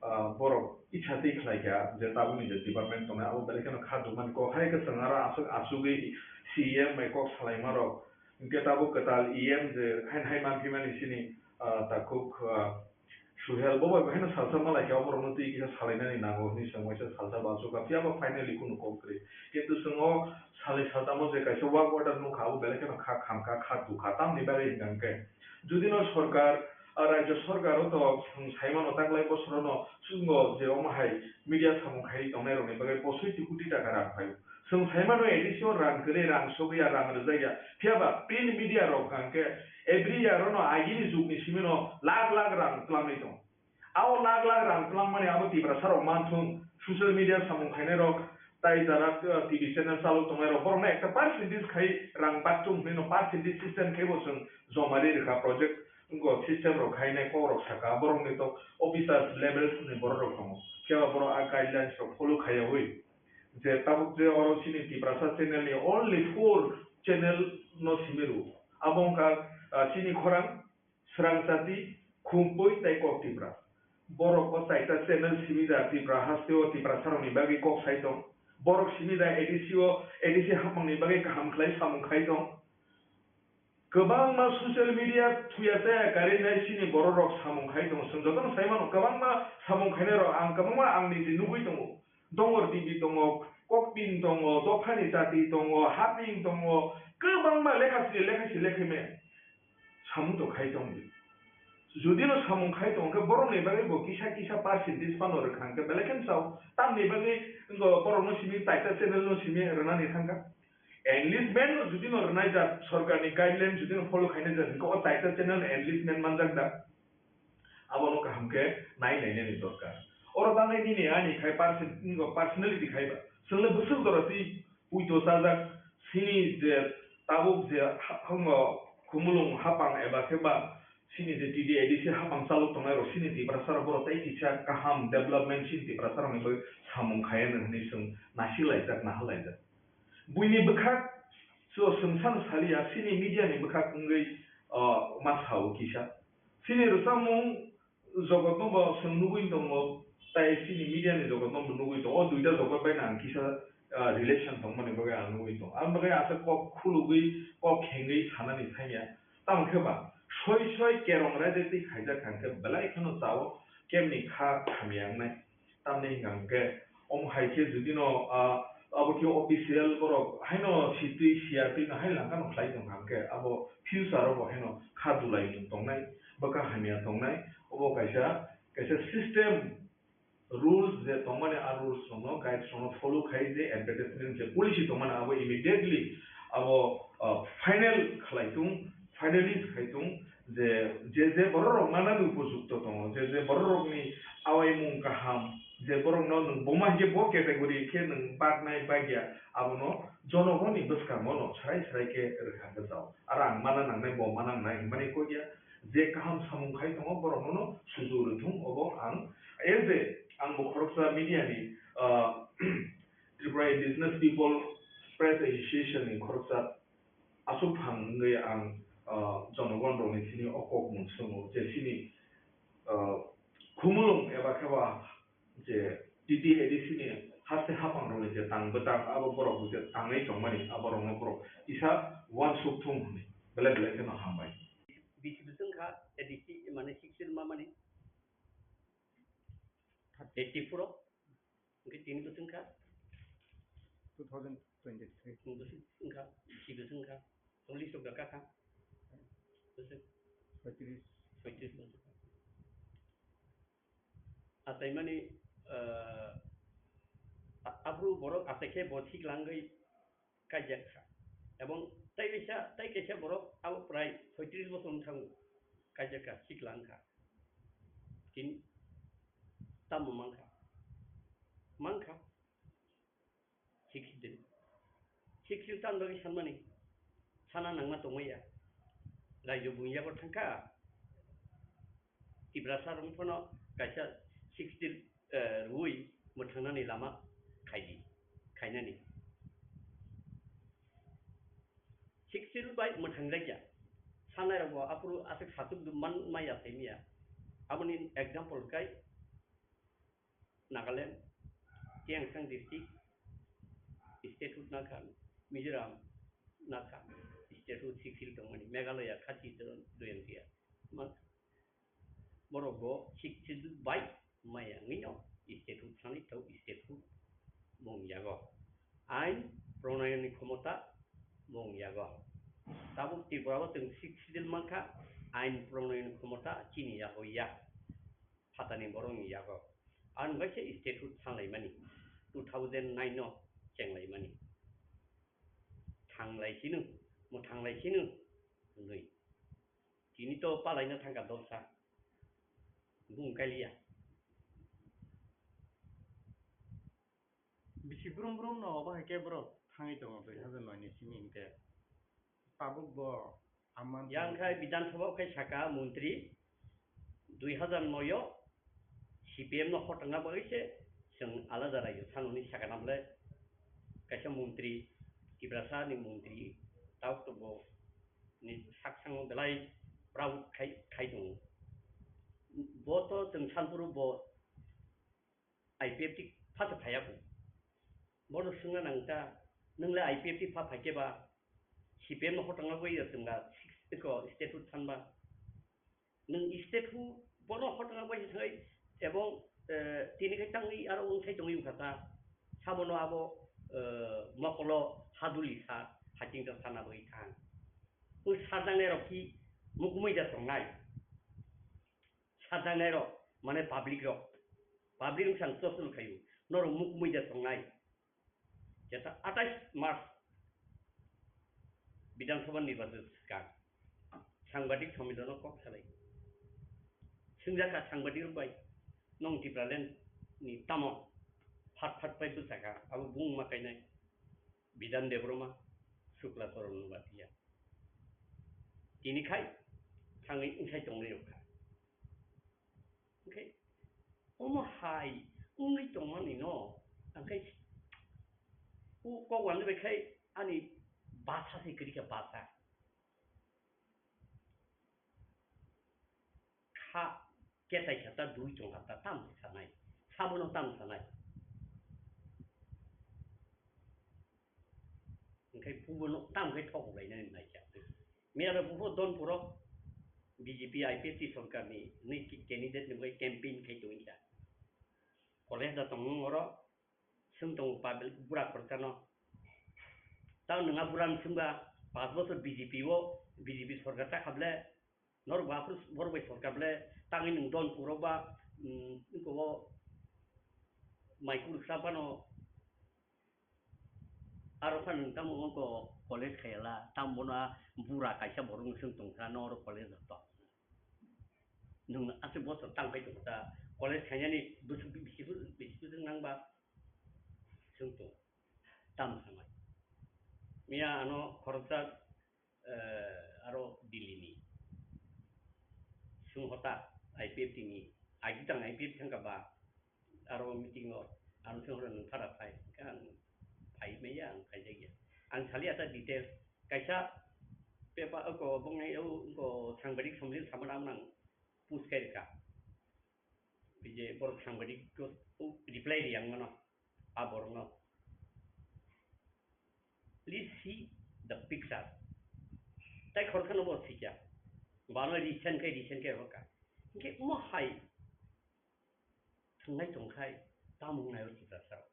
ah, borok itsa twi khlaikha je tabukni je department tongnai abo belai kheno kha dukmani kok hai khe chwng aro aswk achugwi C E M bai kok salaimarok. Hinkhe tabuk kwtal E M je haino hai manphimani chini, ah, takhuk, ah, Suhel, bo bai bo haino salsa ma lai khe, oborokno twi kisa salainani nango hwnwi chwng waisa salsa bo achukha, phiya ba finally kunu kok kwrwi. Kintu chwng o salnwi saltamo je kaisa work order nukha, abo belai kheno kha khamkha, kha dukha, tamni bagwi hwnkha hwnkhe judino sorkar, a, rajyo sorkar o to chwng saimano taklai bosorono chwngno je omo hai media samung khaiwi tongnairokni bagwi posoiti koti taka rang phaio. Chwng saimano A D C o rang kwrwi, rang sogwi ya, rang rwjakya. Phiya ba print media rok hwnkha hwnkhe every year ono agini jugni simino lakh lakh rang twlangwi tongo. Abo lakh lakh rang twlangmani abo Tiprasa rok manthung, social media samung khainai rok, tai jara, uh, T V channel chalok tongnai rok, borokno ekta percentage khai rang bakchung hwnwi no percentage system khai bo chwng joma ri rwkha project, wngkha system rok khainai kok rok saka, borokni to officers levels ni borok rok tongo. Phiya ba borok a guidelines rok follow khaiyawi. Je tabuk je oro chini Tiprasa channel ni only four channel no simi rwo. Abo wngkha, ah, chini khorang, Srang Chati, Khumpui tei Kok Tipra. Borok o chaita channel simi da Tipra haste o Tiprasa rokni bagwi kok sai tong. Borok simi da A D C o, A D C hapmang ni bagwi kaham khlai samung khai tong. Kwbangma social media thuya chaya karwi nai chini borok rok samung khai tongo. Chwng jotono sai mano, kwbangma samung khainai rok ang kwbangma ang niji nugwi tongo. Dongor T V tongo, Kokping tongo, Dophani Chati tongo, Haping tongo, kwbangma lekha sri lekha si lekha me samung to khai tong di. Judino samung khai tong khe borokni bagwi bo kisa kisa percentage phano rwkha hwnkhe belai kheno sao. Tamni bagwi wngkha borokno simi taita channel no simi rwnani thangkha. Enlistment no judino rwnai jak, sorkarni guideline judino follow khainai jak, hwnkhe o taita channel enlistment manjak da? Abono kaham khe nai nainani dorkar. Oro bagwi nini ani khai perso-, personality khai ba. Chwngno bwswk jora twi puito chajak, chini je tabuk je ha-, hango khumulwng hapang eba khe ba chini je T D A D C hapang chalok tongnai rok chini Tiprasa rok borok tei kisa kaham development chini Tiprasa rokni bagwi samung khai anw hwnwi chwng nasik laijak, nahal laijak. Buini bwkhak so chwng san saliya, chini media ni bwkhak wngwi, o, ma sao kisa. Chini rwchapmung jogotno bo chwng nugwi tongo, tai chini media ni jogotno bo nugwi tongo. O duita jogot bai no ang kisa, ah, relation tongmani bagwi ang nugwi tongo. Ang bagwi asa kok khulugwi, kok khengwi sanani thangya. Tamo khe ba soi soi kerong raida twi khaijak kha khe belai kheno chao kemni kha hamya wngnai. Tamni hwnkha hwnkhe, omo hai khe judino, ah, abo khe official borok haino sitwi siyatwi no hai langkhano khlai tongkha hwnkhe, abo future o bo haino kha dulaimung tongnai, bwkha hamya tongnai, obo kaisa, kaisa system, rules je tongmani, a rules rokno, guides rokno follow khai je advertisement je policy tongmani, abo immediately abo, ah, final khlai tung, finalize khai tung. Je, je, je borok rok manani upojukto tongo, je, je borok rokni awaimung kaham, je borok no nwng boma hinkhe bo category khe nwng baknai bagya, abono jonogoni bwskango no srai srai khe rwkha gajao. Aro ang mana nangnai, bo mana nangnai hinmani kok ya, je kaham samung khai tongo borok no suju rwthung, obo ang as a, ang bo khoroksa media ni, ah, Tripura Indigenous People Press Association ni khoroksa aswk phang wngwi ang, ah, jonogon rokni thani o kok mung swngo je chini, ah, khumulwng eba khe ba je T T A D C ni haste hapang rokni je tang bwtang abo borok je tangwi tongmani abo rokno borok kisa uansuk thung hwnwi belai belai kheno hambai. Bisi bwswk wngkha A D C mane sixteen mamani? Eighty four o. Hwnkhe tini bwswk wngkha? Two thousand twenty-three. Bwswk wngkha? Bisi bwswk wngkha? Chwng list o kakha kha? Bwswk? Soitris. Soitris bwswk. Achaimani, ah, A-, aphuru borok asai khe bo thik langwi kaijak kha. Ebong tai kaisa, tai kaisa borok abo prai soitris bosor wng thango kaijak kha, thik lang kha. Tini tamo mankha? Mankha. Sixth Schedule. Sixth Schedule tamo bagwi sanmani? Sana nangma tongmaya. Raijyo buini yago thangkha. Tiprasa rok phano kaisa Sixth Schedule, eh, rwui mwthangnani lama khaidi, khainani. Sixth Schedule bai mwthangjakya. Sanai rokbo aphuru aswk satuk man maya thaimya. Aboni example kai Nagaland, Tiangsang district, statehood nakha, Mizoram nakha, statehood Sixth Schedule tongmani, Meghalaya, Khasi, Jayintia, ma-, borok bo Sixth Schedule bai maya wngwi no statehood thani tau statehood mung yago. Ain pronayoni khomota mung yago. Tabuk Tripura o chwng Sixth Schedule mankha, ain pronayoni khomota chini yago ya. Phatani borokni yago. Ang bai khe statehood sanlaimani, two thousand nine no chenglaimani. Thanglai sino, mwthanglai sino, hwnwi. Tini to palaina thangkha dolsa. Bung kaliya. Bisi brum brum no obo hai khe borok thangwi tongo dui hazar noi ni simi hinkhe. Tabuk bo amman Yang khai Bidhan Sabha khai saka montri dui hazar noi o C P M no hotangna bagwi se chwng alada raijyo thanoni saka namle kaisa montri, Tiprasa ni montri, tabuk to bo ni saksango belai proud khai, khai tongo. Bo to chwng sanphuru bo I P F T pha se phaiya kho. Bono swngna nang ta, nwng le I P F T pha phai khe ba, C P M no hotangna bagwi ya chwng ba, six, eko, statehood san ba. Nwng statehood bono hotangna bagwi thangwi, ebong, eh, tini khai tangwi aro wng sai tongwi wngkha ta. Sabono abo, eh, mokolo haduli sa, haching ta sana bagwi thang. Wng sarjaknai rok ki mukumui da tongnai. Sajaknai rok, mane public rok, public wngkha ang chosol khaio, norok mukmui da tongnai. Jeta atais March Bidhan Sabha nirbachon swkang sangbadik sommilono kok salai. Swngjak kha sangbadik rok bai, "Nong Tipraland ni tamo phat phat pai bwsakha?" Abo bung ma kainai. Bidhan Debbarma, Shukla Charan Noatia. Tini khai thangwi wngsai tongnai rok kha. Hwnkhe omo hai wngwi tongmani no, hwnkhe o kok wani bai khai ani basa se kwrwi kha, basa. Kha ketai kha ta dui tong kha ta tam sanai. Sabono tam sanai. Hwnkhe bubono tam khe thok lainani naikha. Miyalo bubo Donpuro B J P I P F T sorkarni ni candidate ni bagwi campaign khai tongwi kha. College da tongmung oro. Swng tongo public bura khoroksa no. Tamo nwng a bura no swngba, panch bochor B J P o, B J P sorkar ta kha ble, norok bo aphuru borok bai sorkar ble, tangwi nwng Donpuro ba, mm, eko o mai kuruksa phano, aro phano nwng tamo ongko college khaiyala, tamo bono a bura kaisa borok no swng tongkha, noro college rok to. Nwng aswk bochor tang pai tongo ta, college khainani bwswk bisi, bisi bwswk nang ba? Swng tong. Tam sanai. Miya ano khoroksa, eh, aro Delhi ni. Swng hota I P F T ni. Agi tang I P F T thangka ba. Aro meeting o. Ano swng hota nwng phara phai. Hwnkhe ang phai maya, ang phai jakya. Ang sali ata details. Kaisa pepa, oko, bongni, o, oko, sangbadik somlin samana ang nang post kai rwkha. Bije borok sangbadik ko, o, reply ri ang mano. A borokno. Please see the picture. Tai khoroksa no bo sikya. Bano recent khe, recent khe hoka. Hwnkhe mo hai thwngnai tongkhai, tamo wngnai o Tiprasa rok.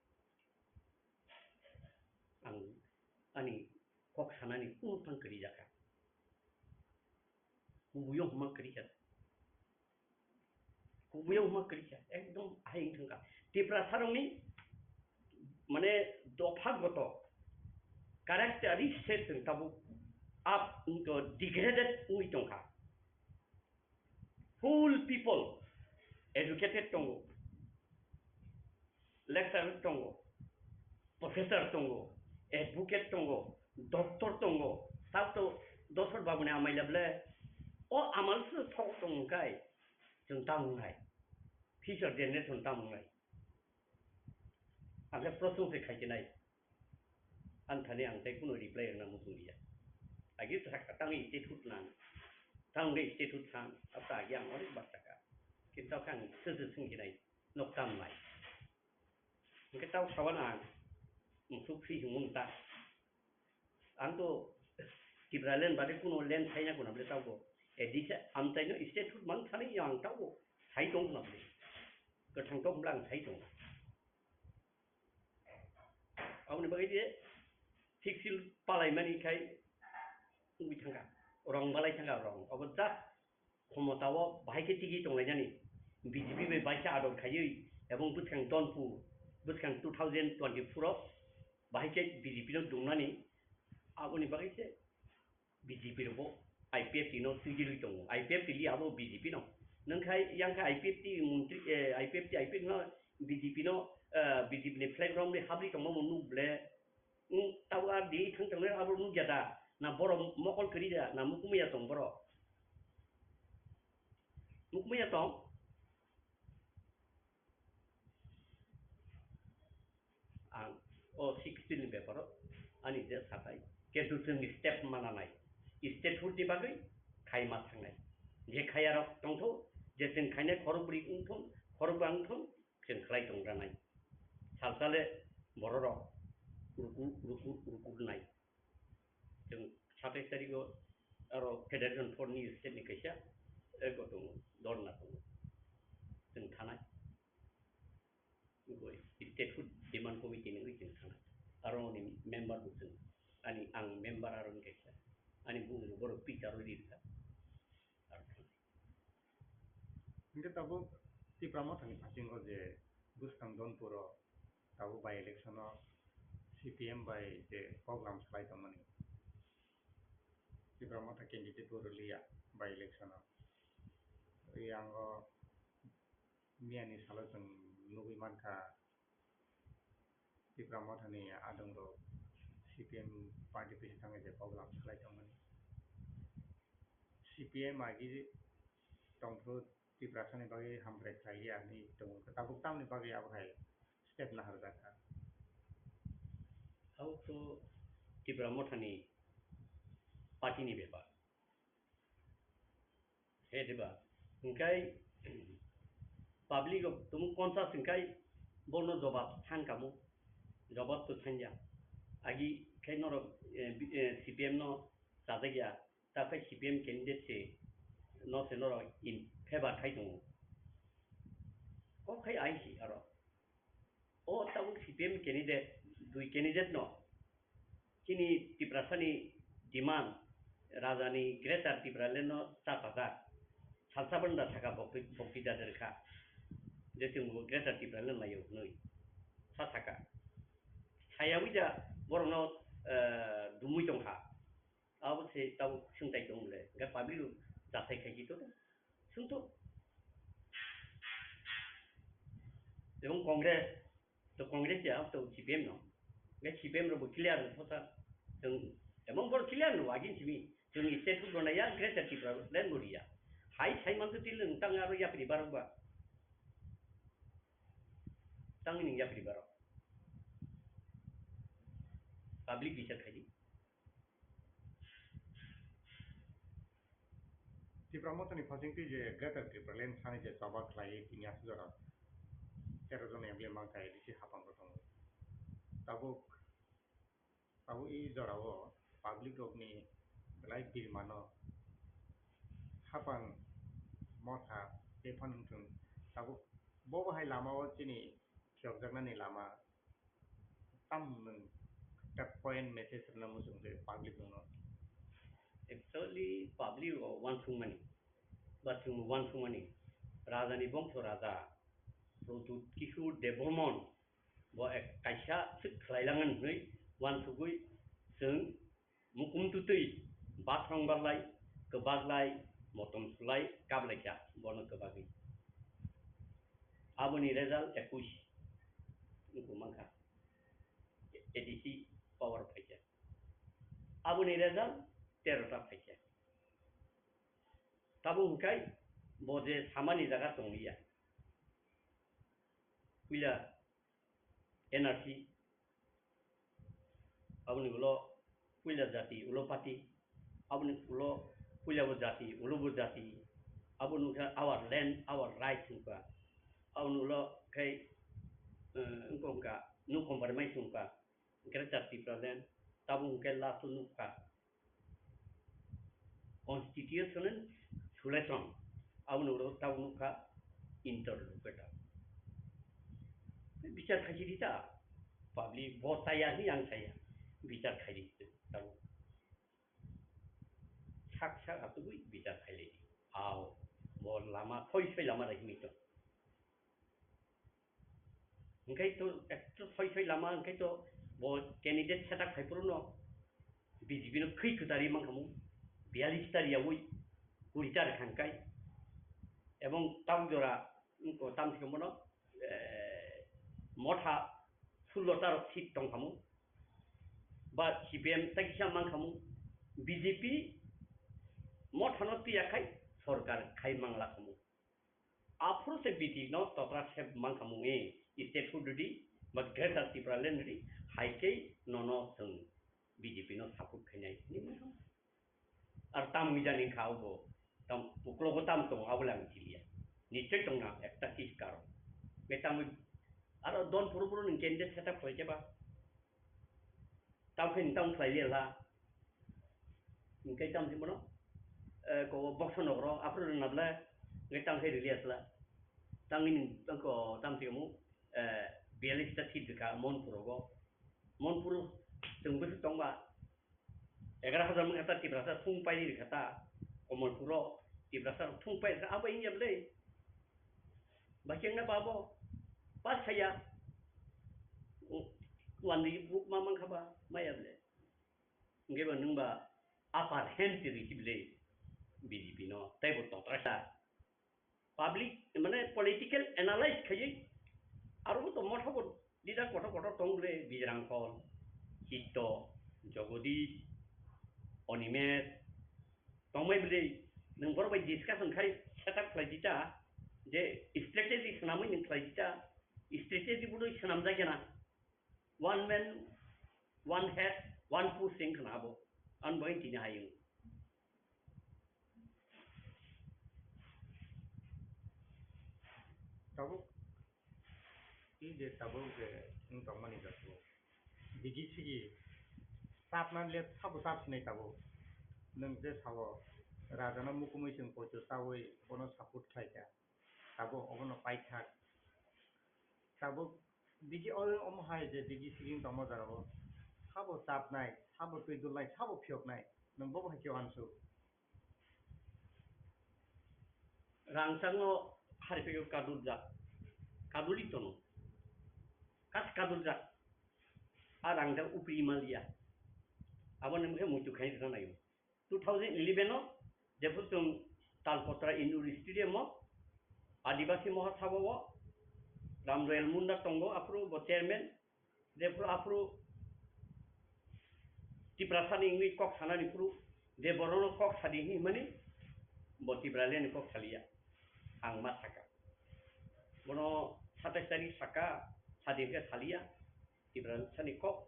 Ang ani kok sanani kunu phang kwrwi jakha. Kubuiyo hwnma kwrwi kha. Kubuiyo hwnma kwrwi kha. Ekdom ahai wng thangkha. Tiprasa rokni mane dopha goto character state chwng tabuk up wngto, degraded wngwi tongkha. Full people educated tongo, lecturer tongo, professor tongo, advocate tongo, doctor tongo, tabto dosor babuni amaila ble o amal se thok tong kai chwng tamo nai, future generation tamo nai. Ang khe proshno se khai khe nai. Ang thani ang tei kuno reply rwna muchung liya. Agi sa tang statehood nang. Tang ge statehood san. Ata agi ang onek bar saka. Kintu khe ang se se sing khe nai. Nok tam nai. Hingke tau sawan ang. Musuk si hingmung ta. Ang to Tipraland bade kuno land saina kuna bole tau ko. Edisa amtai no statehood mang thani yang tau ko. Sai tong kuna bole. Kwthang tok blang sai tong. Aboni bagwi je thik sil palai mani khai wngwi thangkha, rong balai thangkha rong. Abo just khomotao bahai khe tigi tonglainani. B J P bai baisa ador khaiwi ebong bwskang Donpur, bwskang two thousand twenty-four o bahai khe B J P no dungnani. Aboni bagwi se B J P rokbo I P F T no twijlwi tongo. I P F T li abo B J P no. Nwng khai yang khe I P F T montri, eh, I P F T, I P F T no B J P no, eh, B J P ni flag romwi habri tongma bo nuk ble. Nwng tabo ar di thang tongmani abo nuk ya da? Na borok mokol kwrwi da? Na mukumui ya tong borok? Mukumui ya tong? Ang o sixteen ni beparo ani je satai, kintu chwng step mana nai, statehood ni bagwi khai ma thangnai. Je khaya rok tongtho, je chwng khainai khorokbri wngthon, khorokba wngthon, chwng khlai tong ranai. Salsale bororok ruku, ruku, ruku rwnai. Chwng satais tarikgo aro Federation Front ni state ni kaisa eko tongo, dhorna tongo. Chwng thanai. Ugoi statehood demand committee ni ui chwng thanai. Aro ni member bo chwng, ani ang member aro ni kaisa. Ani bumung borok pitaro rirkha. Aro thanai. Hingke tabuk Tipra Mothani phasingo je bwskang Donpuro tabuk by election o C P M bai je program salai tongmani. Tipra Motha candidate bo rwliya by election o. Yango miyani salo chwng nugwi mankha Tipra Mothani adongrok C P M party bisi thangwi je program salai tongmani. C P M agi tongphuru Tiprasani bagwi hamkrai khlaiya hinwi tongo. Tabuk tamni bagwi abo hai step naharjak kha? Abo to Tipra Mothani party ni bepar. He diba? Hingkai public o tumu conscious hingkai bono jobab than kamo, jobab to thanja. Agi khai norok, eh, bi-, eh, C P M no chajakya, ta khai C P M candidate se no se norok in favor khai tongo. Kok khai ai si aro. O tabuk C P M candidate, dui candidate no chini Tiprasani demand, Rajani Greater Tipraland no cha pajak. Salsa banda saka bokti, bokti jader kha. Je chwng bo Greater Tipraland laio hwnwi sa saka. Sayawi ja borokno, eh, dumui tongkha. Abo se tabuk swngchai tong le, hingke public rok jasai khai khe to swngto. Ebong Congress, to Congress ya, to C P M no. Hingke C P M rok bo clear no thosa. Chwng ebong bor clear no agin simi. Chwng state rok no ya, Greater Tipraland bo ya. Hai sai man to til nwng tang aro yapri barok ba. Tang nwng yapri barok. Public bichar khai di. Tipra Mothani phasing twi je Greater Tipraland thani je choba khlaiwi tini aswk jora tero jon M L A mankha A D C hapang bo tongo. Tabuk, tabuk i jorao public rokni belai birmano hapang motha teiphano wngthung. Tabuk bo bahai lamao chini phiyokjaknani lama tam nwng ta point message rwna muchung je public rokno? Actually, public rok uansukmani, ba chwng uansukmani, Rajani bongso Raja Pradyut Kishore Debbarman Bo ek kaisa swk khlailangan hwnwi uansugwi chwng mukum twtwi bathang barlai, kwbaklai, motom sulai, kablaikha bono kwbagwi. Aboni result ekush wngkha mankha. A D C power phaikha. Aboni result tero ta phaikha. Tabuk hwnkhe bo je samani jaga tongliya. Puila N R C, aboni ulo puila jati ulo party, aboni ulo puila bo jati ulo bo jati, aboni wngkha our land, our rights wngkha, aboni ulo khe, eh, wngkha, wngkha, no compromise wngkha, Greater Tipraland, tabuk hwnkhe last o nukha. Constitutional solution, aboni ulo tabuk nukha interlocutor. Bichar khaisidi ta, public bo chaya hwnwi ang chaya, bichar khaidi tabuk. Sak sak atugwi bichar khailai di. Ao, bo lama soi soi lama rai hwnwi tong. Hwnkhe to ekto soi soi lama hwnkhe to bo candidate setup khai phuru no B J P no khwi kwtari mankhamu, biyalish ta riyaui kuri ta rwkha hwnkhe. Ebong tabuk jora wngkha tamsiko bono, eh, motha sullo ta rok seat tongkhamu, ba C P M ta kisa mankhamu, B J P motha no twiya khai sorkar khai manglakhamu. Aphuru se B T no totra se mankha mungwi state hood rwdi ba Greater Tipraland rwdi, hai khe nono chwng B J P no support khainai hinwi mankha. Ar tam wngwi jani kha obo, tam uklogo tam tongo abo le ang siliya. Nichoi tongna ekta kis karon. Be tam aro don phuru phuru nwng candidate setup khlai khe ba. Tamo khe nwng tamo khlai liya la. Hwnkhe tamo khe bono, eh, ko boxo nokro aphuru rwna bwle, hwnkhe tamo khe rwliya sla. Tangwi nwng tangko tamo khe mo, eh, biyalish ta seat rwkha Monpur rogo. Monpur chwng bwswk tongba, egaroh hajar mangkha ta Tiprasa thung pairi rwkha ta, Komolpuro Tiprasa thung pairi rwkha, abo wngya bwle. Bahai wngna babo, pass khaiya. Wanwi buk ma mankha ba, maya bwle. Hwnkhe ba nwng ba upper hand twi rwkhe bwle B J P no, tei bo totra sa. Public, mane political analyze khaiwi, aro bo to motha bo leader kotor kotor tong bwle, Bijrang Phol, Chitto, Jagodish, Animesh, tongbai bwle, nwng borok bai discussion khai setup khlai di ta, je strategy swnamwi nwng khlai di ta, strategy budui swnamjak ya na. One man, one head, one push wng khna abo. Ang bai tini hayung. Tabuk, i je tabuk je wng tongmani jat bo. Digi sigi, sapna le sabo sap sinai tabuk. Nwng je sao, rajano mukumui chwng poito chaui bono support khlai kha. Tabuk obono paithak. Tabuk digi o-, omo hai je digi siging tongma jora o. Sabo chapnai, sabo twi dulnai, sabo phiyoknai. Nwng bobo hai khe uansuk. Rangchakno hari phaiyo kadurjak. Kaduli tono. Kas kadurjak. A rangjak upri maliya. Abo nwng khe muitu khaini thangnaio. Two thousand eleven o jephuru chwng Talpotra Indoor Stadium o Adibasi Mahasabha o Ramdoyal Munda tongo, aphuru bo chairman, jephuru aphuru Tiprasani wngwi kok sanani phuru je borokno kok sadi hinwi hwnmani bo Tipralandni kok saliya, ang ma saka. Bono satais tarik saka, sadi hwnkhe saliya, Tiprasani kok,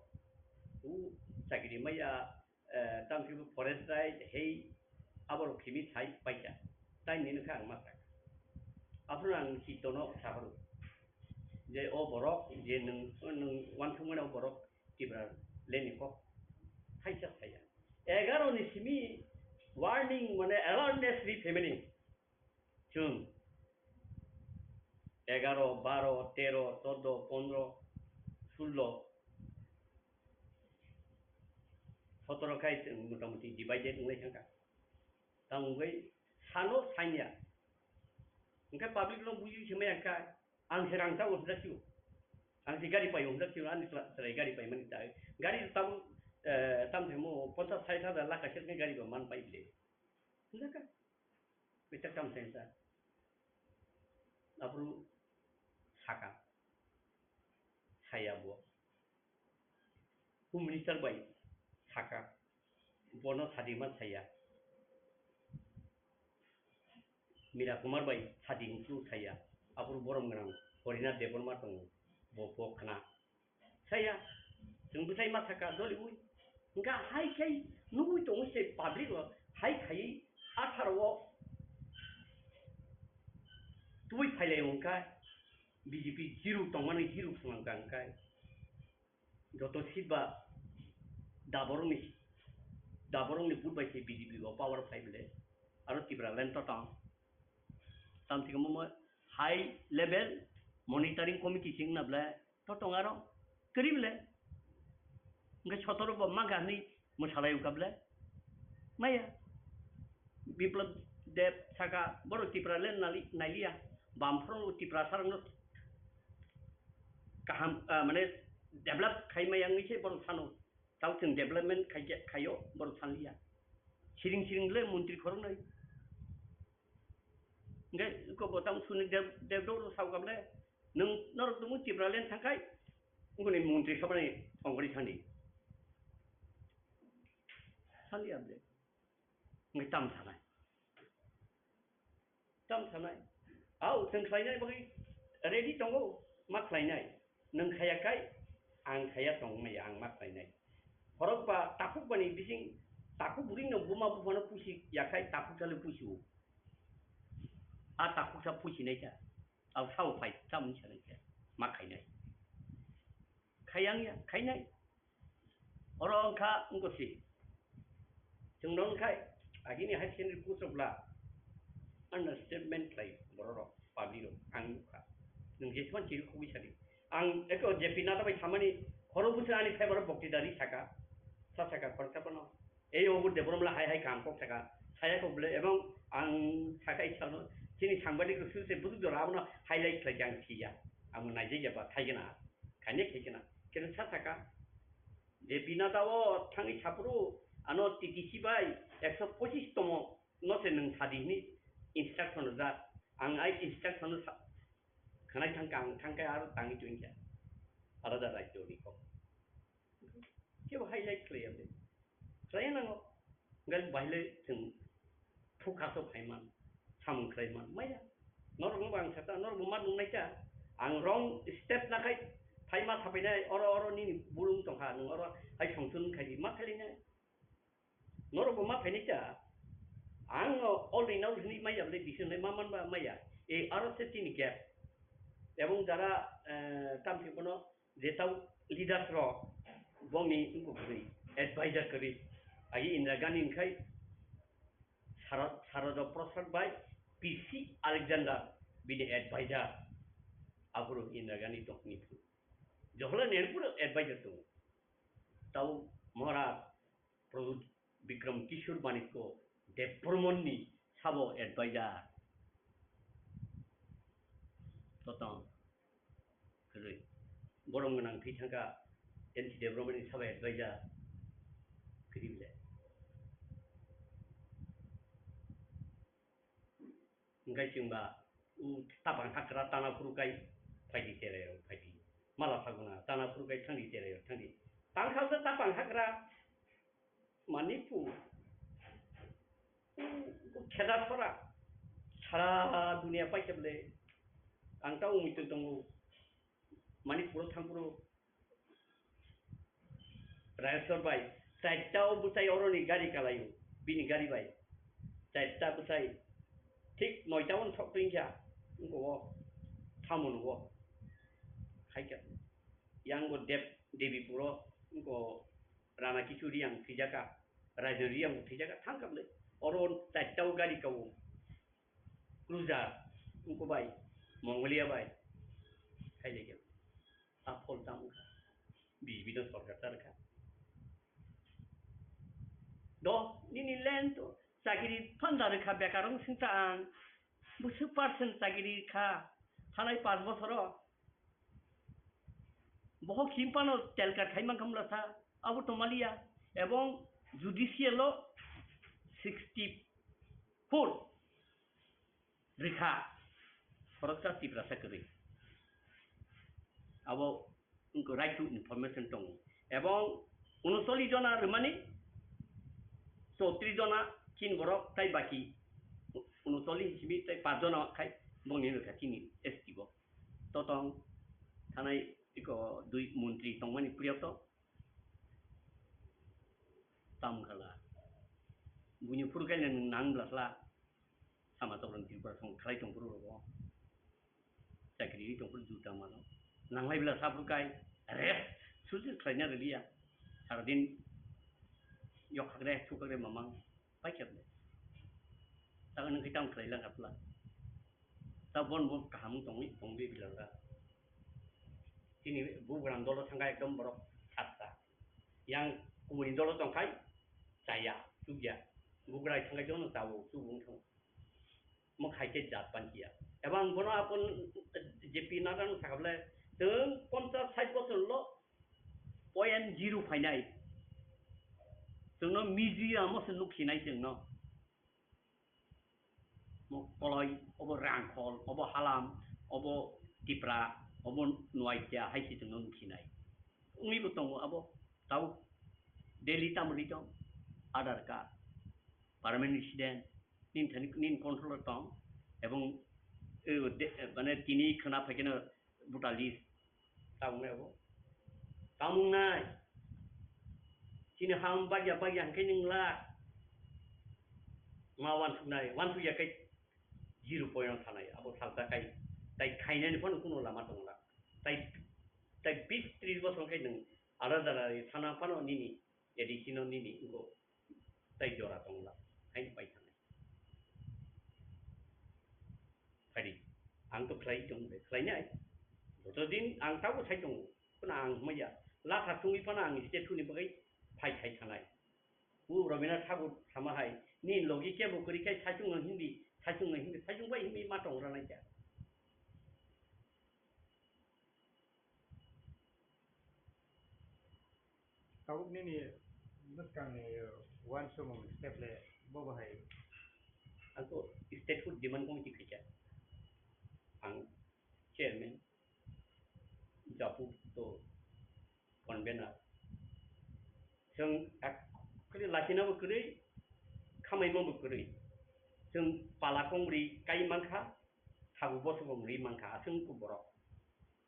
u chakiri maya, eh, tamo khe bo forest right hei aborok khimi sai paikha. Tai nini khe ang ma saka. Aphuru ang Chittono saphuru je o borok je nwng, nwng uansukmani o borok Tipralandni kok thaisa saya. Egaroh ni simi warning mane awareness ri phaimani. Chwng egaroh, baroh, teroh, chouddo, pondroh, sulloh, sotoroh khai chwng motamuti divided wnglai thangkha. Tamo wngwi sano sanya. Hwnkhe public no buji se maya kha, ang se rang chao se da sio. Ang si gari pai, hwnjak si ani chwla-, chwrai gari pai mani tai. Gari tabuk, eh, tam themo ponchas sait hajar lakh kaisa ni gari bo man pai bile. Hwnjak ka? Pisa kam sensa. Aphuru saka. Saya bo. Home Minister bai saka, bono sadima saya. Mira Kumar bai sadi hwnsu saya. Aphuru borom gwnang Horinath Debbarma tongo, bo, bo khna. Saya, chwng bwsai ma saka doliui. Hwnkha hai khai nugui tongo se public o, hai khaiwi atharo o tubui phailai hwnkha B J P zero tongmani zero swnamkha hwnkha. Joto seat ba daborokni, daborokni vote bai se B J P bo power phai bile. Aro Tipraland to tong. Tam thik mo high level monitoring committee sing na bile to tong aro. Kari bile. Nge sotoro bo maga ni mwsalai uka bile. Maya. Biplab Deb saka borok Tipraland nali-, nailiya. Bamphoro Tiprasa rokno kaham, ah, mane develop khai maya wngwi se borok sano. Tao chwng development khaikhe, khaio, borok sanliya. Siring siring le montri khoroknwi. Hwnkhe ko bo tamo Suni Dev, Devdoro sao kable, nwng norok tongmung Tipraland thangkhai, ngoni montri sabhani thongori thani. Sanliya ble. Hwnkhe tamo sanai. Tamo sanai. Au, chwng khlainai bagwi ready tongo, ma khlainai. Nwng khaya khai, ang khaya tong maya, ang ma khlainai. Khorok ba takhuk bani bising, takhuk bwrwino buma buphano pusi ya khai, takhuk sale pusi o. A takhuk sa pusi nai kha. Au sao phai, tamo sanai kha. Ma khainai. Khayang ya, khainai. Oro wngkha wngkha si. Chwng no wngkhai, agini high secondary post rok bla. Understatement khlai borok rok, public rok, ang nukha. Nwng jesman chiri khugwi sadi. Ang eko J P Nadha bai thamani, khoro bwswk ani favour o bokti dari saka. Sa saka khoroksa phano. Ei obo Debbarma hai hai kam kok saka. Saya kok bwle, ebong ang saka isano, chini sangbadik rok suse bwswk jora abono highlight khlai ang siya. Ang naijak ya ba thaigena. Khaine khaigena. Keno sa saka. Je binata o thangwi saphuru ano T T C bai ekso pochis tomo no se nwng sadi hwnwi instruction rwjak. Ang ai instruction no sa-, khwnai thangkha, ang thangkhe aro tangwi tongkha. Alada rajyo ni kok. Kebo highlight khlaiya de. Khlaiya nango. Gal baile chwng thukha so phaiman, samung khlaiman, maya. Norok no ang sata, norok bo ma nungnai ta. Ang wrong step nakhai, phaima sapainai, oro, oro nini bulung tongkha, nwng oro hai songchun khai di, ma khailai nai. Norok bo ma phainai ta. Ang no all in all hwnwi maya bole decision lai ma man ba maya. E aro se tini gap. Ebong jara, eh, tamsi bono je tau leaders rok bongni wngkuk kwrwi, advisor kwrwi, agi Indira Gandhi wngkhai Sara-, Sarada Prasad bai P C Alexander bini advisor, aphuru Indira Gandhi tongni phuru Jawaharlal Nehru phuru advisor tongo. Tau Maharaj Pradyut Bikram Kishore Manikya Debbarmani sabo advisor. Totong. Kwrwi. Borom gwnang thwi thangkha N C Debbarmani sabo advisor. Kwrwi le. Hwnkhe chwngba, u, tapang hakra tana phuru kai phaidi cherai rok phaidi. Mala saguna tana phuru kai thangdi cherai rok thangdi. Tangkha se tapang hakra Manipur. U, u kheda sora. Sara dunia paikhe bole. Ang ta umui tong tongo. Manipur thangphuru Rajeshwar bai, charta o bwsai oroni gari kalaio, bini gari bai. Charta bwsai, thik noita o thok twi kha, wngkha o, tamo nugo. Hai kha, yang bo Dev, Devi puro, wngkha o Rana Kichu Reang thwijaka, Rajan Reang bo thwijaka, thang kha bwle. Oro charta o gari kao. Cruiser, wngkha bai, Mongolia bai, khailai khe. A phol tamo kha. B J P no sorkar char kha. Do, nini land to, chakiri phanda rwkha, bekar wng singta ang. Bwswk percent chakiri kha, thanai panch bosoro. Bohok himpano telkar khai mankha mla sa, abo tongmaliya. Ebong judicial o sixty four rikha, khoroksa Tiprasa kwrwi. Abo wngkha right to information tongo. Ebong unocholish jona rwmani, chowtrish jona chini borok, tai baki unocholish simi tai paanch jona khai bongni rwkha chini S T bo. Totong thanai iko dui montri tongmani priyoto. Tam khala. Buini phuru kainwi nwng nang bwla khla. Sama tokrwng Tripura song khlai tong phuru rogo. Chakri ri tong phuru juta mano. Nanglai bwla sa phuru kai. Rest. Susi khlaina rwliya. Saradin yok hakre, thuk hakre mamang. Paikhe le. Saka nwng khe tam khlai lang khapla. Ta bon bon kaham tongwi tongwi bilal da. Chini bugrang dolo thangkha ekdom borok saksa. Yang kumuni dolo tongkhai chaya, chukya. Bugrai thangkha jono chao, chubung thang. Mo khai khe jat pan kiya. Ebang bono apon J P Nadda no sakable, tong ponchas sait bosor lo point zero phainai. Tongno museum o se nukhinai tongno. Mo koloi, obo Rangkhol, obo Halam, obo Tipra, obo Noatia hai se tongno nukhinai. Wngwi bo tongo abo, tabuk Delhi tamo ri tong, Aadhaar card, permanent resident, nini thani, nini control o tong, ebong, eh, de-, mane tini khwna phai kheno voter list. Tabuk nai abo. Tamung nai. Chini ham bagya bagya hwnkhe nwng la. Ma wansuk nai, wansuk ya khe zero point o thanai. Abo salsa kai. Tai khainani phano kuno lama tong la. Tai, tai bis tris bosor khe nwng alada alada sana phano nini A D C no nini wngkho. Tai jora tongla, haino pai thanai. Phadi, ang to khlai tong de, khlainai. Joto din ang tabo sai tongo, kono ang hmaya. Latha thungwi phano ang state thuni bagwi phai khai thanai. U Rabindranath Thakur sama hai, ni logi kebo kwrwi khai saichung no hindi, saichung no hindi, saichung bai hindi ma tong ranai kya. Tabuk nini bwskangni uansukmung step le bo bahai? Ako statehood demand committee khaikha. Ang chairman, Japu to convener. Chwng ak-, kwrwi lakinabo kwrwi, khamaimabo kwrwi. Chwng pala kongri kai mankha, thabu bosongo mri mankha, aswk borok.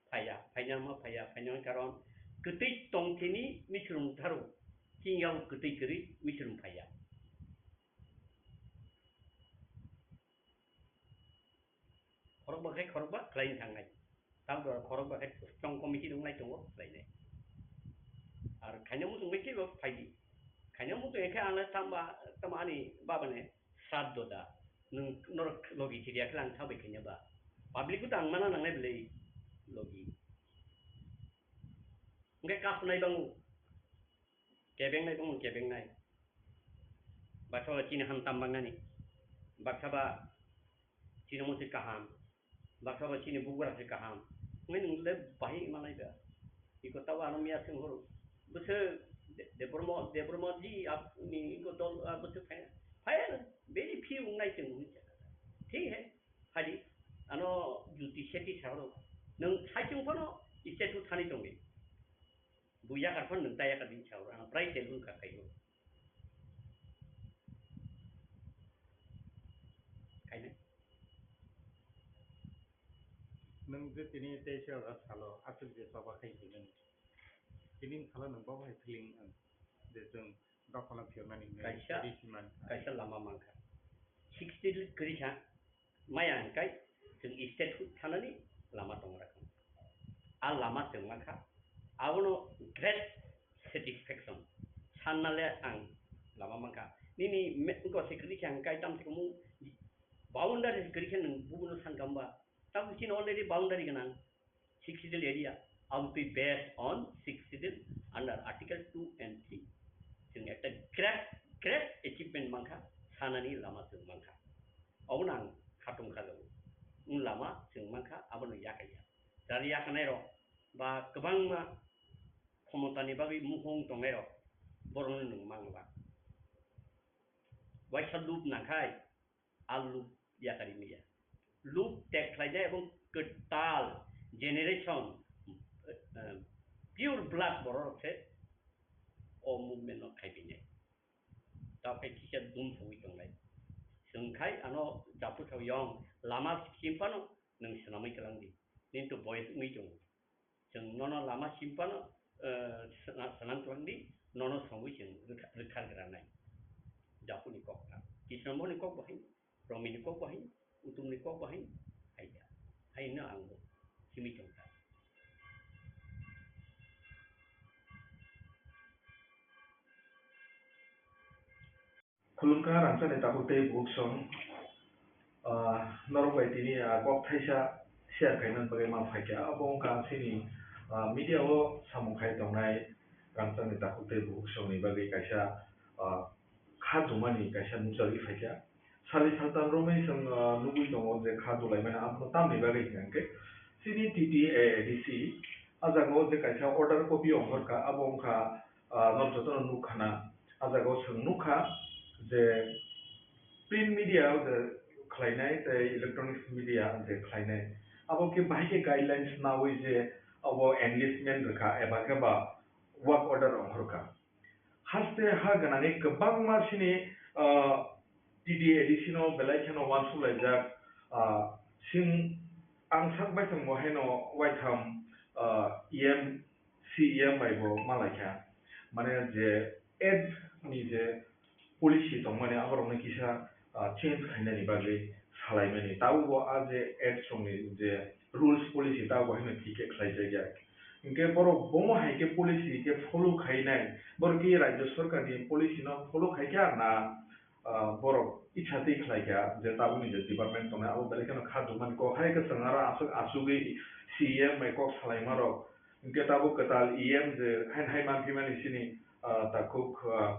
Phaiya, phainama phaiya, phainani karon kwtwi tongthini michrum tharu, chini yago kwtwi kwrwi michrum phaiya. Khorokba khe khorokba khlaina thangnai. Tamni khorokba khe chong committee rwnai tongo khlainai. Ar khaina muchung bai khe bo phaidi. Khaina muchung khe ang tamba, tama ani baba ne sat doda. Nwng norok logi khiria khe ang thabai khaina ba. Public ko tang mana nangnai belai logi. Hwnkhe kasunai bango. Kebengnai tongmung kebengnai. Baksa ba chini ham tam bangnani. Baksa ba chini mungsi kaham. Baksa ba chini bugra se kaham. Ngai nung le bahi manai ba. Iko tawa ano miya sing horo. Bese de-, Debromo, Debromo ji ap ni iko dol, ah, bese phai. Phai, very few ngai tong. Thik hai. Phadi, ano juti seti sa horo. Nung saichung phano statue thani tongdi. Bo yakar phano nwng ta yakar din sa horo, ang prai tel wngkha kaibo. Kainai. Nwng je tini teisa salo aswk je choba khai hinwi. Tini salo nwng bo hai feeling ang je chwng dophano phiyoknani hinwi Kaisa, ready si mankha. Kaisa lama mankha. Sixty kwrwi sa. Maya hwnkhe chwng statehood thanani lama tongo rwkha. A lama chwng mankha, abono great satisfaction. Sanna le ang lama mankha. Nini me-, wngkha se kwrwi khe ang kaitam se kwmung boundary se kwrwi khe nwng bubuno sankha hwnba? Tabuk chini already boundary gwnang. Sixth Schedule area, abotwi based on Sixth Schedule under Article two and three. Chwng ekta great, great achievement mankha, sanani lama chwng mankha. Obono ang khatung kha jago. Wng lama chwng mankha, abono yakaiya. Jari yakanai rok ba kwbangma khomotani bagwi muhung tongnairok borokno nwng mangla. Waisa lup nangkhai, a lup yakari maya. Lup tek khlainai ebong kwtal generation, eh, pure blood bororok se o movement no khaipinai. Tao khe kisa dum sogwi tongnai. Chwng khai ano Japuthao yong lama simphano nwng swnamwi twlang di. Nini to boyes wngwi tongo. Chwng nono lama simphano, eh, sna-, swnam twlang di, nono songwi chwng rwkha-, rwkha granai. Japuni kok ta. Kisnamboni kok bo hai, Romini kok bo hai, Utumni kok bo hai, hai ya. Hai no ang bo simi tong ta. Khulumkha rangchakni takhuk tei bukhuk song, ah, norok bai tini, ah, kok thaisa share khaina bagwi ma phaikha. Abo wngkha chini, ah, media o samung khai tongnai rangchakni takhuk tei bukhuk songni bagwi kaisa, ah, kha dumani kaisa nukjagwi phaikha. Sali saltam romwi chwng, ah, nugwi tongo je kha dulaimani abono tamni bagwi hwnkhe chini T T A A D C ah jaga o je kaisa order copy ongkhorkha, abo wngkha ah, norok jotono nukha na, ah jaga o chwng nukha je print media o je khlainai tei electronics media je khlainai, abo khe bahai khe guidelines naui je abo enlistment rwkha eba khe ba work order ongkhorkha. Haste ha gwnangwi kwbangma chini, ah, T T A D C no belai kheno uansuk laijak, ah, sing ang sak bai thang bo haino waitham, ah, E M, C E M bai bo malaikha. Mane je ads ni je policy tongmani aborokno kisa, ah, change khainani bagwi salaimani. Tabukbo a je ads rokni je rules policy tabukbo haino thik khe khlaijakya. Hinkhe borok bomo hai khe policy khe follow khainai, borok khe rajya sorkarni policy no follow khaikha na, ah, borok itsa twi khlaikha je tabukni je department tongnai abo belai kheno kha dumani kok hai kwchwng aro aswk asugwi C E M bai kok salaimarok. Hinkhe tabuk kwtal E M je haino hai manphimani chini, ah, takhuk, ah,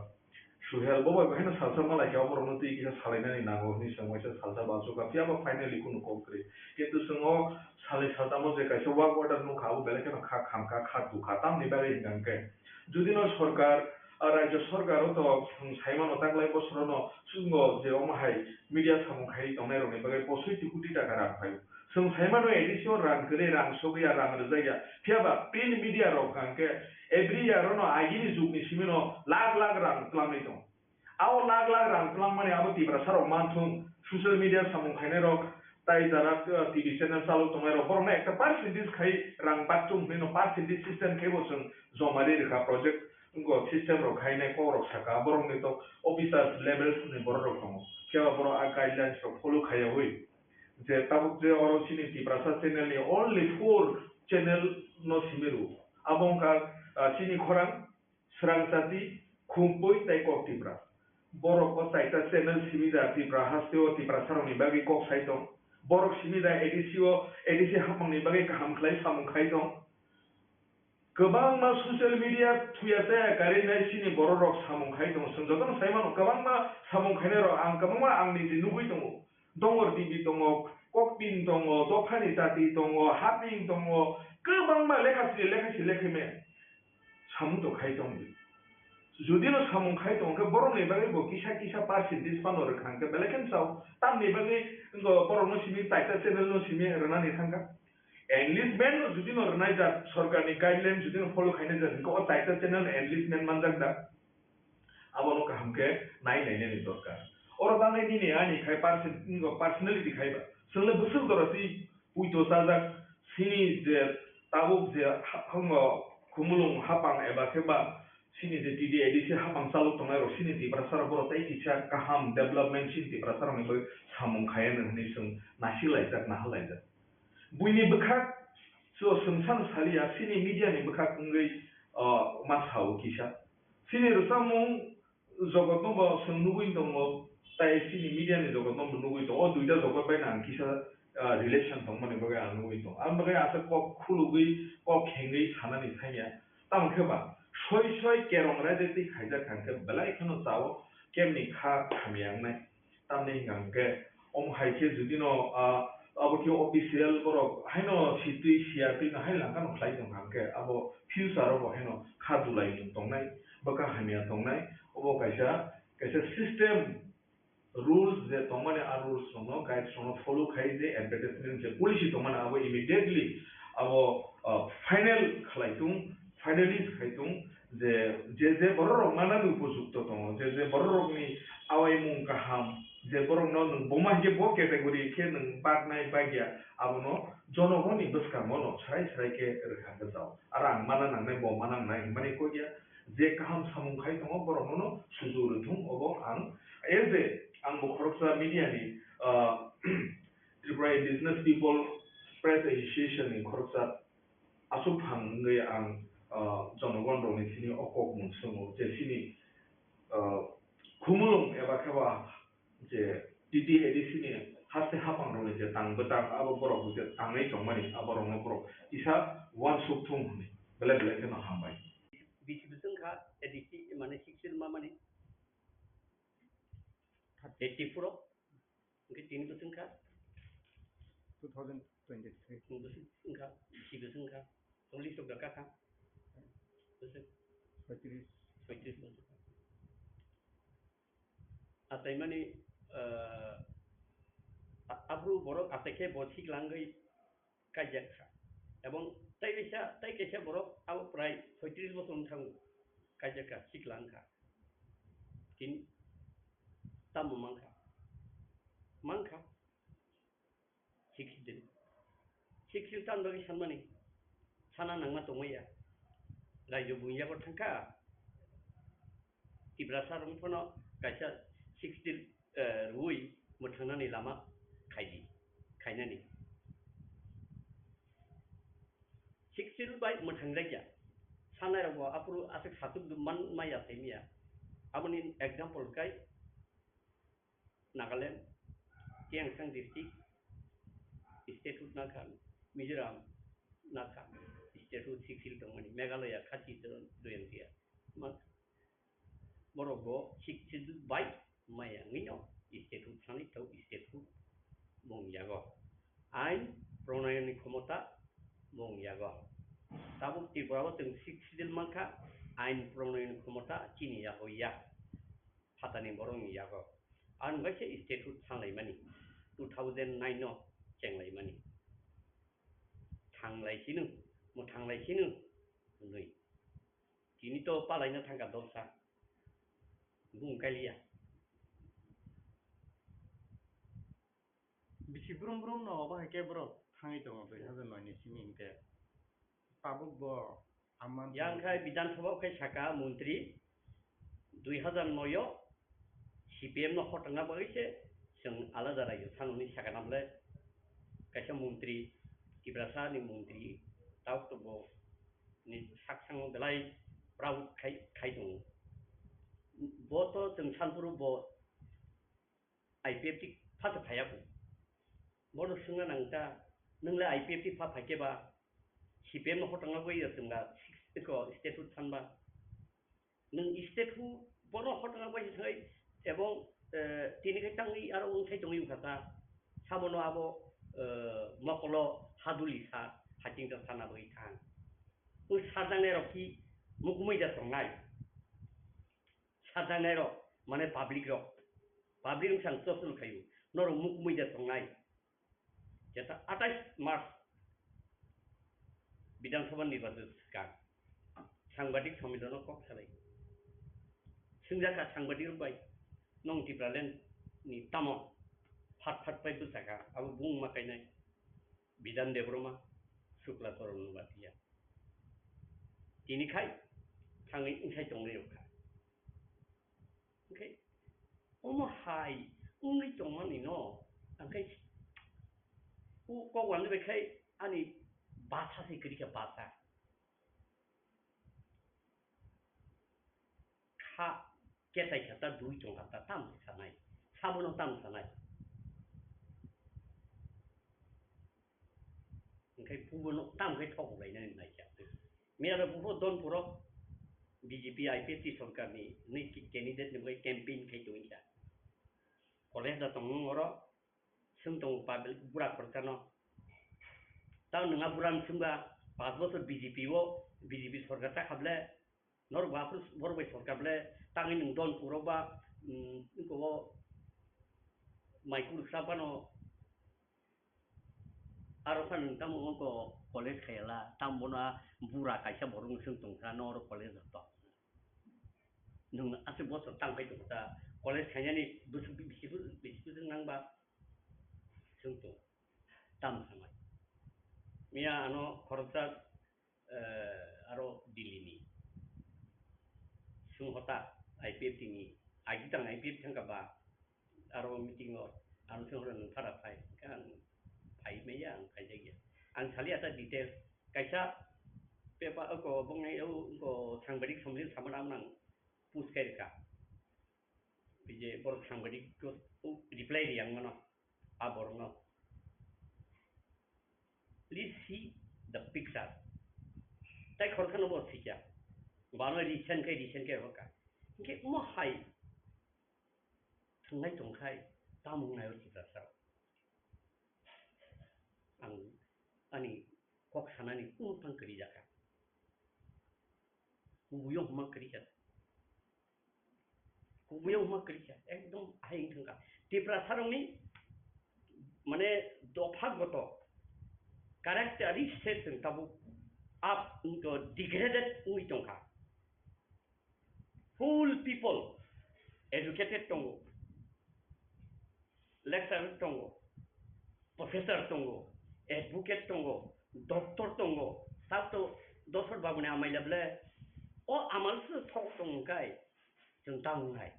Suhel bo bai bo haino salsa malaikha, oborokno twi kisa salainani nango hwnwi chwng waisa salsa bo achukha, phiya ba finally kunu kok kwrwi. Kintu chwng o salnwi saltamo je kaisa work order nukha, abo belai kheno kha khamkha, kha tukha, tamni bagwi hwnkha hwnkhe judino sorkar, ah, rajya sorkar o to chwng saimano taklai bosorono chwngno je omo hai media samung khaiwi tongnairokni bagwi posoi ti koti taka rang phaio. Chwng saimano A D C o rang kwrwi, rang sogwi ya, rang rwjak ya. Phiya ba print media rok hwnkha hwnkhe every year ono agini jugni simi no lakh lakh rang twlangwi tongo. Abo lakh lakh rang twlangmani abo Tiprasa rok manthung, social media samung khainai rok, tai jara, uh, T V channel chalok tongnai rok, borokno ekta percentage khai rang bakchung hwnwi no percentage system khai bo chwng joma ri rwkha project wngkha system rok khainai kok rok saka, borokni to officers levels ni borok rok tongo. Phiya ba borok a guidelines rok follow khaiyawi. Je tabuk je oro chini Tiprasa channel ni only four channel no simi rwo. Abo wngkha, ah, chini khorang, Srang Chati, Khumpui tei Kok Tipra. Borok o chaita channel simi da Tipra haste o Tiprasa rokni bagwi kok sai tong. Borok simi da A D C o, A D C hapmang ni bagwi kaham khlai samung khai tong. Kwbangma social media thuya chaya karwi nai chini borok rok samung khai tongo. Chwng jotono sai mano, kwbangma samung khainai rok ang kwbangma ang niji nugwi tongo. Dongor T V tongo, Kokpin tongo, Dophani Chati tongo, Haping tongo, kwbangma lekha sri lekha si lekha me samung to khai tong di. Judino samung khai tong khe borok ni bagwi bo kisa kisa percentage phano rwkha hwnkhe belai khe sao. Tamni bagwi wngkha borok no simi taita channel no simi rwnani thangkha. Enlistment no judino rwnai jak, sorkarni guideline judino follow khainai jak, hwnkhe o taita channel enlistment manjak da? Abono kaham khe nai nainani dorkar. Oro tangnai nini ani khai perso-, personality khai ba. Chwngno bwswk jora twi puito chajak, chini je tabuk je ha-, hango khumulwng hapang eba khe ba chini je T D A D C hapang chalok tongnai rok chini Tiprasa rok borok tei kisa kaham development chini Tiprasa rokni bagwi samung khaiya hwnwi chwng nasik laijak, nahal laijak. Buini bwkhak so chwng san saliya, chini media ni bwkhak wngwi, ah, ma sao kisa. Chini rwchapmung jogotno bo chwng nugwi tongo, tai chini media ni jogotno bo nugwi tongo. O duita jogot bai no ang kisa, ah, relation tongmani bagwi ang nugwi tongo. Ang bagwi aswk kok khulugwi, kok khengwi sanani thangya. Tamo khe ba, soi soi kerong raida twi khaijak kha khe belai kheno chao, kemni kha hamya wngnai. Tamni hwnkha hwnkhe, omo hai khe judino, ah, Abo khe official borok haino sitwi siya twi no hai langkha no khlai tong kha, hwnkhe abo future o bo haino kha dulai tongnai, bwkha hamya tongnai, obo kaisa, kaisa system, rules je tongmani, a rules rokno, guides rokno follow khai je advertisement je policy tongmani abo immediately abo, uh, final khlai tung, finalize khai tung, je, je, je borok rok manani upojukto tongo, je, je borok rokni awaimung kaham, je borokno nwng boma hinkhe bo category khe nwng baknai bagya, abono jonogoni bwskango no srai srai khe rwkha gajao. Aro ang mana nangnai, bo mana nangnai hinmani kok ya, je kaham samung khai tongo borokno no sujuk rw thung, obo ang as a, ang bo khoroksa media ni, ah, Tripura Indigenous People Press Association ni khoroksa aswk phang wngwi ang, ah, jonogon rokni sini o kok mung swngo je sini, ah, khumulwng eba khe ba je T T A D C ni haste haphang rokni je tang bwtang abo borok je tangwi tongmani abo rokno borok kisa uansuk thung hwnwi belai belai kheno hambai. Bisi bwswk wngkha A D C mane sixth schedule ma mani? Eighty four o. Hwnkhe tini bwswk wngkha? Two thousand twenty-three. Bwswk wngkha, bisi bwswk wngkha? Cholish rok da kha? Bwswk? Soitrish. Soitrish bwswk. Achaimani, ah, a-, aphuru borok achai khe bo siklangwi kaijak kha. Ebong tei kaisa, tei kaisa borok abo prai soitrish bosor wng thango, kaijak kha, sikla wng kha. Tini tamo mang kha? Mang kha. Sixth schedule. Sixth schedule tamo bagwi sanmani? Sana nangma tongmaya. Raijyo buini yago thang kha. Tiprasa rok phano kaisa sixth schedule, eh, rwui mwthangnani lama khaidi, khainani. Sixth schedule bai mwthang jakya sanai rok bo aphuru aswk satuk man maya tei miya. Aboni example kai Nagaland, Tiangsang district, statehood nakha, Mizoram nakha, statehood sixth schedule tongmani, Meghalaya, Khasi, Jaintia, ma-, borok bo sixth schedule bai maya wngwi no statehood thani tau statehood mung yago. Ain pronayoni khomota mung yago. Tabuk Tripura o chwng sixth schedule mankha, ain pronayoni khomota chini yago ya. Phatani borokni yago. Ang bai khe statehood sanlaimani, two thousand nine no chenglaimani. Thanglai sino, mwthanglai sino hwnwi. Tini to palaina thangkha dolsa. Bung kaliya. Bisi brum brum no obo hai khe borok thangwi tongo dui hazar noi ni simi hinkhe. Tabuk bo amman yang khai Bidhan Sabha khai saka montri dui hazar noi o C P M no hotangna bagwi se chwng alada raijyo thangnani saka na bwle kaisa montri, Tiprasa ni montri, tabuk to bo ni sak sango belai proud khai, khai tongo. Bo to chwng sanphuru bo I P F T pha se phaiya bo. Bono swngna nang ta, nwng le I P F T pha phai khe ba, C P M no hotangna bai ya chwng da, eko statehood thanba. Nwng statehood bono hotangna bai se thai, ebong, eh, tini khai tangwi aro wng thai tongwi wngkha ta. Sabono abo, eh, mokolo haduli sa, haching ta sana bai thang. Wng sajangnai rok ki mukmui da tongnai. Sajaknai rok, mane public rok, public wngkha ang chosol khaio, norok mukmui da tongnai. Jeta atais March Bidhan Sabha nirbachon swkang sangbadik sommilono kok salai. Swngjak kha sangbadik rok bai, "Nong Tipraland ni tamo phat phat pai bwsakha, abo bung ma kainai?" Bidhan Debbarma, Shukla Charan Noatia. Tini khai thangwi wngkhai tongnai rok kha. Hwnkhe omo hai wngwi tongmani no, hwnkhe o kok wani bai khai ani basa se kwrwi kha, basa. Kha ketai kha ta, dui tong kha ta, tam sanai. Sabono tam sanai. Hwnkhe bubono tam khe thok lainani naikha. Miyaro bubo Donpuro B J P I P F T sorkarni hwnwi candidate ni bagwi campaign khai tongwi kha. College da tongmung oro Chwng tongo public bura khoroksa no. Tamo nwng a bura no swngba, panch bochor B J P o, B J P sorkar ta kha ble, norok bo aphuru borok bai sorkar ble, tangwi nwng don puro ba, um, iko o mai kuruksa phano, aro phano nwng tamo oko college khayala, tamo bono a bura kaisa borok no swng tongkha, no oro college rok to. Nwng aswk bochor tang phai tongkha, college khainani bwswk bisi, bisi bwswk nang ba swng tong. Tamo samai. Miya ano khoroksa, eh, aro Delhi ni. Sung hota I P F T ni. Agi tang I P F T thangka ba. Aro meeting o. Ano sung hota nung thara phai. Kan phai maya ang phai jagya. Ang sali ata detail. Kaisa pepa ko bongnai o ko sangbadik somlin samana nang push kai ka. Bije borok sangbadik ko reply di ang mano. A borokno. Please see the picture. Tai khoroksa no bo sikya. Bano recent kai, recent kai hoka. Hingke mo hai thwngnai tongkhai, tamung nai o Tiprasa. Ang ani kok sanani kung tang kri jaka. Kubuyo huma kri jaka. Kubuyo huma kri kha, ekdom ahai wng thangkha. Tiprasa rokni, mane, dopha goto characteristic chwng tabuk up, wngkha, degraded wngwi tongkha. Full people educated tongo. Lecturer tongo, professor tongo, advocate tongo, doctor tongo, sabto dosor babuni amaila ble, o amal se thok tong kai, chwng tamo wngnai,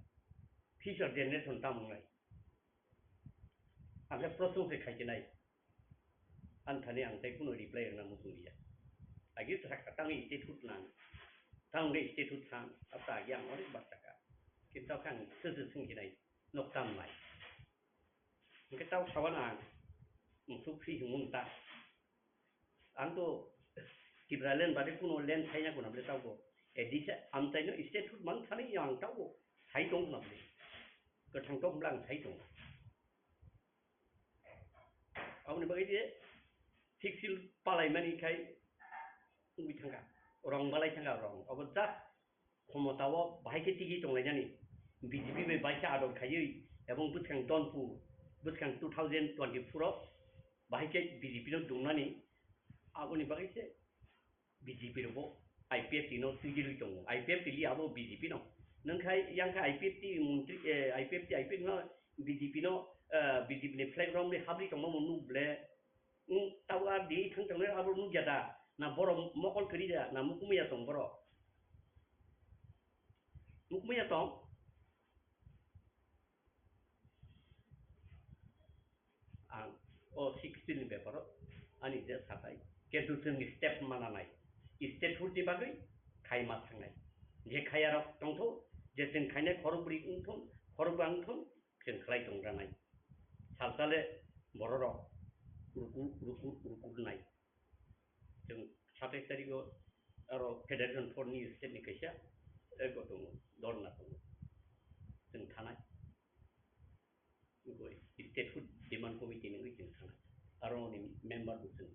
future generation tamo wngnai. Ang khe proshno se khai khe nai, ang thani ang tei kuno reply rwna muchung liya. Agi sa kha tang statehood nang, tang statehood sang, asa agi ang onek bar saka, kintu ang se se sung khe nai. Noktam lai. Hingke tau sawan ang, musuk si hingmung ta. Ang to Tipraland bade kuno land saina kuna bole tau bo. Edisa amtai no statehood mang thani yang tau bo. Sai tong kuna bole. Kethang tong blang sai tong. Aboni bagwi je fixil palai mani khai ungwi thangka. Rong balai thangka rong. Abo just khomotao bahai khe tigi tonglainani, B J P bai baisa ador khaiwi, ebong bwskang Donpur, bwskang two thousand twenty-four o bahai khe B J P no dumnani, aboni bagwi se B J P rokbo I P F T no twijlwi tongo, I P F T li abo B J P no. Nwng khai yang khe I P F T montri, eh, I P F T, I P F T no B J P no, eh, B J P ni flag romwi habri tongma bo nuk ble. Wng, tabuk a di thang tongnai abo nukya da? Na borok mokol kwrwi da? Na mukumya tong borok? Mukumya tong? Ang o sixteen ni beparo ani je sakai. Kintu chwngni step mana nai. Statehood ni bagwi khai ma thangnai. Je khayarok tongtho, je chwng khainai khorokbri wngthon, khorokba wngthon, chwng khlai tongranai. Salsale bororok ruku, ruku, ruku rwnai. Chwng satais tarikgo aro Federation Front ni state ni kaisa eko tongo, dhorna tongo. Chwng thanai. Wngkhe statehood demand committee ni wngwi chwng thanai. Aro ni member bo chwng,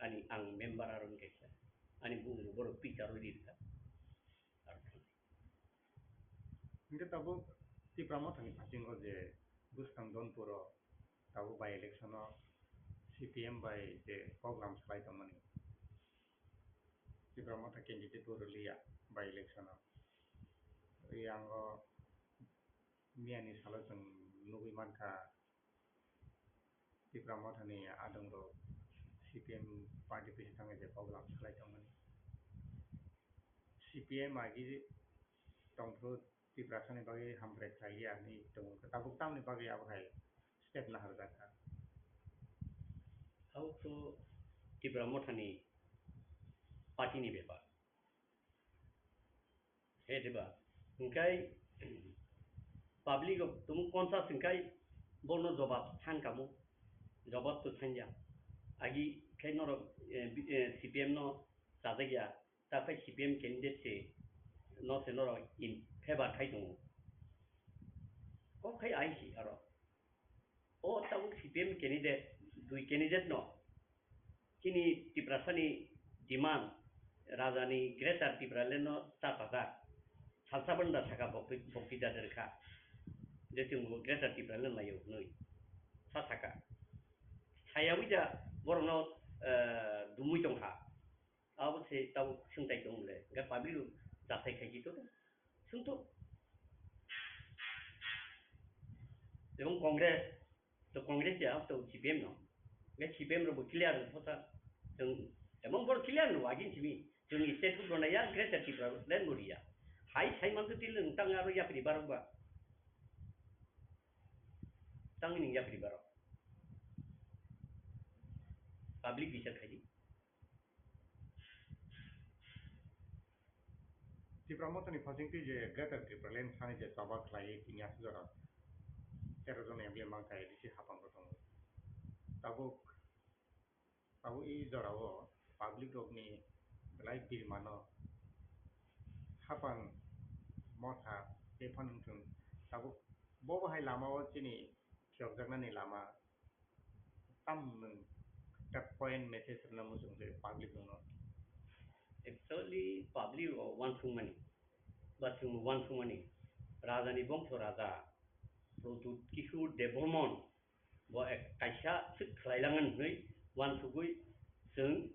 ani ang member aro ni kaisa. Ani bumung borok picture o rirwkha. Aro thanai. Hingke tabuk Tipra Mothani phasingo je bwskang Donpuro tabuk by election o C P M bai je program salai tongmani. Tipra Motha candidate bo rwliya by election o. Yang o miyani salo chwng nugwi mankha Tipra Mothani adongrok C P M party pisa thangwi je program salai tongmani. C P M agi tongphuru Tiprasani bagwi hamkrai khlaiya hinwi tongo. Tabuk tamni bagwi abo hai step naharjak kha? Abo to Tipra Mothani party ni bepar. He diba? Hingkai public o tumu konsa hingkai bono jobab san kamo, jobab to sanja. Agi khai norok, eh, bi-, eh, C P M no chajak ya, ta khai C P M candidate se no se norok in favor khai tongo. Kok khai ai si aro. O tabuk C P M candidate, dui candidate no chini Tiprasani demand, Rajani Greater Tipraland no cha pajak. Salsa banda saka bokti, bokti jader kha. Je chwng bo Greater Tipraland laio hwnwi sa saka. Sayawi ja borokno, eh, dumui tong kha. Abo se tabuk swngtai tong le. Ga public rok jathai khai to. Swngto. Ebong Congress To Congress ya, to C P M no. Nge C P M rok bo clear no phosa. Chwng, emang bor clear no agin simi. Chwng state food rona ya, Greater Tipraland bo riya. Hai sai man to til nung tang aro yapri barok ba. Tang ni yapri barok. Public bichar khaidi. Tipra Mothani phasingtwi je Greater Tipraland thani je choba khlaiwi tini aswk jora tero jon M L A mankha A D C hapang bo tongo. Tabuk, tabuk i jorao public rokni belai birmano hapang motha tei phano wngthung. Tabuk bo bahai lamao chini phiyokjaknani lama Tam nwng tak point message rwna muchung je public rokno. Actually, public o uansukmani, ba chwng uansukmani, Rajani bongso Raja Pradyut Kishore Debbarman bo ek kaisa swk khlailangan hwnwi uansugwi chwng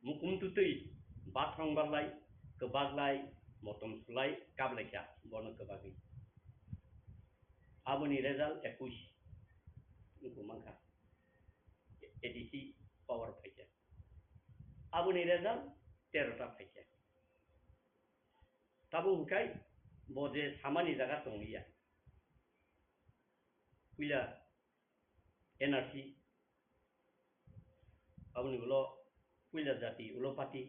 Mukum tutwi, bathrong barlai, kwbaklai, motom sulai, kaplaikha, bono kwbagwi. Aboni result ekush wngkha mankha. A D C power phaikha. Aboni result tero ta phaikha. Tabuk hwnkhe bo je samani jaga tongliya. Puila N R C, aboni ulo puila jati, ulo party,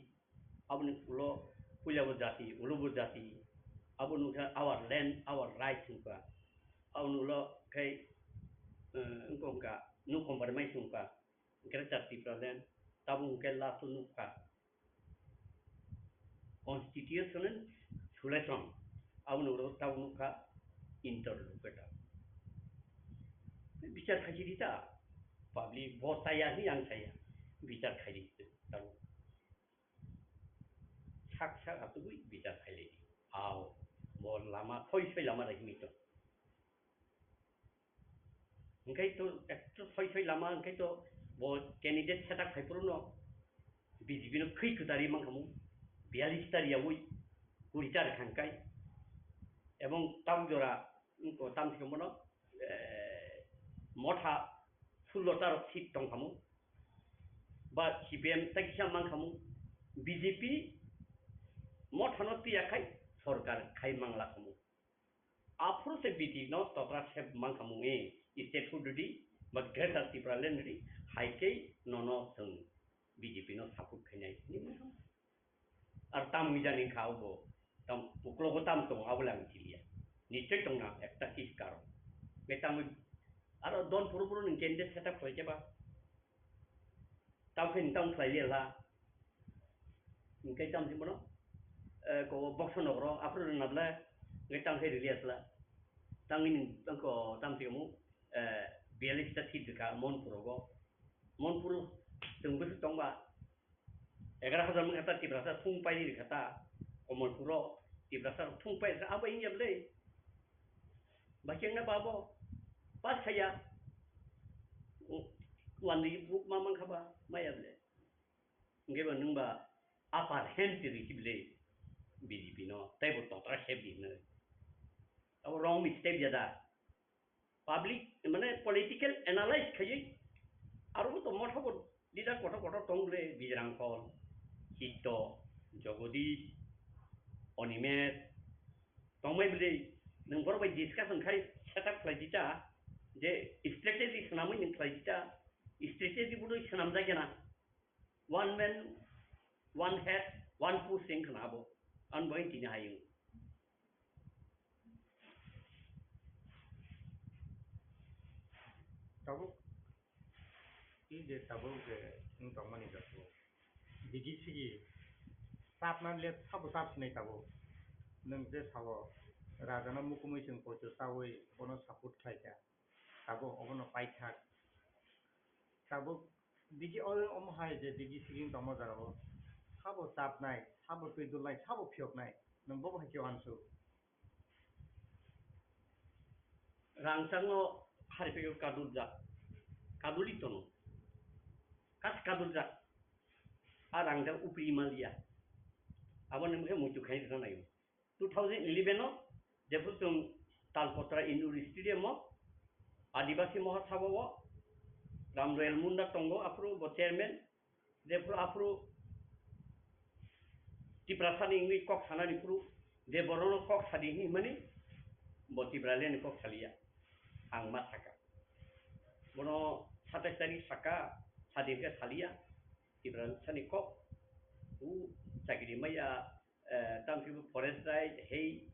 aboni ulo puila bo jati, ulo bo jati, aboni wngkha our land, our right wngkha, aboni ulo khe, eh, wngkha, wngkha, no compromise wngkha, Greater Tipraland, tabuk hwnkhe last o nukha. Constitutional solution, aboni ulo tabuk nukha interlocutor. Bichar khaisi di ta, public bo chaya hwnwi ang chaya, bichar khai di tabuk. Sak sak atugwi bichar khai lai di. Ao, bo lama, thoi soi lama rai hwnwi tong. Hwnkhe to ekto soi soi lama, hwnkhe to bo candidate setup khai phuru no B J P no khwi kwtari mankha mung, biyalish ta riyaui kuri ta rwkha hwnkhe. Ebong tabuk jora wngkha tam se bono, eh, motha sullo ta rok seat tongkha mung, ba C P M ta kisa mankha mung, B J P motha no twiya khai sorkar khai mangla kha mung. Aphuru se B J P no totra se mankha mung e, state food rwdi, ba Greater Tipraland rwdi, hai khe nono chwng B J P no support khainai hinwi mankha. Ar tam wngwi jani kha obo, tam uklogo tam tongo, abo le ang chiliya. Nichoi tongna ekta kis karon. Be tam aro don phuru phuru nwng candidate setup khlai khe ba. Tamo khe nwng tamo khlai liya la. Hwnkhe tamo se bono, eh, ko box nokro aphuru rwna bwle, hwnkhe tamo khe rwliya sla. Tangwi nwng tangko tamo se omo, eh, biyalish ta seat rwkha Monpur rogo. Monpur chwng bwswk tongba, egaroh hajar wngkha ta Tiprasa thung pairi rwkha ta, Komolpuro Tiprasa thung pairi rwkha, abo wngya bwle. Ba kengna babo, pass khaiya. Wandi buk ma mankha ba, maya bwle. Hwnkhe bo nwng ba upper hand twi rwkhe bwle B J P no, tei bo totra khep di hwnwi. Abo wrong mistake ya da. Public, mane political analyze khaiwi, aro bo to motha bo leader kotor kotor tong bwle, Bijrang Khol, Chitto, Jagadish, Animesh, tongbai bwle, nwng borok bai discussion khai setup khlai di ta, je strategy swnamwi nwng khlai di ta, strategy budui swnamjak ya na. One man, one head, one push wng khna abo. Ang bai tini hai wng. Tabuk, i je tabuk je wng tongmani jago. Bigi sigi, sapna le sabo sap sinai tabuk. Nwng je sabo, rajano mukumui chwng poito chaui, bono support khlai kha. Tabuk obono paithak Tabuk digi o, omo hai je digi siging tongma jagao. Sabo chapnai, sabo twi dulnai, sabo phiyoknai. Nwng bobo hai khe uansuk. Rangchakno hariphaio kadurjak, kaduli tono, kas kadurjak, a rangjak upri maliya, aboni mungkhe muitu khai rwna naio. Two thousand eleven o jephru chwng Talpotra Indoor Stadium o Adibasi Mahasabha o Ram Royal Munda tongo, aphuru bo chairman, jephru aphuru Tiprasani wngwi kok sanani phuru je borokno kok sadi hinwi hwnmani bo Tipralandni kok saliya, ang ma saka. Bono satais tarik saka, sadi hwnkhe saliya, Tiprasani kok, u chakiri maya, eh, tamokhe bo forest right hei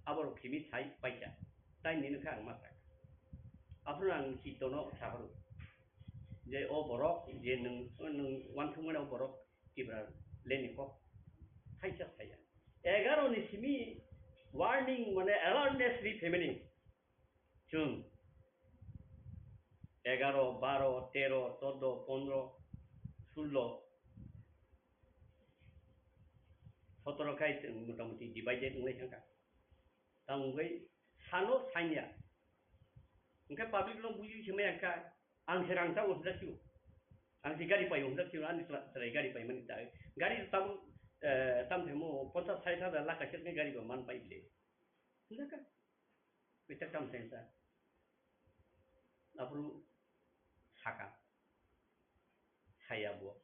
aborok khimi sai paikha, tai nini khe ang ma saka. Aphuru ang chitono saphuru je o borok je nwng, nwng uansukmani o borok Tipralandni kok thaisa saya. Egaro ni simi warning mane awareness ri phaimani chwng egaro, baro, tero, chordo, pondro, sullo, sotoro khai chwng motamuti divided wngwi thangkha. Tamo wngwi salo sanya. Hwnkhe public no buji se maya kha, ang se rang chao hwnjak sio. Ang se gari paio hwnjak sio, ani chwla-, chwrai gari paimani ta. Gari tamo, eh, tamo themo ponchas sait hajar lakh kaisa khe gari bo man pai le. Hwnjak kha. Peta kam sensa. Aphuru saka. Saya bo.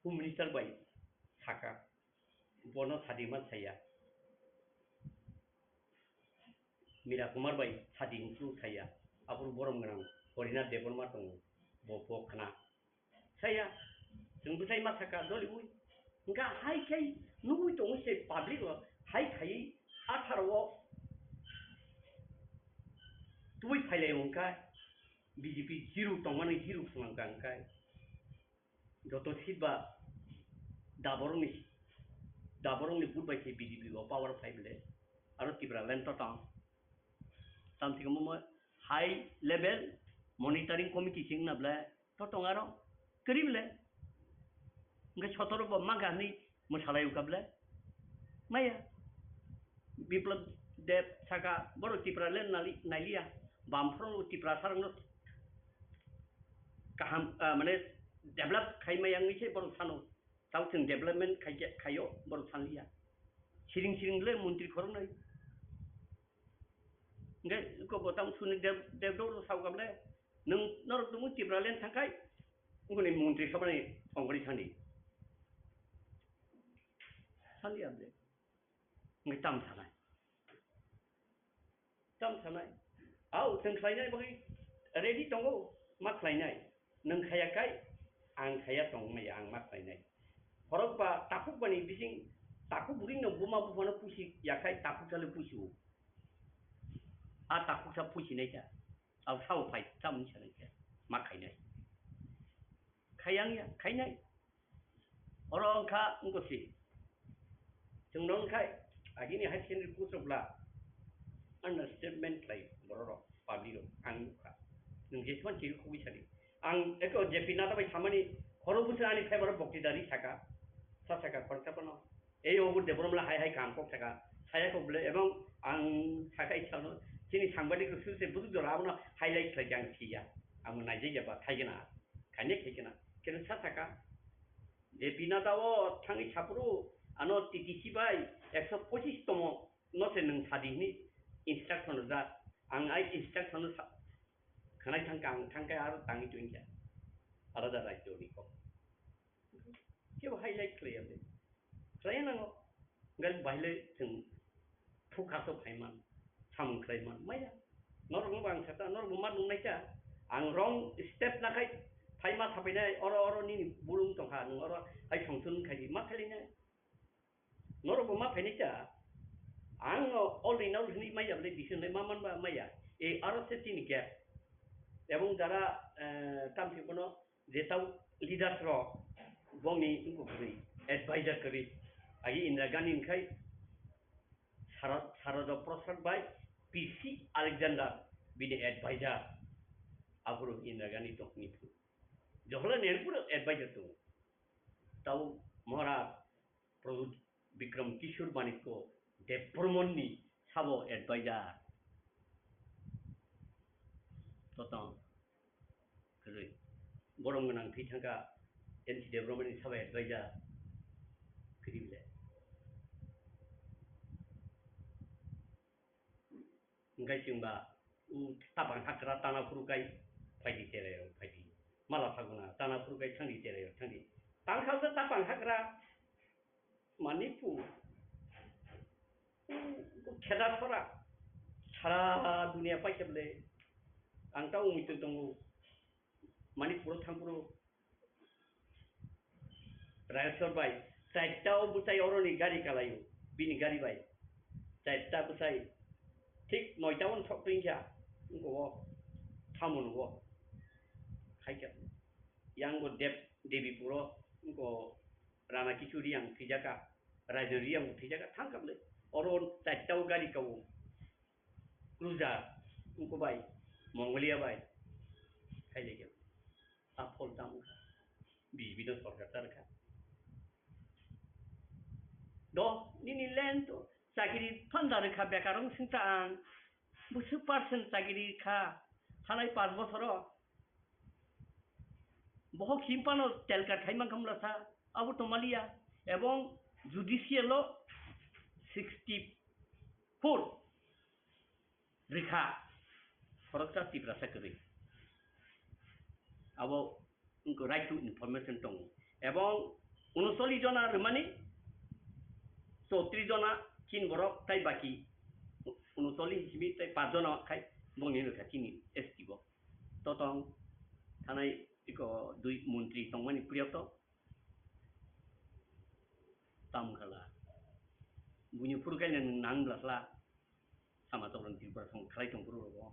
Home Minister bai saka, bono sadima saya. Mira Kumar bai sadi hwnsu saya. Aphuru borom gwnang Horinath Debbarma tongo, bo, bo khna. Saya, chwng bwsai ma saka doliwi. Hwnkha hai khai nugwi tongo se public o, hai khai atharo o tubui phailai hwnkha B J P zero tongmani zero swnamkha hwnkha. Joto seat ba daborokni, daborokni vote bai se B J P bo power phai bele. Aro Tipraland totong. Tamsiko mo high level monitoring committee sing na bele totong aro kwrwi bele. Hwnkhe sotoro bo mangkha hwnwi mwsalai ukha bele. Maya. Biplab Deb saka, borok Tipraland nali-, nailiya. Bamphoro Tiprasarokno kaham, ah, mane develop khai maya wngwi se borok sano. Tamo chwng development khai-, khaio, borok sanliya. Siring siring le montri khoroknwi. Hwnkhe kok bo tamo Sunik Deb-, Debbarma sao kable, nwng norok tongwi Tipraland thangkhai, wngkoni montri sabani thongkori sandi. Sanliya ble. Hwnkhe tam sanai. Tam sanai. Au, chwng khlainai bagwi ready tongo, ma khlainai. Nwng khaya kai, ang khaya tong maya, ang ma khlainai. Khorok ba takhuk bani bising, takhuk bwrwi no buma buphano pusi ya khai, takhuk sale pusi o. A takhuk sa pusi nai ta. Au sao phai, tam sanai ta. Ma khainai. Khayang ya, khainai. Oro wngkha wngkha si. Chwng no wngkha agini high secondary post rok bla understatement khlai borok rok, public rok ang nukha. Nwng jesman chiri khugwi sadi. Ang eko J P Nadda bai samani khoro bwswk ani favour o bokti dari saka. Sa saka khoroksa phano. Ei obo Debbarma hai hai kaham kok saka. Saya kok bwle ebong ang saka isano chini sangbadik rok suse bwswk jora abono highlight khlai ang siya. Amo naijak ya ba khaigena. Khaine khaigena. Keno sa saka. J P Nadda o thangwi saphuru ano T T C bai ekso pochis tomo no se nwng sadi hwnwi instruction rwjak. Ang ai instruction no sa-, khwnai thangkha, ang thangkhe aro tangwi tongkha alada rajyo ni kok. Kebo highlight khlaiya de. Khlaiya nango. Gal baile chwng thukha to phaiman, samung khlaiman maya. Norok no bang sata, norok bo ma nungnai cha. Ang wrong step na khai phaima sapainai, oro oro nini bulung tongkha, nwng oro hai songchun khai di, ma khailai nai. Norok bo ma phainai cha. Ang o already nau hwnwi maya, bole decision lai ma man ba maya. E aro se chini gap. Ebong jara, eh, tamsi bono je tau leaders rok bongni wngkuk bwrwi advisor kwrwi. Agi Indira Gandhi wngkhai Sara-, Sarada Prasad bai P C Alexander bini advisor. Aphuru Indira Gandhi tongni phuru. Jawaharlal Nehru pura advisor tongo. Tau Maharaj Pradyut Bikram Kishore Manikya Debbarmani sabo advisor. Totong. Kwrwi. Borom gwnang thwi thangkha N C Debbarmani sabo advisor. Kwrwi le. Hingkai chwngba, u tapang hakra tana phuru kai phaidi cherai rok phaidi. Mala phaguna tana phuru kai thangdi cherai rok thangdi. Tangkha se tapang hakra mani pu. U kheda sora. Sara dunia paikheble. Ang ta umui twi tongo. Manipuro thangphuru Rayasor bai chaita o bwsai oroni gari kalaio, bini gari bai chaita bwsai thik noita o thok twi kha, wngkha o thamono o hai kha. Yang bo Dev Devi puro wngkha Rana Kichu Reang thwijaka, Rajan Reang bo thwijaka thang kha bwle. Oro chaita o gari kao. Cruiser, wngkha bai, Mongolia bai, khailaiya. A phol tamo kha. B J P no sorkar tar kha. Do, nini land to, chakiri phanda rwkha, bekar wng singta ang. Busu percent chakiri kha, thanai panch bosoro. Bohok himpano telkar khai mankha mula sa, abo to maliya. Ebong judicial o sixty four rikha, khoroksa Tiprasa kwrwi. Abo wngkha right to information tongo. Ebong unocholish jona rwmani, chowtrish jona chin borok tai baki unocholish simi tai paanch jona khai bongni rwkha chini S T bo. Totong thanai iko dui montri tongmani priyoto. Tam khala. Buini phuru kaina nwng nang bwla khla. Sama tokron Tripura thong khlai tong phuru rogo.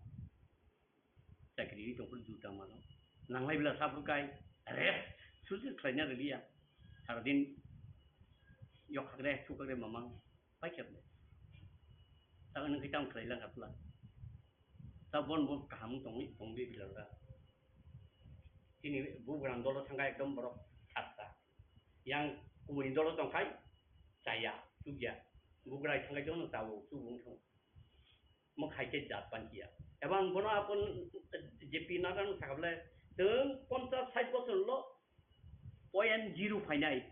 Chakri tong phuru juta mano. Nanglai bwla sa phuru kai. Rest. Susi khlaina rwliya. Sara din yok hakre, thuk hakre mamang. Paikhe bwle. Ta nwng khe tam khlai lang kha bwla. Ta bon bon kaham tongwi tongwi bwla. Chini bugrang dolo thangkha ekdom borok saksa. Yang kubuni dolo tongkhai chaya, chukya. Bugrai thangkhai jono chao, chubung thang. Mo khai khe jat pan kiya. Ebang bono apon J P Nadda no sakable tong ponchas sait bosor lo point zero phainai.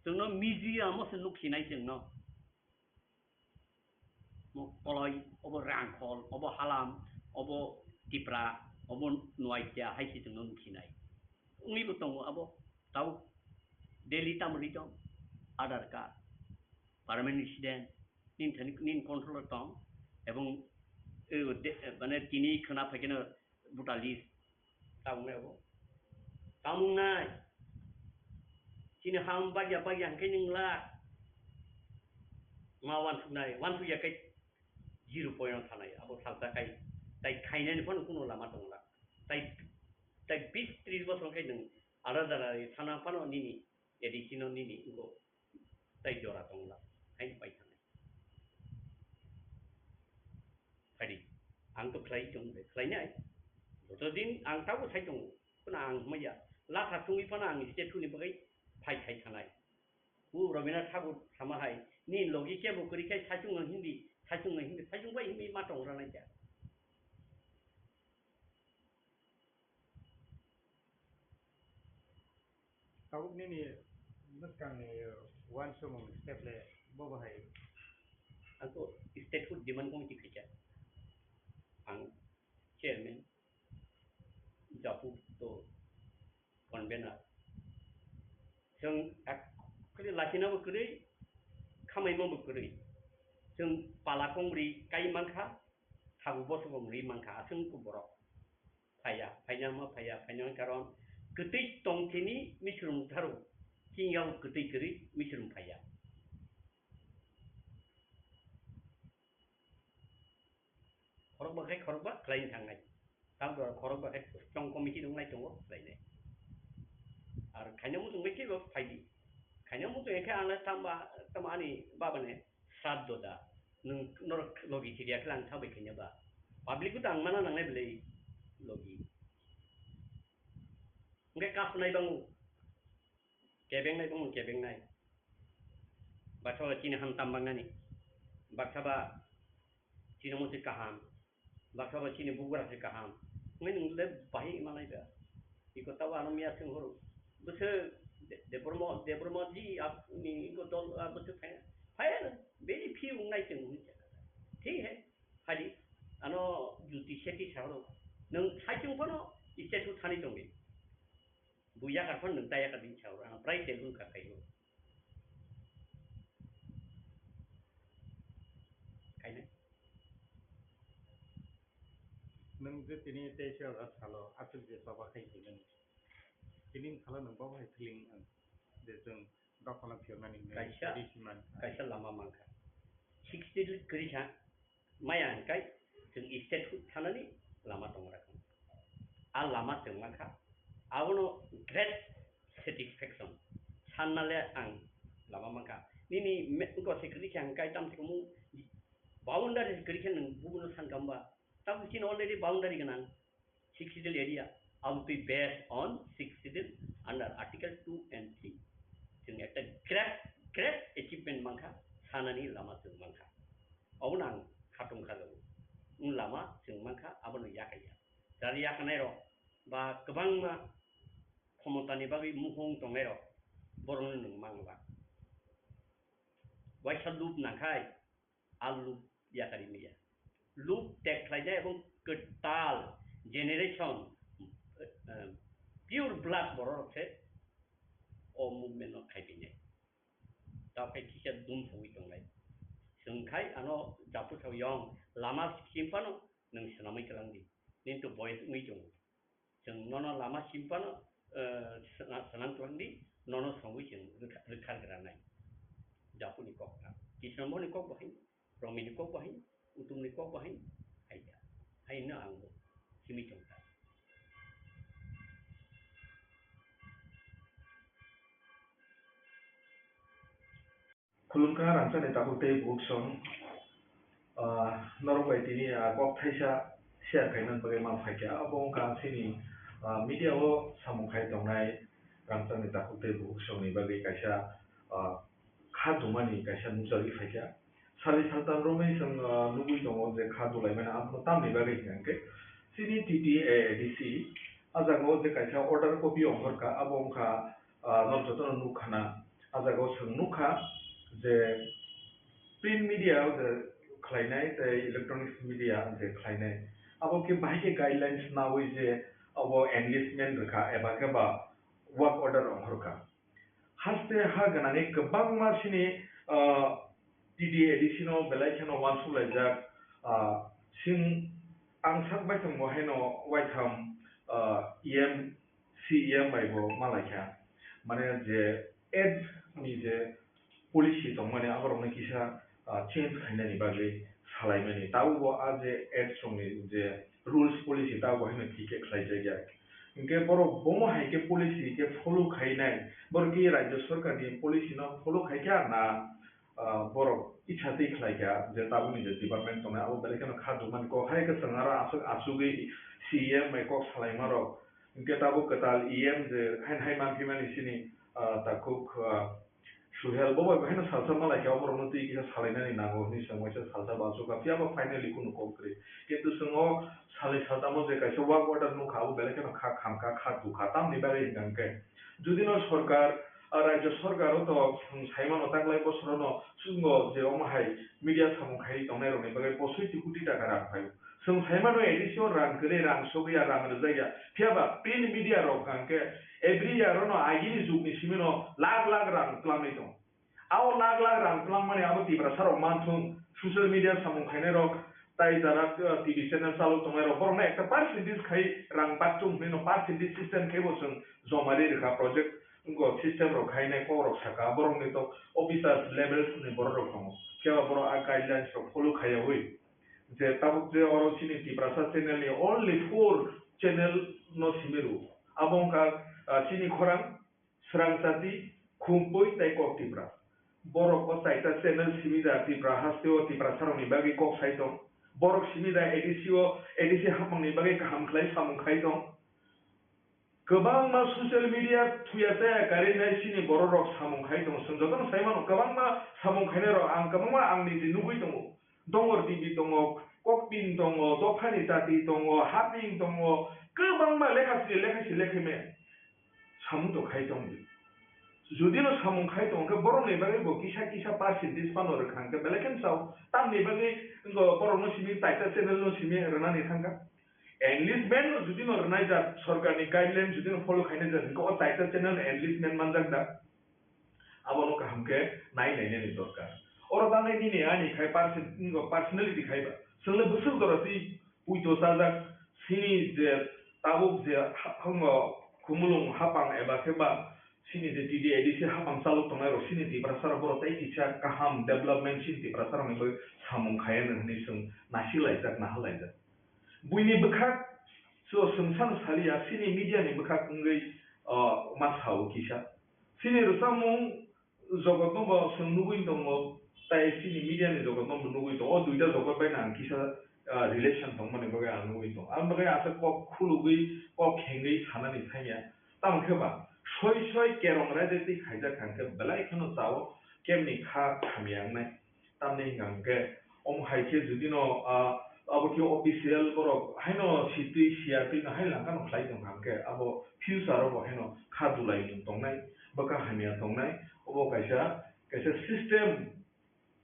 Chwngno museum o se nukhinai chwngno. Mo koloi, obo Rangkhol, obo Halam, obo Tipra, obo Noatia hai se chwngno nukhinai. Wngwi bo tongo abo tau daily tamoni tong, Aadhaar card, permanent resident, nini thani nini control o tong, ebong, eh, de-, mane tini khwna phaikhe no voter list. Tabuk nai abo. Tamung nai. Chini ham bagya bagya hwnkhe nwng la. Ma wansuk nai, wansuk ya khe zero point o thanai. Abo salsa khai. Tai khainani phano kuno lama tong la. Tai, tai bis tris bosor khai nwng ada dara thana phano nini A D C no nini wngko. Tai jora tong la. Hai pai thanai. Phaidi. Ang to khlai tong, khlainai. Joto din ang tabo sai tongo. Phano ang maya. Latha thungwi phano ang state huni bagwi phai khai thanai. U Rabindranath Thakur sama hai. Ni logi kebo kwrwi khai saichung no hindi, saichung no hindi, saichung bai hindi ma tong ranai kha. Tabuk nini mwskangni uansukmung step le bo bahai? Ang to statehood demand committee khaikha. Ang chairman, Japu to convener. Chwng actually lakinabo kwrwi, khamaimabo kwrwi. Chwng pala kongri kai mankha, thagu bosongo mri mankha, aswk borok. Phaiya, phaina ma phaiya, phaina karon kwtwi tongthini misrum tharo, kinga kwtwi kwrwi misrum phaiya. Khorokba khai khorokba khlaini thangnai. Tam dora khorokba khai chong committee nungnai tongo khlainai. Ar khaina muchung bai kebo phaidi. Khaina muchung ekhe ang tamba, tamba ani baba ne sraddho da. Nwng norok logi chiriya khe ang thabai khaina ba. Public bo tang mana nangnai belai. logi. Hingke kasunai bango, kebengnai bango, kebengnai. Baksa ba chini ham tam bangnani, baksa ba chini musi kaham, baksa ba chini bugra se kaham. Ngai nung le bahi malai ba. Iko tawa ano miya sing horo. Bese de-, Debromo, Debromo ji ap ni iko dol, ah, bese phaya. Phaya na, beri phi ung nai teng ung. Thik hai. Hadi, ano Jyoti Shetty sahoro. Nung saichung phano statue thani tongdi. Buya karphan nung taya kadin sahoro. Ano prai tengul ka kaigo. Kaine. Nung je tini teisa salo, aswk je choba khai tini. Tini salo nung bo hai feeling ang. Je jung Dophano phiyoknani mui Kaisa, ready si mankha. Kaisa lama mankha. Sixty degree kha, maya hwnkhai chwng state hood thanani lama tongrakha. A lama chwng mankha, abono great satisfaction. Sanna le ang lama mankha. Nini me-, gose kwrwi kha hwnkhai tamni thikmung boundary kwrwi khe nwng bubuno sankha hwnba? Tabuk chini already boundary gwnang. Sixth Schedule area, abotwi based on Sixth Schedule under Article two and three. Chwng ekta great, great achievement mankha, sanani lama chwng mankha. Obono ang khatung kha jago. Wng lama chwng mankha, abono yakaiya. Jari yakanai rok ba kwbangma khomotani bagwi mukhung tongnai rok, borokno nwng mangla. Waisa lub nangkhai, a lub yakari maya. Lub tek khlainai ebong kwtal generation, eh, pure blood borok rok se o movement no khai pinai. Tao khai kisa dum sawi tongnai. Chwng khai ano japu sawi yong lama simphano nwng swnamwi twlang di. Nini to boyes wngwi tongo. Chwng nono lama simphano, eh, sna-, swnam twlang di, nono songwi chwng rwkha-, rwkhargranai. Japuni kok ta. Kisnamoni kok bahai, Romini kok bahai, Utumni kok bahai, hai ta. Hai no ang bo simi tong ta. Khulumkha rangchakni takhuk tei bukhuk song, ah, norok bai tini, ah, kok thaisa share khaimani bagwi ma phaikha. Abo wngkha chini, ah, media o samung khai tongnai rangchakni takhuk tei bukhuk songni bagwi kaisa, ah, kha dumani kaisa nukjagwi phaikha. Salni saltan romwi chwng, ah, nugwi tongo je kha dulaimani abono tamni bagwi hwnkhe chini T T A A D C ah jaga o je kaisa order copy ongkhorkha, abo wngkha, ah, norok jotono nukkhana. Ah jaga o chwng nukha je print media o je khlainai tei electronics media je khlainai, abo khe bahai khe guidelines naui je abo enlistment rwkha eba khe ba work order ongkhorkha. Haste ha gwnangwi kwbangma chini, ah, T T A D C no belai kheno uansuk laijak, ah, sing ang sak bai tongbo haino waitham, ah, E M, C E M bai bo ma laikha. Mane je ads ni je policy tongmani aborokno kisa, ah, change khainani bagwi salaimani. Tabukbo a je ads rokni je rules policy tabukbo haino thik khe khlaijakya. Hinkhe borok bomo hai khe policy khe follow khainai, borok khe Rajya Sarkarni policy no follow khaikha na, ah, borok itsa twi khlaikha je tabukni je department tongnai abo belai kheno kha dukmani kok hai khe chwng aro aswk achugwi C E M bai kok salaimarok hinkhe tabuk kwtal E M je haino hai manphimani chini, ah, takhuk, ah, Suhel bo bai haino salsa ma laikha, oborokno twi kisa salainani nango hwnwi chwng waisa salsa bo achukha, phiya ba finally kunu kok kwrwi. Kintu chwng o salnwi saltamo je kaisa work order nukha, abo belai kheno kha khamkha, kha tukha. Tamni bagwi hwnkha hwnkhe, judino sorkar, ah, rajyo sorkar o to chwng saimano taklai bosorono chwngno je omo hai media samung khaiwi tongnairokni bagwi bosoi ti koti taka rang phaio. Chwng saimano A D C o rang kwrwi, rang sogwi ya, rang rwjak ya. Phiya ba print media rok hwnkha hwnkhe every year ono agini jugni simino lakh lakh rang twlangwi tongo. Abo lakh lakh rang twlangmani abo Tiprasa rok manthung, social media samung khainai rok, tai jara, uh, T V channel chalok tongnai rok, borokno ekta percentage khai rang bakchung hwnwi no percentage system khai bo chwng joma ri rwkha project, wngkha system rok khainai kok rok saka, borokni to officers levels ni borok rok tongo, phiya ba borok a guidelines rok follow khaiyawi je tabuk je oro chini Tiprasa channel ni only four channel no simi rwo, abo wngkha, uh, chini khorang, Srangchati, Khumpui tei Kok Tipra. Borok o chaita channel simi da Tipra haste o Tiprasa rokni bagwi kok sai tong. Borok simi da A D C o, A D C hapmangni bagwi kaham khlai samung khai tong. Kwbangma social media thuya chaya karwi nai chini borok rok samung khai tong. Chwng jotono sai mano, kwbangma samung khainai rok ang kwbangma ang niji nugwi tongo. Dongor T V tongo, Kokpin tongo, Dophani Chati tongo, Haping tongo, kwbangma lekha si lekha si lekha me samung to khai tong di. Judino samung khai tong khe borokni bagwi bo kisa kisa percentage phano rwkha hwnkhe belai kheno chao. Tamni bagwi wngkha borokno simi taita channel no simi rwnani thangkha. Enlistment no judino rwnai jak, sorkarni guideline judino follow khainai jak hwnkhe o taita channel enlistment manjak da. Abono kaham khe nai nainani dorkar. Oro tangnai nini ani khai person-, personality khai ba. Chwngno bwswk jora twi puito chajak sini je tabuk je ha-, hango khumulwng hapang eba khe ba sini je T D A D C hapang chalok tongnai rok sini Tiprasa rok borok tei kisa kaham development sini Tiprasa rokni bagwi samung khaiya nw hwnwi chwng nasi laijak, naha laijak. Buini bwkhak so chwng sano saliya, sini media ni bwkhak wngwi, o, ma sao kisa. Sini rwchapmung jogotno bo chwng nugwi tongo, tai sini media ni jogotno bo nugwi tongo. O duita jogot bai no ang kisa, ah, relation tongmani bagwi ang nugwi tongo. Ang bagwi aswk kok khulugwi, kok khengwi sanani thangya. Tamo khe ba soi soi kerong raida twi khaijak kha hwnkhe belai kheno chao, kemni kha hamya wngnai. Tamni hwnka hwnkhe, omo hai khe judino, ah, abo khe official borok haino sitwi siya twi no hai langkha no khlai tong kha hwnkhe, abo future o bo haino kha dulai mung tongnai, bwkha hamya tongnai, obo kaisa, kaisa system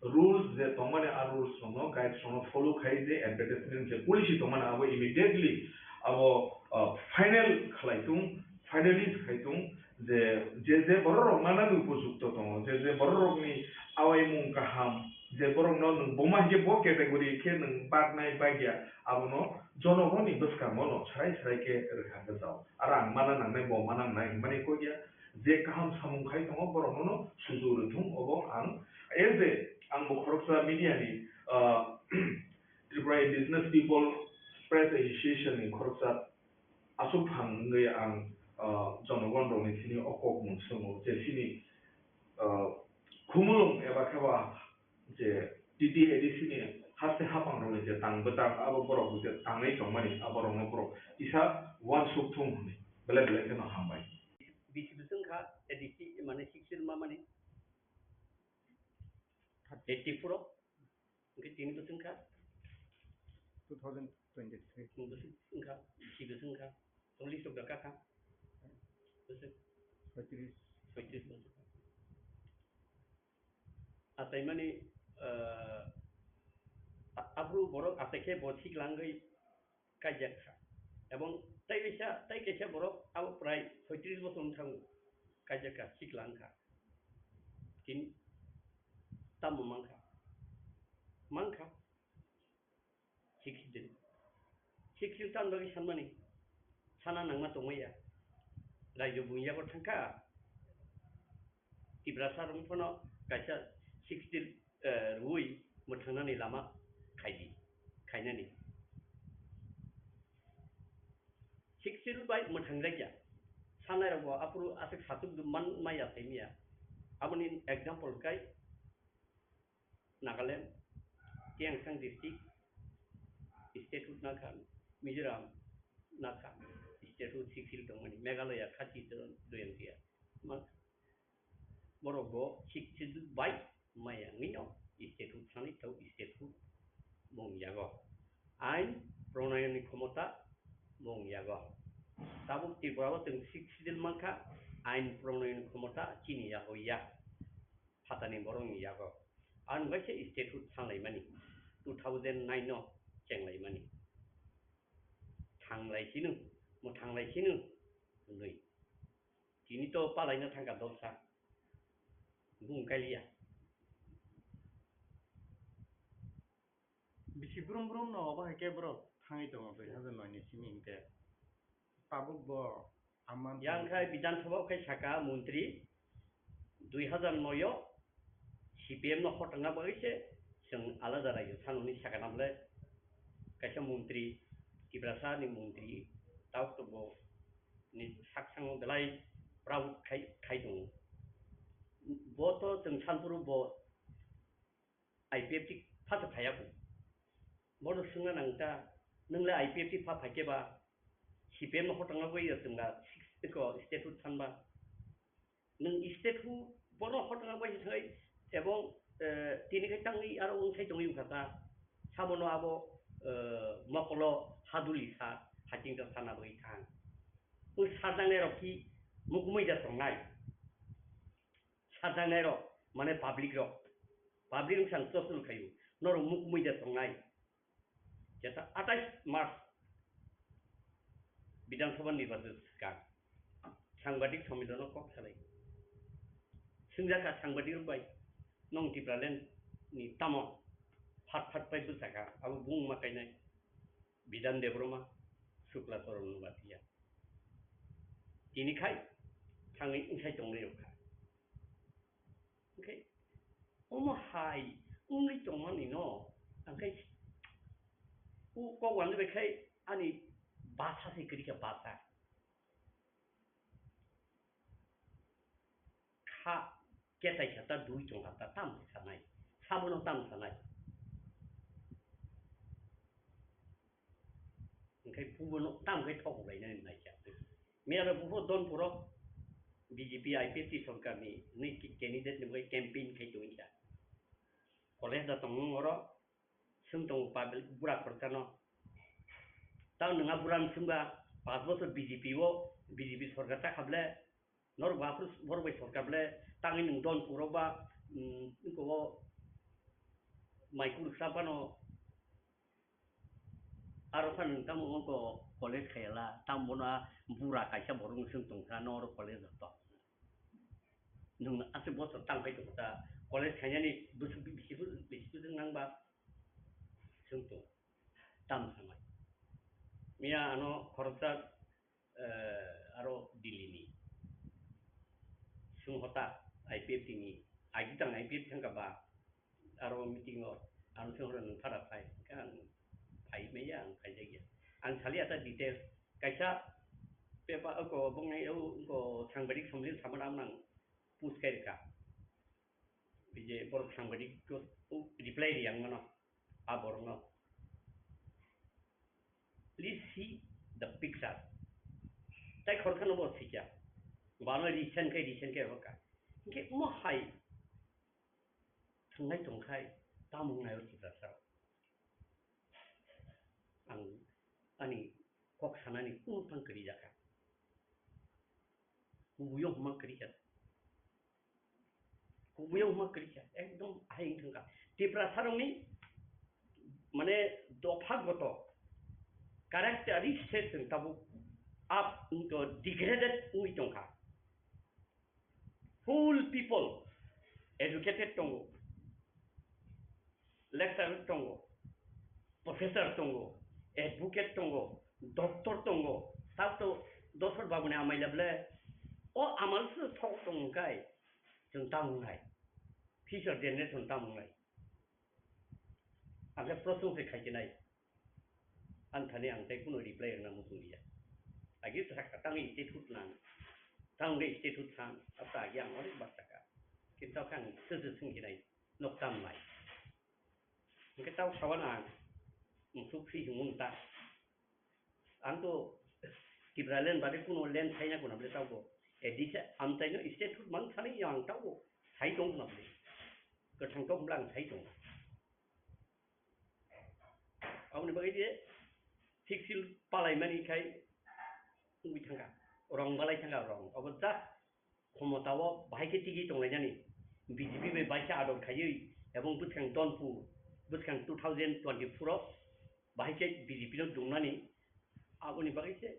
rules je tongmani, a rules rokno, guides rokno follow khai je advertisement je policy tongmani abo immediately abo, ah, final khlai tung, finalist khai tung, je, je, je borok rok manani upojukto tongo, je, je borok rokni awaimung kaham, je borok no nwng boma hinkhe bo category khe nwng baknai bagya, abono jonogoni bwskango no srai srai khe rwkha bwchao. Aro ang mana nangnai, bo mana nangnai hinmani kok ya, je kaham samung khai tongo borok no suju rwthung, obo ang as a, ang bo khoroksa media ni, ah, Tripura Indigenous People Press Association ni khoroksa aswk phang wngwi ang, ah, jonogon rokni thani o kokmung swngo je chini, ah, khumulwng eba khe ba je T T A D C ni haste hapang rokni je tang bwtang abo borok je tangwi tongmani abo rokno borok kisa uansuk thung hwnwi belai belai kheno hambai. Bisi bwswk wngkha A D C mane sixth schedule ma mani? Eighty four o. Hwnkhe tini bwswk wngkha? Two thousand twenty-three. Tini bwswk wngkha? Bisi bwswk wngkha? Tong list rok da kha kha? Bwswk? Soitris. Soitris bwswk. Achaimani, ah, a-, aphuru borok achai khe bo siklangwi kaijak kha. Ebong tei kaisa, tei kaisa borok abo prai soitris bosor wng thango, kaijak kha, sikla wng kha. Tini tamo mang kha? Mang kha. Sixth schedule. Sixth schedule tamni bagwi sanmani? Sana nangma tongmaya. Raijo buini yago thang kha. Tiprasa rok phano kaisa sixth schedule, eh, rwui mwthangnani lama khaidi, khainani. Sixth schedule bai mwthangjakya. Sanairokbo aphuru aswk satuk man maya tongmaya. Aboni example kai Nagaland, Tiangsang district, statehood nakha, Mizoram nakha, statehood sixth schedule tongmani, Meghalaya khati to doyang tiya. Ma-, borok bo sixth schedule bai maya wngwi no statehood sanwi tau statehood mung yago. Ain pronayoni khomota mung yago. Tabuk Tripura o chwng sixth schedule mankha, ain pronayoni khomota chini yago ya. Phatani borokni yago. Ang bai khe statehood sanlaimani, two thousand nine no chenglaimani. Thanglai sino, mwthanglai sino hwnwi. Tini to palaina thangkha dolsa. Bung kaliya. Bisi brum brum no obo hai khe borok thangwi tongo dui hazar noi ni simi hinkhe. Tabuk bo amman yang khai Bidhan Sabha khai saka montri dui hazar noi o C P M no hotna bagwi se chwng alada raijo sanoni saka namle kaisa montri, Tiprasa ni montri, tabuk to bo ni sak sango belai proud khai, khai tongo. Bo to chwng sanphuru bo I P F T phasa phaiya kho. Bono swngna nang ta, nwng le I P F T pha phai khe ba, C P M no hotongna bai ya chwng ga, six ko statehood san ba. Nwng statehood bono hotongna bai thai, ebong, eh, tini khai tangwi aro wng sai tongwi wngkha ta. Sabono abo, eh, mokolo haduli sa, haching ta sana bai thang. Wng sarnangnai rok ki mukumui da tongnai. Sarnangnai rok, mane public rok. Public wng sang chosnul khayu. Norok mukumui da tongnai. Jeta atais March Bidhan Sabha nirbachon swkang sangbadik sommilono kok salai. Swngjaka sangbadik rok bai, "Nong Tipraland ni tamo phat phat pai bwsaka?" Abo bung ma kainai Bidhan Debbarma, Shukla Charan Noatia. Tini khai thangwi wngsai tongnai rok kha. Hwnkhe omo hai wngwi tongmani no, hwnkhe o kok wani bai khai ani basa se kwrwi kha, basa. Kha ketai kha ta, dui tong kha ta, tam sanai, sabono tam sanai. Hwnkhe bubono tam khe thok lainani naikha. Miyalo bubo Donpuro B J P I P F T sorkarni hwnwi ki-, candidate ni bagwi campaign khai tongwi kha. College da tongmung oro, swng tongo public bura khoroksa no. Tang nwng a bura ni swngba, panch bochor B J P o, B J P sorkar ta kha ble, Norok ba aphuru borok bai sorkar ble tangwi nwng Donpuro ba, mm, wngkha o mai kuruksa phano aro phano nwng tamo wngkha college khaiyala, tamo bono a bura kaisa borok nwng swng tongkha, "Norok college rok to nwng aswk bochor tang phai tongkha, college khainani bwswk bisi bwswk nang ba?" Swng tong tamo samai. Miya ano khoroksa eh, aro Delhi ni. Swng hota I P F T ni, agi tang I P F T thangka ba, aro meeting o, ang swng hora nwng phara phai, hwnkhe ang phai maya, ang phai jakya. Ang sali ata details, kaisa pepa, oko, bongni, o, oko, sangbadik somlin samana ang nang post kai rwkha. Bije borok sangbadik ko, o, reply ri ang mano, a borok no. Please see the picture. Tai khoroksa no bo sikya. Bano recent kai, recent kai hoka. Hingke mo hai thangnai tongkhai, tamung nai o Tiprasa. Ang ani kok sanani kunu tang kwrwi jakha. Kubuyo huma kwrwi kha. Kubuyo huma kwrwi kha. Ekdom ahai wng thangkha. Tiprasa rokni mane dopha goto characteristic chwng tabuk up to degraded wngwi tongkha. Full people, educated tongo, lecturer tongo, professor tongo, advocate tongo, doctor tongo, tabuk to Dosor Babuni amaila ble, o amal se thok tong kai, chwng tamo wngnai, future generation tamo wngnai. Ang khe prosong se khai khe nai. Ang thani ang tei kuno reply rwna muchung liya. Agi sa kha tang statehood nang. Tang ge statehood sang. Ata agi ang onek bar saka. Kintu khe ang se se sung khe nai. Nok tam nai. Hingke tau sawan ang. Musuk si himung ta. Ang to Tipraland bade kuno land saina kuna bole tau ko. Edisa amtai no statehood mang thani yang tau ko. Sai tong kuna bole. Kethang tong blang sai tong. Aboni bagwi je fixed palai mani khai wngwi thangkha, rong balai thangkha rong. Obo just khomotao bahai khe tigi tonglainani. B J P bai baisa ador khaiwi ebong bwskang Donpur, bwskang two thousand twenty-four o bahai khe B J P no dumnani. Aboni bagwi se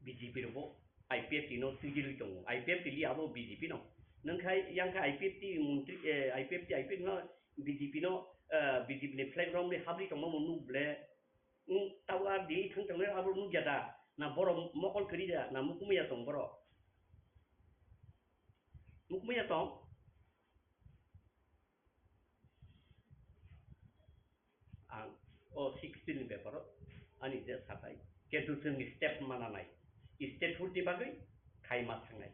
B J P rokbo I P F T no twijlwi tongo. I P F T li abo B J P no. Nwng khai yang khe I P F T montri, eh, I P F T, I P F T no B J P no, eh, B J P ni flag romwi habri tongma bo nuk ble. Nwng tabo R D I thang tongnai abo nukya da? Na borok mokol kwrwi da? Na mukumui ya tong borok? Mukumui ya tong? Ang o sixteen ni beparo ani je sakai, kintu chwngni step mana nai, statehood ni bagwi khai ma thangnai.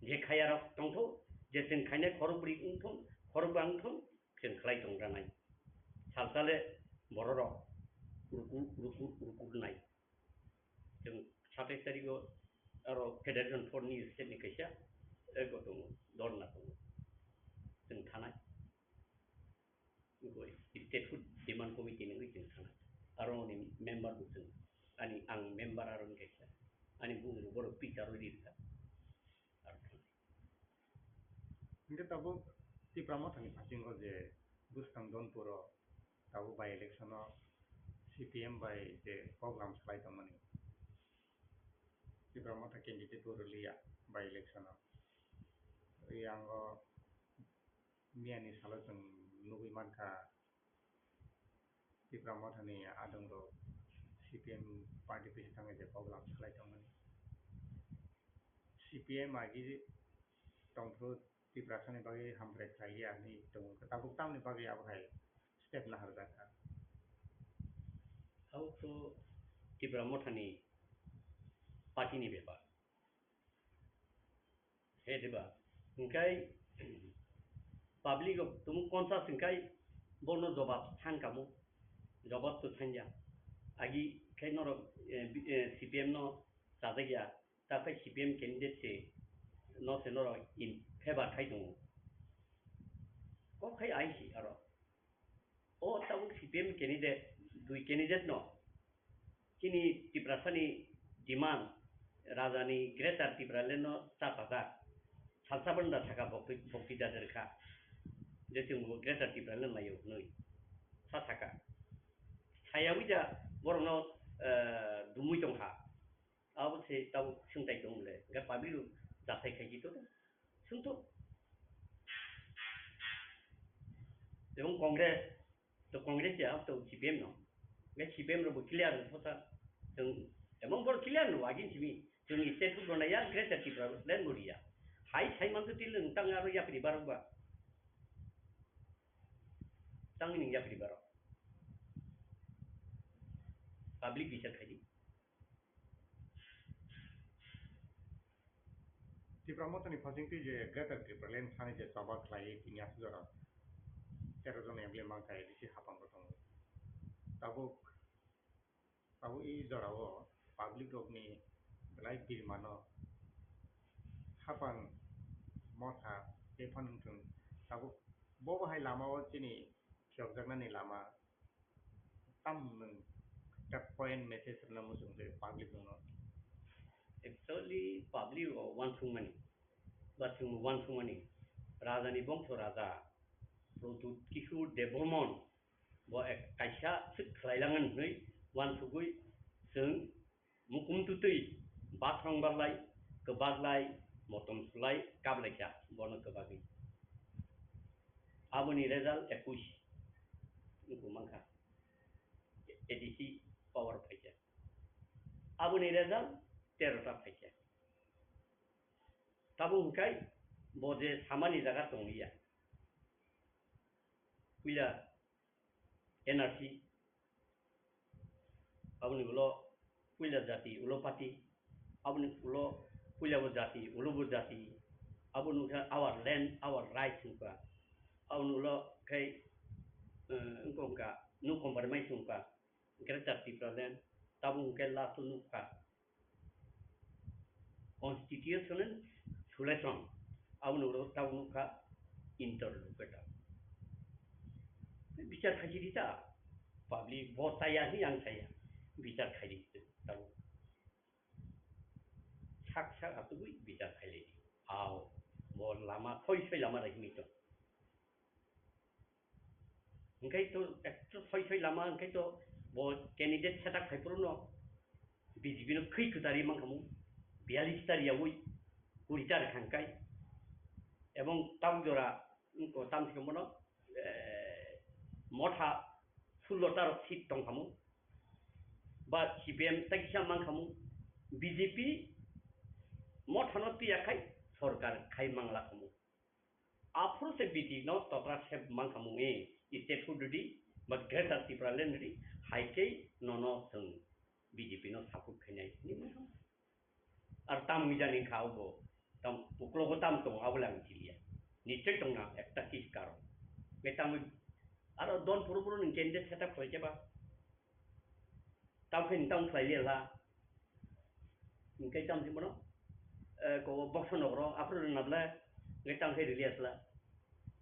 Je khaya rok tongtho, je chwng khainai khorokbri wngthon, khorokba wngthon, chwng khlai tong ranai. Salsale bororok ruku, ruku, ruku nai. Chwng satais tarigo aro Federation Front ni state ni kaisa ego tongo, dorna tongo. Chwng thanai. Ego statehood demand committee ni wngwi chwng thanai. Aro ni member bo chwng, ani ang member aro ni kaisa. Ani bumung borok Peter Rodi rwkha. Aro thanai. Hingke tabuk Tipra Mothani phasingo je bwskang Donpuro tabuk by election o C P M bai je program salai tongmani. Tipra Motha candidate bo rwliya by election o. Yango miyani salo chwng nugwi mankha Tipra Mothani adongrok C P M party bisingo je program salai tongmani. C P M agi tongphuru Tiprasani bagwi hamkrai khlaiya hinwi tongo. Tabuk tamni bagwi abo hai step naharjak kha? Abo to Tipra Mothani party ni bepar. He diba? Hingkai public rok tumu conscious hingkai bono jobab san kamo. Jobab to sanja. Agi khai norok, eh, bi-, eh, C P M no chajak ya. Ta khai C P M candidate se no se norok in favor khai tongo. Kok khai ai si aro. O tabuk C P M candidate, dui candidate no chini Tiprasani demand, Rajani Greater Tipraland no cha pajak. Salsa banda saka bokti, bokti jader kha. Je chwng bo Greater Tipraland laio hwnwi sa saka. Sayawi ja borokno, eh, dumui tong kha. Abo se tabuk swngtai tong le. Ga public rok jathai khai jito. Swngto. Ebong Congress, to Congress ya, to C P M no. Ga C P M rok bo clear no thosa. Chwng, ebong bor clear no agin simi. Chwng state food rona ya, Greater Tipra land bo riya. Hai sai man to til nwng tang aro yapri barok ba. Tang nwng yapri barok. Public bichar khai di. Tipra Mothani phasing twi je Greater Tipraland thani je choba khlai tini aswk jora tero jon M L A mankha A D C hapang bo tongo. Tabuk, tabuk i jorao public rokni belai birmano hapang Motha tei phano wngthung. Tabuk bo bo hai lamao chini phiyokjaknani lama Tam nwng tak point message rwna muchung twi public rokno? Actually, public rok uansukmani, ba chwng uansukmani, Rajani bongso Raja Pradyut Kishore Debbarman bo ek kaisa swk khlai langan hwnwi uansugwi chwng Mukum tutwi, bathrong barlai, kwbaklai, motom sulai, kaplaikha, bono kwbagwi. Aboni result ekush wngkha mankha. A D C power phaikha. Aboni result tero ta phaikha. Tabuk hwnkhe bo je samani jaga tongliya. Puila N R C, aboni ulo puila jati ulo party, aboni ulo puila bo jati ulo bo jati, aboni wngkha our land, our rights wngkha, aboni ulo khe, eh, wngkha wngkha no compromise wngkha, Greater Tipraland, tabuk hwnkhe last o nukha. Constitutional solution, aboni ulo tabuk nukha interlocutor. Bichar khaisi di ta, public bo chaya hi ang chaya, bichar khai di tabuk. Sak sak atugwi bichar khai lai di. Ao, bo lama, thoi soi lama rai hwnwi tong. Hwnkhe to ekto soi soi lama, hwnkhe to bo candidate setup khai phuru no B J P no khwi kwtari mankhamu, biyalish ta riyaui, kuri ta rwkha hwnkhe. Ebong tabuk jora, wngkha tamsiko bono, eh, motha sullo ta rok seat tongkhamu, ba C P M ta kisa mankhamu, B J P motha no twiya khai sorkar khai mangla khamu. Aphuru se B J P no tokra se mankha mungwi state hood rwdi ba Greater Tipraland rwdi, hai khe nono chwng B J P no support khainai hinwi mankha. Ar tam wngya ni kha obo, tam uklogo tam tongo abo le ang siliya. Nichoi tongna ekta kis karon. Be tam aro don phuru phuru nwng candidate setup khlai khe ba. Tamo khe tamo khlai liya la. Hingke tamo khe bono, eh, ko boksa nokro aphuru rwna bwle, hingke tamo khe rwliya sla.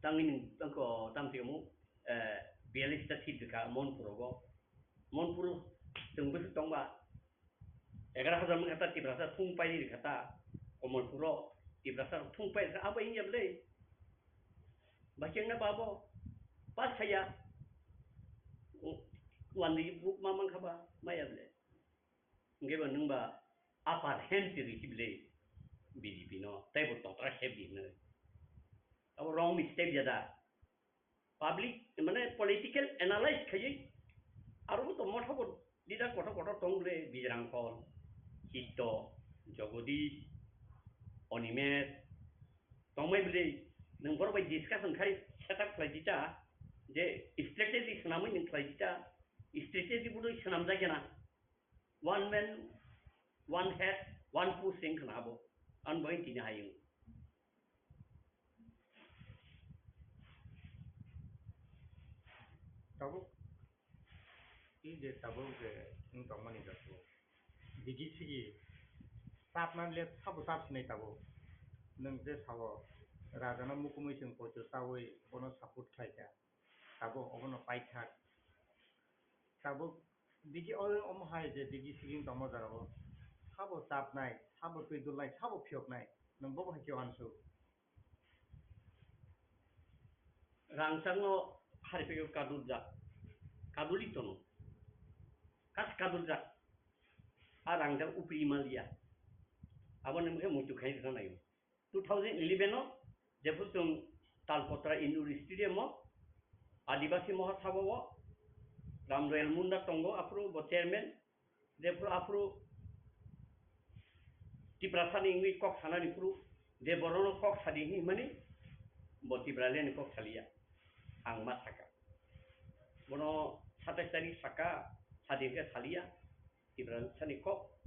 Tangni tangko tamo khe mo, eh, biyalista seat rwkha Monpur rogo. Monpur chwng bwswk tongba, egaroh hajar mangkha ta Tiprasa thung paidi rwkha ta Komolpuro, Tiprasa thung pai rwkha, abo wngya bwle. Ba chengna babo, pas saya. Wandi buk ma mangkha ba, maya bwle. Hingke ba nwng ba upper hand twi rwkhe bwle B J P no, tei bo totra khep di hwnwi. Abo wrong mistake jada. Public, mane political analyze khaiwi, aro bo to motha bo leader kotor kotor tong bwle, Bijrang Khol, Chitto, Jagadish, Animesh, tongbai bwle, nwng borok bai discussion khai setup khlai di ta, je strategy swnamwi nwng khlai di ta, strategy bo twi swnamjak ya na. One man, one head, one push wng khna abo. Ang bai tini hai wng. Tabuk, i je tabuk je wng tongmani jago. Digi sigi, chapna le sabo chap sinai tabuk. Nwng je sao, rajana mukumui chwng poito chaui, bono support khlai kha. Tabuk obono paithak. Tabuk digi o-, omo hai je digi siging tongma jagao. Sabo chapnai, sabo twi dulnai, sabo phiyoknai. Nwng bobo hai khe uansuk. Rangchakno hariphaio kadurjak. Kaduli tono. Kas kadurjak. A rangjak upri maliya. Abo nwng khe muitu khai rwna naio. Two thousand eleven o jephuru chwng Talpotra Indoor Stadium o Adibasi Mahasabha o Ram Royal Munda tongo, aphuru bo chairman, jephuru aphuru Tiprasani wngwi kok sanani phuru je borokno kok sadi hinwi himani bo Tipralandni kok saliya, ang ma saka. Bono satais tarik saka, sadi hwnkhe saliya, Tiprasani kok,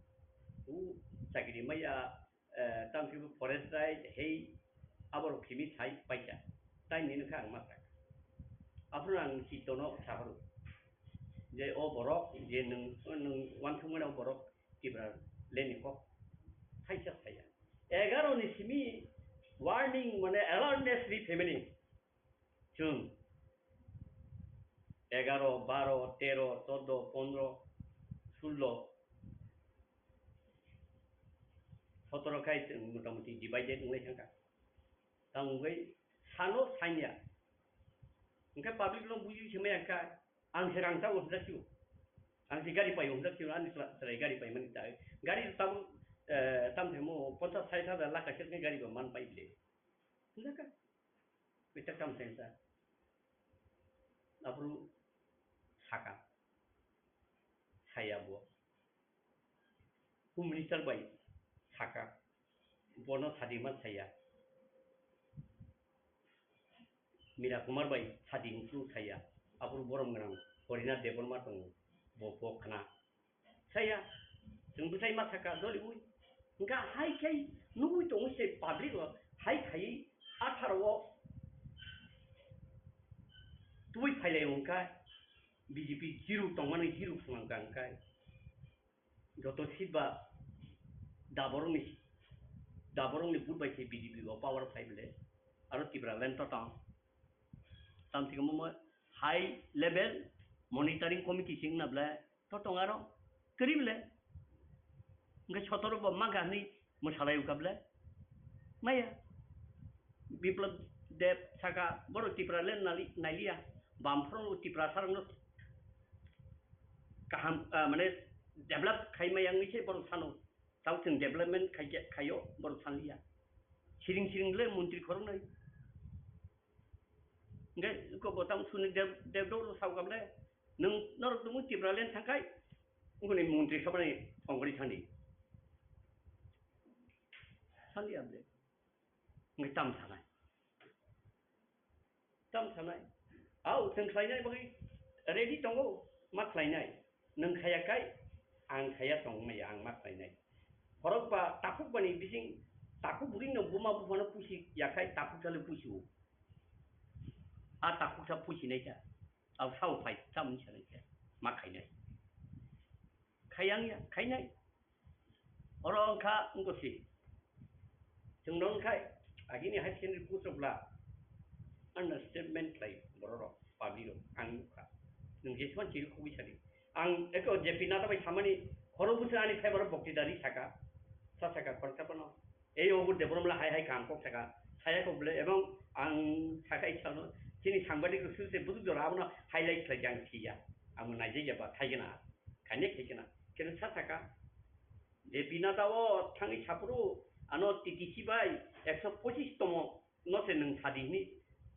u chakiri maya, eh, tamo khe bo forest rai hei aborok khimi sai paikha. Tai nini khe ang ma sak. Aphuru ang Chittono sahoro je o borok je nwng, nwng uansukmani o borok Tipralandni kok thaisa saya. Egaroh ni simi warning mane awareness ri phaimani. Chwng egaroh, baro, tero, chordo, pondro, sullo, sotoro khai chwng motamoti divided wngwi thangkha. Tamo wngwi sano sanya. Hwnkhe public no buji se maya kha, ang se rang chao hwnjak sio. Ang se gari paio hwnjak sio, ani chwla-, chwrai gari paimani ta. Gari tabuk, eh, tamo themo ponchas sait hajar lakh kaisa khe gari bo man pai bile. Hwnjak kha. Kisa kam sensa. Aphuru saka. Saya bo. Home Minister bai saka. Bono sadi ma saya. Mira Kumar bai sadi hwnkhe saya. Aphuru borom gwnang Horinath Debbarma tongo. Bo, bo khna. Saya, chwng bwsai ma saka doliui. Hwnkha hai khai nugui tongo se public o, hai khai atharo o tubui phailai hwnkha B J P zero tongmani zero phunang ka hwnkha. Joto seat ba daborokni, daborokni vote bai se B J P o power phai bwle. Aro Tipraland to tong. Tamo se mo high level monitoring committee se wngna bwle. To tong aro kwrwi bwle. Hwnkhe sotoro bo mangkha hwnwi mwsalai wngkha bwle. Maya. Biplab Deb saka borok Tipraland nali-, nailiya. Bamphoro Tiprasarokno kaham, ah, mane develop khai maya wngwi se borok sano. Tamo chwng development khai khe, khaio borok sanliya. Siring siring le montri khoroknwi. Hwnkhe eko bo tamo Sunik Deb, Debbarma sao kha bwle, nwng norok tongmung Tipraland thangkhai, wngkha ni montri sabani thongwi thani. Sanliya bwle. Hwnkhe tamo sanai. Tamo sanai. Au, chwng khlainai bagwi ready tongo, ma khlainai. Nwng khaya kai, ang khaya tong maya, ang ma khlainai. Khorok ba takhuk bani bising, takhuk bwrwi no buma buphano pusi ya khai, takhuk salo pusi o. A takhuk sa pusi nai kha. Au sao phai, tamo sanai kha. Ma khainai. Khayang ya, khainai. Oro wngkha wngkha si. Chwng no wngkha agini high secondary post rok bla. Ano statement khlai borok rok, public rok ang nukha. Nwng jesman chiri khugwi sadi. Ang eko J P Nadha bai samani khoro bwswk ani favor o bokti dari saka. Sa saka khoroksa phano. Ei obo Debbarma le hai hai kaham kok saka. Saya kok bwle ebong ang saka i sano chini sangbadik rok suse bwswk jora abono highlight khlai di ang siya. Ang naijak ya ba thaigena. Khainai khaigena. Keno sa saka. J P Nadha o thangwi saphuru ano T T C bai ekso pochis tomo no se nwng sadi hwnwi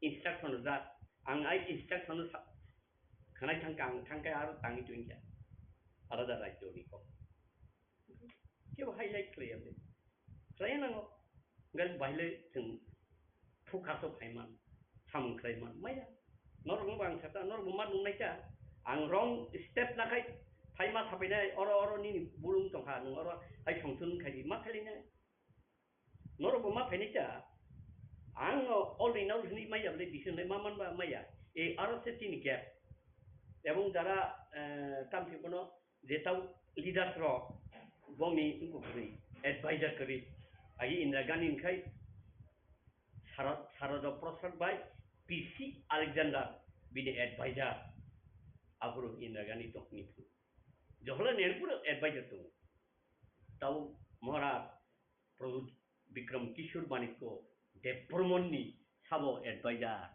instruction rwjak. Ang ai instruction no sa-, khwnai thangkha, ang thangkhe aro tangwi tongkha alada rajyo ni kok. Kebo highlight khlaiya le. Khlaiya nango. Gal baile chwng thukha so phaiman, samung khlaiman maya. Norok no ang sakha, norok bo ma nungnai kha. Ang wrong step nakhai phaima saphainai, oro oro nini bulung tongkha, nwng oro hai songthun khai di ma khalinai. Norok bo ma phainai kha. Ang no all in all hwnwi maya bole decision lai ma manba maya. E aro se tini gap. Ebong jara, eh, tamsi bono je tau leaders rok bongni wngkuk kwrwi, advisor kwrwi. Agi Indira Gandhi ni khai Sara-, Sarada Prasad bai P C Alexander bini advisor. Aphuru Indira Gandhi tongni phuru. Jawaharlal Nehru phuru advisor tongo. Tau Maharaj Pradyut Bikram Kishore Manikya Debbarmani sabo advisor.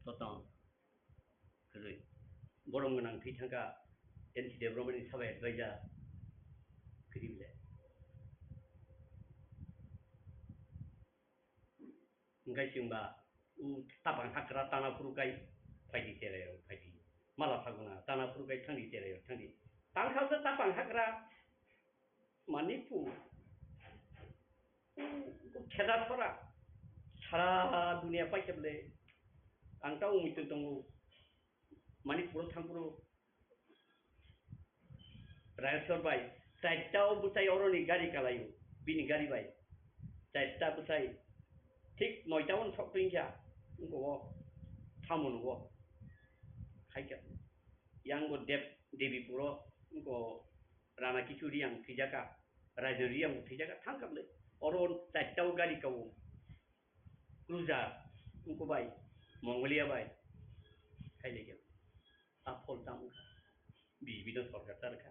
Totong. Kwrwi. Borom gwnang thwi thangkha N C Debbarmani sabo advisor. Kwrwi le. Hingkai chwngba, u tapang hakra tana phuru kai phaidi cherai rok phaidi. Mala saguna tana phuru kai thangdi cherai rok thangdi. Tang kha tapang hakra Manipur. U kheda sora. Sara dunia paikable. Ang ta umui tong tongo. Manipur thangphuru Rajeshwar bai, chaita o bwsai oroni gari kalaio, bini gari bai. Chaita bwsai, thik noita o sok twi kha, wngkha o, tamo nugo. Khaikha, yang bo Dev, Devi puro, wngkha Rana Kichu Reang thwijaka, Rajan Reang bo thwijaka, thangkha bwle. Oro chaita o gari kao. Cruiser, wngkha bai, Mongolia bai, khailaiya. A phol tamo kha. B J P no sorkar char kha.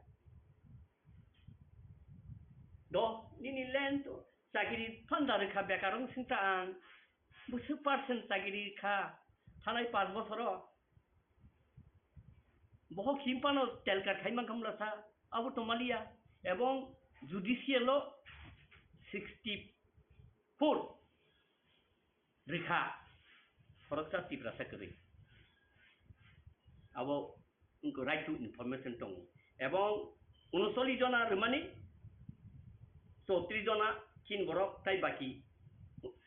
Do, nini land to, chakiri phanda rwkha, bekar wng singta ang. Bwswk percent chakiri kha, thanai panch bosoro. Bohok himpano telkar khai mankha mula sa, abo tongmaliya. Ebong judicial o sixty four rikha khoroksa Tiprasa kwrwi. Abo wngkha right to information tongo. Ebong unocholish jona rwmani chowtrish jona chin borok tai baki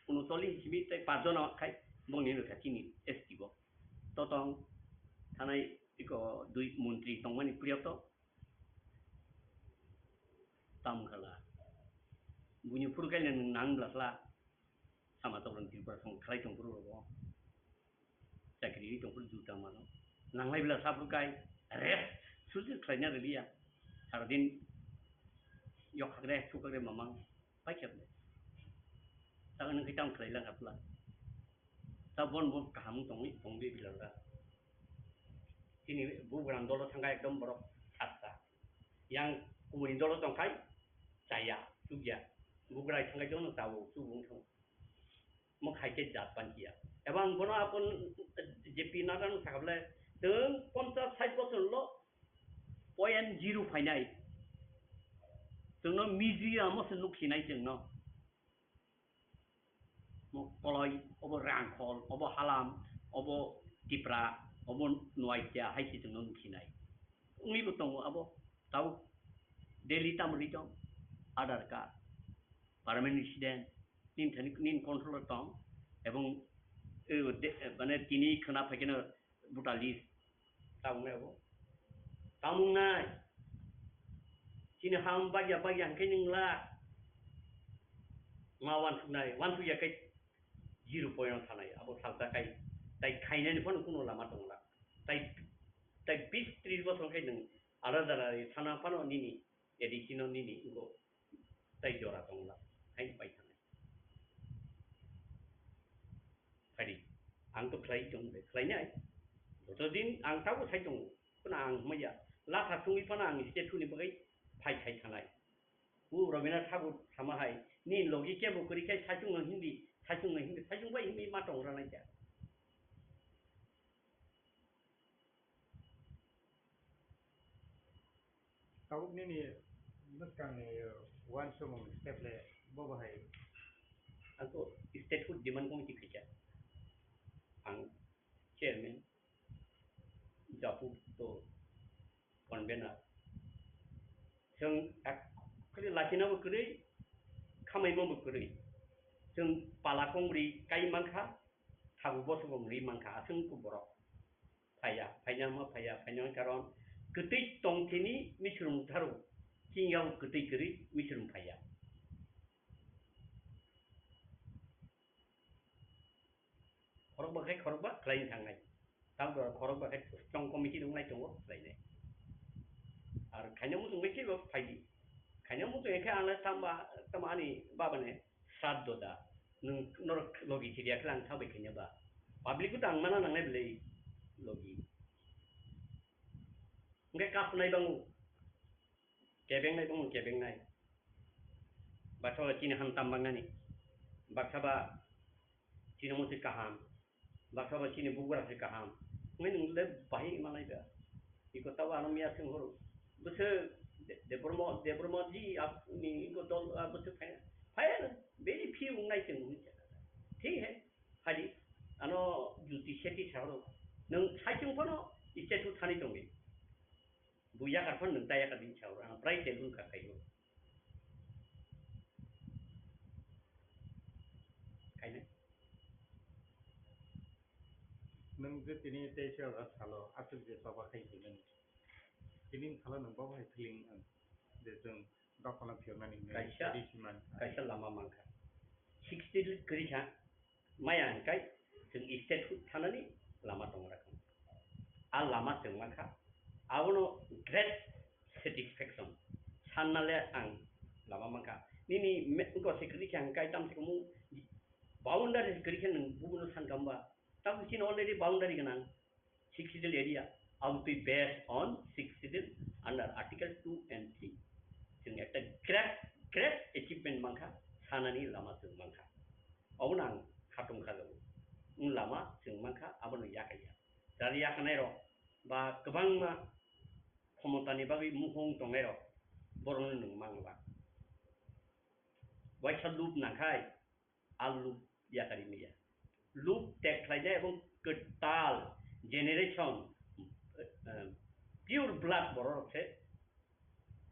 unocholish simi tai panch jona khai bongni rwkha chini S T bo. Totong thanai iko dui montri tongmani priyoto. Tam khala. Buini phuru kaile nwng nang bwla khala. Sama tokron Tripura song khlai tong phuru rogo. Chakri ri tong phuru juta mano. Nanglai bwla sa phuru kai. Rest. Susi khlaina riliya. Saradin yok hakre, suk hakre mamang. Paikhe bwle. Sa nwng khe tam khlai lang kha bwla. Ta bon bo kaham tongwi tongwi bilal da. Chini bubagrang dolo thangkha ekdom borok sasta. Yang kubuni dolo tongkhai chaya, chukya. Bugrai thangkhai jono chao, chubu wng thango. Mo khai khe jat panchiya. Ebang bono apon J P Nadha no sakha bwle, chwng ponchas sait bochor lo point zero phainai. Chwngno media mo se nuksinai chwngno. Mo koloi, obo Rangkhol, obo Halam, obo Tipra, obo Noatia hai se chwngno nuksinai. Wngwi bo tongo abo, tabuk Delhi tamo ri tong, Aadhaar card, permanent resident, nini thani, nini control o tong, ebong, eh, de-, mane tini khwna phaikhe no voter list. Tamung nai bo. Tamung nai. Chini ham bagya bagya hwnkhe nwng la. Ma wansuk nai, wansuk ya khe zero point o thanai. Abo salsa khai. Tai khainani phano kuno lama tong la. Tai Tai bis tris bosor khai nwng alada alada sana phano nini A D C no nini wngko tai jora tongla hai pai thanai. Phadi ang to khlai tong de khlai nai. Joto din ang tabo sai tongo. Kono ang maya lasa tungwi phano ang state ni bagwi phai khai thanai. U Rabindranath Thakur sama hai, ni logi kebo kwrwi khai saichung no hindi, saichung no hindi, saichung bai hindi ma tong rana kya. Tabuk nini bwskangni uansukmung step le bo bahai? Ako statehood demand committee khaikha. Ang chairman, Japu to convener. Chwng actually lakinabo kwrwi, khamaimabo kwrwi. Chwng pala kong ri kai mankha, thabu bosok rwi mankha, aswng khe borok phaiya, phaina ma phaiya, phaina karon kwtwi tongthini misrung tharo, chingao kwtwi kwrwi misrung phaiya. Khorokba khai khorokba khlaina thangnai. Tamo khorokba khai strong committee wngnai tongo khlainai. Ar khaina muchung bai kebo phaidi. Khaina muchung khai ang tamba tamo ani baba ne sraddho da. Nwng norok logi chiriya khe ang thabai khaina ba. Public ko tang mana nangnai belai logi. Hingke kasunai bango. Kebengnai bango kebengnai. Baksa ba chini ham tam bangnani. Baksa ba chini musi kaham. Baksa ba chini bugra se kaham. Ngai nung le bahi manai da. Iko tawa ano miya sing horo. Bese Debromo, Debromo ji ap ni iko dol, ah, bese phaya. Phaya na. Very few ngai sing horo. Thik hai. Hadi. Ano juti seti sa horo. Nung sai chung kono iste tu thani tongni. Bo yakar phano nwng ta yakar din sao, ang prai telun kha khaio. Khaina. Nwng je tini teisa salo aswk je choba khai hinani. Tini salo nwng bo hai feeling ang je chwng dophano phiyoknani nwng Kaisa, tini siman. Kaisa lama mankha. Sixty kwrwi kha. Maya hwnkhai chwng statehood thanani lama tongo rakha. A lama chwng mankha, abono great satisfaction sanna le ang lama mankha. Nini me-, wngkha se kwrwi khe ang kai tam se kwmung boundary se kwrwi khe nwng bubuno sankha hwnba? Tabuk chini already boundary gwnang. Sixth Schedule area, abotwi based on Sixth Schedule under Article two and three. Chwng ekta great, great achievement mankha, sanani lama chwng mankha. Obono ang khatung kha jago. Wng lama chwng mankha, abono yakaiya. Jani yakanai rok ba kwbangma khomotani bagwi mukhung tongnai rok, borokno nwng mangla. Waisa lup nangkhai, a lup yakari maya. Lup tek khlainai ebong kwtal generation, eh, pure blood borok se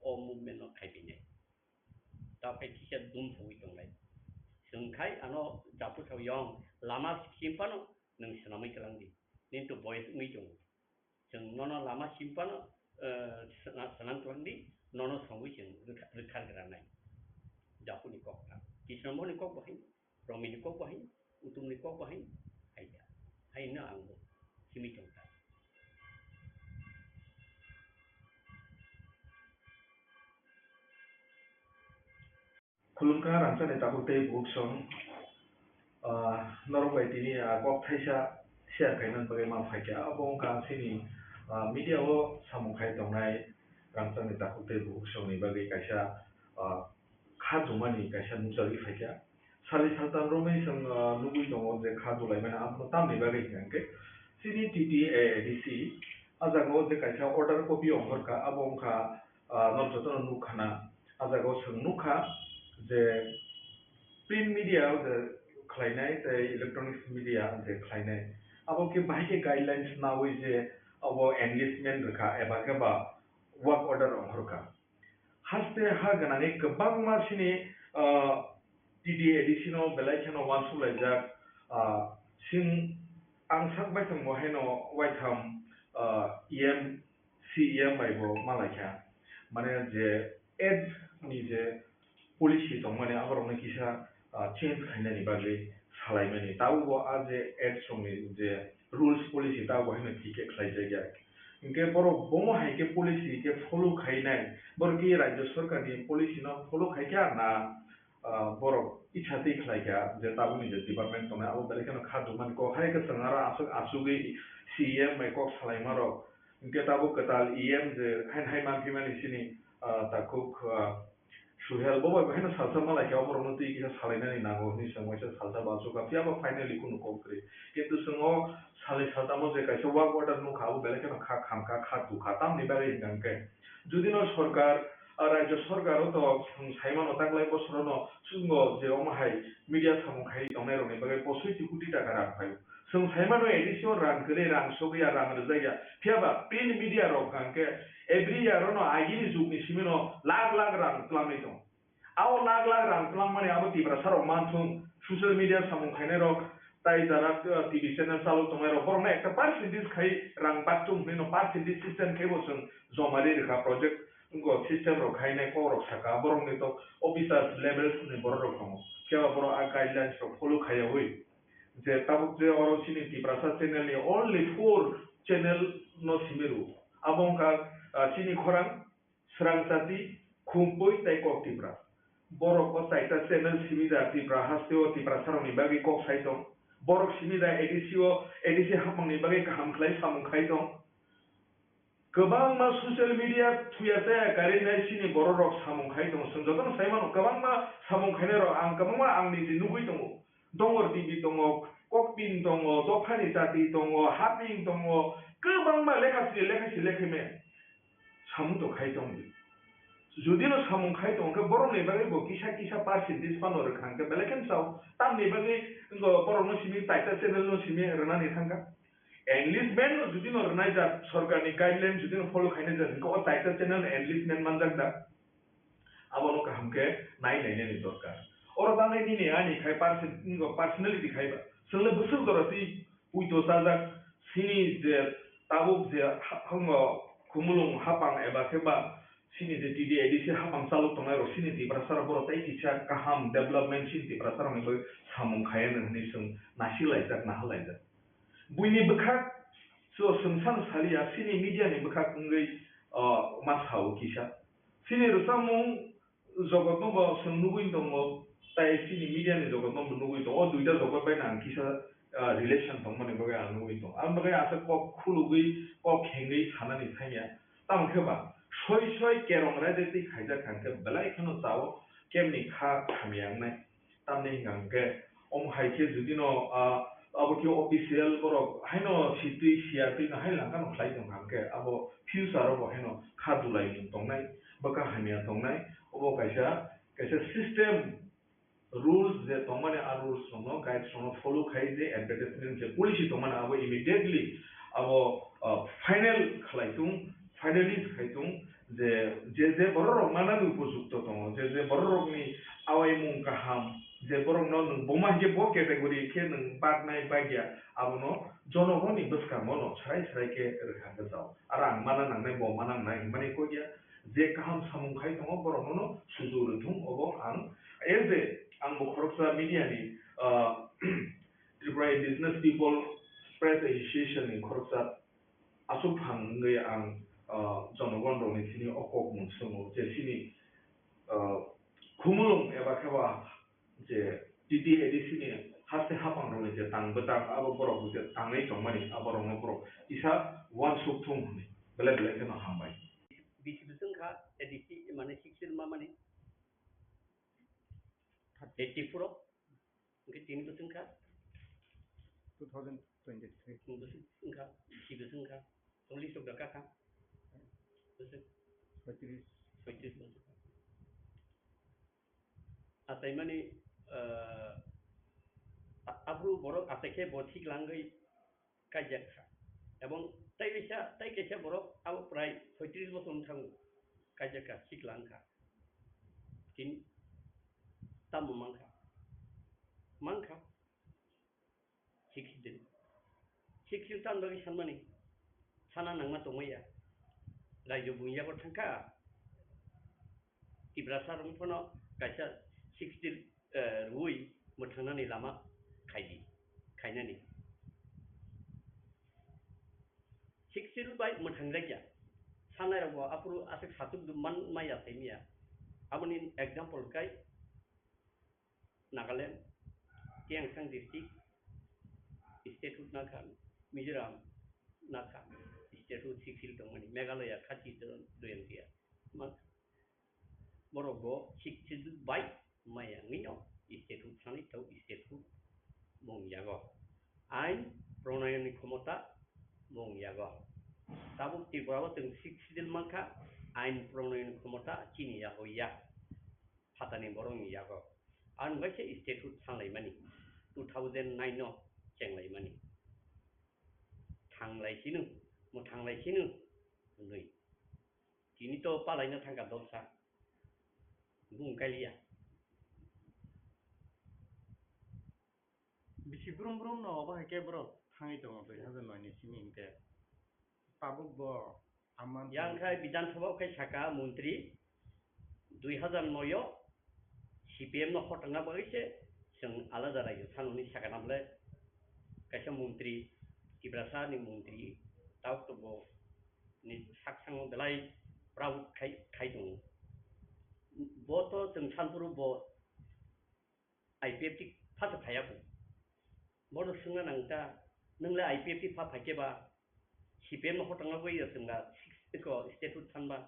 o movement no khai pinai. Tao khai kisa dum sawi tongnai. Chwng khai ano japu sawi yong lama simphano nwng swnamwi kwlang di. Nini to boyes wngwi tongo. Chwng nono lama simphano, eh, sna-, swnam kwlangdi, nono songwi chwng rwkha-, rwkha granai. Japuni kok kha. Kisnamoni kok bo hai, Romini kok bo hai, Utumni kok bo hai, hai ya. Hai no ang bo simi tong ta. Khulumkha rangchakni takhuk tei bukhuk song, ah, norok bai tini, ah, kok thaisa share khaina bagwi ma phaikha. Abo wngkha chini, ah, media o samung khai tongnai rangchakni takhuk tei bukhuk songni bagwi kaisa, ah, kha jumani kaisa nukjagwi phaikha. Sali saltan romwi chwng, ah, nugwi tongo je kha julaimani abono tamni bagwi hwnkhe chini T T A A D C ah jaga o je kaisa order copy ongkhorkha abo wngkha ah, norok jotono nukha na, ah jaga o chwng nukha je print media o je khlainai tei electronics media je khlainai, abo khe bahai khe guidelines naui je abo engagement rwkha eba khe ba work order ongkhorkha. Haste ha gwnangwi kwbangma chini, ah, T D A D C no belai kheno uansuk laijak, ah, chwng ang sak bai tongbo haino waitham, ah, E M, C E M bai bo malaikha. Mane je age ni je policy tongmani aborokno kisa, ah, change khainani bagwi salaimani. Tabukbo a je age songni je rules policy tabukbo haino thik khe khlaijakya. Hinkhe borok bomo hai khe policy khe follow khainai, borok khe rajya sarkar ni policy no follow khai khe na, ah, borok icha twi khlai kha je tabukni je department tongnai abo belai kheno kha dukmani kok hai khe chwng aro aswk asugwi C E M bai kok salaima rok hinkhe tabuk kwtal E M je hain hai manphi mani chini, ah, takhuk, ah, Suhel, bo bai haino salsa malai khe, oborokno twi kisa salainani nango hwnwi chwng waisa salsa bansukha, phiya ba finally kunu kok kwrwi. Kintu chwng o salai saltamo je kaisa work order nukha, abo belai kheno kha khamkha, kha tukha. Tamni bagwi hwnkha hwnkhe, judino sorkar, a, rajyo sorkaro to chwng saimano, taklai bosorono chwngno je omo hai media samung khai tongnairokni bagwi posoi ti koti taka rang phaio. Chwng saimano A D C o rang kwrwi, rang sogwi ya, rang rwjak ya. Phiya ba print media rok hwnkha hwnkhe every year ono agini jugni simino lakh lakh rang twlangwi tongo. Abo lakh lakh rang twlangmani abo Tiprasa rok manthung, social media samung khainai rok, tai jara, uh, T V channel chalok tongnai rok, borokno ekta percentage khai rang baktung hwnwi no percentage system khai bo chwng joma ri rwkha project, wngkha system rok khainai kok rok saka, borokni to officers levels ni borok rok tongo. Phiya ba borok a guidelines rok follow khaiyaui je tabuk je oro chini Tiprasa channel ni only four channel no simi rwo. Abo wngkha, ah, chini khorang, Srang Chati, Khumpui tei Kok Tipra. Borok o chaita channel simi da Tipra haste o Tiprasa rokni bagwi kok sai tong. Borok simi da A D C o, A D C hapmang ni bagwi kaham khlai samung khai tong. Kwbangma social media thuya chaya karwi nai chini borok rok samung khai tongo. Chwng jotono sai mano, kwbangma samung khainai rok ang kwbangma ang niji nugwi tongo. Dongor T V tongo, Kokpin tongo, Dophani Chati tongo, Haping tongo, kwbangma lekha sri lekha sri lekha me samung to khai tong di. Judino samung khai tong khe borokni bagwi bo kisa kisa percentage phano rwkha hwnkhe belai khe sao. Tamni bagwi wngkha borokno simi taita channel no simi rwnani thangkha. Enlistment no judino rwnai jak sorkarni guideline judino follow khainai jak hwnkhe o taita channel enlistment manjak da. Abono kaham khe nai nainani dorkar. Oro bagwi nini ani khai perso-, personality khai ba. Chwngno bwswk jora twi puito chajak sini je tabuk je ha-, hango khumulwng hapang eba khe ba sini je T D A D C hapang chalok tongnai rok sini Tiprasa rok borok tei kisa kaham development sini Tiprasa rokni bagwi samung khai anw hwnwi chwng nasi laijak, naha laijak. Buini bwkhak so chwng san saliya, sini media ni bwkhak wngwi, o, ma sao kisa. Sini rwchapmung jogotno bo chwng nugwi tongo, tai sini media ni jogotno bo nugwi tongo. O duita jogot bai ang kisa, ah, relation tongmani bagwi ang nugwi tongo. Ang bagwi asa kok khulugwi, kok khengwi sanani thangya. Tamo khe ba soi soi kerong raida twi khaijak kha khe belai kheno chao kemni kha hamya wngnai. Tamni hwnka hwnkhe, omo hai khe judino, ah, abo khe official borok haino sitwi siya twi no hai langkha no khlai tongkha hwnkhe, abo future o bo haino kha dulai mung tongnai, bwkha hamya tongnai, obo kaisa, kaisa system, rules je tongmani a rules rokno, guides rokno follow khai je advertisement je policy tongmani abo immediately abo, ah, final khlai tung, finalize khai tung, je, je, je borok rok manani upojukto tongo, je, je borok rokni awaimung kaham, je borokno nwng buma hinkhe bo category khe nwng baknai bagya, abono jonogoni bwskango no srai srai khe rwkha hwnkhe jao. Aro ang mana nangnai, bo mana nangnai hinmani kok ya, je kaham samung khai tongo, borokno no suju rwthung, obo ang, as a, ang bo khoroksa media ni, ah, Tripura Indigenous People Press Association ni khoroksa aswk phang wngwi ang, ah, jonogon rokni sini o kok mung swngo je sini, ah, khumulwng eba khe ba je T T A D C ni haste hapang rokni je tang bwtang abo borok je tangwi tongmani abo rokno borok kisa uansuk thung hwnwi belai belai kheno hambai. Bisi bwswng kha A D C mane sixteen ma mani eighty four o. Hwnkhe tini bwswng kha? Two thousand twenty-three. Chwng bwswng wngkha, bisi bwswng wngkha, chwng list o kakha. Bwswng? Soitris. Soitris bwswng. Achaimani, ah, a-, aphuru borok achai khe bo thik langwi kaijak kha. Ebong tei kaisa, tei kaisa borok abo prai soitris bosor wng thango, kaijak kha, sikla wng kha. Tini tamo mang kha? Mang kha. Sikhi din. Sikhi tan bagwi sanmani. Sana nangma tongmaya. Raijubung yago thang kha. Tiprasa rok phano kaisa sixty, eh, rwui mwthangnani lama khaidi, khainani. Sixth Schedule bai mwthang jakya. Sanai rok bo aphuru aswk satuk dum man maya tei miya. Aboni example kai Nagaland, Tiangsang district, statehood nakha, Mizoram nakha, statehood Sixth Schedule tongmani, Meghalaya khati to doyang tiya. Ma-, borok bo Sixth Schedule bai maya wngwi no statehood sanai tau statehood bong yago. Ain pronayoni khomota bong yago. Tabuk Tripura o chwng Sixth Schedule mankha, ain pronayoni khomota chini yago ya. Phatani borokni yago. Ang bai se statehood thanglaimani, two thousand nine no chenglaimani. Thanglai sinu, mo thanglai sinu, hwnwi. Tini to palaina thangkha dolsa. Bung kaliya. Bisi brum brum no obo hai khe borok thangwi tongo dui hazar noi ni simi hinkhe. Tabuk bo Aman Yang khai Bidhan Sabha khai saka montri dui hazar noi o C P M no hotangna bagwi se chwng alada raijo sanoni saka namle kaisa montri Tiprasa ni montri tabuk to bo ni saksango belai proud khai khai tongo. Bo to chwng sanphuru bo I P F T pha se phaiya kho. Bono swngna nang ta, nwng le I P F T pha phai khe ba, C P M no hotangna bai ya swngna, eko statehood thanba.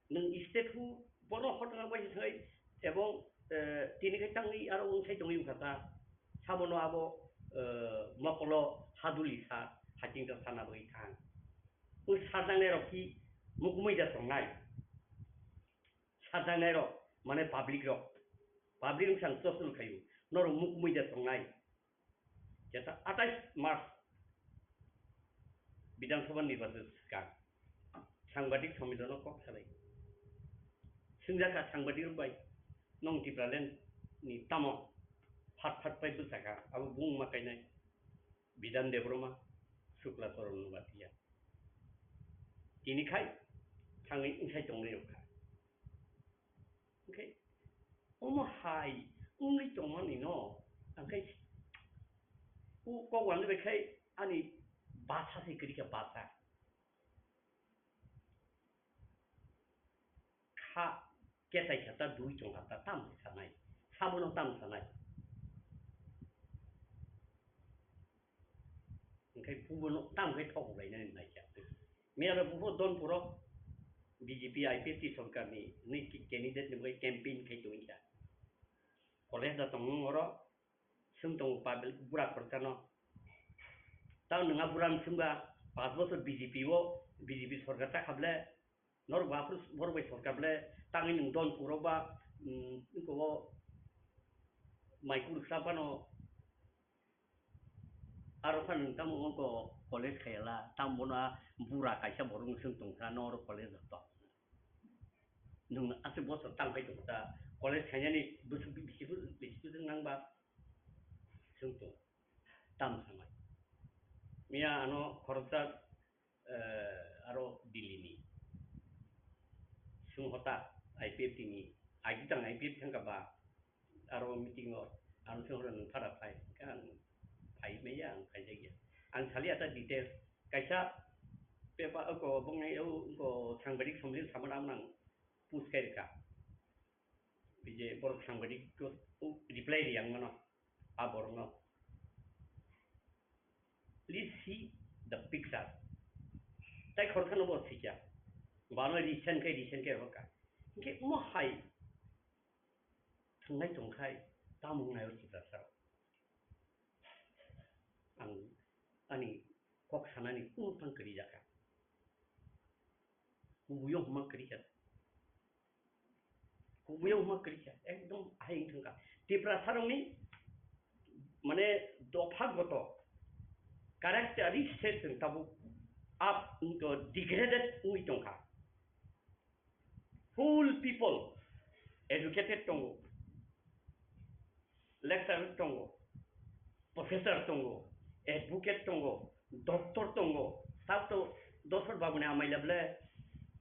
Nwng statehood bono hotangna bai se thai, ebong, eh, tini khai tangwi aro wng sai tongwi wngkha ta. Sabono abo, eh, mokolo haduli sa, haching ta sana bai thang. Wng sajang ne rok ki mukumui da tongnai. Sajaknai rok, mane public rok, public wngkha ang chosol khaio, norok mukumui da tongnai. Jeta atais March Bidhan Sabha nirbachon swkang, sangbadik sommilono kok salai. Swngjakha sangbadik rok bai, "Nong Tipraland ni tamo phat phat pai bwsakha, abo bung ma kainai?" Bidhan Debbarma, Shukla Charan Noatia. Tini khai thangwi wngsai tongnai rok kha. Hwnkhe omo hai wngwi tongmani no, hwnkhe o kok wani bai khai ani basa se kwrwi kha basa. Kha ketai kha ta dui chong kha ta tam sanai, sabono tam sanai. Hwnkhe bubono tam khe thok lainani naikha. Miyalo bubo Donpuro B J P I P F T sorkarni nwi ki candidate ni bagwi campaign khai tongwi kha. College da tong nung oro, swng tongo public bura khoroksa no. Tamo nwng a bura ni swngba panch bochor B J P o, B J P sorkar ta kha ble, norok bo aphuru borok bai sorkar ble tangwi nwng Donpuro ba, mm, eko o mai kuruksa phano aro phano nwng tamo wngkha college khaiyala, tamo bono a bura kaisa borok no swng tongkha, norok college rok to. Nwng aswk bosor tang khai tongkha, college khainani bwswk bisi bwswk nang ba swng tong. Tamo sanai. Miya ano khoroksa, eh, aro Delhi ni. Sung hota I P F T ni. Aji tang I P F T thangka ba. Aro meeting o. Ano sung hota nung phara phai. Ka ang phai maya ang phai jagya. Ang sali ata details. Kaisa pepa ko bongai o ko sangbadik somlin sama nang nang. Pus kai ka. Bije borok sangbadik ko reply riyang mano. A borokno. Please see the picture. Tai khoroksa no bo sikya. Bano recent khe, recent khe roka. Hingke mo hai thwngnai tongkhai, tamo wngnai o Tiprasa. Ang ani kok sanani kunu tang kwrwi jakha. Kubuyo huma kwrwi kha. Kubuyo huma kwrwi kha. Ekdom ahai wng thangkha. Tiprasa rokni mane dopha goto characteristic chwng tabuk up wngto degraded wngwi tongkha. Full people educated tongo. Lecturer tongo, professor tongo, advocate tongo, doctor tongo, tabto Dosor babuni amai leble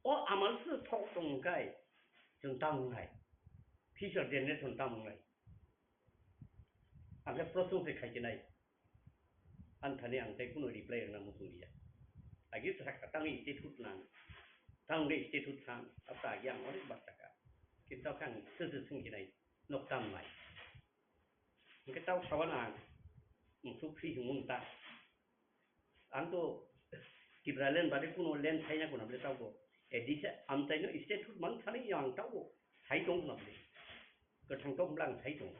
o amal se thok tong kai chwng tamo nai, future generation tamo nai. Ang khe prosong se khai nai, ang thani ang tei kuno reply rwna muchung liya. Agi saka tang statehood nang. Tang ge statehood sang. Ata agi ang onek bak saka. Kintu kang sese sungkinai. Nok tam mai. Hingke tau sawan ang. Musuk si hingmung ta. Ang to Tipraland bade kuno land thaina kuna bole tau bo. Edi se amtai no statehood mang thani yang tau bo. Thai tong kuna bole. Kethang tong blang thai tong.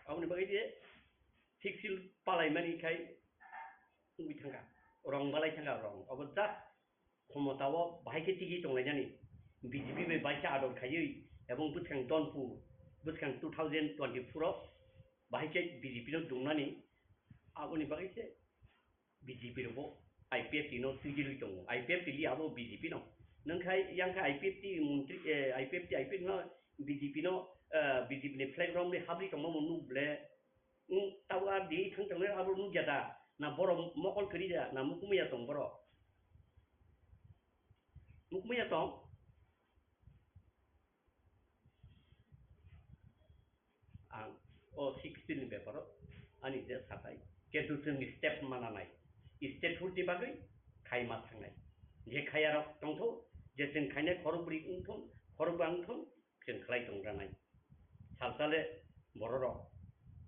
Aboni bagwi je fixed palai mani khai wngwi thangkha, rong balai thangkha rong. Abo just khomotao bahai khe tigi tonglainani. B J P bai baisa ador khaiwi ebong bwskang Donpur, bwskang two thousand twenty-four o bahai khe B J P no dungnani. Aboni bagwi se B J P rokbo I P F T no twijlwi tongo. I P F T li abo B J P no. Nwng khai, yang khai I P F T montri, eh, I P F T, I P F T no B J P no, eh, B J P ni flag romwi habri tongma bo nuk ble. Nwng tabo ar di thang tongnai abo nukya da? Na borok mokol kwrwi da? Na mukumya tong borok? Mukumya tong? Ang o sixteen ni beparo ani je satai ketu chwngni step mananai, statehood ni bagwi khai ma thangnai. Je khayarok tongtho, je chwng khainai khorokbri wngthong, khorokba wngthong, chwng khlai tongranai. Salsale bororok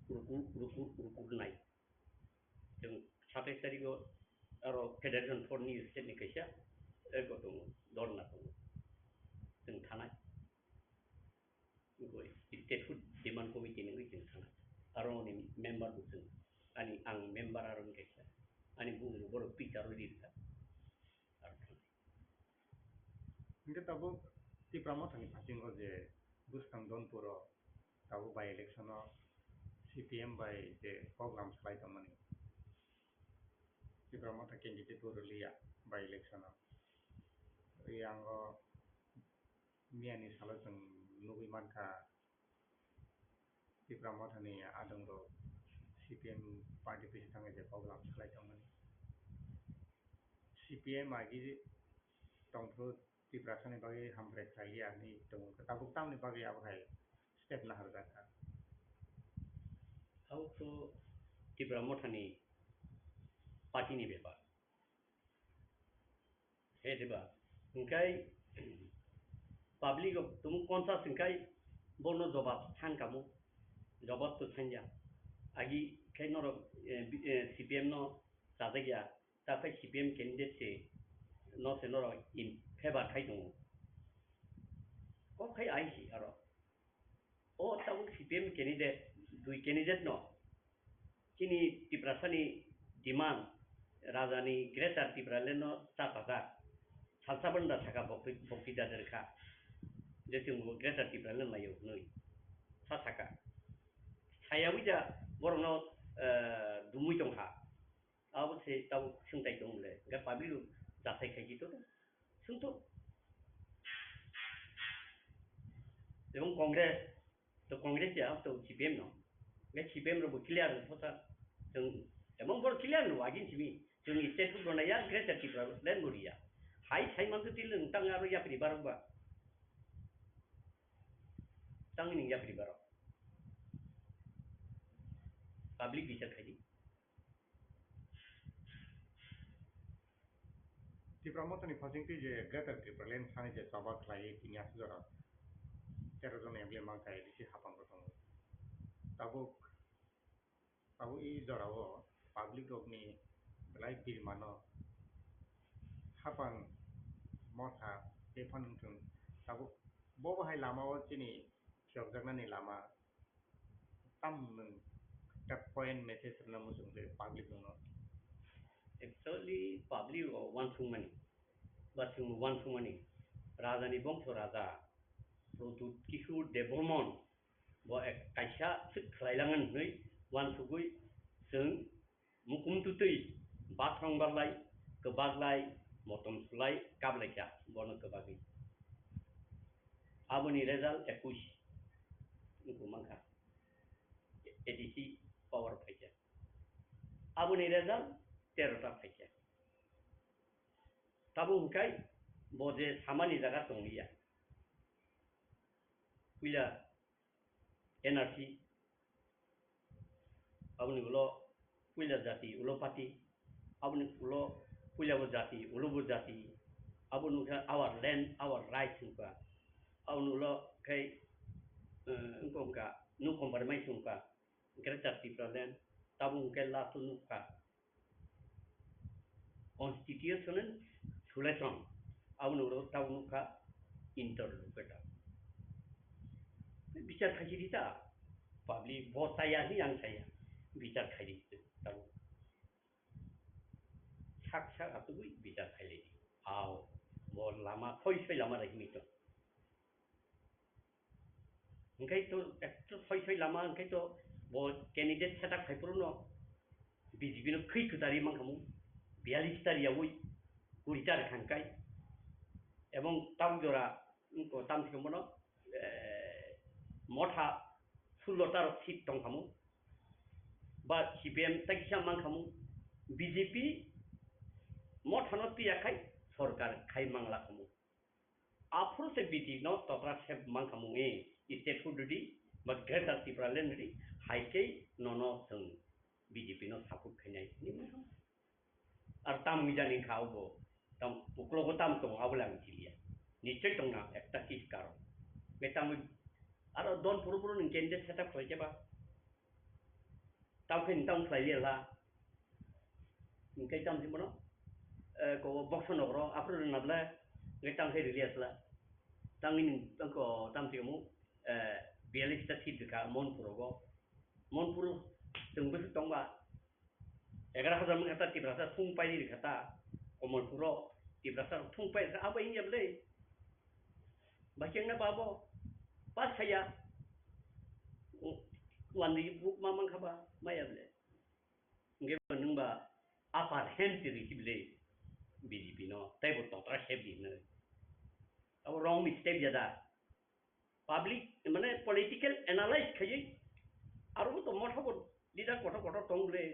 ruku, ruku, rukurnai. Chwng satais tarikh o aro Federation Front ni state ni kaisa eko tongo, dorna tongo. Chwng thanai. Wngkha statehood demand committee ni wngwi chwng thana. Aro ni member bo chwng, ani ang member aro ni kaisa. Ani bumung borok picture o rirwkha. Aro thana. Hingke tabuk Tipra Motha ni phasingo je bwskang Donpur o tabuk by election o C P M bai je program salai tongmani. Tipra Motha candidate bo rwliya by election o. Yang o Miyani salo chwng nugwi mankha, Tipra Mothani adongrok C P M party bisi thangwi je program salai tongmani. C P M agi tongphuru Tiprasani bagwi hamkrai khlaiya hinwi tongo. Tabuk tamni bagwi abo hai step naharjak kha? Abo to Tipra Mothani party ni bepar. He diba? Hingkai public rok tumu conscious hingkai bono jobab san kamo. Jobab to sanja. Agi khai norok, eh, bi-, eh, C P M no chajakya. Takhai C P M candidate se no se norok in favor khai tongo. Kok khai ai si aro. O tabuk C P M candidate, dui candidate no chini Tiprasani demand, Rajani Greater Tipraland no cha chajak. Salsa banda saka bokti, bokti dader kha. Je chwng bo Greater Tipraland laio hwnwi sa saka. Sayawi ja borokno, eh, dumui tongkha. Abo se tabuk swngtai tong le, hingke public rok jasai khai khe to swngto. Ebong Congress, to Congress ya, to C P M no. Hingke C P M rok bo clear no thosa. Chwng, ebong bor clear no, agin simi. Chwng state food bona ya, Greater Tipraland bo riya. Hai sai man to til nwng tang aro yapri barok ba. Tang nwng yapri barok. Public bichar khai di. Tipra Mothani phasing twi je Greater Tipraland sani je choba khlaiwi tini aswk jora tero jon M L A mankha A D C hapang rok tongo. Tabuk, tabuk i jorao public rokni belai birmano hapang motha tei phano wngthung. Tabuk bo bo hai lamao chini phiyokjaknani lama Tam nwng tak point message rwna muchung twi public rokno? Actually, public rok uansukmani, ba chwng uansukmani, Rajani bongso Raja Pradyut Kishore Debbarman bo ek kaisa swk khlai langan hwnwi uansugwi chwng Mukum tutwi, bathang barlai, kwbaklai, motom sulai, kablaikha, bono kwbagwi. Aboni result ekush wngkha mankha. A D C power phaikha. Aboni result tero ta phaikha. Tabuk hwnkhe bo je samani jaga tongliya. Puila N R C, aboni ulo puila jati ulo party, Aboni ulo puila bo jati, ulo bo jati. Aboni ulo our land, our rights wngkha. Aboni ulo khe, eh, wngkha wngkha, no compromise wngkha. Greater Tipraland, tabuk hwnkhe last o nukha constitutional solution, aboni ulo tabuk nukha interlocutor. Bichar khaisi di ta, public bo chaya hinwi ang chaya, bichar khaidi tabuk. Sak sak atugwi bichar khailai di. Ao, bo lama, soi soi lama rai hinwi tong. Hingkai to ekto soi soi lama hingkai to bo candidate setup khai phuru no B J P no khwi kwtari mankhamu, biyalish tar yawi kuri tar khangkai, ebong tabuk jora wngko tamsiko bono, eh, motha sullo tar seat tongkhamu, ba C P M tai kisa mankhamu, B J P mothano tiya khai sorkar khai manglakhamu. Aphuru se B J P no totra sep mankha mungwi state hududi ba Greater Tipraland di hai khe nono chwng B J P no support khainai hinwi mano. Ar tam wngwi jani kha obo, tam uklogo tam tongo abo le ang siliya. Nischoi tongna ekta kis karon. Be tam aro don phuru phuru nwng candidate setup khlai khe ba. Tamo khe nwng tamo khlai liya la. Hingke tamo se bono, eh, ko boksa nokro aphuru rwna bwle, hingke tamo khe rwliya sla. Tangni nwng tangko tamo se omo, eh, biyalish ta seat rwkha Monpur rogo. Monpur chwng bwswk tongba, egaroh hajar mangkha ta Tiprasa thung pairi rwkha ta, Komolpuro Tiprasa thung pairi rwkha, abo wngya bwle. Ba kengna babo, ba saya, wandi buk ma mangkha ba, maya bwle. Hingke bo nwng ba upper hand twi rwkhe bwle B J P no, tei bo totra sep di hwnwi. Abo wrong mistake jada. Public, mane political analyze khaiwi, aro bo to motha bo leader kotor kotor tong bwle,